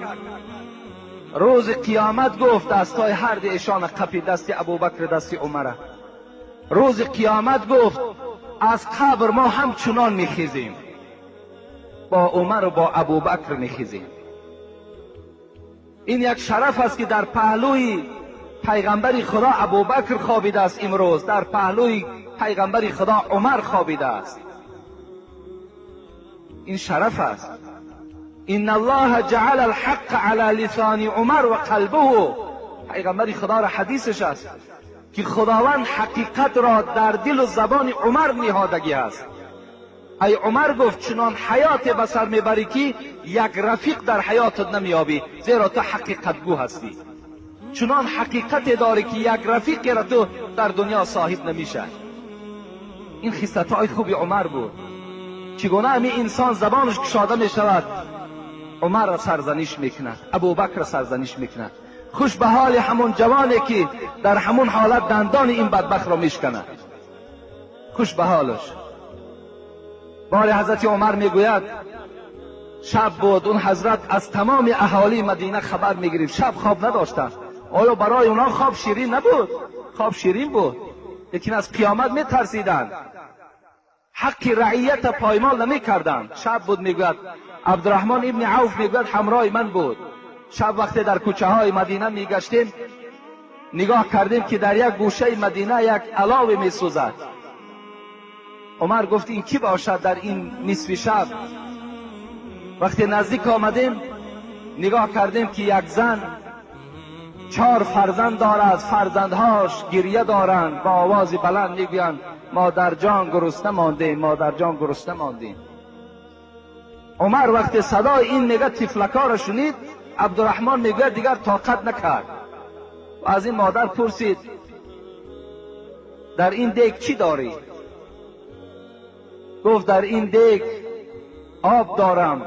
روز قیامت گفت دستای هر دو ایشان قپی، دست ابوبکر دست عمر. روز قیامت گفت از قبر ما همچنان میخیزیم، با عمر و با ابوبکر میخیزیم. این یک شرف است که در پهلوی پیغمبر خدا ابوبکر خوابیده است، امروز در پهلوی پیغمبر خدا عمر خوابیده است. این شرف است. ان الله جعل الحق علی لسان عمر و قلبه. پیغمبر خدا را حدیثش است که خداوند حقیقت را در دل و زبان عمر نهادگی است. ای عمر، گفت چنان حیات به سر میبری که یک رفیق در حیاتت نمیابی، زیرا تو حقیقت گو هستی. چنان حقیقت داری که یک رفیق را تو در دنیا صاحب نمیشه. این خصلت های خوب عمر بود. چگونه همی انسان زبانش کشاده می شود، عمر را سرزنش میکند، ابوبکر را سرزنش میکند. خوش به حال همون جوانی که در همون حالت دندان این بدبخت را میشکند. خوش به حالش. بار حضرت عمر میگوید شب بود، اون حضرت از تمام اهالی مدینه خبر میگرفت، شب خواب نداشتند. آیا برای اونا خواب شیرین نبود؟ خواب شیرین بود، لیکن از قیامت میترسیدند، حق رعیت پایمال نمیکردند. شب بود، میگوید عبدالرحمن ابن عوف میگوید همراه من بود. شب وقتی در کوچه های مدینه میگشتیم، نگاه کردیم که در یک گوشه مدینه یک علاوه میسوزد. عمر گفت این کی باشد در این نصف شب؟ وقتی نزدیک آمدیم نگاه کردیم که یک زن 4 فرزند دارد، فرزندهاش گریه دارند، با آواز بلند میگویند مادر جان گرسنه ماندیم، مادر جان گرسنه ماندیم. عمر وقتی صدای این میگه طفلکا را شنید، عبدالرحمن میگه دیگر طاقت نکرد و از این مادر پرسید در این دیگ چی داری؟ گفت در این دیگ آب دارم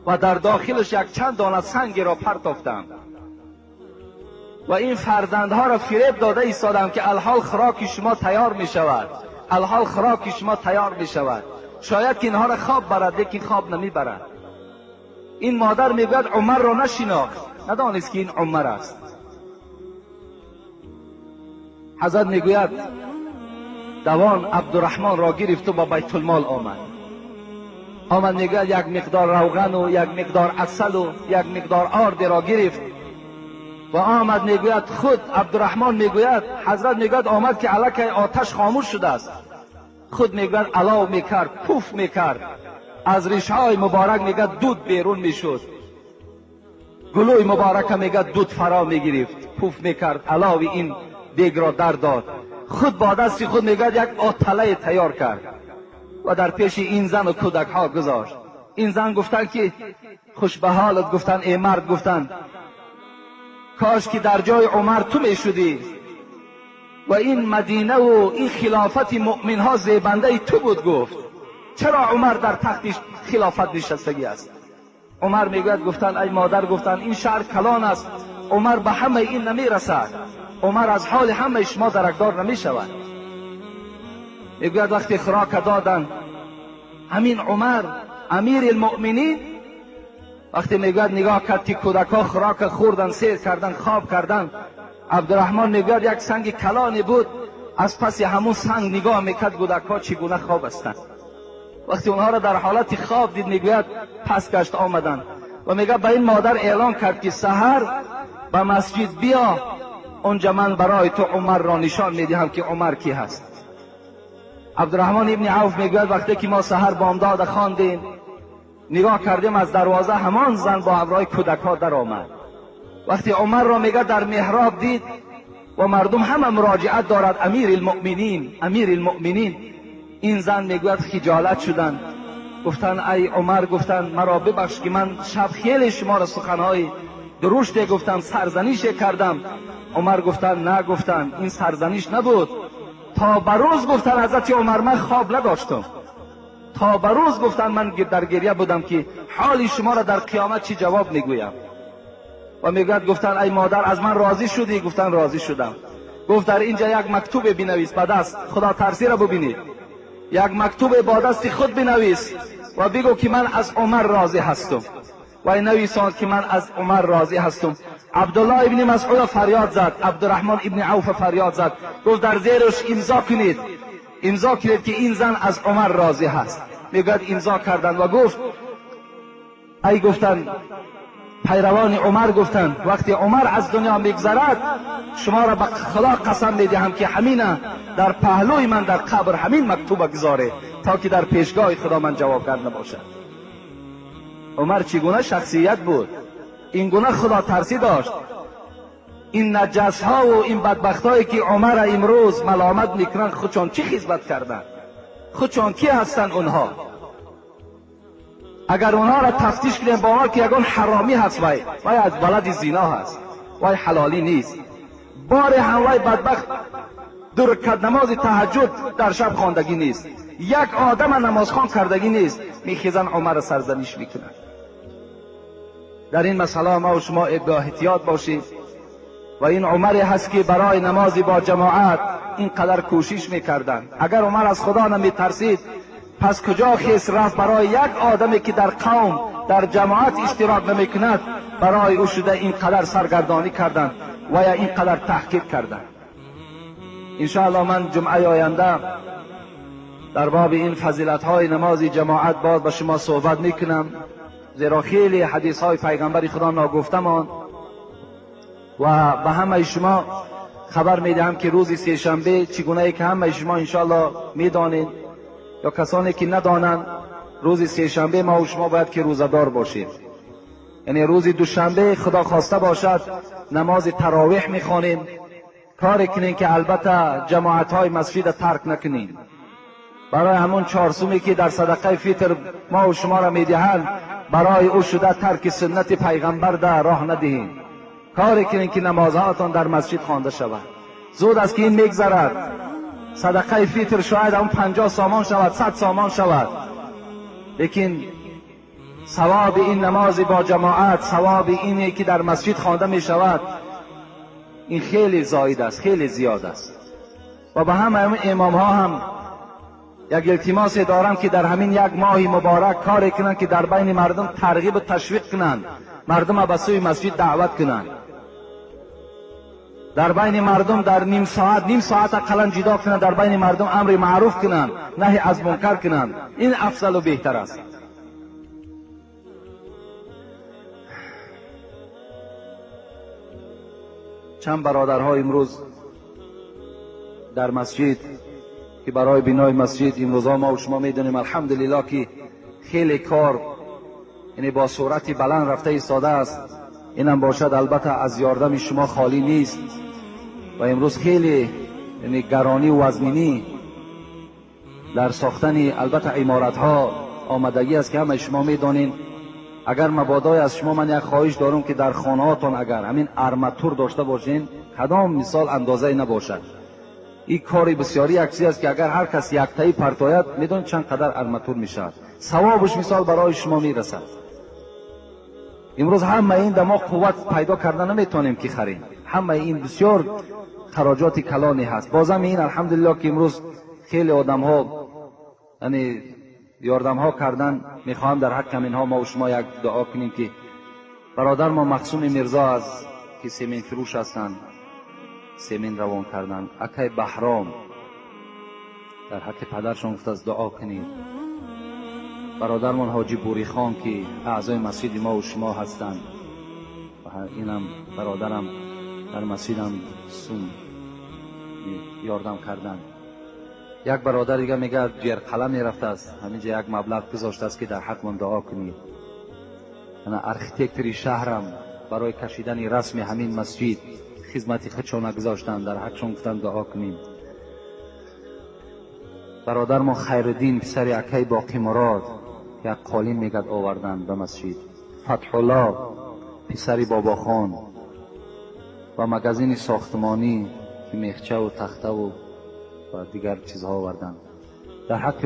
و در داخلش یک چند دانه سنگ را پرتافتم و این فرزندها را فریب داده ایستادم که الحال خوراک شما تیار می شود، الحال خوراک شما تیار می شود، شاید که اینها را خواب برد، لیکن خواب نمی برد. این مادر میگوید عمر را نشناخت، ندانست که این عمر است. حضرت میگوید دوان عبدالرحمن را گرفت و با بیت المال آمد. آمد میگوید یک مقدار روغن و یک مقدار عسل و یک مقدار آرد را گرفت و آمد. میگوید خود عبدالرحمن میگوید، حضرت میگوید آمد که الکی آتش خاموش شده است. خود میگوید علاو میکرد، پوف میکرد، از ریشهای مبارک میگه دود بیرون میشد، گلوی مبارک میگه دود فرا میگرفت، پوف میکرد، علاوی این دیگ را در داد. خود با دست خود میگه یک آتله تیار کرد و در پیش این زن و کودک ها گذاشت. این زن گفتن که خوش به حالت، گفتن ای مرد، گفتن کاش که در جای عمر تو میشدی و این مدینه و این خلافت مؤمن ها زیبنده تو بود. گفت چرا عمر در تخت خلافت نشستگی است؟ عمر میگوید گفتن ای مادر، گفتن این شهر کلان است، عمر به همه این نمیرسد، عمر از حال همه شما درکدار نمیشود. میگوید وقتی خوراک دادن همین عمر امیر المؤمنین وقتی میگوید نگاه کرد که کودکها خوراک خوردن، سیر کردن، خواب کردن، عبدالرحمن میگوید یک سنگ کلانی بود، از پس همون سنگ نگاه میکرد کودکها چگونه خواب هستند. وقتی اونها را در حالت خواب دید میگوید پس گشت آمدن و میگه به این مادر اعلان کرد که سحر به مسجد بیا، اونجا من برای تو عمر را نشان میدهم که عمر کی هست. عبدالرحمن ابن عوف میگوید وقتی که ما سحر بامداد خواندیم نگاه کردیم از دروازه همان زن با همراه کودکها در آمد. وقتی عمر را میگه در محراب دید و مردم همه مراجعت دارد امیر المؤمنین، امیر المؤمنین، این زن میگوید خجالت شدند، گفتن ای عمر، گفتن مرا ببخش که من شب خیلی شما را سخنهای درشت گفتم، سرزنیش کردم. عمر گفتن نه، گفتن این سرزنیش نبود، تا به روز گفتن حضرت عمر من خواب نداشتم، تا به روز گفتن من در گریه بودم که حالی شما را در قیامت چی جواب میگویم. و میگوید گفتن ای مادر از من راضی شدی؟ گفتن راضی شدم. گفت در اینجا یک مکتوب بنویس با دست، خدا ترسی را ببینید، یک مکتوب با دست خود بنویس و بگو که من از عمر راضی هستم. و نویساند که من از عمر راضی هستم. عبدالله ابن مسعود فریاد زد، عبدالرحمن ابن عوف فریاد زد، گفت در زیرش امضا کنید، امضا کنید که این زن از عمر راضی هست. میگوید امضا کردن و گفت ای گفتن پیروان عمر، گفتند وقتی عمر از دنیا میگذرد شما را به خدا قسم میدهم که همینه در پهلوی من در قبر همین مکتوب گذاره تا که در پیشگاه خدا من جوابگر نباشد. عمر چگونه شخصیت بود، این گونه خدا ترسی داشت. این نجس ها و این بدبخت هایی که عمر امروز ملامت میکنن خودشان چی خدمت کردن؟ خودشان کی هستن اونها؟ اگر اونها را تفتیش کنیم با که یگان حرامی هست، وای وای از بلد زینا هست، وای حلالی نیست. بار هم وای بدبخت 2 رکعت نماز تهجد در شب خواندگی نیست، یک آدم نمازخوان کردگی نیست، میخیزن عمر را سرزنش میکنن. در این مسئله ما و شما احتیاط باشیم. و این عمری هست که برای نماز با جماعت اینقدر کوشش میکردن. اگر عمر از خدا نمیترسید پس کجا خیس رفت برای یک آدمی که در قوم در جماعت اشتراک نمیکند برای او شده اینقدر سرگردانی کردند و یا اینقدر تحقیق کردند. انشاءالله من جمعه آینده در باب این فضیلت های نماز جماعت باز با شما صحبت میکنم، زیرا خیلی حدیث های پیغمبر خدا ناگفته ماند و به همه شما خبر میدهم که روز سه شنبه چگونه که همه شما انشاءالله میدانید یا کسانی که ندانند، روز سه‌شنبه ما و شما باید که روزه‌دار باشیم. یعنی روز دوشنبه خدا خواسته باشد نماز تراویح میخوانیم. کاری کنیم که البته جماعت های مسجد ترک نکنیم. برای همون چهارسومی که در صدقه فطر ما و شما را میدهند، برای او شده ترک سنت پیغمبر در راه ندهیم. کاری کنیم که نمازهاتان در مسجد خوانده شود. زود است که این میگذرد. صدقه فطر شاید اون 50 سامان شود، 100 سامان شود، لیکن ثواب این نماز با جماعت، ثواب اینی که در مسجد خوانده می شود، این خیلی زاید است، خیلی زیاد است. و به همه امام ها هم یک التماس دارم که در همین یک ماه مبارک کاری کنند که در بین مردم ترغیب و تشویق کنند، مردم به سوی مسجد دعوت کنند. در بین مردم در نیم ساعت اقلا جدا کنند، در بین مردم امر معروف کنند، نهی از منکر کنند. این افضل و بهتر است. چند برادرها امروز در مسجد که برای بنای مسجد امروزها ما و شما میدونیم الحمدلله که خیلی کار یعنی با سرعت بلند رفته ایستاده است. اینم باشد البته از یاردم شما خالی نیست و امروز خیلی یعنی گرانی و وزنینی در ساختن البته عمارت ها آمدگی است که همه شما میدانین. اگر مبادای از شما من یک خواهش دارم که در خانه هاتون اگر همین ارمتور داشته باشین، کدام مثال اندازه نباشد، این کاری بسیاری یک چیز است که اگر هر کس یک تایی پرتاید میدونید چند قدر ارمتور میشود، ثوابش مثال برای شما میرسد. امروز همه این در ما قوت پیدا کرده نمیتونیم که خریم، همه این بسیار خراجات کلانی هست. بازم این الحمدلله که امروز خیلی آدم ها یعنی یاردم ها کردن. میخواهم در حق اینها ما و شما یک دعا کنیم که برادر ما مخصوم میرزا از که سیمین فروش هستند، سیمین روان کردن. اکای بهرام در حق پدرشان گفت از دعا کنید. برادرمان حاجی بوری خان که اعضای مسجد ما و شما هستند و اینم برادرم در مسجدم سوم یاردم کردن. یک برادر دیگه میگه جرقله میرفته است، همینجا یک مبلغ گذاشته است که در حق من دعا کنید. انا ارخیتکتری شهرم برای کشیدن رسم همین مسجد خدمت خودشون گذاشتن، در حقشون گفتن دعا کنیم. برادر ما خیرالدین پسر اکای باقی مراد یک قالین میگد آوردن به مسجد. فتح الله پسر بابا خان و مگزین ساختمانی که میخچه و تخته و دیگر چیزها آوردن. در حق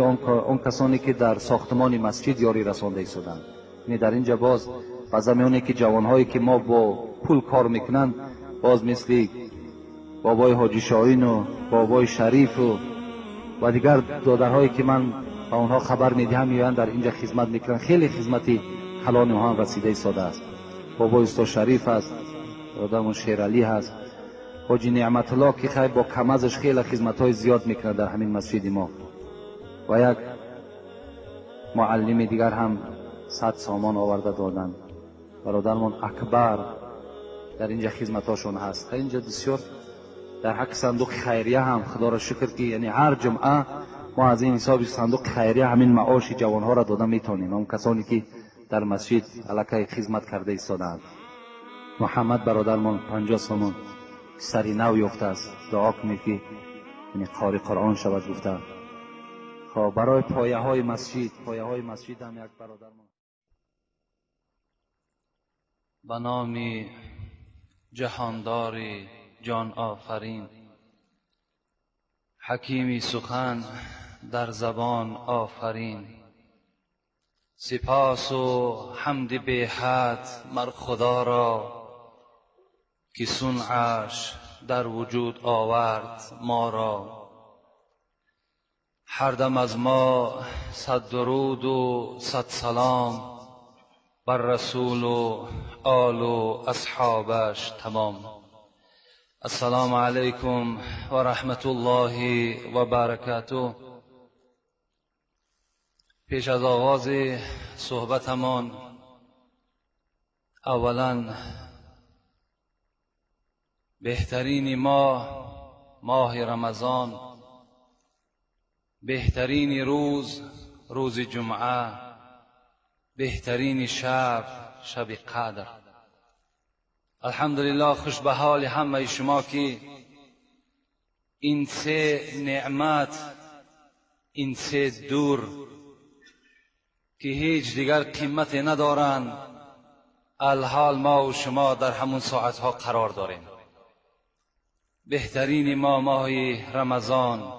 آن کسانی که در ساختمان مسجد یاری رسانده ایستادند. یعنی در اینجا باز بعضی که جوانهایی که ما با پول کار میکنند، باز مثل بابای حاجی شاهین و بابای شریف و دیگر دادرهایی که من به آنها خبر میدهم میآیند در اینجا خدمت میکنند. خیلی خدمتی کلان اونها هم رسیده ایستاده است. بابای استاد شریف است، برادرمون شیرعلی هست، حاجی نعمت الله که خیلی با کمزش خیلی خدمت های زیاد میکنه در همین مسجد ما، و یک معلم دیگر هم 100 سامان آورده دادن. برادرمون اکبر در اینجا خدمتاشون هست. اینجا بسیار در حق صندوق خیریه هم خدا را شکر که یعنی هر جمعه ما از این حساب صندوق خیریه همین معاش جوانها را داده میتونیم، اون کسانی که در مسجد علاقه خدمت کرده ایستادند. محمد برادرمان 50 سامان سری نو یافته است، دعا کنید که یعنی قاری قرآن شود گفته. خب برای پایه های مسجد، پایه های مسجد هم یک برادرمان. به نام جهاندار جان آفرین، حکیمی سخن در زبان آفرین، سپاس و حمد بی حد مر خدا را که صنعش در وجود آورد ما را. هر دم از ما 100 درود و 100 سلام بر رسول و آل و اصحابش تمام. السلام علیکم و رحمت الله و برکاته. پیش از آغاز صحبتمان اولا بهترین ماه، ماه رمضان، بهترین روز، روز جمعه، بهترین شب، شب قدر. الحمدلله خوش به حال همه شما که این سه نعمت، این سه دور که هیچ دیگر قیمت ندارند، الحال ما و شما در همون ساعتها قرار داریم. بهترین ما ماه رمضان،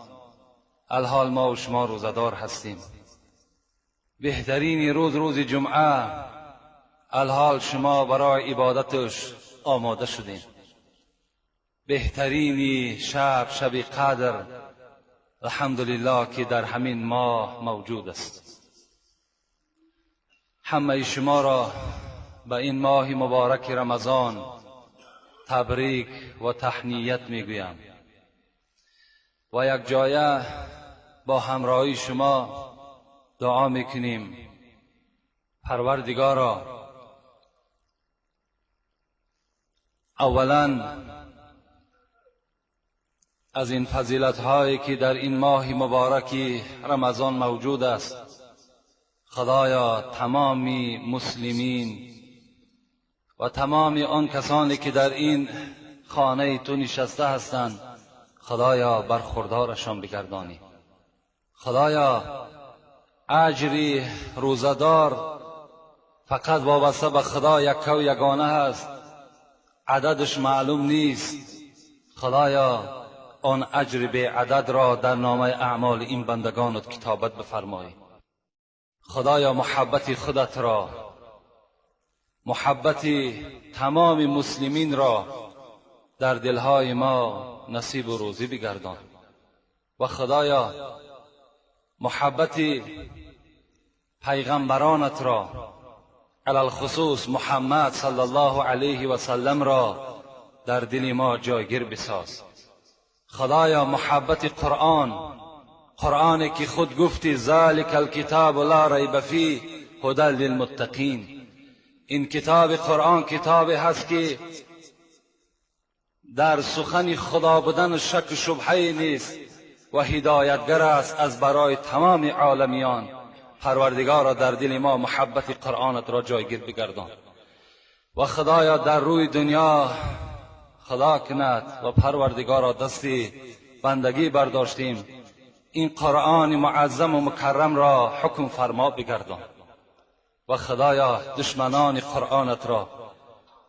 الحال ما و شما روزه‌دار هستیم. بهترین روز، روز جمعه، الحال شما برای عبادتش آماده شدیم. بهترین شب، شب قدر، الحمدلله که در همین ماه موجود است. همه شما را به این ماه مبارک رمضان تبریک و تهنیت میگویم و یک جایه با همراهی شما دعا میکنیم. پروردگارا، اولا از این فضیلت هایی که در این ماه مبارک رمضان موجود است، خدایا تمام مسلمین و تمام آن کسانی که در این خانه تو نشسته هستند، خدایا برخوردارشان بگردانی. خدایا اجری روزه‌دار فقط وابسته به خدا یکه و یگانه هست، عددش معلوم نیست. خدایا آن اجر به عدد را در نامه اعمال این بندگانت کتابت بفرمای. خدایا محبت خودت را، محبت تمام مسلمین را در دلهای ما نصیب و روزی بگردان. و خدایا محبت پیغمبرانت را، علی‌الخصوص محمد صلی الله علیه و سلم را در دل ما جایگیر بساز. خدایا محبت قرآن، قرآنی که خود گفتی ذلک الکتاب لا ریب فیه هدی للمتقین. این کتاب قرآن کتابی هست که در سخن خدا بودن شک و شبهه نیست و هدایتگر است از برای تمام عالمیان. پروردگارا در دل ما محبت قرآنت را جایگیر بگردان. و خدایا در روی دنیا خدا کند و پروردگارا دستی بندگی برداشتیم، این قرآن معظم و مکرم را حکم فرما بگردان. و خدایا دشمنان قرآنت را،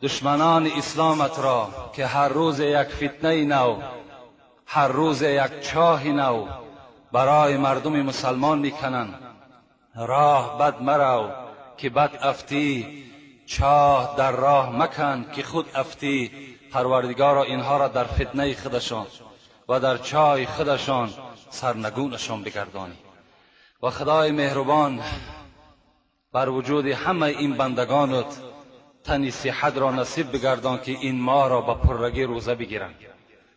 دشمنان اسلامت را که هر روز یک فتنه نو، هر روز یک چاه نو برای مردم مسلمان میکنند، راه بد مرو که بد افتی، چاه در راه مکن که خود افتی. پروردگارا اینها را در فتنه خودشان و در چای خودشان سرنگونشان بگردانی. و خدای مهربان بر وجود همه این بندگانت تنی صحت را نصیب بگردان که این ماه را به پررگی روزه بگیرند.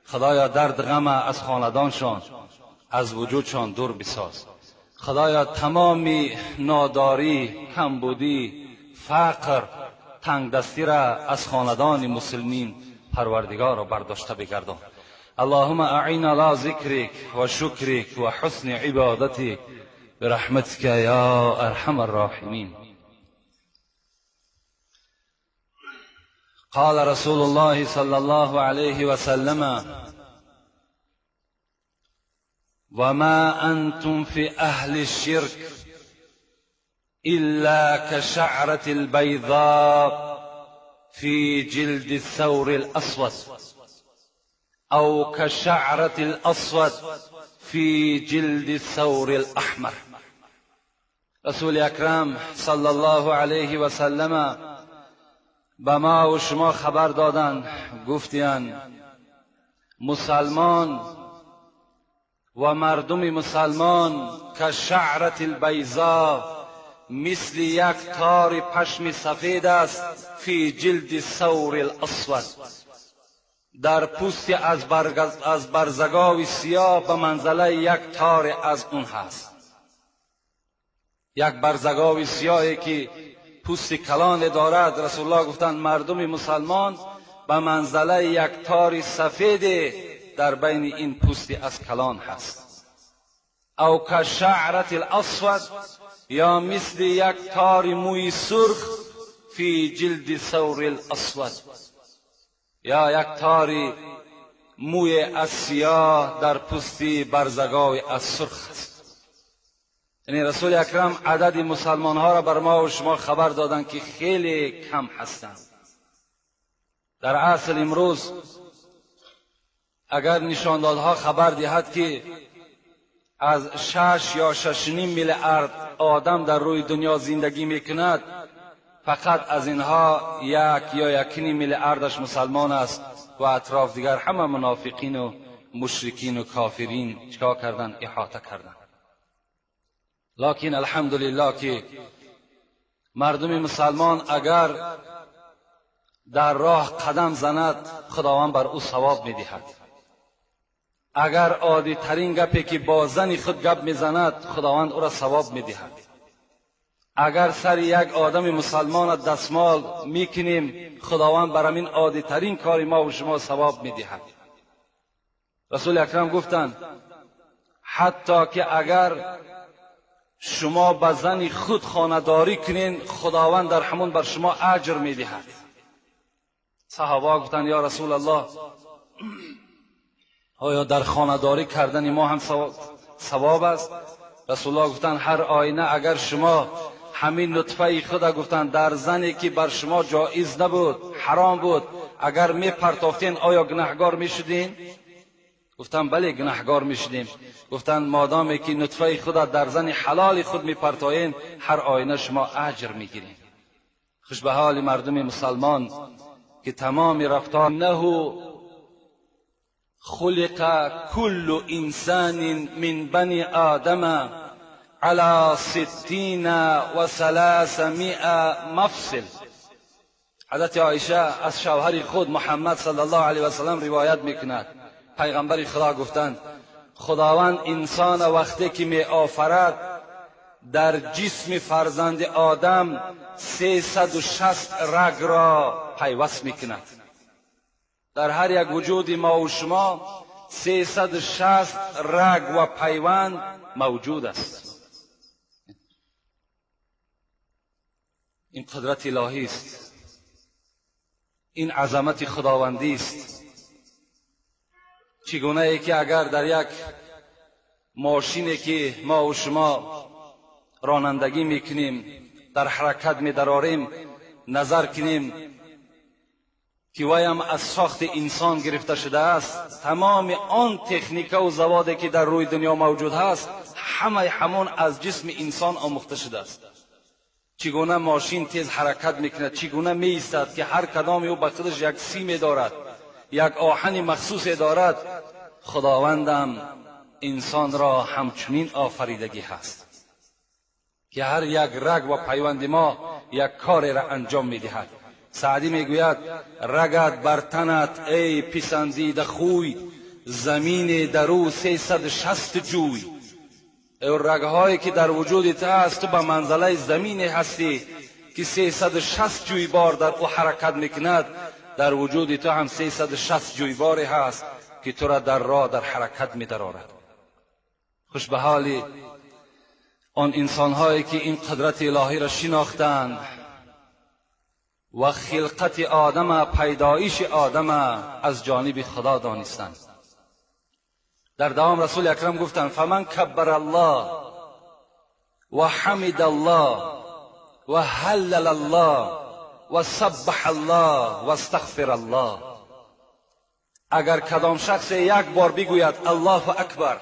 خدایا درد غم از خاندانشان، از وجودشان دور بساز. خدایا تمام ناداری، کمبودی، فقر، تنگ دستی را از خاندان مسلمین پروردگار را برداشته بگردان. اللهم اعنا على ذکرک و شکرک و حسن عبادتک برحمتک یا ارحم الراحمین. قال رسول الله صلى الله عليه وسلم: وما أنتم في أهل الشرك إلا كشعرة البيضاء في جلد الثور الأسود أو كشعرة الأسود في جلد الثور الأحمر. رسول اکرم صلی الله علیه و سلم به ما و شما خبر دادند، گفتند مسلمان و مردم مسلمان که شعرت البیضا، مثل یک تار پشم سفید است، فی جلد ثور الاسود، در پوست از برزگاو سیاه به منزله یک تار از اون هست. یک برزگاو سیاهی که پوست کلان دارد، رسول الله گفتند مردم مسلمان به منزله یک تار سفید در بین این پوست از کلان هست. او کشعرة الاسود، یا مثل یک تار موی سرخ، فی جلد ثور الاسود، یا یک تار موی از سیاه در پوست برزگاو از سرخ است. یعنی رسول اکرم عدد مسلمان ها را بر ما و شما خبر دادند که خیلی کم هستند. در اصل امروز اگر نشاندادها خبر دهد که از 6 یا 6.5 میلیارد آدم در روی دنیا زندگی میکند، فقط از اینها 1 یا 1.5 میلیاردش مسلمان است و اطراف دیگر همه منافقین و مشرکین و کافرین چیکار کردن؟ احاطه کردن. لکن الحمدلله که مردم مسلمان اگر در راه قدم زند خداوند بر او ثواب میدهد. اگر عادی ترین گپی که با زن خود گپ میزند خداوند او را ثواب میدهد. اگر سر یک آدم مسلمان دستمال میکنیم خداوند بر همین عادی ترین کار ما و شما ثواب میدهد. رسول اکرم گفتند حتی که اگر شما به زن خود خانه‌داری کنین خداوند در همون بر شما اجر میدهد. صحابه گفتند یا رسول الله، آیا در خانه‌داری کردن ما هم ثواب است؟ رسول الله گفتند هر آینه اگر شما همین نطفه خود گفتند در زنی که بر شما جایز نبود، حرام بود، اگر می پرتافتین آیا گناهگار میشدین؟ گفتن بله گناهگار میشدیم. گفتن مادامی که نطفه خود در زن حلال خود میپرتاین هر آینه شما اجر میگیرین. خوش به حال مردم مسلمان که تمام رفتار نه خلق كل انسان من بني آدم على 360 مفصل. حضرت عایشه از شوهر خود محمد صلی الله علیه و سلم روایت میکند پیغمبر خدا گفتند خداوند انسان وقتی که می آفرد در جسم فرزند آدم 360 رگ را پیوست میکند. در هر یک وجود ما و شما 360 رگ و پیوند موجود است. این قدرت الهی است، این عظمت خداوندی است. چگونه ای که اگر در یک ماشینی که ما و شما رانندگی میکنیم در حرکت میدراریم نظر کنیم که وایم از ساخت انسان گرفته شده است، تمام آن تکنیک و زوادی که در روی دنیا موجود هست همه همون از جسم انسان آموخته شده است. چگونه ماشین تیز حرکت میکند، چگونه میایستد که هر کدام او به خودش یک سیم دارد، یک آهن مخصوص دارد. خداوندم انسان را همچنین آفریدگی هست که هر یک رگ و پیوند ما یک کار را انجام میدهد. سعدی میگوید رگت بر تنت ای پسندیده خوی، زمین در او 360 جوی. ای رگهایی که در وجود تو هست تو به منزله زمین هستی که 360 جویبار در او حرکت میکند، در وجود تو هم 360 جویباری هست که تو را در راه در حرکت میدرارد. خوش به حال آن انسانهایی که این قدرت الهی را شناختند و خلقت آدم، پیدایش آدم از جانب خدا دانستند. در دوام رسول اکرم گفتند فمن کبر الله و حمد الله و هلل الله و سبح الله و استغفر الله. اگر کدام شخص یک بار بگوید الله اکبر،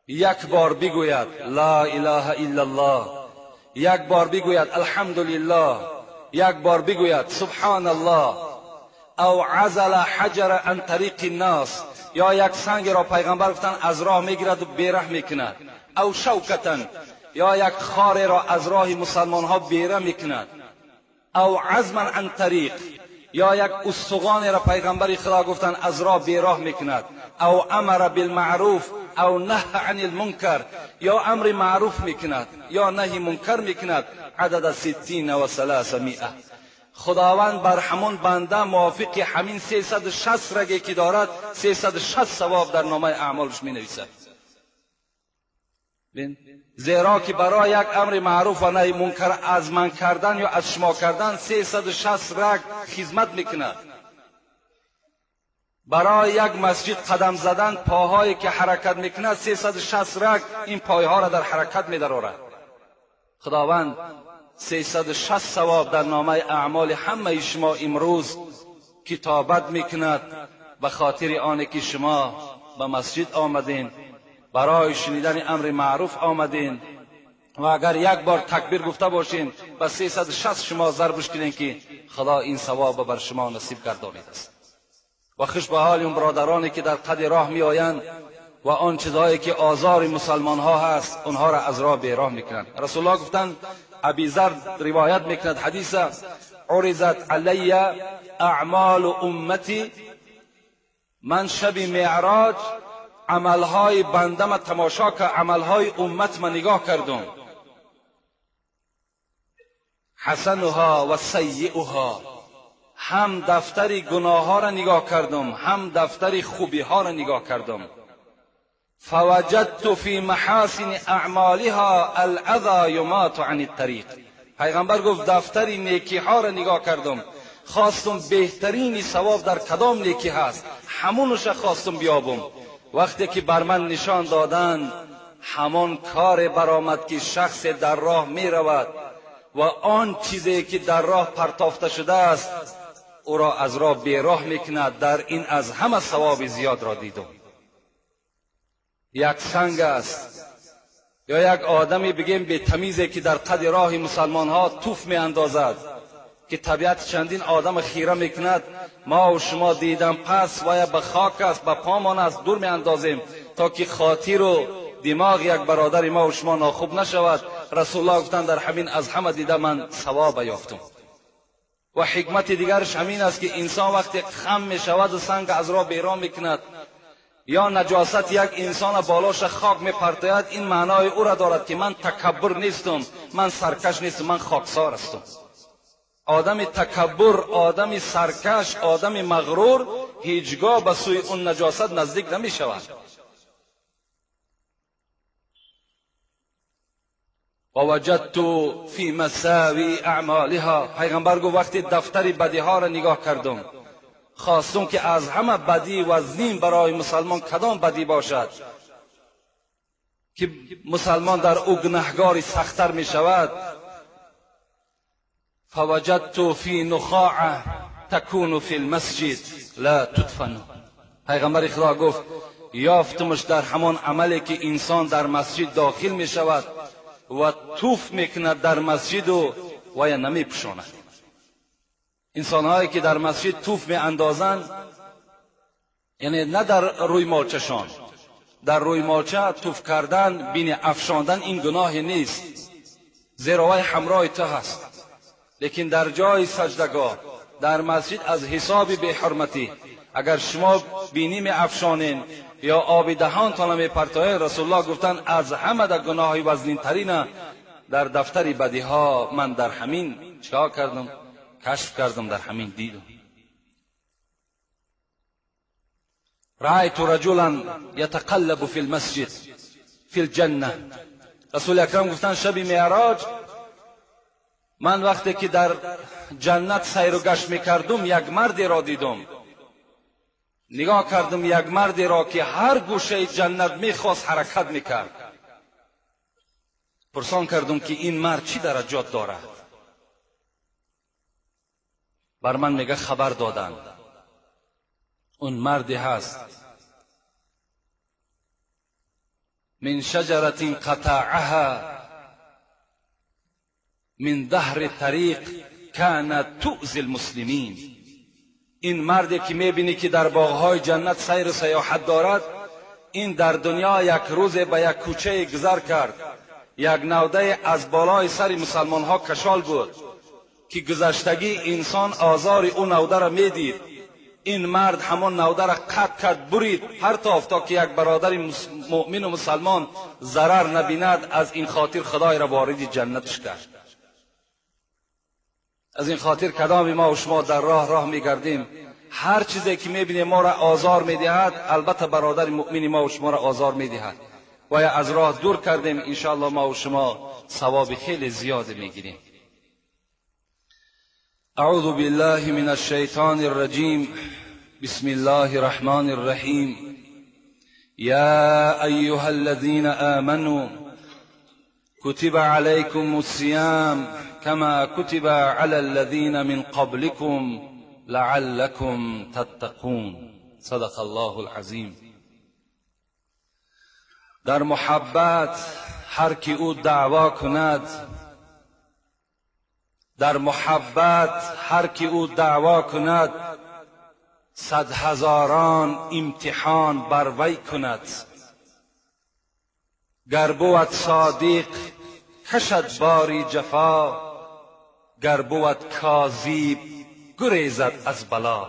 یک بار بگوید لا اله الا الله، یک بار بگوید الحمدلله، یک بار بگوید سبحان الله، او عزل حجر عن طریق الناس، یا یک سنگ را پیغمبر گفتن از راه میگیرد و بیره میکند، او شوکتن، یا یک خار را از راه مسلمان ها بیره میکند، او عزما عن طریق، یا یک استخوان را پیغمبر خدا گفتن از راه بیراه میکند، او امر بالمعروف او نهی عن المنکر، یا امر معروف میکند یا نهی منکر میکند، عدد 360. خداوند بر همون بنده موافق همین 360 رگی که دارد 360 ثواب در نامه اعمالش می نویسد. زیرا که برای یک امر معروف و نهی منکر از من کردن یا از شما کردن 360 رگ خدمت میکند. برای یک مسجد قدم زدن پاهایی که حرکت میکند 360 رگ این پایها را در حرکت میدرآورد. خداوند 360 ثواب در نامه اعمال همه شما امروز کتابت میکند به خاطر آن که شما به مسجد آمدین، برای شنیدن امر معروف آمدین و اگر یک بار تکبیر گفته باشین به 360 شما ضربش کنین که خدا این ثواب بر شما نصیب گردانید است. و خوش به حال اون برادرانی که در قد راه می آیند و آن چیزهایی که آزار مسلمان ها هست اونها را از راه بیراه میکنند. رسول الله گفتند، ابی ذر روایت میکند حدیث، عرضت علی اعمال امتی، من شب معراج عملهای بنده ما تماشا که عملهای امت ما نگاه کردم، حسنها و سیئها، هم دفتر گناه ها را نگاه کردم هم دفتر خوبی ها را نگاه کردم. فوجدت فی محاسن اعمالها الاذی یمات عن الطریق. پیغمبر گفت دفتر نیکی ها را نگاه کردم، خواستم بهترین ثواب در کدام نیکی هست همونش خواستم بیابم. وقتی که بر من نشان دادن همان کار برآمد که شخص در راه می رود و آن چیزی که در راه پرتافته شده است او را از راه بیراه میکند، در این از همه ثواب زیاد را دیدم. یک سنگ است یا یک آدمی بگیم به تمیزی که در قد راه مسلمان ها توف می اندازد که طبیعت چندین آدم خیره میکند، ما و شما دیدم پس و به خاک است به پامان است دور می اندازیم تا که خاطر و دماغ یک برادر ما و شما ناخوب نشود. رسول الله گفتند در همین از همه دیده من ثواب یافتم. و حکمت دیگرش همین است که انسان وقتی خم می شود و سنگ از راه بیرون میکند یا نجاست یک انسان بالاش خاک می پرتاید، این معنای او را دارد که من تکبر نیستم، من سرکش نیستم، من خاکسار هستم. آدم تکبر، آدم سرکش، آدم مغرور هیچگاه به سوی اون نجاست نزدیک نمی شود. و وجدت فی مساوی اعمالها. پیغمبر گفت وقتی دفتر بدی ها را نگاه کردم خواستم که از همه بدی وزنین برای مسلمان کدام بدی باشد که مسلمان در او گناهگاری سختتر می شود. فوجدت فی نخاعه تکون فی المسجد لا تدفن. پیغمبر خدا گفت یافتمش در همان عملی که انسان در مسجد داخل می شود و توف میکند در مسجد و یا نمی پوشاند. انسانهایی که در مسجد توف می اندازند، یعنی نه در روی مالچشان، در روی مالچه توف کردن بین افشاندن این گناه نیست، زیرا وی همراه تو هست، لیکن در جای سجدگاه در مسجد از حساب بی حرمتی اگر شما بینی می افشانین یا آب دهانتان می پرتاین، رسول الله گفتن از همه در گناه وزنین ترین در دفتر بدی ها من در همین چیکار کردم؟ کشف کردم، در همین دیدم. رأیت رجلا یتقلب فی المسجد فی الجنه. رسول اکرم گفتن شب معراج من وقتی که در جنت سیر و گشت میکردم یک مردی را دیدم، نگاه کردم یک مردی را که هر گوشه جنت میخواست حرکت میکرد. پرسان کردم که این مرد چی درجات دارد؟ بر من میگه خبر دادن اون مردی هست من شجرة قطعها من ظهر طریق كانت تؤذی المسلمین. این مردی که میبینی که در باغهای جنت سیر و سیاحت دارد، این در دنیا یک روز به یک کوچه گذر کرد، یک نوده از بالای سر مسلمان ها کشال بود که گذشتگی انسان آزار او نوده را میدید. این مرد همان نوده را قطع کرد، برید هر تا که یک برادر مؤمن و مسلمان ضرر نبیند. از این خاطر خدای را وارد جنتش کرد. از این خاطر کدام ما و شما در راه میگردیم، هر چیزی که میبینیم ما را آزار میدهد، البته برادر مؤمن ما و شما را آزار میدهد. و یا از راه دور کردیم، انشاءالله ما و شما ثواب خیلی زیاد میگیریم. اعوذ بالله من الشیطان الرجیم. بسم الله الرحمن الرحیم. یا ایها الذین آمنوا كتب عليكم الصيام كما كتب على الذين من قبلكم لعلكم تتقون. صدق الله العظیم. در محبت هر کی او دعوا کند، در محبت هر کی او دعوا کند، صد هزاران امتحان بر وی کند. گر بود صادق کشد باری جفا، گر بود کاذب گریزد از بلا.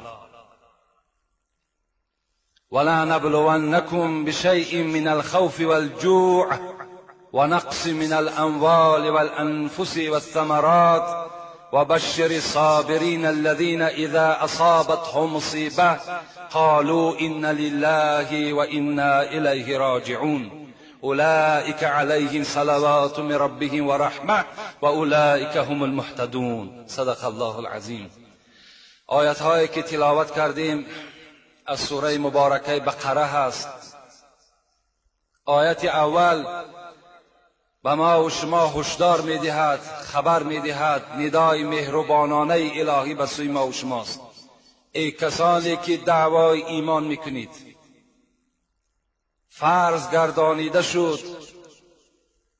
ولا نبلونکم بشیء من الخوف والجوع ونقص من الاموال والانفس والثمرات وبشر الصابرین الذین اذا اصابتهم مصیبه قالوا انا لله وانا الیه راجعون اولئک علیهم صلوات من ربهم ورحمه واولئک هم المهتدون. صدق الله العظیم. آیت هایی که تلاوت کردیم از سوره مبارکه بقره هست. آیت اول به ما و شما هشدار میدهد، خبر میدهد، ندای مهربانانه الهی به سوی ما و شماست. ای کسانی که دعوای ایمان میکنید، فرض گردانیده شد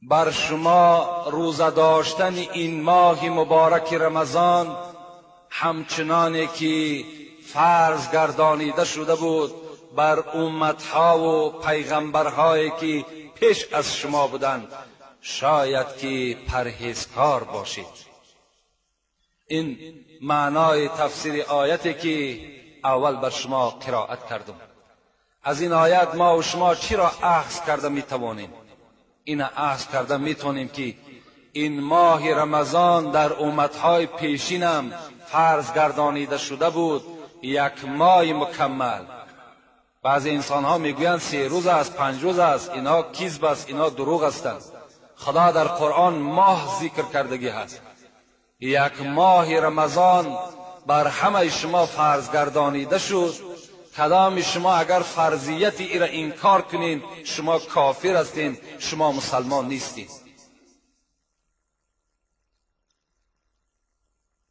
بر شما روزه داشتن این ماه مبارک رمضان، همچنانی که فرض گردانیده شده بود بر امتها و پیغمبرهایی که پیش از شما بودند، شاید که پرهیزکار باشید. این معنای تفسیر آیتی که اول بر شما قرائت کردم. از این آیت ما و شما چی را اخذ کرده میتوانیم؟ این اخذ کرده میتوانیم که این ماه رمضان در امتهای پیشینم فرض گردانیده شده بود، یک ماه مکمل. بعضی انسان ها میگویند 3 روز است، 5 روز است، اینا کذب است، اینا دروغ هستند. خدا در قرآن ماه ذکر کردگی هست. یک ماه رمضان بر همه شما فرض گردانیده شد. کدام شما اگر فرضیت ای را انکار کنین، شما کافر هستین، شما مسلمان نیستین.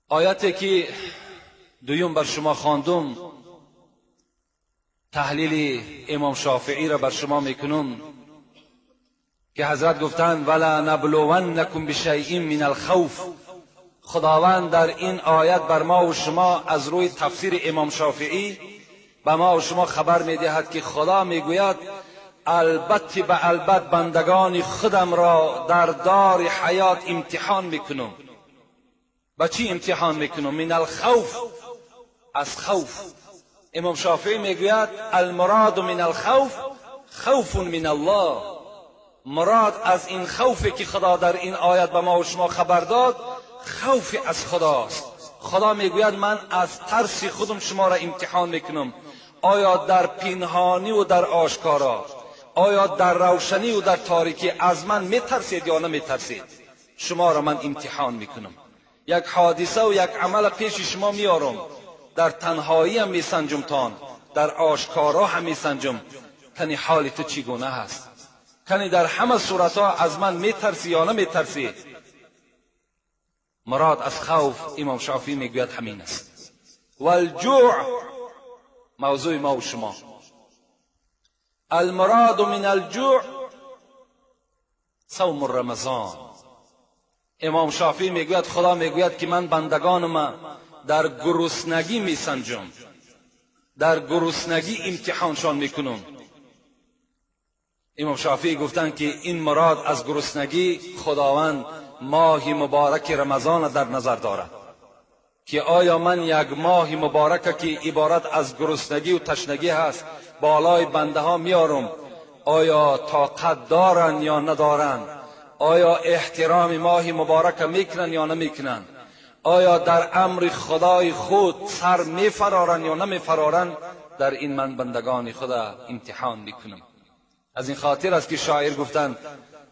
آیتی که دویم بر شما خواندم، تحلیل امام شافعی را بر شما میکنم که حضرت گفتند ولا نبلونکم بشیء من الخوف. خداوند در این آیت بر ما و شما از روی تفسیر امام شافعی به ما و شما خبر میدهد که خدا میگوید البته به البته بندگان خودم را در دار حیات امتحان میکنم. با چی امتحان میکنم؟ من الخوف، از خوف. امام شافعی میگوید المراد من الخوف خوف من الله. مراد از این خوفی که خدا در این آیت به ما و شما خبر داد، خوف از خداست. خدا میگوید من از ترس خودم شما را امتحان میکنم، آیا در پنهانی و در آشکارا، آیا در روشنی و در تاریکی از من میترسید یا نمیترسید؟ شما را من امتحان میکنم. یک حادثه و یک عمل پیش شما میارم، در تنهایی هم میسنجم تان، در آشکارا هم میسنجم، کنی حال تو چگونه هست، کنی در همه صورتها از من میترسی یا نمیترسی. مراد از خوف امام شافعی میگوید همین است. والجوع موضوع ما و شما. المراد من الجوع صوم رمضان. امام شافعی میگوید خدا میگوید که من بندگانم در گرسنگی میسنجم، در گرسنگی امتحانشان میکنم. امام شافعی گفتند که این مراد از گرسنگی خداوند ماه مبارک رمضان در نظر دارد که آیا من یک ماه مبارک که عبارت از گرسنگی و تشنگی هست بالای بنده ها میارم، آیا طاقت دارن یا ندارن؟ آیا احترام ماه مبارک میکنن یا نمیکنن؟ آیا در امر خدای خود سر میفرارن یا نمیفرارن؟ در این من بندگان خدا امتحان میکنم. از این خاطر است که شاعر گفتند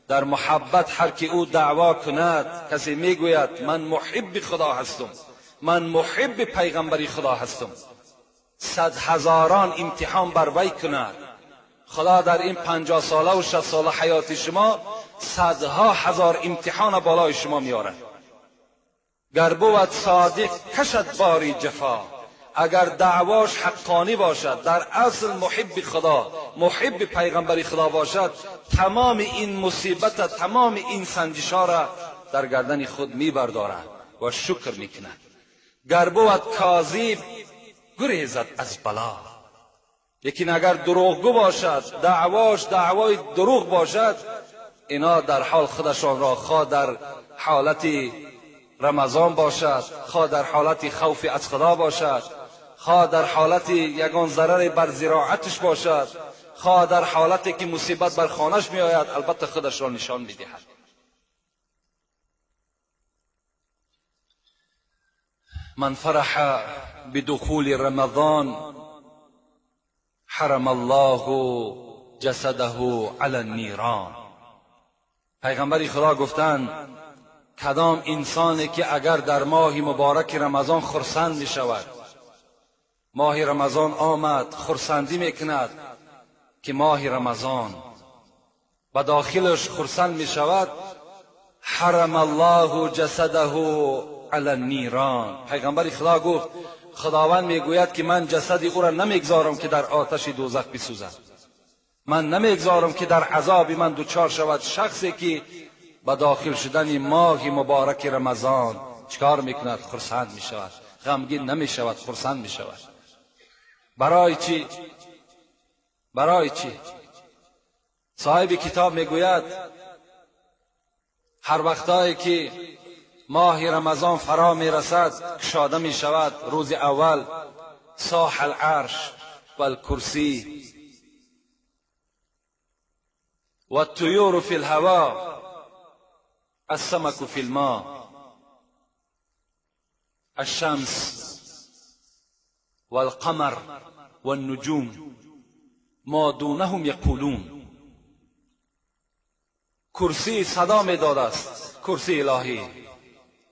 در محبت هر کی او دعوا کند، کسی میگوید من محب خدا هستم، من محب پیغمبری خدا هستم، صد هزاران امتحان بر وی کند. خدا در این 50 ساله و 60 ساله حیات شما صدها هزار امتحان بالای شما میارد. گر بود صادق کشد باری جفا، اگر دعواش حقانی باشد، در اصل محب خدا، محب پیغمبر خدا باشد، تمام این مصیبت، تمام این سنجش‌ها را در گردن خود میبردارد و شکر میکند. گر بود کاذب گریزد از بلا، لیکن اگر دروغگو باشد، دعواش دعوای دروغ باشد، اینا در حال خودشان را خواه در حالت رمضان باشد، خواه در حالت خوف از خدا باشد، خواه در حالت یگان ضرر بر زراعتش باشد، خواه در حالتی که مصیبت بر خانهش می آید، البته خودش را نشان می دهد. من فرح بدخول رمضان حرم الله جسده علی النیران. پیغمبر خدا گفتند کدام انسانی که اگر در ماه مبارک رمضان خرسند می شود، ماه رمضان آمد خرسندی میکند که ماه رمضان و داخلش خرسند می شود، حرم الله جسده علی النیران. پیغمبر خدا گفت خداوند میگوید که من جسد او را نمیگذارم که در آتش دوزخ بسوزد، من نمیگذارم که در عذاب من دچار شود. شخصی که با داخل شدن ماه مبارک رمضان چکار میکند؟ خرسند میشود، غمگین نمیشود، خرسند میشود. برای چی؟ برای چی؟ صاحب کتاب میگوید هر وقتایی که ماه رمضان فرا میرسد کشاده میشود، روز اول صاح العرش والکرسی والطیور فی الهوا السمك فی الماء الشمس والقمر والنجوم ما دونهم یقولون. کرسی صدا میداد است، کرسی الهی،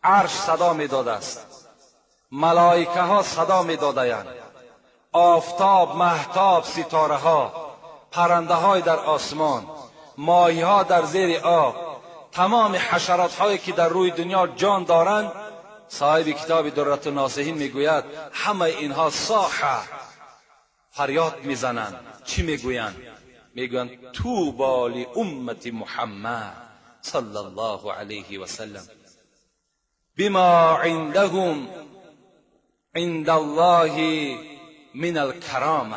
عرش صدا میداد است، ملائکه ها صدا میدادند، آفتاب، مهتاب، ستاره ها، پرنده های در آسمان، ماهی ها در زیر آب، تمام حشرات هایی که در روی دنیا جان دارند. صاحب کتاب درة الناصحین میگوید همه اینها صاحه فریاد میزنند. چی میگویند؟ میگویند طوبی لامت محمد صلی الله علیه و سلم بما عندهم عند الله من الکرامه.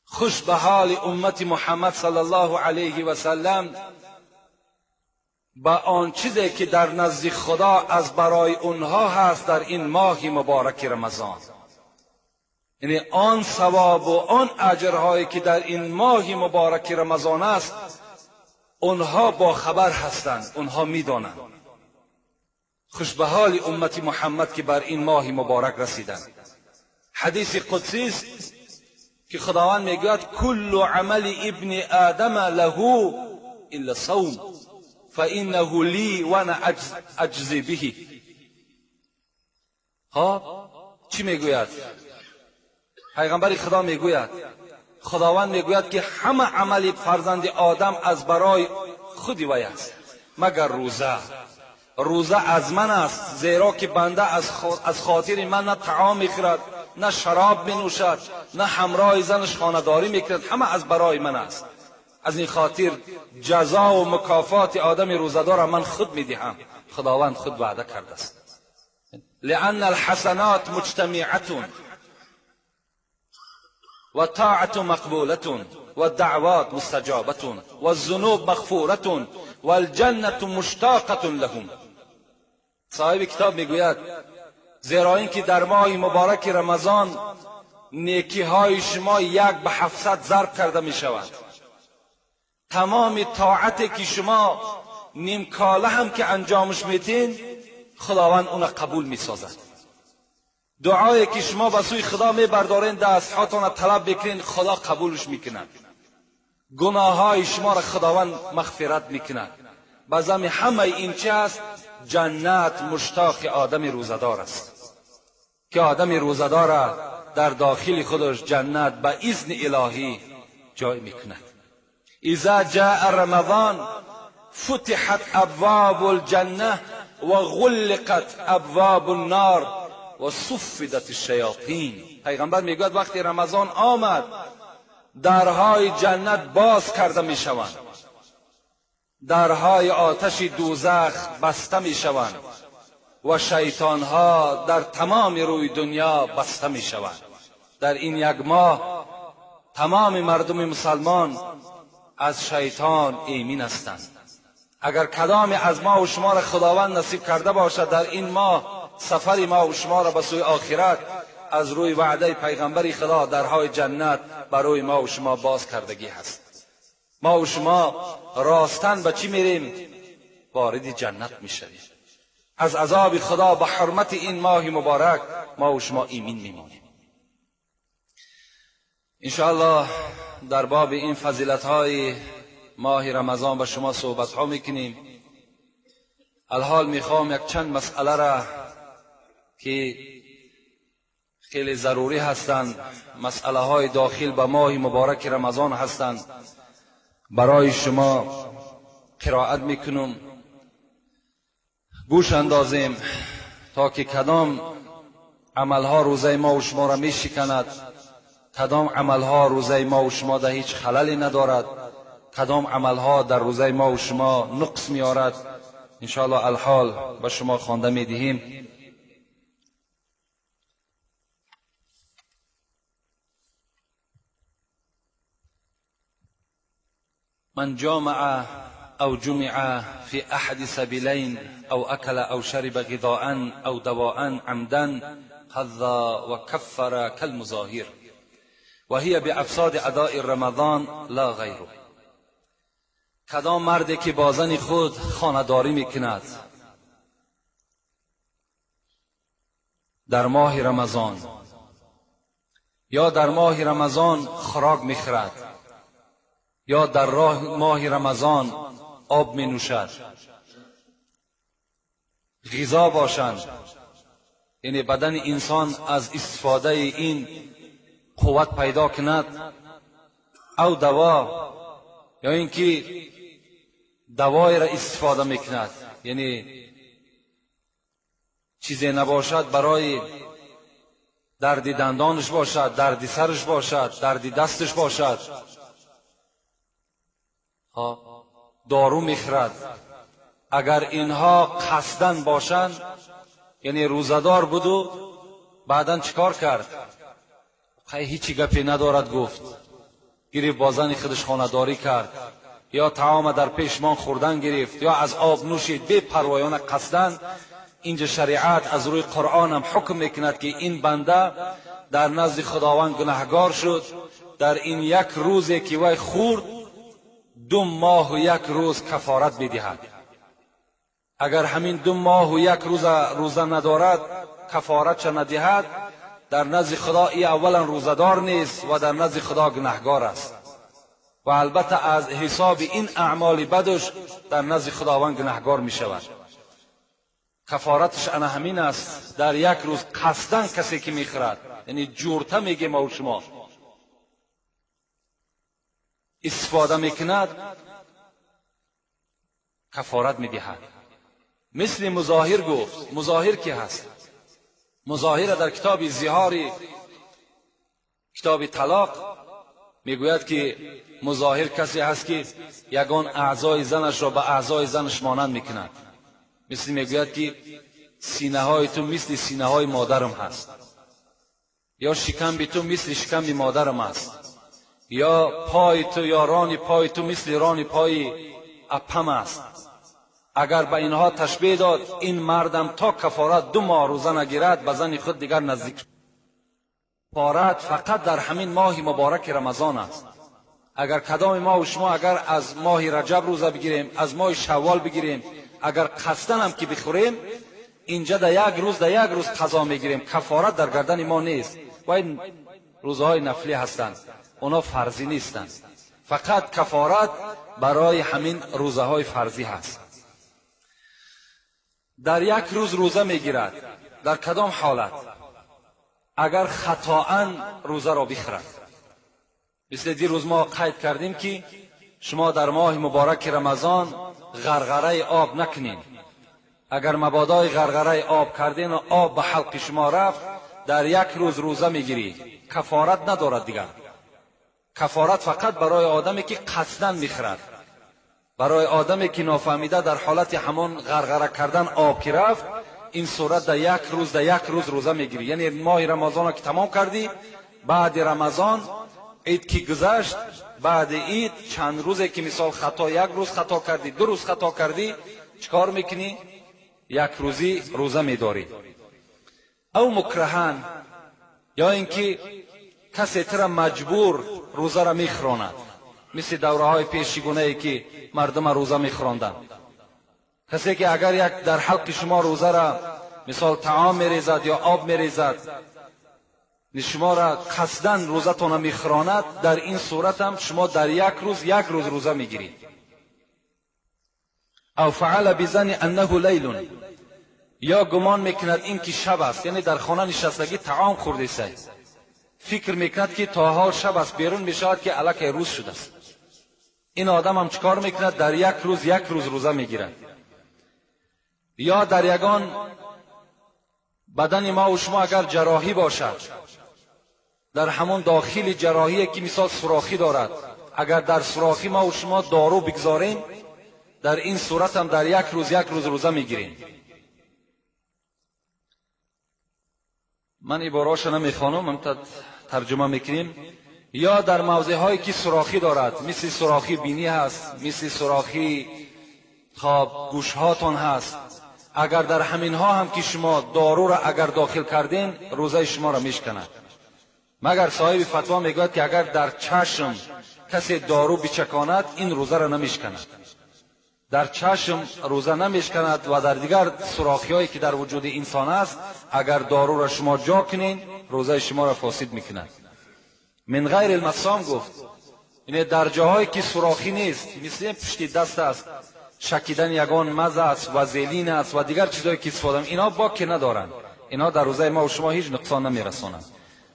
خوش به حال امت محمد صلی الله علیه و سلم با آن چیزی که در نزد خدا از برای اونها هست در این ماه مبارک رمضان، یعنی آن ثواب و آن اجرهایی که در این ماه مبارک رمضان است، اونها با خبر هستند، اونها میدانند. خوش به حال امت محمد که بر این ماه مبارک رسیدند. حدیث قدسی است که خداوند میگوید کل عمل ابن آدم له الا صوم فانه لی وانا اجزی به. خب چی میگوید؟ پیغمبر خدا میگوید، خداوند میگوید که همه عمل فرزند آدم از برای خود وی است مگر روزه. روزه از من است، زیرا که بنده از خاطر من نه طعام میخورد، نه شراب مینوشد، نه همراه زنش خانه‌داری میکند، همه از برای من است. از این خاطر جزا و مکافات آدم روزه‌دار من خود میدهم. خداوند خود وعده کرده است. لأن الحسنات مجتمعة والطاعة مقبولة والدعوات مستجابة والذنوب مغفورة والجنة مشتاقة لهم. صاحب کتاب میگوید زیرا اینکه در ماه مبارک رمضان نیکی های شما 1 به 700 ضرب کرده می شود. تمام طاعتی که شما نیم کاله هم که انجامش میتین، خداوند اون قبول میسازد. دعایی که شما به سوی خدا میبردارین، دستهاتان طلب بکنین، خدا قبولش میکند. گناه شما را خداوند مغفرت میکند. بازم همه این چه است؟ جنت مشتاق آدم روزدار است که آدم روزدار در داخل خودش جنت به اذن الهی جای میکند. اذا جاء رمضان فتحت ابواب الجنه و غلقت ابواب النار و صفدت الشیاطین. پیغمبر میگوید وقتی رمضان آمد درهای جنت باز کرده میشوند، درهای آتش دوزخ بسته میشوند و شیطانها در تمام روی دنیا بسته میشوند. در این یک ماه تمام مردم مسلمان از شیطان ایمن هستند. اگر کدام از ما و شما را خداوند نصیب کرده باشد در این ماه سفر ما و شما را به سوی آخرت، از روی وعده پیغمبر خدا درهای جنت برای ما و شما باز کردگی هست. ما و شما راستن به چی میریم؟ وارد جنت میشویم. از عذاب خدا به حرمت این ماه مبارک ما و شما ایمن میمانیم. انشاءالله در باب این فضیلت های ماه رمضان به شما صحبت ها میکنیم. الحال میخوام یک چند مسئله را که خیلی ضروری هستند، مسئله های داخل به ماه مبارک رمضان هستند، برای شما قرائت میکنم. گوش اندازیم تا که کدام عملها روزه ما و شما را میشکند، کدام عملها روزه ما و شما در هیچ خللی ندارد، کدام عملها در روزه ما و شما نقص میارد. انشاءالله الحال به شما خوانده میدهیم. من جامع أو جمع في أحد سبيلين أو أكل أو شرب غذاء أو دواء عمدا قضى وكفر كالمظاهر وهي بأفساد أداء رمضان لا غيره. کدام مردی که با زن خود خانه‌داری میکند در ماه رمضان یا در ماه رمضان خوراک میخورد یا در راه ماه رمضان آب می نوشد، غذا باشند، یعنی بدن انسان از استفاده این قوت پیدا کند، او دوا یا اینکه دوای را استفاده میکند، یعنی چیزی نباشد برای درد دندانش باشد، درد سرش باشد، درد دستش باشد، دارو میخرد. اگر اینها قصدن باشند، یعنی روزدار بود و بعدا چیکار کرد؟ هیچی گپی ندارد گفت، گرفت با زن خودش خانه‌داری کرد، یا طعام در پیشمان خوردن گرفت، یا از آب نوشید بی پروایانه قصدن. اینجا شریعت از روی قرآن هم حکم میکند که این بنده در نزد خداوند گناهگار شد، در این یک روزی که وی خورد 2 ماه و 1 روز کفارت میدهد. اگر همین 2 ماه و 1 روز روزه ندارد، کفارت چه ندهد، در نزد خدا ای اولا روزدار نیست و در نزد خدا گناهگار است و البته از حساب این اعمال بدش در نزد خداوند گناهگار می شود. کفارتش انا همین است، در یک روز قصدن کسی که میخورد، یعنی جورته میگه ما و شما استفاده میکند، کفارت میدهد. مثل مظاهر گفت. مظاهر کی هست؟ مظاهر در کتاب زهاری، کتاب طلاق میگوید که مظاهر کسی هست که یگان اعضای زنش را به اعضای زنش مانند میکند. مثل میگوید که سینه های تو مثل سینه های مادرم هست، یا شکم تو مثل شکم مادرم است، یا پای تو یا ران پای تو مثل ران پای اپم است. اگر به اینها تشبیه داد، این مردم تا کفارت 2 ماه روزه نگیرد به زن خود دیگر نزدیک. کفارت فقط در همین ماه مبارک رمضان است. اگر کدام ما و شما اگر از ماه رجب روزه بگیریم، از ماه شوال بگیریم، اگر قصدن هم که بخوریم، اینجا در یک روز در یک روز قضا میگیریم، کفارت در گردن ما نیست. و این روزهای نفلی هستند، اونا فرضی نیستند. فقط کفارت برای همین روزه های فرضی هست. در یک روز روزه میگیرد. در کدام حالت؟ اگر خطاً روزه را بخورد. مثل دیروز ما قید کردیم که شما در ماه مبارک رمضان غرغره آب نکنین. اگر مبادای غرغره آب کردین و آب به حلق شما رفت، در یک روز روزه میگیری، کفارت ندارد دیگر. کفارت فقط برای آدمی که قصداً میخورد، برای آدمی که نافهمیده در حالت همان غرغره کردن آب که رفت، این صورت در یک روز در یک روز روزه میگیری. یعنی ماه رمضان که تمام کردی، بعد رمضان عید که گذشت، بعد عید چند روزه که مثال خطا، یک روز خطا کردی، دو روز خطا کردی، چیکار میکنی؟ یک روزی روزه میداری. او مکرهن، یا اینکه کسی تر مجبور روزه را میخوراند، مثل دوره های پیشگونه ای که مردم روزه میخوراندند. کسی که اگر یک در حلق شما روزه را مثال طعام میریزد یا آب میریزد، شما را قصداً روزتان میخوراند، در این صورت هم شما در یک روز یک روز روزه میگیرید. او فعل بظن انه لیل، یا گمان میکند این که شب است، یعنی در خانه نشستگی طعام خورده است، فکر میکند که تا حال شب است، بیرون میشود که الکی روز شده است. این آدم هم چکار میکند؟ در یک روز یک روز روزه میگیرد. یا در یگان بدن ما و شما اگر جراحی باشد، در همون داخل جراحی که مثال سوراخی دارد، اگر در سوراخی ما و شما دارو بگذاریم، در این صورت هم در یک روز یک روز روزه میگیریم. من عبارهاشو نمیخوانم، من ترجمه میکنیم. یا در موضع هایی که سوراخی دارد، مثل سوراخی بینی هست، مثل سوراخی خواب گوش هاتون هست، اگر در همین ها هم که شما دارو را اگر داخل کردین، روزه شما را میشکند. مگر صاحب فتوا میگوید که اگر در چشم کسی دارو بچکاند، این روزه را نمیشکند. در چشم روزه نمیشکند و در دیگر سوراخی هایی که در وجود انسان است، اگر دارو را شما جا کنین، روزه شما را فاسد میکند. من غیر المسام گفت، یعنی در جاهایی که سوراخی نیست، مثل پشت دست است، شکیدن یگان مزه است و زیلین است و دیگر چیزهایی که استفاده، اینا باکی ندارند، اینا در روزه ما و شما هیچ نقصان نمیرسانند.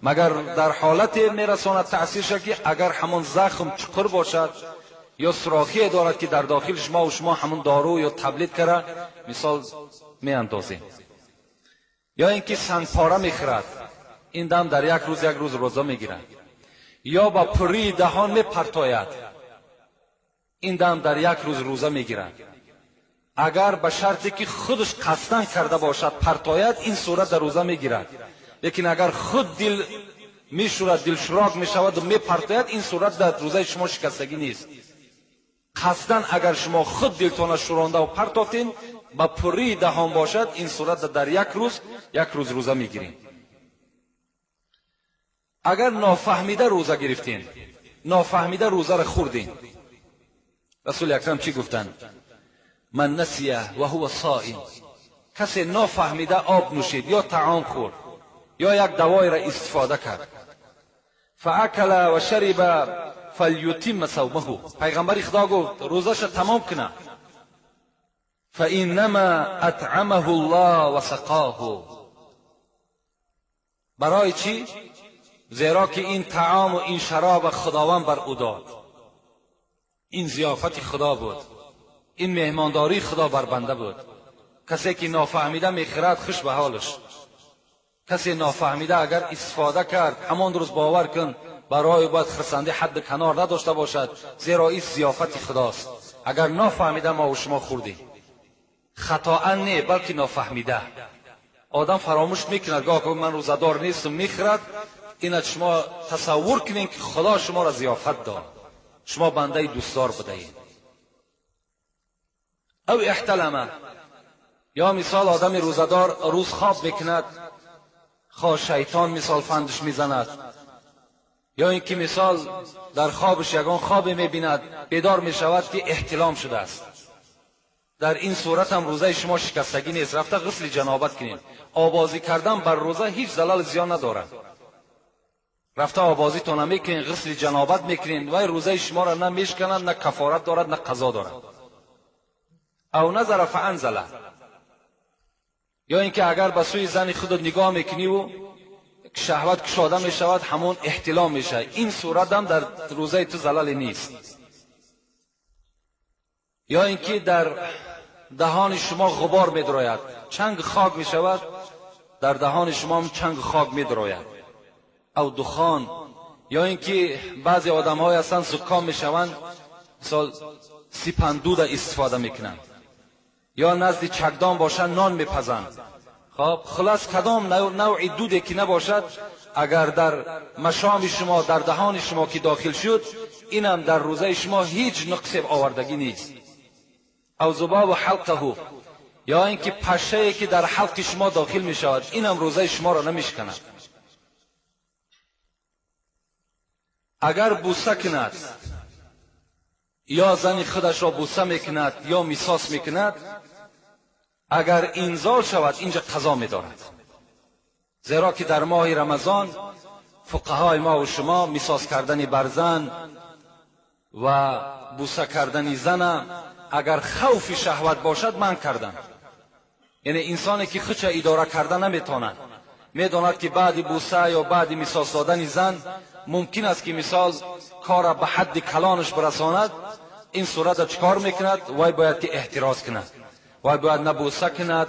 مگر در حالت میرساند تأثیرش که اگر همون زخم چقر باشد یا سوراخی دارد که در داخل شما و شما همون دارو یا تبلیت کرده مثال میاندازیم. یا اینکه سنگپاره میخورد، این دم در یک روز یک روز روزه میگیرد. یا با پری دهان میپرتاید، این دم در یک روز روزه میگیرد. اگر به شرطی که خودش قصدن کرده باشد پرتاید، این صورت در روزه میگیرد. لیکن اگر خود دل میشورد، دل شراک میشود و میپرتاید، این صورت در روزه شما شکستگی نیست. قصدن اگر شما خود دلتان شورانده و پرتافتین، با پری دهان باشد، این صورت در یک روز یک روز روزه میگیرین. اگر نافهمیده روزه گرفتین، نافهمیده روزه را خوردین، رسول اکرم چی گفتن؟ من نسیه و هو صائم، کسی نافهمیده آب نوشید یا طعام خورد یا یک دوای را استفاده کرد، فاکل و شرب فلیتم صومه، پیغمبر خدا گفت روزش تمام کنه، فانما اطعمه الله و سقاه. برای چی؟ زیرا که این طعام و این شراب خداوند بر او داد، این ضیافت خدا بود، این مهمانداری خدا بر بنده بود. کسی که نافهمیده میخرد خوش به حالش. کسی نافهمیده اگر استفاده کرد، همان روز باور کن برای باید خرسندی حد کنار نداشته باشد، زیرا این ضیافت خداست. اگر نافهمیده ما و شما خوردیم، خطا نه بلکه نافهمیده. آدم فراموش میکند، گاه من روزه‌دار نیستم میخرد. این شما تصور کنین که خدا شما را ضیافت داد، شما بنده دوستدار بدهید. او احتلمه، یا مثال آدم روزه‌دار روز خواب میکند، خواه شیطان مثال فندش میزند، یا اینکه مثال در خوابش یگان خواب میبیند، بیدار میشود که احتلام شده است. در این صورت هم روزه شما شکستگی نیست، رفته غسل جنابت کنید. آبازی کردن بر روزه هیچ زلال زیان ندارد. رفته آبازیتان میکنین، غسل جنابت میکنین، وای روزه شما را نه میشکنند، نه کفارت دارد، نه قضا دارد. او نظر فانزله، یا اینکه اگر به سوی زن خود نگاه میکنی و شهوت کشاده میشود، همون احتلام میشه، این صورت هم در روزه تو زلال نیست. یا اینکه در دهان شما غبار میدراید، چنگ خاک میشود، در دهان شما هم چنگ خاک میدراید، او دخان. یا اینکه بعضی آدم های هستند زکام میشوند، مثال سیپندود استفاده میکنند، یا نزد چکدان باشند نان میپزند. خب خلاص کدام نوع دودی که نباشد، اگر در مشام شما، در دهان شما که داخل شد، اینم در روزه شما هیچ نقص آوردگی نیست. او ذباب حلقه، یا اینکه پشه که در حلق شما داخل می شود، اینم روزه شما را نمیشکند. اگر بوسه کند، یا زن خودش را بوسه میکند یا میساس میکند، اگر انزال شود اینجا قضا میدارد، زیرا که در ماه رمضان فقهای ما و شما میساس کردن بر زن و بوسه کردن زن اگر خوف شهوت باشد من کردن. یعنی انسانی که خودش اداره کرده نمیتواند، میداند که بعد بوسه یا بعد میساس دادن زن ممکن است که مثال کار به حد کلانش برساند، این صورت چکار میکند؟ وای باید که احتراز کند، وای باید نه بوسه کند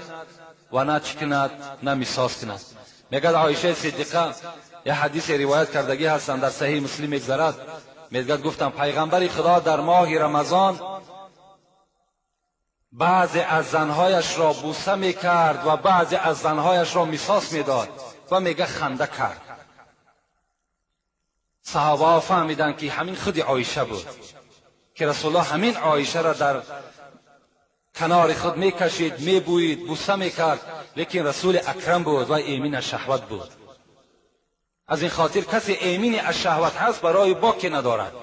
و نه چی کند، نه میساس کند. میگد عایشه صدیقه یه حدیث روایت کردگی هستند در صحیح مسلم میگذرد، میگد گفتم پیغمبر خدا در ماه رمضان بعضی از زنهایش را بوسه میکرد و بعضی از زنهایش را میساس میداد و میگه خنده کرد. صحابه ها فهمیدند که همین خود عایشه بود که رسول الله همین عایشه را در کنار خود میکشید، میبویید، بوسه میکرد، لیکن رسول اکرم بود و ایمین از شهوت بود. از این خاطر کسی ایمین از شهوت هست برای باکی ندارد،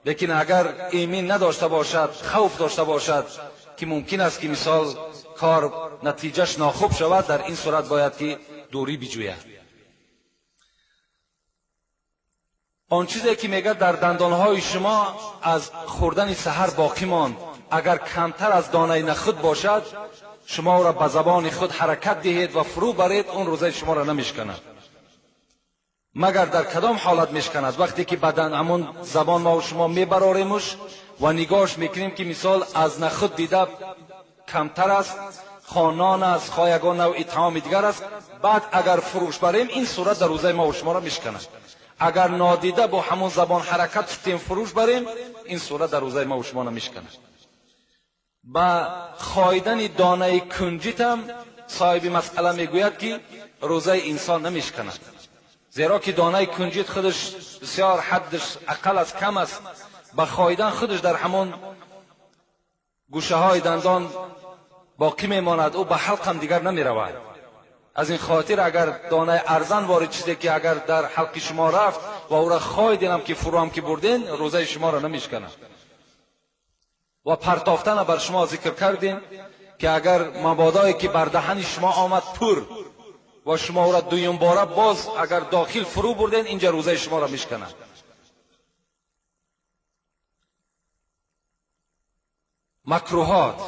لیکن اگر ایمین نداشته باشد، خوف داشته باشد که ممکن است که مثال کار نتیجهش ناخوب شود، در این صورت باید که دوری بجوید. آن چیزی که میگه در دندانهای شما از خوردن سحر باقی ماند، اگر کمتر از دانه نخود باشد، شما را به زبان خود حرکت دهید و فرو برید، اون روزه شما را نمیشکند. مگر در کدام حالت میشکند؟ وقتی که بدن همون زبان ما و شما میبراریمش و نگاهش میکنیم که مثال از نخود دیده کمتر است، خانان است، خایگان نوع طعام دیگر است، بعد اگر فروش بریم این صورت در روزه ما و شما را میشکند. اگر نادیده با همون زبان حرکت شدیم فروش بریم، این صورت در روزه ما و شما نمیشکند. با خایدن دانه کنجیت هم صاحب مسئله میگوید که روزه انسان نمیشکند، زیرا که دانه کنجیت خودش بسیار حدش اقل از کم است، با خایدن خودش در همون گوشه های دندان باقی میماند، او به حلق هم دیگر نمیرود. از این خاطر اگر دانه ارزن وارد چیزی که اگر در حلق شما رفت و او را خایدین هم که فرو هم که بردین، روزه شما را نمیشکند. و پرتافتن بر شما ذکر کردیم که اگر مبادایی که بر دهن شما آمد پر و شما او را دویم باره باز اگر داخل فرو بردین، اینجا روزه شما را میشکند. مکروهات،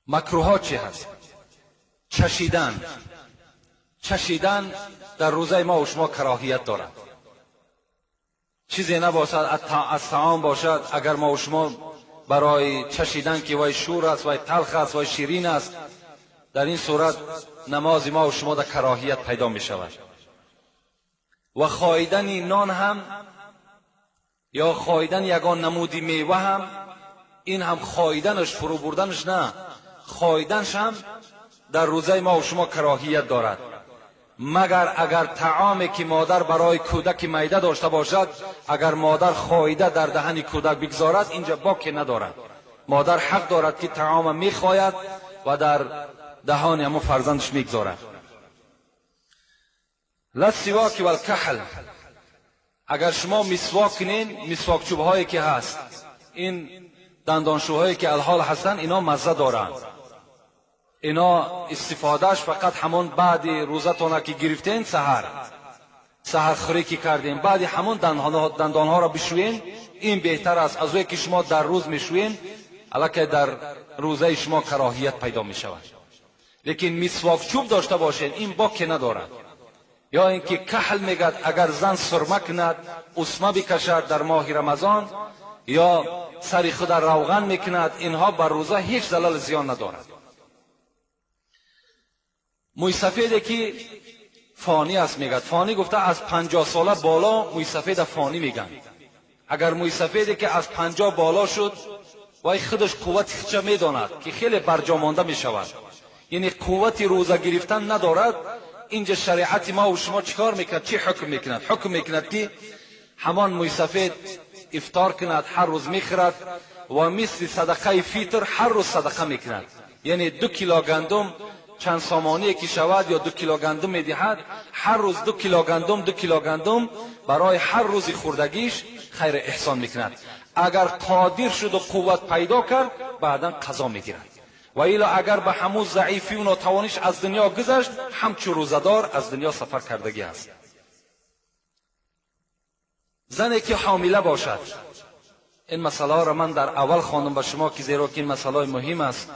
مکروهات چی هست؟ چشیدن. چشیدن در روزه ما و شما کراهیت دارد. چیزی نباشد از طعام باشد، اگر ما و شما برای چشیدن که وای شور است، وای تلخ است، وای شیرین است، در این صورت نماز ما و شما در کراهیت پیدا می شود. و خایدن نان هم یا خایدن یگان نمودی میوه هم، این هم خایدنش فرو بردنش نه، خایدنش هم در روزه ما و شما کراهیت دارد. مگر اگر طعامی که مادر برای کودک میده داشته باشد، اگر مادر خایده در دهن کودک بگذارد، اینجا باکی ندارد. مادر حق دارد که طعام میخواید و در دهان همون فرزندش میگذارد. لسواک و الکحل، اگر شما مسواک کنین، مسواک چوب هایی که هست، این دندانشوهایی که الحال هستن، اینا مزه دارند. اینا استفادهش فقط همون بعد روزتونه که گرفتین سحر، Саҳархӯрӣ ки кардем, баъди ҳамон дандонҳоро бишӯен, ин беҳтар аст аз ое ки шумо дар рӯз мешӯен, аллакай дар рӯзаи шумо кароҳият пайдо мешавад. Лекин мисвок чӯб дошта бошед, ин боке надорад. Ё ин ки каҳл мегӯяд, агар зан сурма кунад, усма бикашад дар моҳи Рамазон, ё сари худа равған мекунад, инҳо бар рӯза ҳеҷ залал зиён надорад. Мӯйсафеде ки фонӣ аст мегӯяд, фонӣ гуфта аз 50 сола боло мӯйсафеда фонӣ мегӯянд. Агар мӯйсафеде ки аз 50 боло шуд, вай худаш қуввати худша медонад ки хеле барҷо монда мешавад, яъне қуввати рӯза гирифтан надорад. Инҷа шариати мо ва шумо чӣ кор мекунад? Чӣ ҳукм мекунад? Ҳукм мекунад ки ҳамон мӯйсафед ифтор кунад, ҳар рӯз мехӯрад ва мисли садақаи фитр ҳар рӯз садақа мекунад. Яъне 2 кило гандум чанд сомоние ки шавад ё 2 кило гандум медиҳад, ҳар рӯз 2 кило гандум, 2 кило гандум барои ҳар рӯзи хӯрдагиш хайр эҳсон мекунад. Агар қодир шуду қувват пайдо кард, баъдан қазо мегирад. Ва ило агар ба ҳамун заифию нотавониш аз дунё гузашт, ҳамчун рӯзадор аз дунё сафар кардагӣ аст. Зане ки ҳомила бошад, ин масъалаҳоро ман дар аввал хондам ба шумо, ки зеро ки ин масъалаҳои муҳим аст,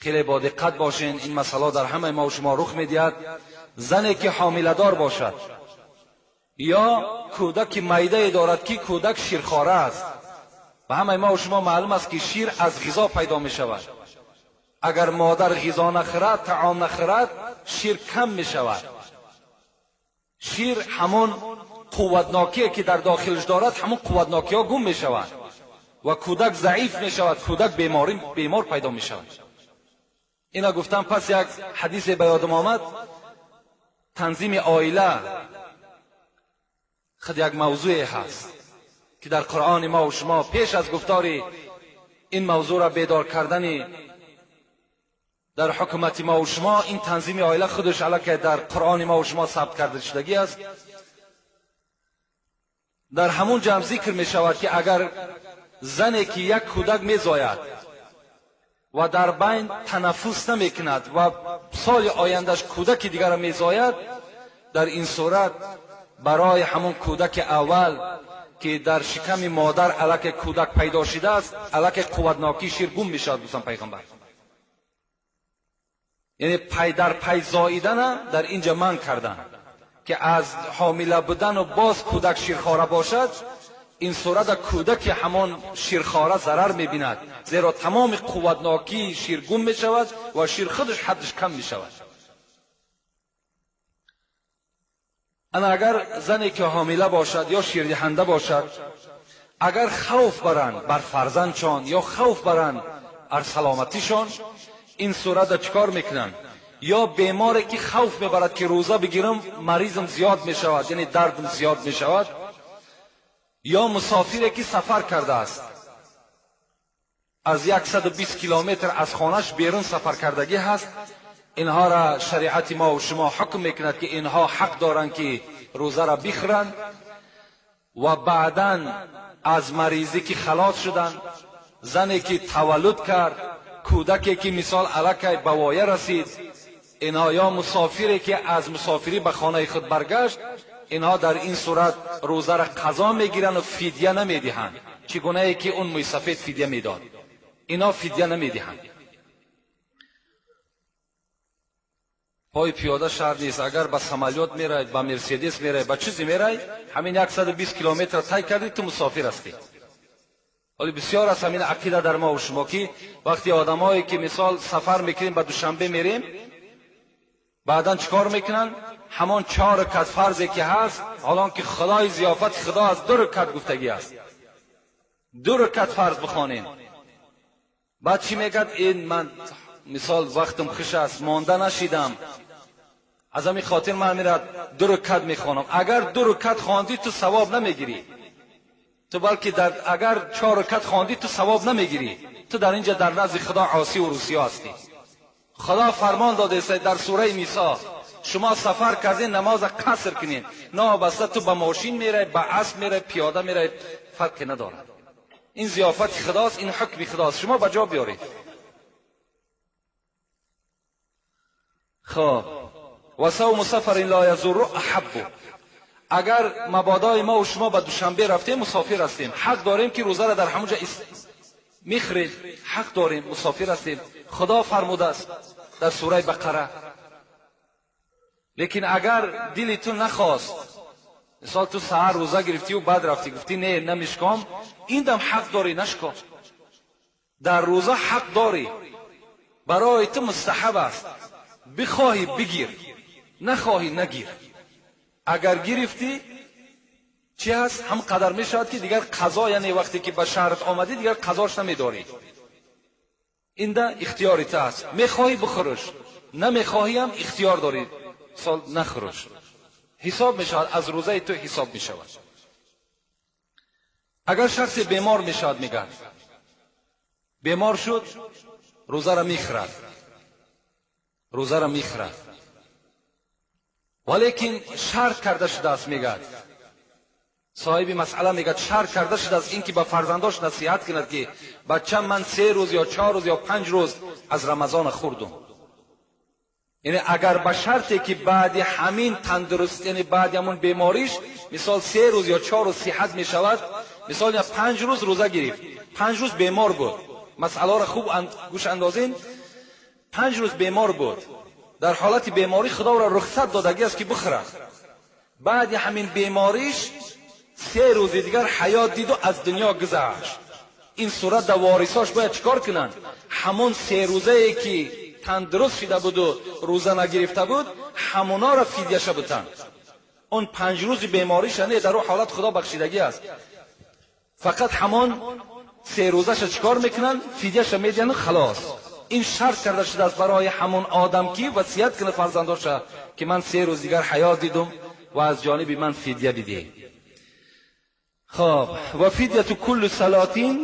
хеле бо диққат бошен. Ин масъала дар ҳамаи мо ва шумо рух медиҳад. Зане ки ҳомиладор бошад ё кӯдаки майдае дорад ки кӯдак ширхора аст, ба ҳамаи мо ва шумо маълум аст ки шир аз ғизо пайдо мешавад. Агар модар ғизо нахӯрад, таом нахӯрад, шир кам мешавад. Шир ҳамон қувватнокие ки дар дохилаш дорад, ҳамон қувватнокиҳо гум мешавад ва кӯдак заиф мешавад, кӯдак бемор пайдо мешавад. Ина гуфтам, пас як ҳадисе ба ёдам омад. Танзими оила худ як мавзӯе ҳаст ки дар Қуръони мо ва шумо пеш аз гуфтори ин мавзӯъро бедор кардани дар ҳукумати мо ва шумо, ин танзими оила худаш аллакай дар Қуръони мо ва шумо сабт карда шудагӣ аст. Дар ҳамун ҷамъ зикр мешавад ки агар зане ки як кӯдак мезояд ва дар байн танаффус намекунад ва соли ояндаш кӯдаки дигарро мезояд, дар ин сурат барои ҳамон кӯдаки аввал ки дар шиками модар аллакай кӯдак пайдо шудааст, аллакай қувватнокии шир гум мешавад, гуфтан пайғамбар. Яъне пай дар пай зоидана дар инҷа манъ кардан ки аз ҳомила будану боз кӯдак ширхора бошад, ин сурата кӯдаки ҳамон ширхора зарар мебинад, зеро тамоми қувватнокии шир гум мешавад ва шир худаш ҳаддаш кам мешавад. Ана агар зане ки ҳомила бошад ё ширдиҳанда бошад, агар хавф баранд бар фарзандшон ё хавф баранд бар саломатишон, ин сурата чӣ кор мекунанд? Ё беморе ки хавф мебарад ки рӯза бигирам, маризм зиёд мешавад, яъне дардм зиёд мешавад, ё мусофире ки сафар кардааст, аз 120 километр аз хонаш берун сафар кардагӣ ҳаст, инҳоро шариати мо ва шумо ҳукм мекунад ки инҳо ҳақ доранд ки рӯзаро бихӯранд ва баъдан аз маризӣ ки халос шуданд, зане ки таваллуд кард, кӯдаке ки мисол аллакай ба воя расид, инҳо ё мусофире ки аз мусофирӣ ба хонаи худ баргашт, инҳо дар ин сурат рӯзаро қазо мегиранд ва фидя намедиҳанд, чӣ гунае ки он мӯйсафед фидя медод, инҳо фидя намедиҳанд. Пой пиёда шаҳр нест, агар ба самолёт мерай, ба мерседес мерай, ба чизе мерай, ҳамин 120 километр тай кардӣ, ту мусофир ҳастӣ. Ҳоле бисёр аст ҳамин ақида дар мо ва шумо ки вақти одамое ки мисол сафар мекунем, ба Душанбе мерем, баъдан чӣ кор мекунанд? Ҳамон 4 ракат фарзе ки ҳаст, ҳолон ки Худои зиёфати Худо аз 2 ракат гуфтагӣ аст, 2 ракат фарз бихонем. Баъд чӣ мегӯяд? Ин ман мисол вақтам хуш аст, монда нашидам, аз ҳамин хотир ман мерад 2 ракат мехонам. Агар 2 ракат хондӣ, ту савоб намегирӣ, ту балки агар 4 ракат хондӣ, ту савоб намегирӣ, ту дар инҷа дар назди Худо осӣ ва русиё ҳастӣ. Худо фармон додааст дар сураи Нисо, шумо сафар кардед, намоза қаср кунед, новобаста ту ба мошин мерай, ба асп мерай, пиёда мерай, фарқе надорад. Ин зиёфати Худост, ин ҳукми Худост, шумо ба ҷо биёред. Хоб, ва савму сафарин ла язурру аҳаббу. Агар мабодои мо ва шумо ба Душанбе рафтем, мусофир ҳастем, ҳақ дорем ки рӯзаро дар ҳамонҷо мехӯрем, ҳақ дорем, мусофир ҳастем. Худо фармудааст дар сураи Бақара. Лекин агар дили ту нахост, мисол ту саҳар рӯза гирифтиву баъд рафтӣ, гуфтӣ не, намешком, ин дам ҳақ дорӣ, нашком. Дар рӯза ҳақ дорӣ, барои ту мустаҳаб аст, бихоҳӣ бигир, нахоҳӣ нагир. Агар гирифтӣ чӣ ҳаст? Ҳам қадар мешавад ки дигар қазо, яъне вақте ки ба шаҳрат омадӣ дигар қазош намедорӣ. Инда ихтиёри ту аст, мехоҳӣ бихӯрш, намехоҳӣ ҳам ихтиёр дорӣ, мисол нахӯрш. Ҳисоб мешавад, аз рӯзаи ту ҳисоб мешавад. Агар шахсе бемор мешавад, мегӯяд бемор шуд, рӯзаро мехӯрад, рӯзаро мехӯрад, валекин шарт карда шудааст, мегӯяд соҳиби масъала, мегӯяд шарт карда шудааст ин ки ба фарзандош насиҳат кунад ки бача, ман 3 рӯз ё 4 рӯз ё 5 рӯз аз Рамазона хӯрдум. Яъне агар ба шарте ки баъди ҳамин тандуруст, яъне баъди ҳамон бемориш, мисол 3 рӯз ё 4 рӯз сиҳат мешавад, мисол я 5 рӯз рӯза гирифт, 5 рӯз бемор буд, масъаларо хуб гӯш андозин, 5 рӯз бемор буд, дар ҳолати беморӣ Худо ӯро рухсат додагӣ аст ки бихӯрад. Баъди ҳамин бемориш 3 рӯзи дигар ҳаёт диду аз дунё гузашт. Ин сурат дар ворисош бояд чикор кунанд? Ҳамон 3 рӯзае ки тандуруст шида буду рӯза нагирифта буд, ҳамонаро фидияша бутанд. Он 5 рӯзи бемориша не, дар он ҳолат Худо бахшидагӣ аст. Фақат ҳамон 3 рӯзаша чикор мекунанд? Фидияша медиҳанд, халос. Ин шарт карда шудааст барои ҳамон одам ки васият кунад фарзандоша ки ман 3 рӯз дигар ҳаёт дидум ва аз ҷониби ман фидия бидиҳ. خب و فدیة کل صلاتین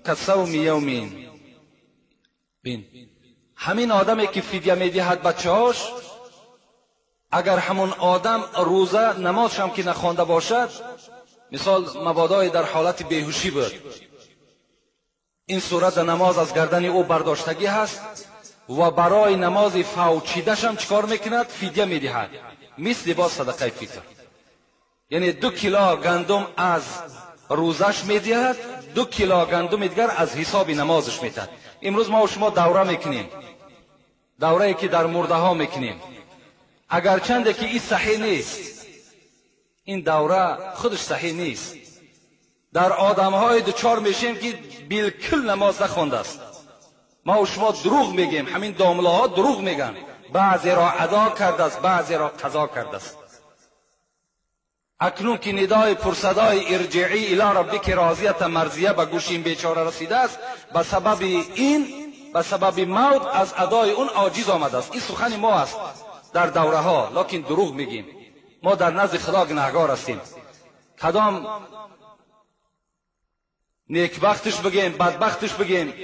کصوم یومین. بین همین آدمی که فدیه میدهد بچه‌هاش، اگر همون آدم روزه نمازش هم که نخوانده باشد، مثال مبادای در حالت بیهوشی بود، این صورت نماز از گردن او برداشتگی هست و برای نماز فوچیدش هم چیکار میکند؟ فدیه میدهد، مثل با صدقه فطر. یعنی 2 کیلو گندم از روزش میدهد، 2 کیلو گندم دیگر از حساب نمازش میدهد. امروز ما و شما دوره میکنیم، دوره که در مرده ها میکنیم، اگرچند که این صحیح نیست، این دوره خودش صحیح نیست. در آدم های دچار میشیم که بالکل نماز نخوانده است. ما و شما دروغ میگیم، همین دامله ها دروغ میگن، بعضی را ادا کرده است، بعضی را قضا کرده است. اکنون که ندای پرصدای ارجعی الی ربک راضیه مرضیه به گوش این بیچاره رسیده است، به سبب این، به سبب موت از ادای اون عاجز آمده است. این سخن ما است در دوره ها، لکن دروغ میگیم. ما در نزد خدا گناهگار هستیم. کدام نیکبختش بگیم، بدبختش بگیم،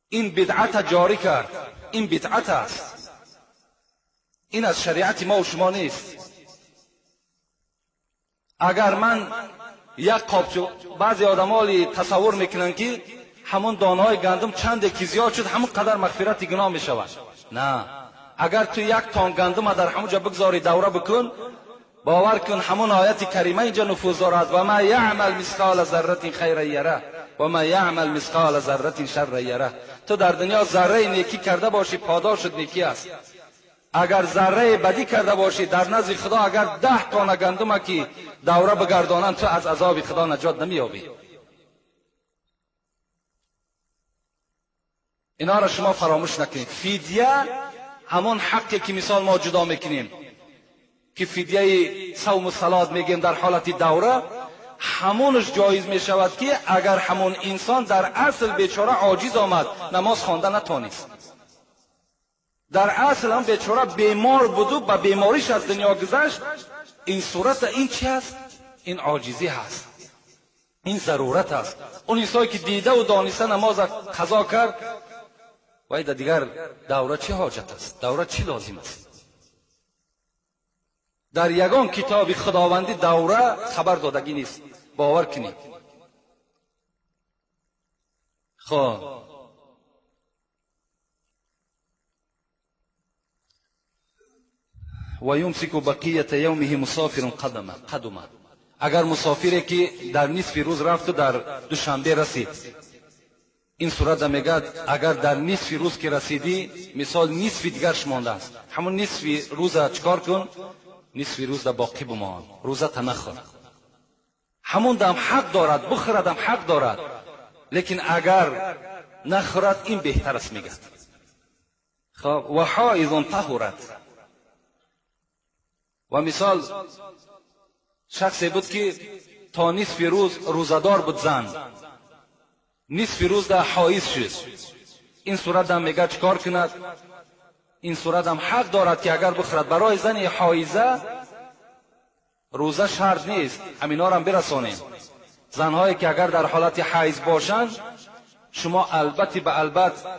این بدعت جاری کرد، این بدعت است، این از شریعت ما و شما نیست. اگر من یک قابچو، بعضی آدمالی تصور میکنن که همون دانه‌های گندم چند که زیاد شد همون قدر مغفرت گناه میشود. نه، اگر تو یک تان گندم در همونجا بگذاری دوره بکن، باور کن همون آیت کریمه اینجا نفوذ دارد، و ما یعمل مثقال ذره خیرا یره و ما یعمل مثقال ذره شر یره. تو در دنیا ذره نیکی کرده باشی پاداشت نیکی است، اگر ذره بدی کرده باشی در نزد خدا اگر 10 تانه گندم که دوره بگردانند تو از عذاب خدا نجات نمییابی. اینا را شما فراموش نکنید. فدیه همون حقی که مثال ما جدا میکنیم که فدیه صوم و صلات میگیم در حالت دوره، همونش جایز میشود که اگر همون انسان در اصل بیچاره عاجز آمد، نماز خوانده نتانست، در اصل هم بیچاره بیمار بود و به بیماریش از دنیا گذشت، این صورت این چی هست؟ این عاجزی هست، این ضرورت است. اون انسانی که دیده و دانسته نماز قضا کرد، وای در دیگر دوره چه حاجت است؟ دوره چی لازم است؟ در یگان کتاب خداوندی دوره خبر دادگی نیست، باور کنید. خب و یمسک بقیة یومه مسافر قدمه. اگر مسافری که در نصف روز رفت و در دوشنبه رسید، این صورت میگه اگر در نصف روز که رسیدی، مثال نصف دیگرش مانده است، همون نصف روز چکار کن؟ نصف روز در باقی بمان، روزه تا نخور. همون دم حق دارد بخوردم، حق دارد، لیکن اگر نخورد این بهتر است میگه. خب و حائض طهرت. و مثال شخصی بود که تا نصف روز روزدار بود، زن نصف روز در حائض شد، این صورت هم میگه چکار کند؟ این صورت هم حق دارد که اگر بخورد. برای زن حائضه روزه شرط نیست، همینا را هم برسانیم. زنهایی که اگر در حالت حیض باشند، شما البته به البته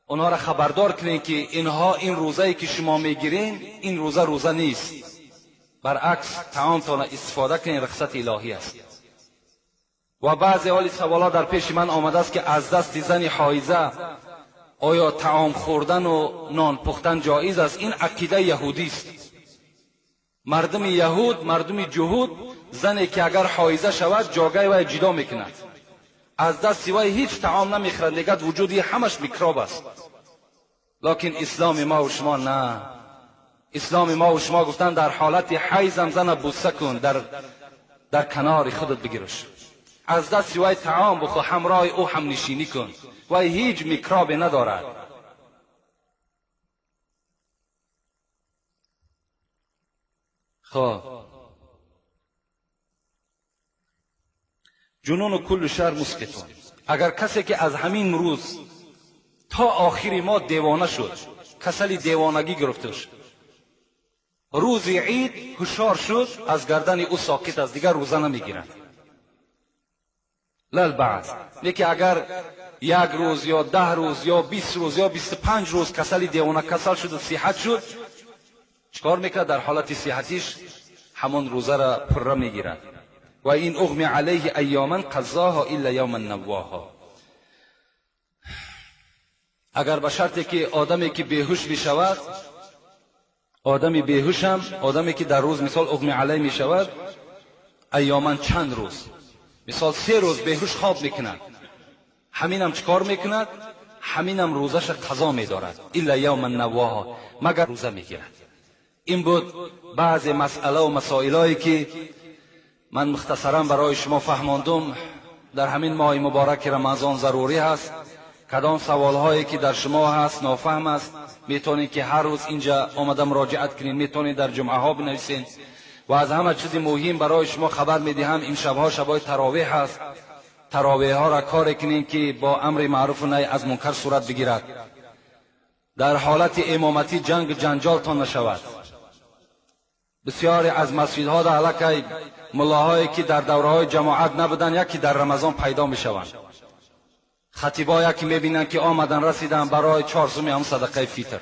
اونها را خبردار کنین که اینها این روزه‌ای که شما میگیرین این روزه روزه نیست، برعکس طعامتان استفاده کنین، رخصت الهی است. و بعضی حالی سوالا در پیش من آمده است که از دست زن حائضه آیا طعام خوردن و نان پختن جایز است؟ این عقیده یهودی است. مردم یهود، مردم جهود، زنی که اگر حائضه شود جاگه وی جدا میکند، از دست وی هیچ طعام نمیخورد، میگد وجودی همش میکروب است. لکن اسلام ما و شما نه، اسلام ما و شما گفتن در حالت حیض هم زن بوسه کن، در کنار خودت بگیرش، از دست وی طعام بخور، همراه او هم نشینی کن، وی هیچ میکروب ندارد. خب جنون کل شهر مسقطون. اگر کسی که از همین روز تا آخر ما دیوانه شد، کسل دیوانگی گرفتش، روز عید هوشیار شد، از گردن او ساقط است، دیگر روزه نمیگیرد. للبعض لیکن اگر یک روز یا 10 روز یا 20 روز یا 25 روز کسل دیوانه کسل شد و صحت شد، چکار میکرد؟ در حالت صحتیش همون روزه را پره میگیرد. و این اغمی علیه ایاما قضاها الا یوما نواها. اگر به شرطی که آدمی که بیهوش میشود، آدمی بیهوش هم، آدمی که در روز مثال اغمی علیه میشود، ایاما چند روز، مثال 3 روز بیهوش خواب میکند، همین هم چکار میکند؟ همین هم روزش قضا میدارد، الا یوما نواها، مگر روزه میگیرد. این بود بعض مسئله و مسائلایی که من مختصرا برای شما فهماندم. در همین ماه مبارک رمضان ضروری هست کدام سوال هایی که در شما هست نافهم است، میتونید که هر روز اینجا آمده مراجعت کنید، میتونید در جمعه ها بنویسین. و از همه چیز مهم برای شما خبر میدهم، این شبها شبهای تراویح هست. تراویح ها را کار کنین که با امر معروف و نهی از منکر صورت بگیرد. در حالت امامتی جنگ جنجالتان نشود. بسیاری از مسجدها در علاقه ملاهایی که در دوره‌های جماعت نبودن یکی در رمضان پیدا میشوند. خطیبا یکی میبینن که آمدن رسیدن برای 4 سومی هم صدقه فیتر.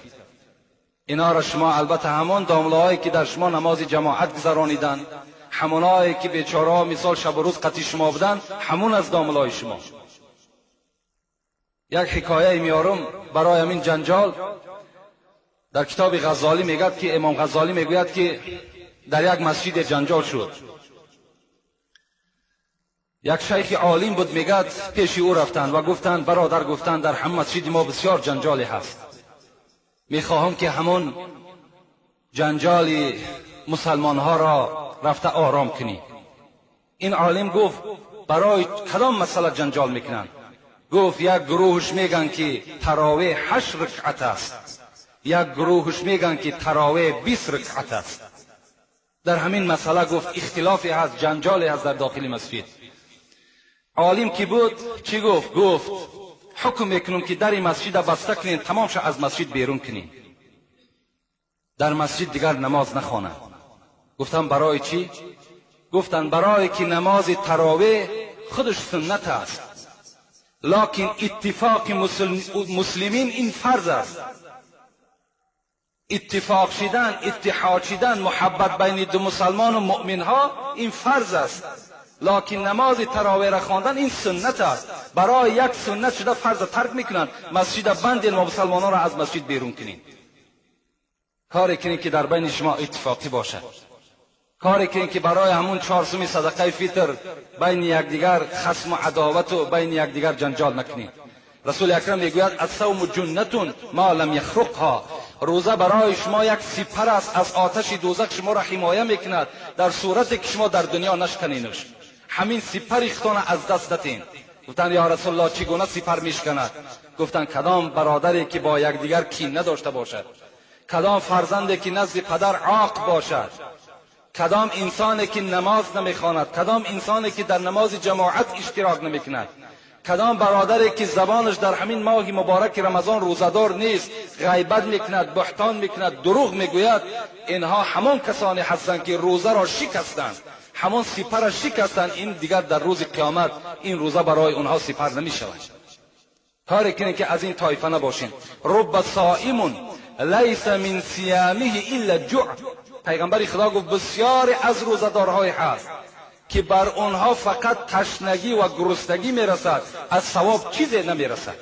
اینا را شما البته همان داملاهایی که در شما نماز جماعت گذرانیدن، همونایی که بیچاره مثال شب و روز قطی شما بودن، همون از داملای شما. یک حکایه میارم برای همین جنجال. در کتاب غزالی میگد که امام غزالی میگوید که در یک مسجد جنجال شد. یک شیخ عالم بود، میگد پیش او رفتند و گفتند برادر، گفتند در هم مسجد ما بسیار جنجالی هست، میخواهم که همون جنجال مسلمان ها را رفته آرام کنی. این عالم گفت برای کدام مسئله جنجال میکنند؟ گفت یک گروهش میگن که تراویح 8 رکعت است، یک گروهش میگن که تراویح 20 رکعت است. در همین مسئله گفت اختلافی هست، جنجالی هست در داخل مسجد. عالم که بود چی گفت؟ گفت حکم میکنم که در مسجد بسته کنین، تمام شو از مسجد بیرون کنین، در مسجد دیگر نماز نخوانند. گفتم برای چی؟ گفتن برای که نماز تراویح خودش سنت است، لکن اتفاق مسلمین این فرض است. اتفاق شدن، اتحاد شدن، محبت بین دو مسلمان و مؤمن ها این فرض است، لکن نماز تراویح را خواندن این سنت است. برای یک سنت شده فرض ترک میکنند، مسجد بندین و مسلمانان را از مسجد بیرون کنین. کاری کنین که در بین شما اتفاقی باشد. کاری کنین که برای همون 4 سومی صدقه فطر بین یکدیگر خصم و عداوت و بین یکدیگر جنجال نکنید. رسول اکرم میگوید الصوم جنة ما لم یخرقها. روزه برای شما یک سپر است از آتش دوزخ، شما را حمایه میکند در صورتی که شما در دنیا نشکنینش. همین سپر اختان از دست دتین. گفتند یا رسول الله چگونه سپر میشکند؟ گفتند کدام برادری که با یکدیگر کین نداشته باشد، کدام فرزندی که نزد پدر عاق باشد، کدام انسانی که نماز نمیخواند، کدام انسانی که در نماز جماعت اشتراک نمیکند، کدام برادری که زبانش در همین ماه مبارک رمضان روزه‌دار نیست، غیبت میکند، بهتان میکند، دروغ میگوید، اینها همان کسانی هستند که روزه را شکستند، همان سپر را شکستند. این دیگر در روز قیامت این روزه برای اونها سپر نمیشود. کاری کنید که از این طایفه نباشین. رب صائم لیس من صیامه الا جوع. پیغمبر خدا گفت بسیاری از روزه‌دارهای هست که بر آنها فقط تشنگی و گرسنگی میرسد، از ثواب چیزی نمیرسد.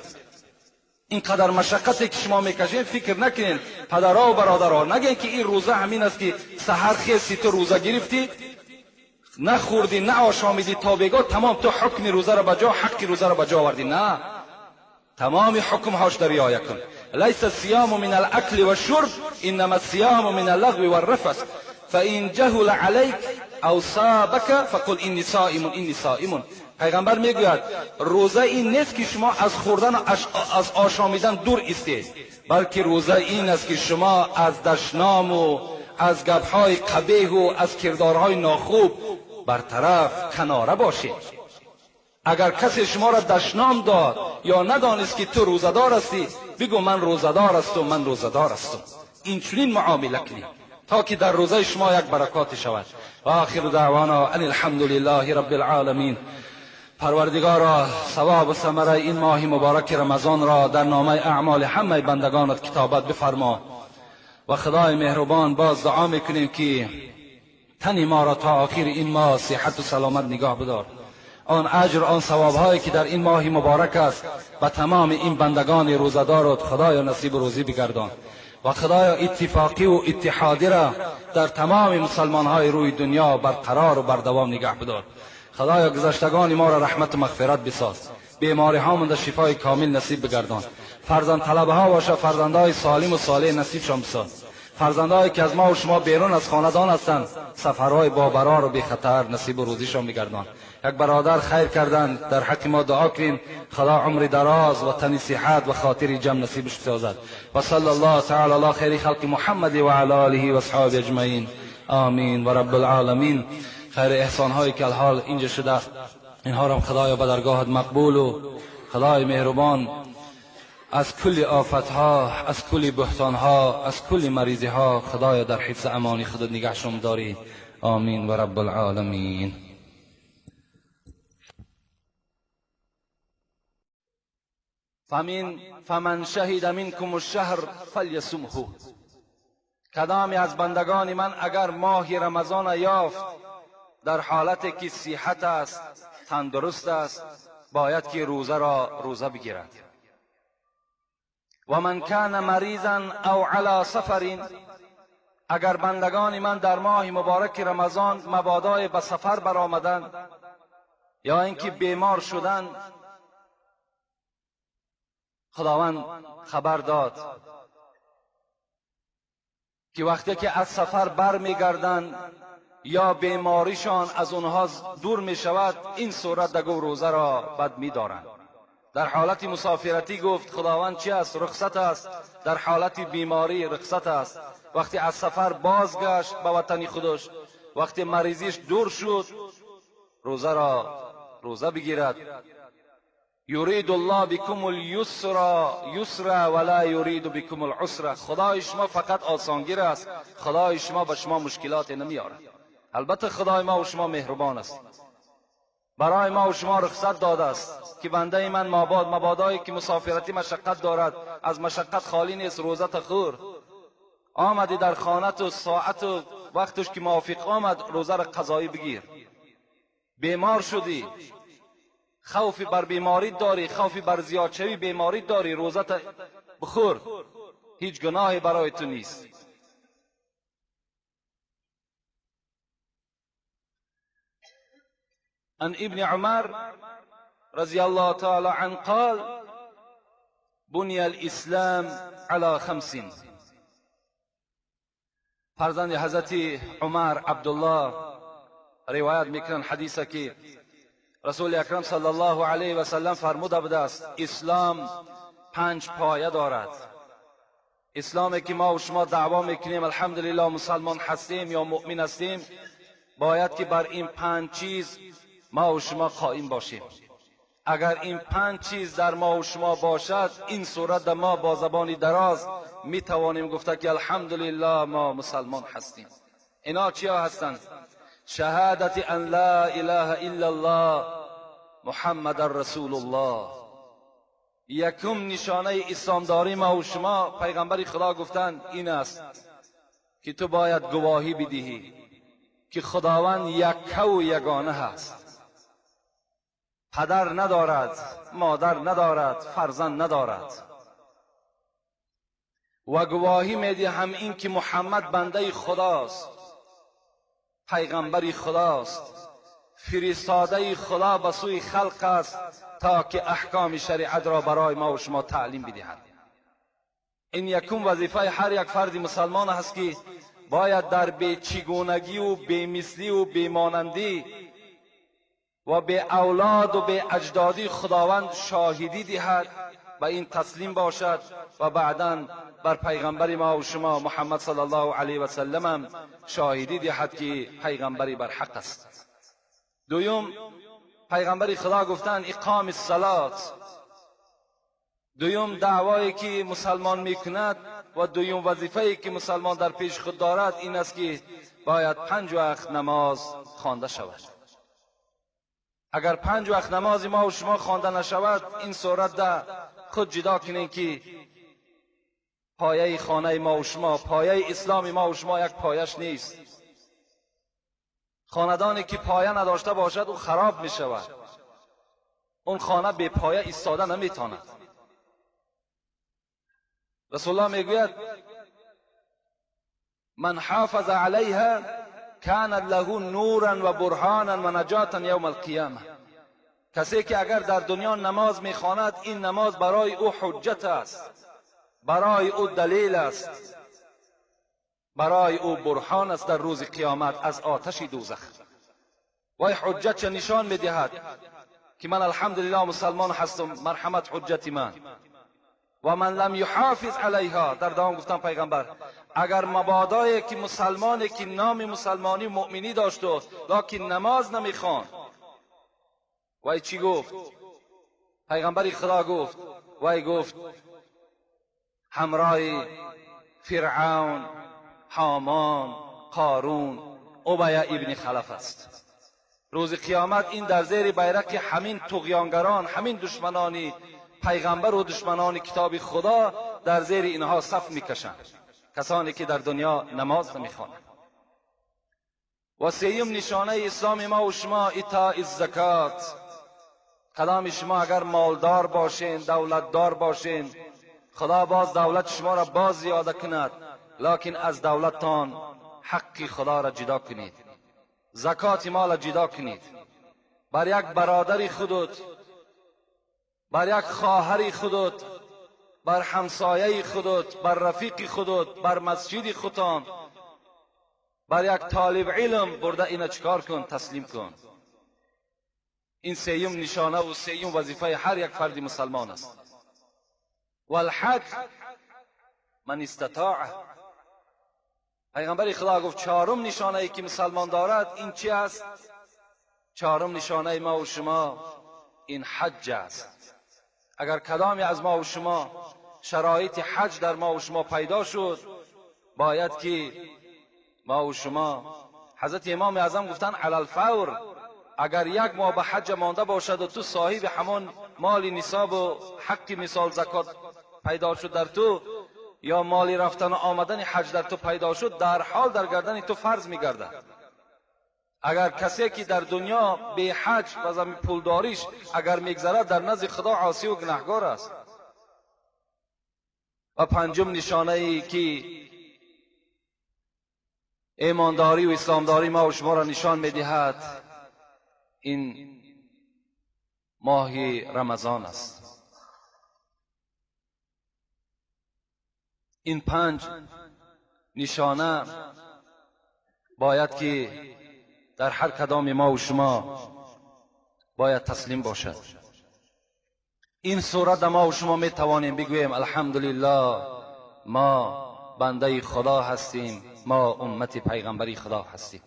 اینقدر مشقتی که شما میکشین فکر نکنین پدرها و برادرها، نگین که این روزه همین است که سحر خیستی تو روزه گرفتی، نخوردی، نه آشامیدی تا بگاه تمام تو حکم روزه را بجا، حق روزه را بجا آوردی. نه، تمام حکم هاش در رعایت کن. لیس الصیام من الاکل والشرب انما الصیام من اللغو والرفث فان جهل علیک او صابک فقل انی صائم انی صائم. پیغمبر میگوید روزه این نیست که شما از خوردن و از آشامیدن دور ایستید، بلکه روزه این است که شما از دشنام و از گپهای قبیح و از کردارهای ناخوب برطرف کناره باشید. اگر کسی شما را دشنام داد یا ندانست که تو روزه‌دار هستی، بگو من روزه‌دار هستم، من روزه‌دار هستم. این چنین معامله کنید تا که در روزه شما یک برکات شود. و آخر دعوانا ان الحمد لله رب العالمین. پروردگارا ثواب و ثمره این ماه مبارک رمضان را در نامه اعمال همه بندگانت کتابت بفرما. و خدای مهربان باز دعا میکنیم که تن ما را تا آخر این ماه صحت و سلامت نگاه بدار. آن اجر، آن ثواب هایی که در این ماه مبارک است به تمام این بندگان روزه‌دارت خدایا نصیب روزی بگردان. و خدایا اتفاقی و اتحادی را در تمام مسلمان های روی دنیا برقرار و بردوام نگه بدار. خدایا گذشتگان ما را رحمت و مغفرت بساز، بیماری ها در شفای کامل نصیب بگردان. فرزند طلبه ها باشه فرزندهای سالم و صالح نصیبشان بساز. فرزندهایی که از ما و شما بیرون از خاندان هستند سفرهای با برار و بی خطر نصیب و روزیشان بگردان. یک برادر خیر کردن در حق ما دعا کنیم خدا عمر دراز و تن صحت و خاطر جمع نصیبش بسازد. و صلی الله تعالی علی خیر خلق محمد و علی آله و اصحابه اجمعین، آمین و رب العالمین. خیر احسان هایی که الحال اینجا شده اینها را خدایا به درگاهت مقبول و خدای مهربان از کل آفتها، از کل بحتانها، از کل مریضیها خدایا در حفظ امانی خودت نگهشون داری. آمین و رب العالمین. فمن شهد منکم الشهر فلیصمه. کدامی از بندگان من اگر ماه رمضان یافت در حالت که صحت است، تندرست است، باید که روزه را روزه بگیرد. و من کان مریضا او علی سفر، اگر بندگان من در ماه مبارک رمضان مبادای به سفر برآمدند یا اینکه بیمار شدند، خداوند خبر داد که وقتی که از سفر بر میگردند یا بیماریشان از اونها دور میشود، این صورت دگو روزه را بد میدارند. در حالت مسافرتی گفت خداوند چی است؟ رخصت است. در حالت بیماری رخصت است. وقتی از سفر بازگشت به وطن خودش، وقتی مریضیش دور شد، روزه را روزه بگیرد. یرید الله بكم اليسر یسر ولا یرید بكم العسر. خدای شما فقط آسانگیر است، خدای شما به شما مشکلات نمیارد. البته خدای ما و شما مهربان است، برای ما و شما رخصت داده است که بنده من مبادایی که مسافرتی مشقت دارد از مشقت خالی نیست، روزه تخور آمدی در خانه و ساعت و وقتش که موافق آمد روزه را قضایی بگیر. بیمار شدی، خوفی بر بیماری داری، خوفی بر زیاد شوی بیماری داری، روزه بخور، هیچ گناهی برای تو نیست. عن ابن عمر رضی الله تعالی عنه قال بنی الاسلام علی خمس. فرزند حضرت عمر عبدالله روایت میکنند حدیث که رسول اکرم صلی الله علیه و سلم فرموده بوده است اسلام 5 پایه دارد. اسلامی که ما و شما دعوا میکنیم الحمدلله مسلمان هستیم یا مؤمن هستیم، باید که بر این 5 چیز ما و شما قائم باشیم. اگر این 5 چیز در ما و شما باشد، این صورت در ما با زبان دراز می توانیم گفته که الحمدلله ما مسلمان هستیم. اینا چیا هستند؟ شهادت ان لا اله الا الله محمد رسول الله. یکم نشانه اسلامداری ما و شما، پیغمبر خدا گفتند این است که تو باید گواهی بدهی که خداوند یک و یگانه هست، پدر ندارد، مادر ندارد، فرزند ندارد، و گواهی میدهم این که محمد بنده خداست، پیغمبر خداست، فرستاده خدا به سوی خلق است تا که احکام شریعت را برای ما و شما تعلیم بدهد. این یکم وظیفه هر یک فرد مسلمان است که باید در بیچگونگی و بیمثلی و بیمانندی و به اولاد و به اجدادی خداوند شاهدی دهد و این تسلیم باشد و بعدا بر پیغمبر ما و شما محمد صلی الله علیه و سلم هم شاهدی دهد که پیغمبری بر حق است. دویم، پیغمبر خدا گفتند اقام الصلات. دویم دعوایی که مسلمان میکند و دویم وظیفه‌ای که مسلمان در پیش خود دارد این است که باید 5 وقت نماز خوانده شود. اگر 5 وقت نماز ما و شما خوانده نشود، این صورت ده خود جدا کنین که پایه خانه ما و شما، پایه اسلام ما و شما یک پایش نیست. خاندانی که پایه نداشته باشد او خراب می شود. اون خانه به پایه ایستاده نمیتواند. رسول الله میگوید من حافظ علیها کان له نورا و برهانا و نجاتا یوم القیامه. کسی که اگر در دنیا نماز میخواند، این نماز برای او حجت است، برای او دلیل است، برای او برهان است در روز قیامت از آتش دوزخ. وای حجت چه نشان میدهد که من الحمدلله مسلمان هستم، مرحمت حجت من. و من لم یحافظ علیها، در دوام گفتم پیغمبر اگر مبادایی که مسلمانی که نام مسلمانی مؤمنی داشت و لکن نماز نمیخوان، وای چی گفت؟ پیغمبر خدا گفت، وای گفت همراه فرعون، هامان، قارون، ابی ابن خلف است. روز قیامت این در زیر بیرق همین طغیانگران، همین دشمنانی پیغمبر و دشمنان کتاب خدا در زیر اینها صف میکشند، کسانی که در دنیا نماز نمیخوانند. و سیم نشانه اسلام ما و شما ایتاء الزکات. کلام شما اگر مالدار باشین، دولتدار باشین، خدا باز دولت شما را باز زیاده کند، لکن از دولتتان حق خدا را جدا کنید، زکات مال را جدا کنید. بر یک برادر خودت، بر یک خواهر خودت، بر همسایه خودت، بر رفیق خودت، بر مسجد خودتان، بر یک طالب علم برده اینا چکار کن؟ تسلیم کن. این سیم نشانه و سیم وظیفه هر یک فرد مسلمان است. والحج من استطاع. پیغمبر خدا گفت چهارم نشانه ای که مسلمان دارد این چی است؟ چهارم نشانه ما و شما این حج است. اگر کدامی از ما و شما شرایط حج در ما و شما پیدا شد، باید که ما و شما، حضرت امام اعظم گفتن علی الفور، اگر یک ماه به حج مانده باشد و تو صاحب همان مال نصاب و حق مثال زکات پیدا شد در تو، یا مالی رفتن و آمدن حج در تو پیدا شد، در حال در گردن تو فرض میگردد. اگر کسی که در دنیا به حج و زمین پولداریش اگر میگذرد، در نزد خدا عاصی و گناهگار است. و پنجم نشانه ای که ایمانداری و اسلامداری ما و شما را نشان میدهد این ماه رمضان است. این 5 نشانه باید که در هر کدام ما و شما باید تسلیم باشد. این صورت ما و شما می توانیم بگوییم الحمدلله ما بنده خدا هستیم، ما امت پیغمبری خدا هستیم.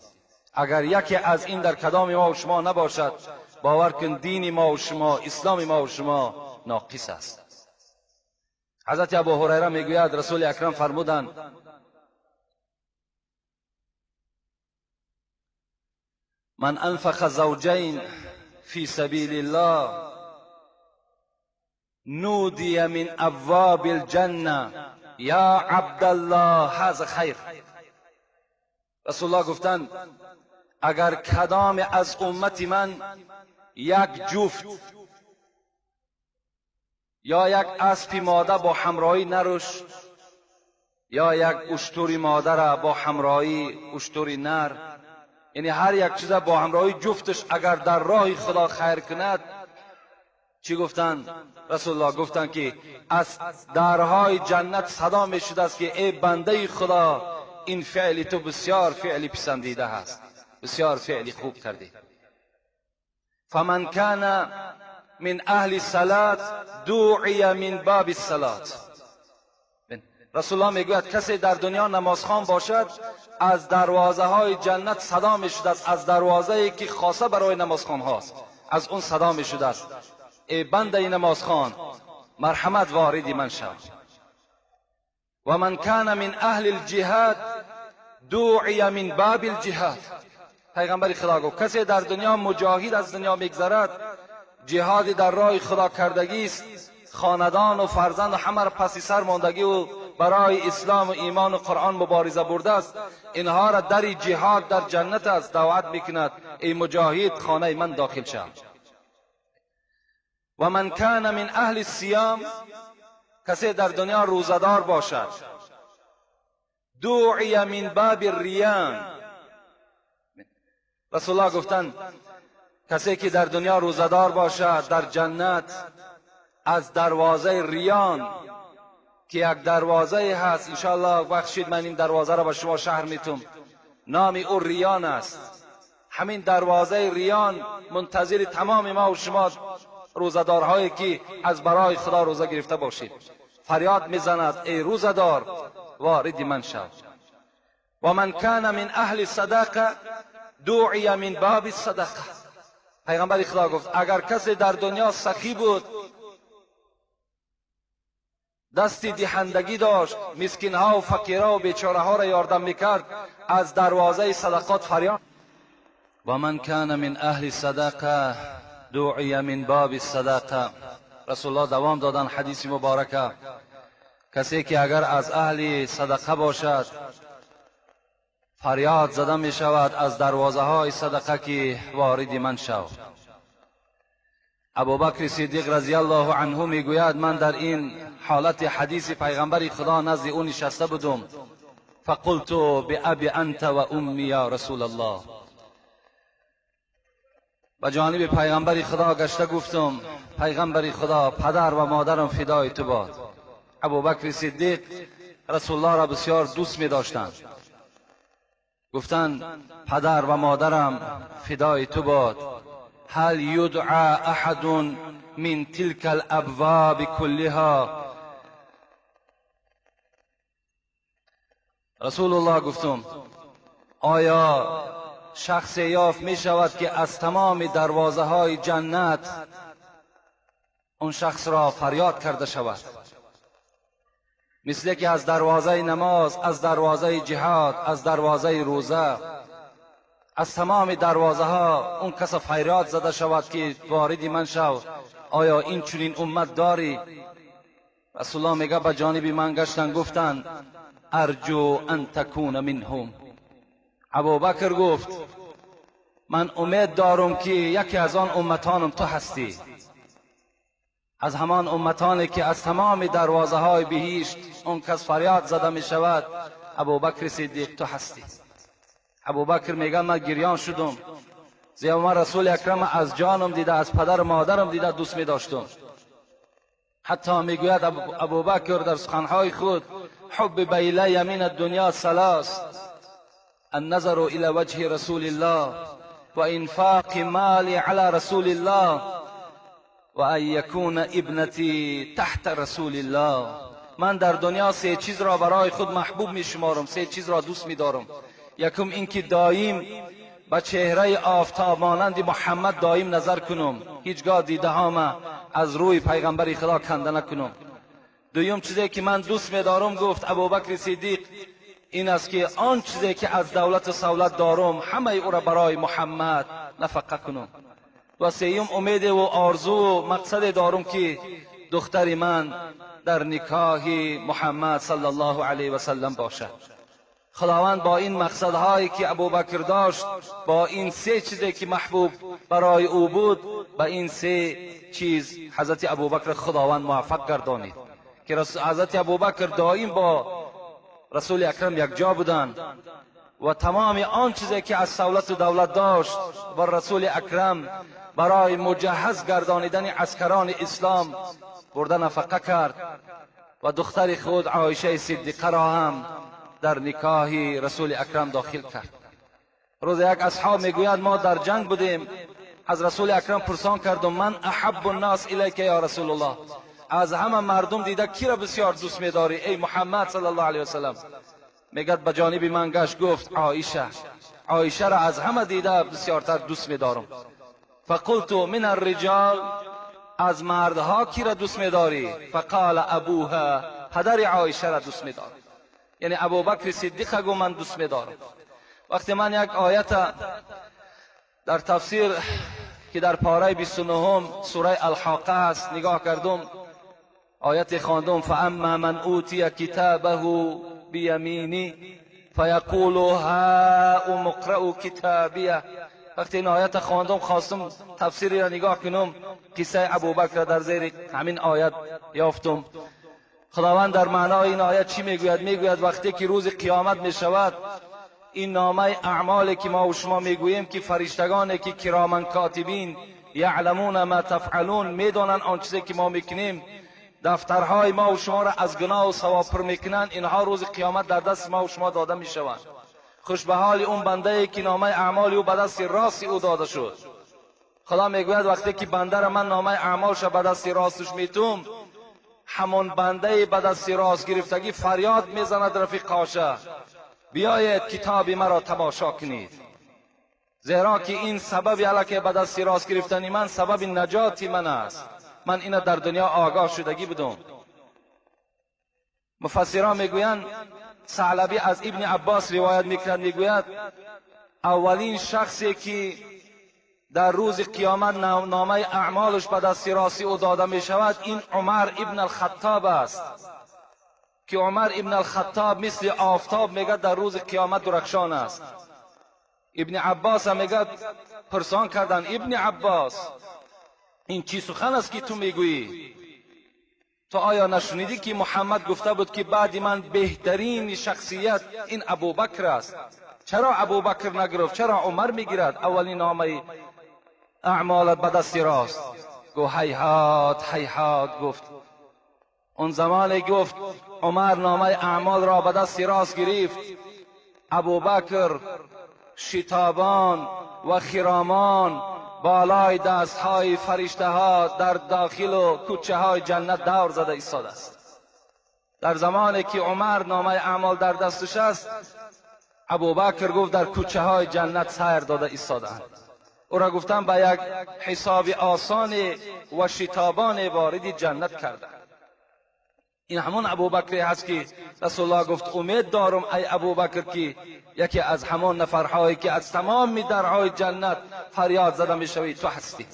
اگر یکی از این در کدام ما و شما نباشد، باور کن دین ما و شما، اسلام ما و شما ناقص است. حضرت ابو هریره میگوید رسول اکرم فرمودند من انفق زوجین فی سبیل الله نودی من ابواب الجنه یا عبدالله هذا خیر. رسول الله گفتند اگر کدام از امت من یک جفت یا یک اسب ماده با همراهی نرش یا یک اشتر ماده را با همراهی اشتر نر، یعنی هر یک چیز با همراهی جفتش اگر در راه خدا خیر کند، چی گفتند؟ رسول الله گفتند که از درهای جنت صدا می شده است که ای بنده خدا، این فعل تو بسیار فعل پسندیده است، بسیار فعل خوب کردی. فمن کان من اهل الصلاة دعی من باب الصلاة. رسول الله میگوید کسی در دنیا نمازخوان باشد از دروازه های جنت صدا می شده است، از دروازه ای که خاصه برای نمازخوان هاست از اون صدا می شده است، ای بنده نمازخوان مرحمت وارد من شو. و من کان من اهل الجهاد دعی من باب الجهاد. پیغمبر خدا گفت کسی در دنیا مجاهد از دنیا میگذرد، جهاد در راه خدا کردگی است، خاندان و فرزند و همه را پسی سر ماندگی و برای اسلام و ایمان و قرآن مبارزه برده است، اینها را در جهاد در جنت است دعوت میکند ای مجاهد خانه من داخل شو. و من کان من اهل الصیام، کسی در دنیا روزه‌دار باشد، دعی من باب الریان. رسول الله گفتند کسی که در دنیا روزه‌دار باشد در جنت از دروازه ریان که یک دروازه هست، انشاءالله بخشید من این دروازه را به شما شهر میتم، نام او ریان است. همین دروازه ریان منتظر تمام ما و شما روزه‌دارهایی که از برای خدا روزه گرفته باشید، فریاد میزند ای روزه‌دار وارد من شو. و من کان من اهل صدقه دعی من باب الصدقه. پیغمبر خدا گفت اگر کسی در دنیا سخی بود، دستی دهندگی داشت، مسکینها و فقیرها و بیچاره ها را یاردم میکرد، از دروازه صدقات فریاد. و من کان من اهل صدقه دعی من باب الصدقه. رسول الله دوام دادن حدیث مبارکه، کسی که اگر از اهل صدقه باشد فریاد زده می شود از دروازه های صدقه که وارد من شو. ابوبکر صدیق رضی الله عنه می گوید من در این حالت حدیث پیغمبر خدا نزد او نشسته بودم، فقلت بأبی انت و امی یا رسول الله. به جانب پیغمبر خدا گشته گفتم پیغمبر خدا پدر و مادرم فدای تو باد. ابوبکر صدیق رسول الله را بسیار دوست می داشتند، گفتند پدر و مادرم فدای تو باد، هل یدعى احد من تلك الابواب كلها؟ رسول الله گفتم آیا شخص یافت می شود که از تمام دروازه های جنت اون شخص را فریاد کرده شود؟ مثل که از دروازه نماز، از دروازه جهاد، از دروازه روزه، از تمام دروازه ها اون کس فریاد زده شود که وارد من شو. آیا این چنین امت داری؟ رسول الله میگه به جانب من گشتن گفتن ارجو ان تکون منهم. ابوبکر گفت من امید دارم که یکی از آن امتانم تو هستی، از همان امتانی که از تمام دروازه های بهشت اون کس فریاد زده می شود، ابوبکر صدیق تو هستی. ابوبکر میگه من گریان شدم، زیرا من رسول اکرم از جانم دیده، از پدر و مادرم دیده دوست می داشتم. حتی میگوید ابوبکر در سخنهای خود حب الی من الدنیا ثلاث، النظر الى وجه رسول الله و انفاق مالی علی رسول الله و ان یکون ابنتی تحت رسول الله. من در دنیا سه چیز را برای خود محبوب می شمارم، سه چیز را دوست می دارم. یکم اینکه دایم به چهره آفتاب مانند محمد دایم نظر کنم، هیچگاه دیده هام از روی پیغمبر خدا کنده نکنم. دویم چیزی که من دوست می‌دارم، گفت ابوبکر صدیق، این است که آن چیزی که از دولت و سولت دارم همه او را برای محمد نفقه کنم. و سیوم امید و آرزو و مقصد دارم که دختر من در نکاح محمد صلی الله علیه و سلم باشد. خداوند با این مقصدهایی که ابوبکر داشت، با این سه چیزی که محبوب برای او بود، با این سه چیز حضرت ابوبکر خداوند موفق گردانید که حضرت ابوبکر دائم با رسول اکرم یک جا بودند و تمام آن چیزی که از سولت و دولت داشت و رسول اکرم برای مجهز گردانیدن عسکران اسلام برده نفقه کرد و دختر خود عایشه صدیقه را هم در نکاح رسول اکرم داخل کرد. روز یک اصحاب میگوید ما در جنگ بودیم، از رسول اکرم پرسان کردم من احب الناس الیک یا رسول الله، از همه مردم دیده کی را بسیار دوست میداری ای محمد صلی الله علیه وسلم؟ میگد به جانب من گشت گفت عایشه، عایشه را از همه دیده بسیارتر دوست میدارم. فقلت من الرجال، از مردها کی را دوست میداری؟ فقال ابوها، پدر عایشه را دوست میدارم. یعنی ابوبکر صدیق گو من دوست میدارم. وقتی من یک آیت در تفسیر که در پاره 29 سوره الحاقه است نگاه کردم، آیت خواندم فاما من اوتی کتابه بیمینی فیقول هاؤم اقرءوا کتابیه. وقتی این آیت خواندم خواستم تفسیری را نگاه کنم، قصه ابوبکر را در زیر همین آیت یافتم. خداوند در معنای این آیت چی میگوید؟ میگوید وقتی که روز قیامت میشود، این نامه اعمالی که ما و شما میگوییم که فرشتگانی که کرامن کاتبین یعلمون ما تفعلون، میدانند آن چیزی که ما میکنیم، دفترهای ما و شما را از گناه و ثواب پر میکنند، اینها روز قیامت در دست ما و شما داده میشوند. خوش به حال اون بنده ای که نامه اعمال او به دست راست او داده شد. خدا میگوید وقتی که بنده را من نامه اعمالش به دست راستش میتوم، همان بنده به دست راست گرفتگی فریاد میزند رفیقاشه بیایید کتاب مرا تماشا کنید، زیرا که این سبب علاکه به دست راست گرفتن من سبب نجات من است. من اینو در دنیا آگاه شدگی بودم. مفسران میگویند ثعلبی از ابن عباس روایت میکند، میگوید اولین شخصی که در روز قیامت نامه اعمالش به دست راستی او داده می شود این عمر ابن الخطاب است، که عمر ابن الخطاب مثل آفتاب میگه در روز قیامت درخشان است. ابن عباس هم میگه پرسان کردن ابن عباس این چی سخن است که تو میگویی؟ تو آیا نشنیدی که محمد گفته بود که بعد من بهترین شخصیت این ابوبکر است؟ چرا ابوبکر نگرفت؟ چرا عمر میگیرد اولین نامه اعمالت به دست راست؟ گو هیهات هیهات. گفت اون زمان گفت عمر نامه اعمال را به دست راست گرفت، ابوبکر شتابان و خرامان بالای دستهای فرشته ها در داخل و کوچه های جنت دور زده ایستاده است. در زمانی که عمر نامه اعمال در دستش است، ابوبکر گفت در کوچه های جنت سیر داده ایستاده‌اند. او را گفتم به یک حساب آسان و شتابان وارد جنت کرده. این همون ابوبکر هست که رسول الله گفت امید دارم ای ابوبکر که یکی از همان نفرهایی که از تمام درهای جنت فریاد زده میشوی تو هستی.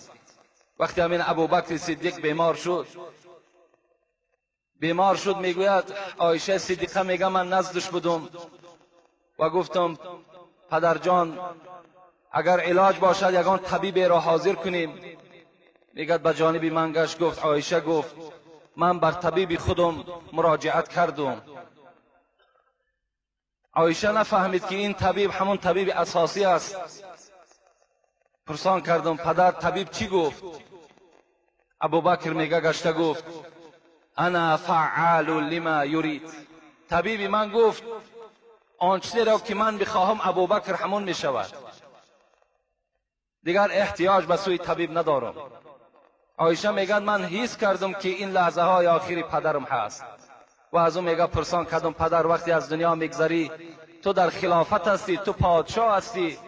وقتی همین ابوبکر صدیق بیمار شد، میگوید عایشه صدیقه میگه من نزدش بودم و گفتم پدر جان اگر علاج باشد یگان طبیب را حاضر کنیم. میگه به جانب من گشت گفت عایشه گفت من بر طبیب خودم مراجعت کردم. عایشه نفهمید که این طبیب همون طبیب اساسی است. پرسان کردم پدر طبیب چی گفت؟ ابوبکر میگه گشته گفت انا فعال لما یرید. طبیب من گفت آنچه را که من بخواهم ابوبکر همون میشود، دیگر احتیاج به سوی طبیب ندارم. عایشه میگه من حس کردم که این لحظه های آخری پدرم هست و از او میگه پرسان کردم پدر وقتی از دنیا میگذری تو در خلافت هستی، تو پادشاه هستی،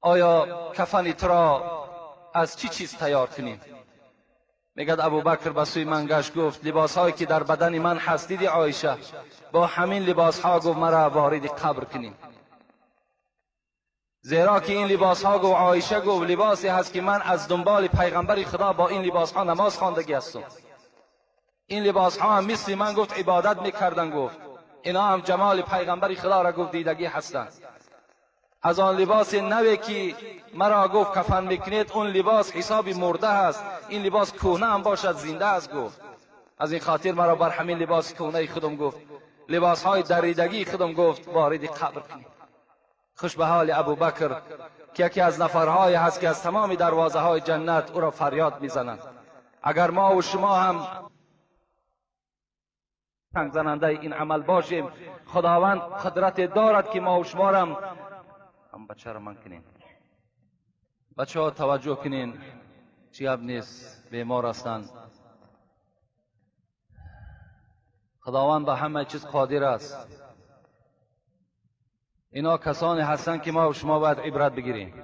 آیا کفن تو را از چی چیز تیار کنیم؟ میگه ابوبکر به سوی من گشت گفت لباس هایی که در بدن من هست دیدی عایشه، با همین لباس ها گفت مرا وارد قبر کنیم، زیرا که این لباس ها گفت عایشه گفت لباسی هست که من از دنبال پیغمبر خدا با این لباس ها نماز خواندگی هستم، این لباس ها هم مثل من گفت عبادت میکردن، گفت اینا هم جمال پیغمبر خدا را گفت دیدگی هستند. از آن لباس نوی که مرا گفت کفن میکنید اون لباس حسابی مرده هست، این لباس کهنه هم باشد زنده است گفت. از این خاطر مرا بر همین لباس کهنه خودم گفت، لباس های دریدگی خودم گفت وارد قبر کنید. خوش به حال ابوبکر که یکی از نفرهای هست که از تمام دروازه های جنت او را فریاد میزنند. اگر ما و شما هم تنگ زننده این عمل باشیم، خداوند قدرت دارد که ما و شما را هم بچه را من کنیم. بچه ها توجه کنین، چی اب نیست، بیمار هستند. خداوند به همه چیز قادر است. اینا کسانی هستند که ما و شما باید عبرت بگیریم.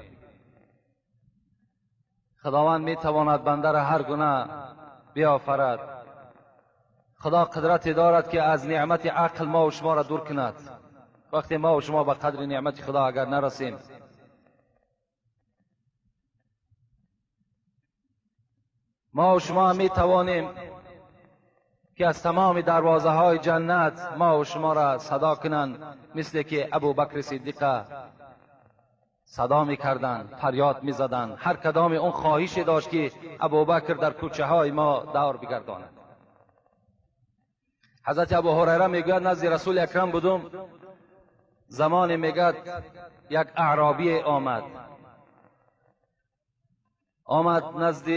خداوند می تواند بنده را هر گونه بیافرد. خدا قدرت دارد که از نعمت عقل ما و شما را دور کند. وقتی ما و شما به قدر نعمت خدا اگر نرسیم، ما و شما می توانیم که از تمام دروازه های جنت ما و شما را صدا کنند، مثل که ابوبکر صدیق صدا می کردند، فریاد می زدند. هر کدام اون خواهش داشت که ابوبکر در کوچه های ما دور بگرداند. حضرت ابو هریره میگوید نزد رسول اکرم بودم، زمان میگد یک اعرابی آمد نزد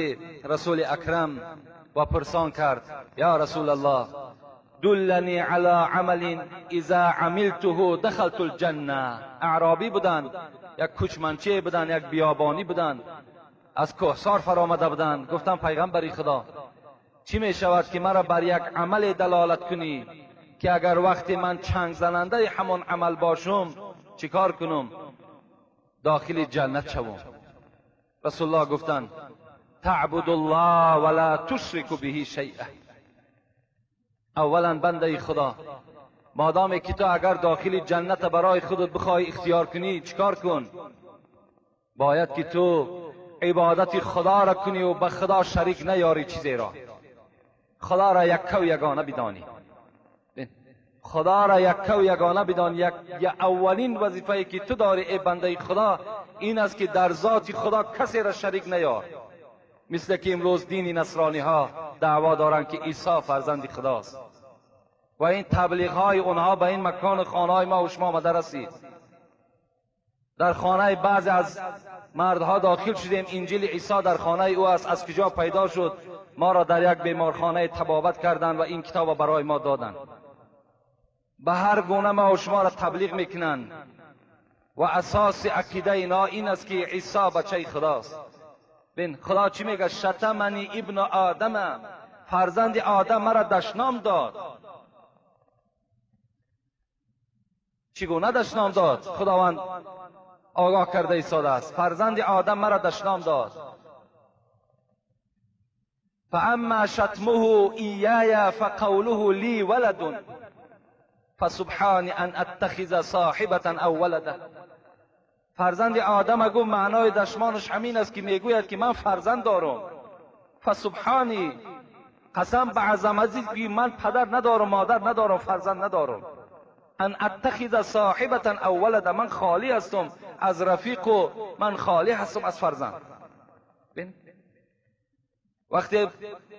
رسول اکرم و پرسان کرد یا رسول الله دلنی علی عمل اذا عملته دخلت الجنه. اعرابی بودند، یک کوچمنچه بودند، یک بیابانی بودند، از کوهسار فرامده بودند. گفتم پیغمبر خدا چی می شود که مرا بر یک عمل دلالت کنی که اگر وقتی من چنگ زننده همان عمل باشم چیکار کنم؟ داخل جنت شوم. رسول الله گفتند تعبد الله ولا تشرک به شیئا. اولا بنده خدا، مادامی که تو اگر داخل جنت برای خودت بخوای اختیار کنی چیکار کن؟ باید که تو عبادت خدا را کنی و به خدا شریک نیاری چیزی را. خدا را یکه و یگانه بدانی، خدا را یکه و یگانه بدان. یک اولین وظیفه که تو داری ای بنده خدا این است که در ذات خدا کسی را شریک نیار. مثل که امروز دین نصرانی ها دعوا دارند که عیسی فرزند خداست و این تبلیغ های اونها به این مکان خانه های ما و شما آمده رسید. در خانه بعضی از مردها داخل شدیم، انجیل عیسی در خانه او است، از کجا پیدا شد؟ ما را در یک بیمارخانه طبابت کردند و این کتاب برای ما دادند. به هر گونه ما و شما را تبلیغ میکنند و اساس عقیده اینا این است که عیسی بچه خداست. بین خدا چی میگه؟ شتمنی ابن آدم، فرزند آدم مرا دشنام داد. چگونه دشنام داد؟ خداوند آگاه کرده ایستاده است. فرزند آدم مرا دشنام داد. فاما شتمه ایای فقوله لی ولد فسبحان ان اتخذ صاحبة او ولدا. فرزند آدم گفت معنای دشمانش همین است که میگوید که من فرزند دارم. فسبحانی، قسم به عظمتی که من پدر ندارم، مادر ندارم، فرزند ندارم. ان اتخذ صاحبة او ولدا، من خالی هستم از رفیق و من خالی هستم از فرزند. وقتی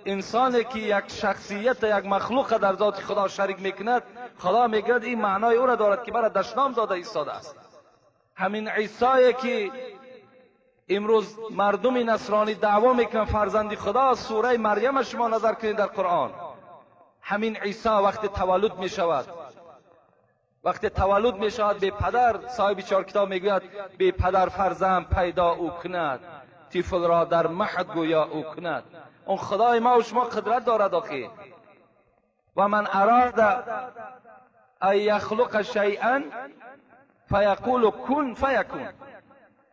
انسانی که یک شخصیت، یک مخلوق در ذات خدا شریک میکند، خدا میگوید این معنای او را دارد که برای دشنام داده ایستاده است. همین عیسی که امروز مردم نصرانی دعوا میکنن فرزند خدا. سوره مریم شما نظر کنید در قرآن، همین عیسی وقت تولد میشود، وقت تولد میشود به پدر، صاحب چهار کتاب میگوید به پدر فرزند پیدا او کند، طفل را در مهد گویا او کند. اون خدای ما و شما قدرت دارد آخی. و من اراد ان یخلق شیئا فیقول کن فیکون.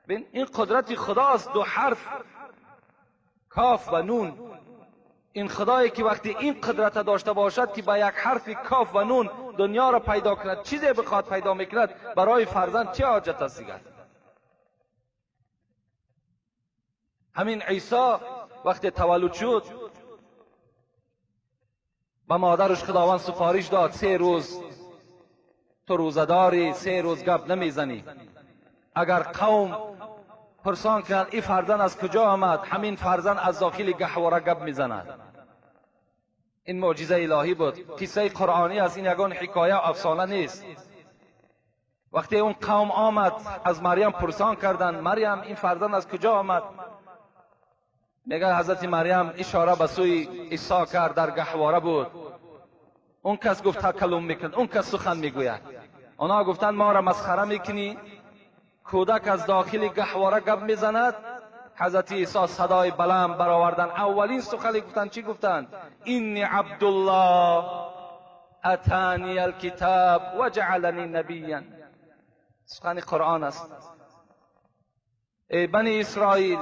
این قدرت خداست، دو حرف کاف و نون. این خدایی که وقتی این قدرت داشته باشد که با یک حرف کاف و نون دنیا را پیدا کند، چیزی بخواد پیدا میکند، برای فرزند چه حاجت است دیگر؟ همین عیسی وقتی تولد شد به مادرش خداوند سفارش داد 3 روز تو روزه داری، 3 روز گپ نمیزنی. اگر قوم پرسان کنند این فرزند از کجا آمد، همین فرزند از داخل گهواره گپ میزند. این معجزه الهی بود، قصه قرآنی است، این یگان حکایه و افسانه نیست. وقتی اون قوم آمد از مریم پرسان کردند، مریم این فرزند از کجا آمد؟ میگه حضرت مریم اشاره به سوی عیسی کرد، در گهواره بود. اون کس گفت تکلم میکند، اون کس سخن میگوید. آنها گفتند ما را مسخره میکنی، کودک از داخل گهواره گپ میزند. حضرت عیسی صدای بلند برآوردن، اولین سخنی گفتند چی گفتند؟ اینی عبدالله اتانی الکتاب و جعلنی نبیا. سخن قرآن است. ای بنی اسرائیل،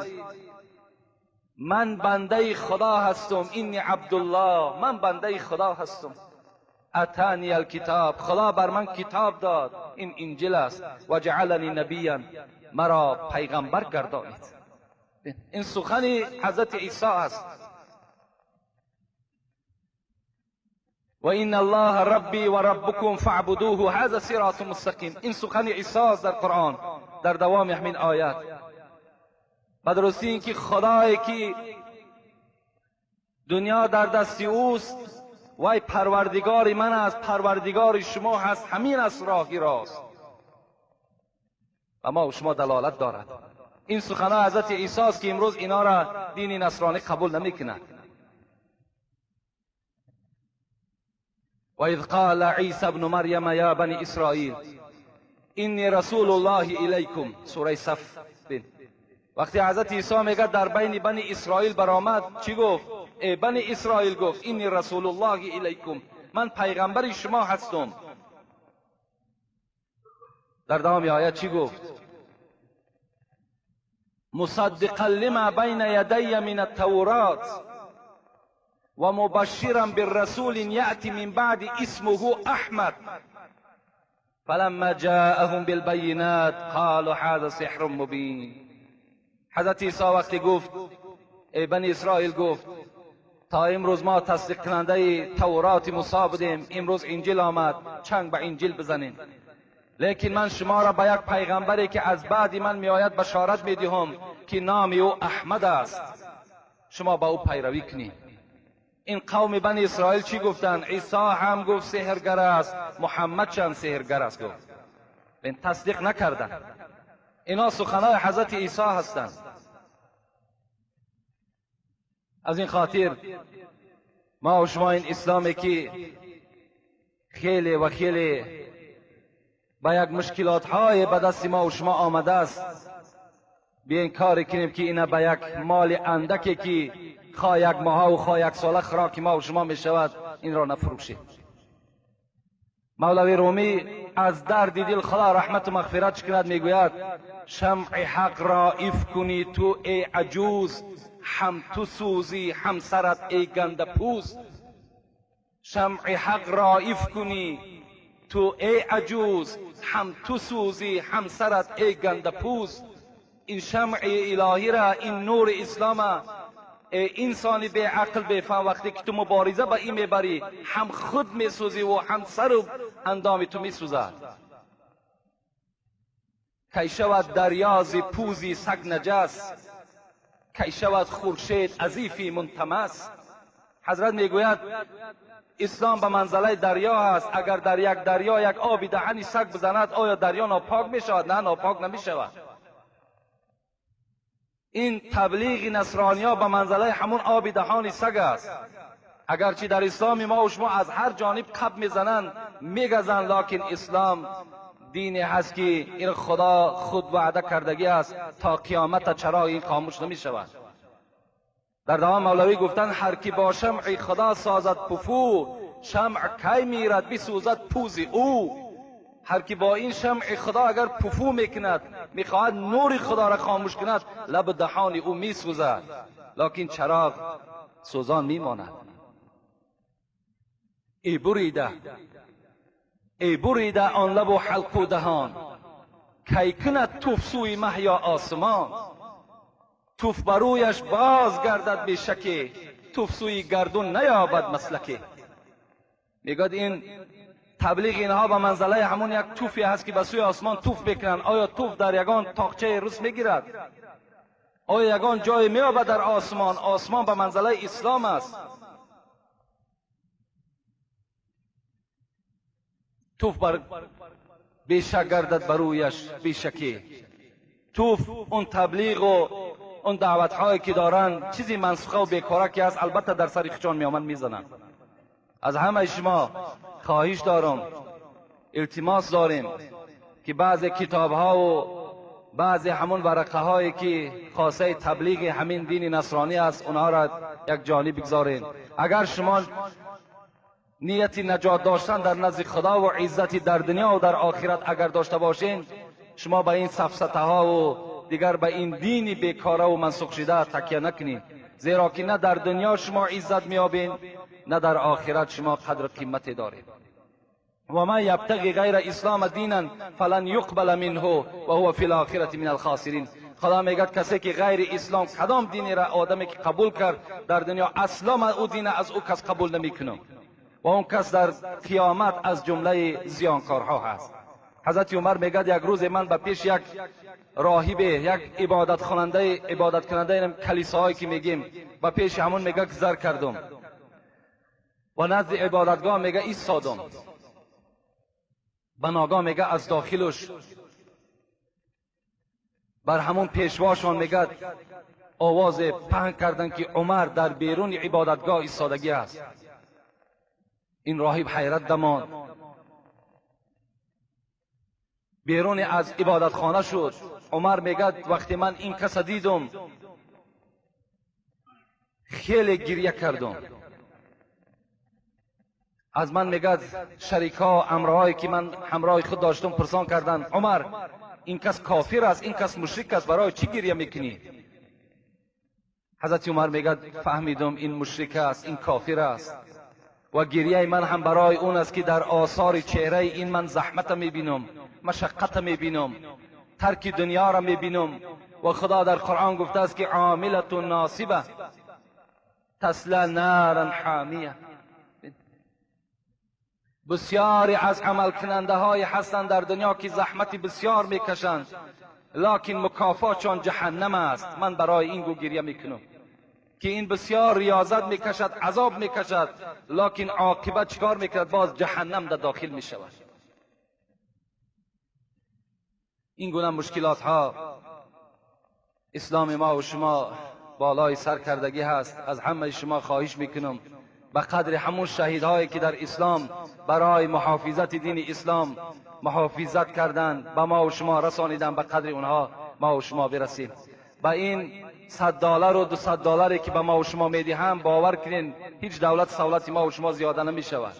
من بنده خدا هستم، اینی عبدالله، من بنده خدا هستم. اتانی الکتاب، خدا بر من کتاب داد، این انجیل است. و جعلنی نبیا، مرا پیغمبر گردانید. این سخن حضرت عیسی است. و این الله ربی و ربکم فاعبدوه هذا صراط مستقیم. این سخن عیسی است در قرآن، در دوام همین آیات. به درستی اینکه خدایی که دنیا در دست اوست، وای پروردگار من است، پروردگار شما هست، همین است راهی راست و ما و شما دلالت دارد. این سخنها حضرت عیسی است که امروز اینا را دین نصرانی قبول نمیکند. و اذ قال عیسی ابن مریم یا بنی اسرائیل انی رسول الله الیکم، سوره صف. وقتی حضرت عیسی میگه در بین بنی اسرائیل برآمد، چی گفت؟ ای بنی اسرائیل، گفت انی رسول الله الیکم، من پیغمبر شما هستم. در دوام آیت چی گفت؟ مصدقا لما بین یدی من التورات و مبشرا بالرسول یأتی من بعد اسمه احمد فلما جاءهم بالبینات قالوا هذا سحر مبین. حضرت عیسی وقتی گفت ای بنی اسرائیل، گفت تا امروز ما تصدیق کننده تورات موسی بودیم، امروز انجیل آمد، چنگ به انجیل بزنیم، لیکن من شما را به یک پیغمبری که از بعد من میآید بشارت میدهم که نام او احمد است، شما با او پیروی کنید. این قوم بنی اسرائیل چی گفتند؟ عیسی هم گفت سحرگر است، محمد چند سحرگر است گفت. این تصدیق نکردند. اینا سخنهای حضرت عیسی هستند. از این خاطر ما و شما این اسلامی که خیلی و خیلی با یک مشکلات های به دست ما و شما آمده است، بیاین کاری کنیم که اینا به یک مال اندکی که خواه یک ماه و خواه یک ساله خوراک ما و شما می شود، این را نفروشیم. مولوی رومی از درد دل خدا رحمت و مغفرت کند میگوید شمع حق را ایف کنی تو ای عجوز، هم تو سوزی هم سرت ای گنده پوز. شمع حق را ایف کنی تو ای عجوز، هم تو سوزی هم سرت ای گنده پوز. این شمع الهی را، این نور اسلام، ای انسانی بی عقل بی فهم، وقتی که تو مبارزه با این میبری هم خود میسوزی و هم سر و اندام تو میسوزد. کی شود دریا ز پوزی سگ نجس، کی شود خورشید عزیفی منتمس. حضرت میگوید اسلام به منزله دریا است، اگر در یک دریا یک آبی دهنی سگ بزند آیا دریا ناپاک میشود؟ نه، ناپاک نمیشود. این تبلیغ نصرانیا به منزله همون آب دهان سگ است. اگرچه در اسلام ما و شما از هر جانب قب میزنند، میگزند، لکن اسلام دینی هست که این خدا خود وعده کردگی است تا قیامت چراغ این خاموش نمی شود. در دوام مولوی گفتن هر کی با شمع خدا سازد پفو، شمع کی میرد بسوزد پوز او. هر کی با این شمع خدا اگر پفو میکند، میخواهد نور خدا را خاموش کند، لب دهان او میسوزد، لکن چراغ سوزان میماند. ای بریده، ای بریده آن لب و حلق و دهان، کی کند توف سوی مه یا آسمان. توف برویش باز گردد بی شکی، توف سوی گردون نیابد مسلکی. میگوید این تبلیغ اینها به منزله همون یک توفی هست که به سوی آسمان توف بکنن. آیا توف در یگان تاقچه روس میگیرد؟ آیا یگان جای میابد در آسمان؟ آسمان به منزله اسلام است. توف بر بیشک گردد برویش بیشکی. توف اون تبلیغ و اون دعوت هایی که دارن چیزی منسوخه و بیکاره که است، البته در سر خودشان میامن میزنن. از همه شما خواهش دارم، التماس داریم که بعضی کتاب ها و بعضی همون ورقه هایی که خاصه تبلیغ همین دین نصرانی است، اونها را یک جانب بگذارین. اگر شما نیت نجات داشتن در نزد خدا و عزت در دنیا و در آخرت اگر داشته باشین، شما به این سفسطه ها و دیگر به این دین بیکاره و منسوخ شده تکیه نکنید، زیرا که نه در دنیا شما عزت میابین، نه در آخرت شما قدر قیمت دارید. و من یبتغی غیر اسلام دینا فلن یقبل منه و هو فی الاخرة من الخاسرین. خدا میگه کسی که غیر اسلام کدام دینی را آدمی که قبول کرد در دنیا، اصلا او دین از او کس قبول نمیکنم و اون کس در قیامت از جمله زیانکارها هست. حضرت عمر میگه یک روز من به پیش یک راهب، یک عبادت کننده کلیساهایی که میگیم، به پیش همون میگه گذر کردم و نزد عبادتگاه میگه ایستادم. به ناگاه میگه از داخلش بر همون پیشواشان میگه آواز پهن کردن که عمر در بیرون عبادتگاه ایستادگی است. این راهب حیرت دمان، بیرون از عبادتخانه شد. عمر میگه وقتی من این کس دیدم خیلی گریه کردم. از من میگه شریکا امرهایی که من همراه خود داشتم پرسان کردن، عمر این کس کافر است، این کس مشرک است، برای چی گریه میکنی؟ حضرت عمر میگه فهمیدم این مشرک است، این کافر است و گریه من هم برای اون است که در آثار چهره این من زحمت میبینم، مشقت میبینم، ترک دنیا را میبینم. و خدا در قرآن گفته است که عاملة ناصبه تصلی نارا حامیه. بسیاری از عمل کننده های هستند در دنیا که زحمت بسیار میکشند، لکن مکافاتشان جهنم است. من برای این گو گریه میکنم که این بسیار ریاضت میکشد، عذاب میکشد، لکن عاقبت چکار میکند؟ باز جهنم در داخل میشود. این گونه مشکلات ها اسلام ما و شما بالای سر کردگی هست. از همه شما خواهش میکنم به قدر همون شهیدهایی که در اسلام برای محافظت دین اسلام محافظت کردند، به ما و شما رسانیدن، به قدر اونها ما و شما برسیم. به این $100 و $200 که به ما و شما میدهم، باور کنین هیچ دولت سولت ما و شما زیاده نمی شود.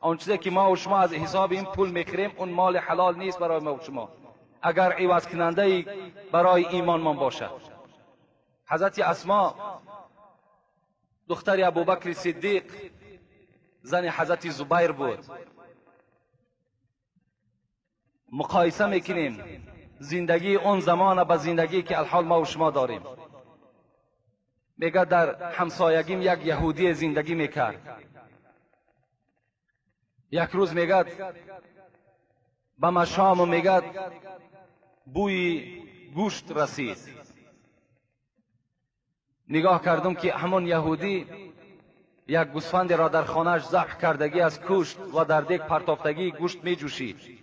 آن چیزی که ما و شما از حساب این پول میخریم اون مال حلال نیست برای ما و شما، اگر عوض کننده برای ایمان من باشد. حضرت اسما دختر ابوبکر صدیق زن حضرت زبیر بود. مقایسه میکنیم زندگی اون زمان با زندگی که الحال ما و شما داریم. میگه در همسایگیم یک یهودی زندگی میکرد. یک روز میگه به مشام میگه بوی گوشت رسید. نگاه کردم که همون یهودی یک گوسفند را در خانهش ذبح کردگی از کشت و در دیگ پرتافتگی گوشت می جوشید.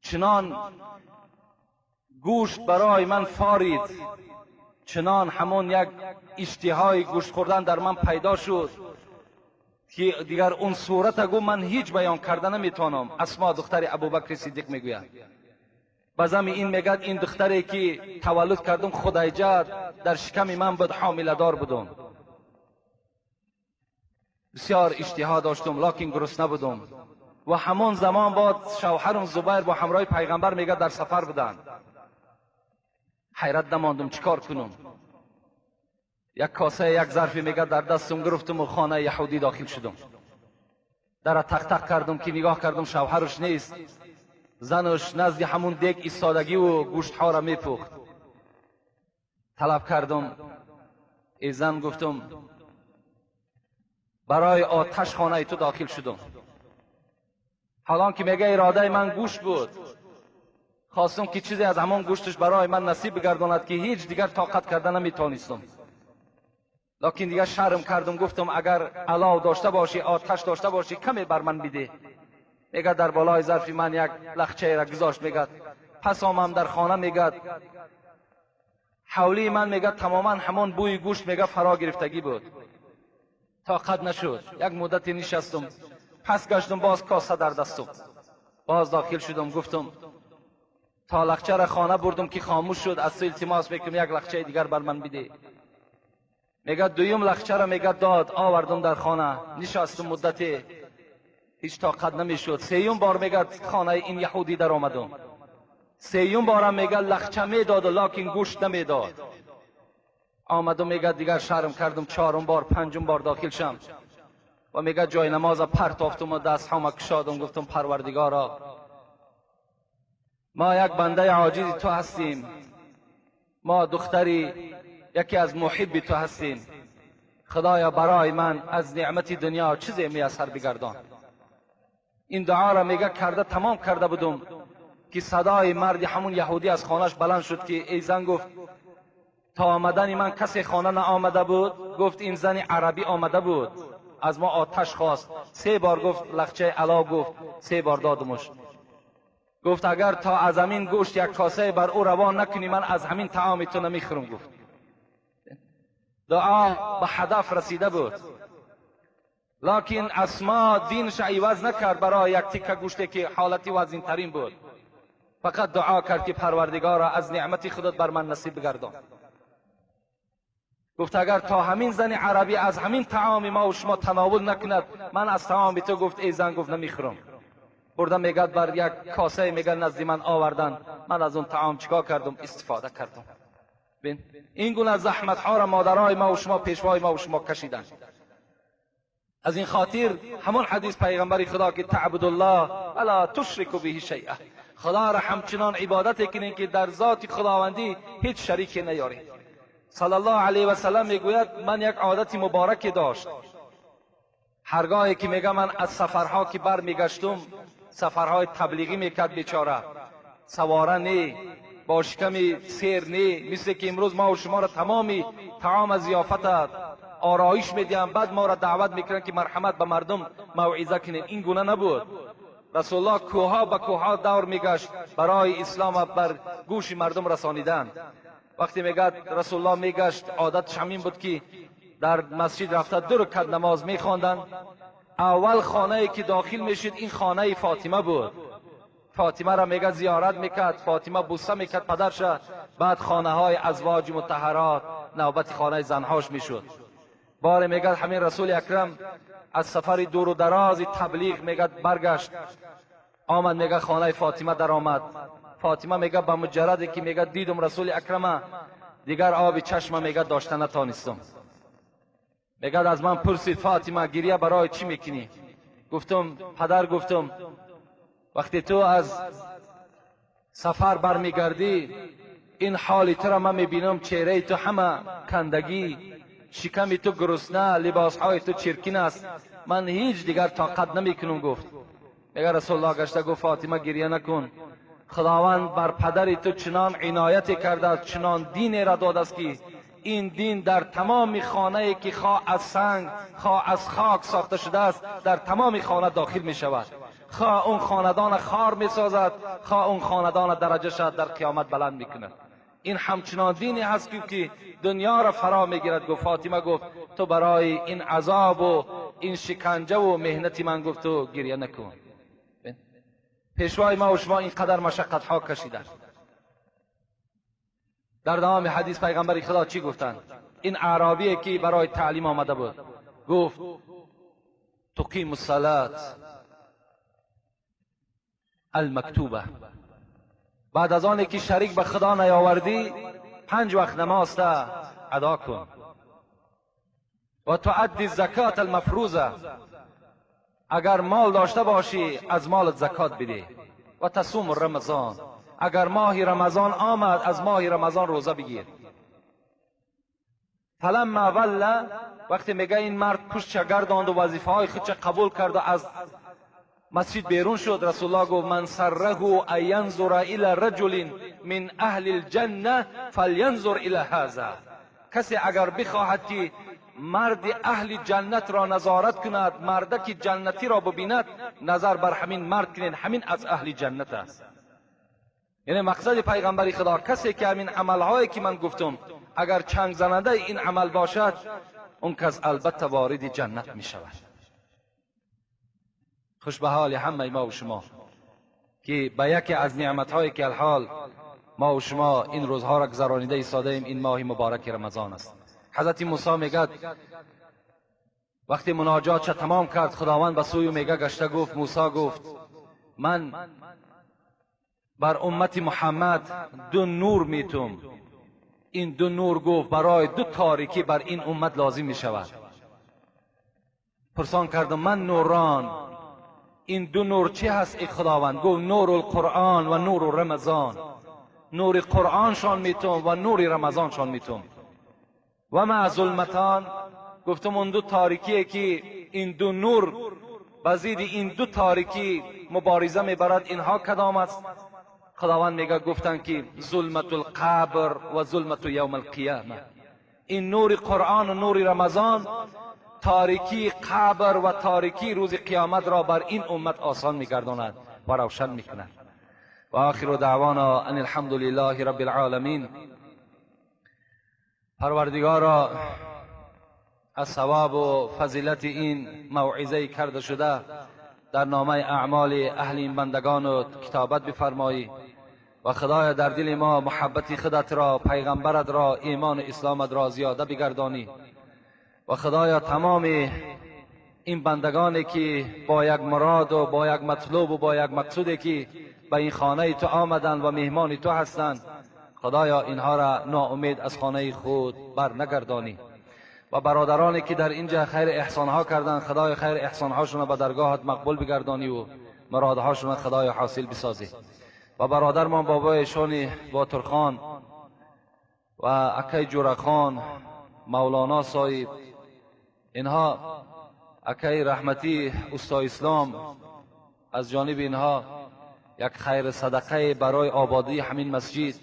چنان گوشت برای من فارید، چنان همون یک اشتهای گوشت خوردن در من پیدا شد که دیگر اون صورت گو من هیچ بیان کرده نمیتونم. اسما دختر ابوبکر صدیق میگوید. بازم این میگد این دختری که تولد کردم خدیجه در شکم من بود، حامله دار بودم، بسیار اشتها داشتم لکن گرسنه بودم. و همان زمان بعد شوهرم زبیر با همراه پیغمبر میگه در سفر بودن. حیرت نماندم چیکار کنم. یک کاسه یک ظرفی میگه در دستم گرفتم و خانه یهودی داخل شدم. در تق تق کردم که نگاه کردم شوهرش نیست، زنش نزد همون دیگ ایستادگی و گوشت ها را میپخت. طلب کردم، ای زن گفتم برای آتش خانه تو داخل شدم، حالان که میگه اراده من گوشت بود، خواستم که چیزی از همان گوشتش برای من نصیب بگرداند که هیچ دیگر طاقت کرده نمیتونستم. لکن دیگر شرم کردم، گفتم اگر علاو داشته باشی، آتش داشته باشی، کمی بر من بده. میگه در بالای ظرف من یک لخچه را گذاشت. میگه پس آمم در خانه، میگه حولی من میگه تماما همان بوی گوشت میگه فرا گرفتگی بود. طاقت نشد، یک مدتی نشستم، پس گشتم باز کاسه در دستم، باز داخل شدم، گفتم تا لخچه را خانه بردم که خاموش شد، از تو التماس میکنم یک لخچه دیگر بر من بده. میگه دویم لخچه را میگه داد، آوردم در خانه، نشستم مدتی، هیچ طاقت نمیشد. سیوم بار میگه خانه این یهودی در آمدم، سیوم بارم میگه لخچه میداد و لکن گوشت نمیداد. آمدم میگه دیگر شرم کردم، چهارم بار پنجم بار داخل شم و میگه جای نماز پرتافتم و دست هام کشادم، گفتم پروردگارا ما یک بنده عاجز تو هستیم، ما دختری یکی از محب تو هستیم، خدایا برای من از نعمت دنیا چیزی میسر بگردان. این دعا را میگه کرده تمام کرده بودم که صدای مرد همون یهودی از خانهش بلند شد که ای زن، گفت تا آمدن من کسی خانه نه آمده بود؟ گفت این زن عربی آمده بود، از ما آتش خواست، 3 بار گفت لخچه علا، گفت 3 بار دادمش. گفت اگر تا از همین گوشت یک کاسه بر او روان نکنی من از همین طعام تو نمیخورم. گفت دعا به هدف رسیده بود، لکن اسما دینش عوض نکرد برای یک تیکه گوشتی که حالتی وزین ترین بود. فقط دعا کرد که پروردگارا از نعمت خودت بر من نصیب بگردان. گفت اگر تا همین زن عربی از همین طعام ما و شما تناول نکند من از طعام تو، گفت ای زن، گفت نمیخورم. بردم میگه بر یک کاسه میگه نزد من آوردن، من از اون طعام چیکار کردم؟ استفاده کردم. ببین این گونه زحمت ها را مادرای ما و شما، پیشوای ما و شما کشیدن. از این خاطر همون حدیث پیغمبر خدا که تعبد الله ولا تشرک به شیئا، خدا را همچنان عبادت کنین که در ذات خداوندی هیچ شریکی نیارید. صلی الله علیه و سلم میگوید من یک عادت مبارک داشت، هرگاهی که میگه من از سفرها که بر میگشتم، سفرهای تبلیغی میکرد بیچاره، سواره نه، با شکم سیر نه، مثل که امروز ما و شما را تمامی طعام ضیافت آرایش میدیم، بعد ما را دعوت میکنن که مرحمت به مردم موعظه کنیم. این گونه نبود. رسول الله کوها به کوها دور میگشت برای اسلام بر گوش مردم رسانیدن. وقتی میگه رسول الله میگشت، عادتش همین بود که در مسجد رفته 2 رکعت نماز میخواندن. اول خانه که داخل میشد این خانه فاطمه بود. فاطمه را میگه زیارت میکرد، فاطمه بوسه میکرد پدرش، بعد خانه های ازواج مطهرات نوبت خانه زنهاش میشد. بار میگه همین رسول اکرم از سفر دور و دراز تبلیغ میگه برگشت، آمد میگه خانه فاطمه در آمد. فاطمه میگه به مجردی که میگه دیدم رسول اکرم، دیگر آب چشم میگه داشته نتانستم. میگه از من پرسید فاطمه گریه برای چی میکنی؟ گفتم پدر، گفتم وقتی تو از سفر برمیگردی این حالی تو را من میبینم، چهره تو همه کندگی، شکم تو گرسنه، لباسهای تو چرکین است، من هیچ دیگر طاقت نمیکنم. گفت میگه رسول الله گشته گفت فاطمه گریه نکن، خداوند بر پدر تو چنان عنایت کرده است، چنان دین را داده است که این دین در تمام خانه که خواه از سنگ خواه از خاک ساخته شده است در تمام خانه داخل می شود. خواه اون خاندان خار میسازد، خواه اون خاندان درجه شد در قیامت بلند میکند. این همچنان دینی هست که دنیا را فرا میگیرد. گفت فاطمه گفت تو برای این عذاب و این شکنجه و مهنتی من گفت تو گریه نکن. پیشوای ما و شما اینقدر مشقت ها کشیدن. در دوام حدیث پیغمبر خدا چی گفتند؟ این اعرابی که برای تعلیم آمده بود گفت تقیم الصلاة المکتوبه. بعد از آن که شریک به خدا نیاوردی 5 وقت نماز ادا کن. و تؤدی الزکات المفروضه، اگر مال داشته باشی از مالت زکات بده. و تصوم رمضان، اگر ماه رمضان آمد از ماه رمضان روزه بگیر. فلما ولى، وقتی میگه این مرد پشت گرداند و وظیفه های خودش قبول کرد و از مسجد بیرون شد، رسول الله گفت من سره ان ینظر الی رجل من اهل الجنه فلینظر الی هذا. کسی اگر بخواهد که مرد اهل جنت را نظارت کند، مردک جنتی را ببیند، نظر بر همین مرد کنید، همین از اهل جنت است. یعنی مقصد پیغمبر خدا کسی که همین عملهایی که من گفتم اگر چنگ زننده این عمل باشد، اون کس البته وارد جنت می شود. خوش به حال همه ما و شما که به یکی از نعمتهایی که الحال ما و شما این روزها را گذرانیده ایستاده ایم، این ماه مبارک رمضان است. حضرت موسی میگد وقتی مناجات چه تمام کرد، خداوند به سوی میگه گشته گفت موسی گفت من بر امت محمد 2 نور میتم. این 2 نور گفت برای 2 تاریکی بر این امت لازم میشود. پرسان کردم من نوران، این 2 نور چی هست ای خداوند؟ گفت نور القرآن و نور رمضان. نور قرآن شان میتم و نور رمضان شان میتم. و ما ظلمتان، گفتم اون 2 تاریکیه که این 2 نور بزید این 2 تاریکی مبارزه میبرد، اینها کدام است؟ خداوند میگه گفتن که ظلمت القبر و ظلمت یوم القیامه. این نور قرآن و نور رمضان تاریکی قبر و تاریکی روز قیامت را بر این امت آسان میگرداند و روشن میکند. و آخر دعوانا ان الحمد لله رب العالمین. پروردگارا از ثواب و فضیلت این موعظه کرده شده در نامه اعمال اهل این بندگان و کتابت بفرمایی و خدایا در دل ما محبت خودت را، پیغمبرت را، ایمان اسلامت را زیاده بگردانی و خدایا تمام این بندگانی که با یک مراد و با یک مطلوب و با یک مقصودی که به این خانه تو آمدند و مهمان تو هستند، خدایا اینها را ناامید از خانه خود بر نگردانی و برادرانی که در اینجا خیر احسانها کردند، خدای خیر احسانهاشون را به درگاهت مقبول بگردانی و مرادهاشون خدای حاصل بسازی. و برادرمان بابای شانی باترخان و اکی جورخان، مولانا صاحب، اینها اکی رحمتی استا اسلام، از جانب اینها یک خیر صدقه برای آبادی همین مسجد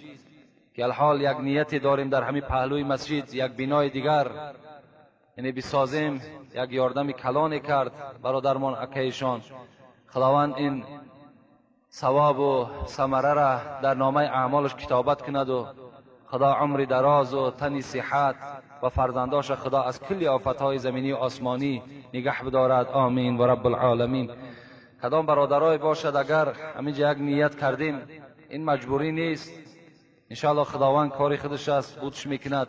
که الحال یک نیت داریم در همین پهلوی مسجد یک بینای دیگر یعنی بسازیم، یک یاردم کلانی کرد برادرمان اکیشان. خداوند این ثواب و ثمره را در نامه اعمالش کتابت کند و خدا عمر دراز و تنی صحت و فرزنداش خدا از کل آفتهای زمینی و آسمانی نگه بدارد. آمین و رب العالمین. کدام برادرای باشد اگر همینجا یک نیت کردیم، این مجبوری نیست، انشاءالله خداوند کاری خودش است بودش میکند.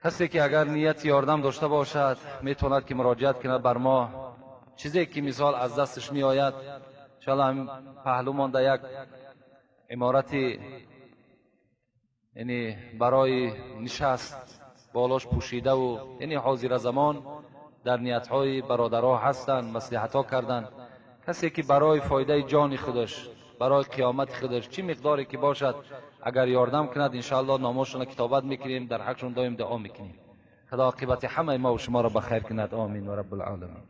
کسی که اگر نیت یاردم داشته باشد میتواند که مراجعت کند بر ما، چیزی که مثال از دستش میآید. انشاءالله هم پهلو مانده یک عمارت یعنی برای نشست بالاش پوشیده و یعنی حاضر زمان در نیتهای برادرها هستند، مصلحتها کردند. کسی که برای فایده جان خودش، برای قیامت خودش چی مقداری که باشد اگر یاردم کند، انشاءالله ناماشون کتابت میکنیم، در حقشون دایم دعا میکنیم. خدا عاقبت همه ما و شما را بخیر کند. آمین و رب العالمین.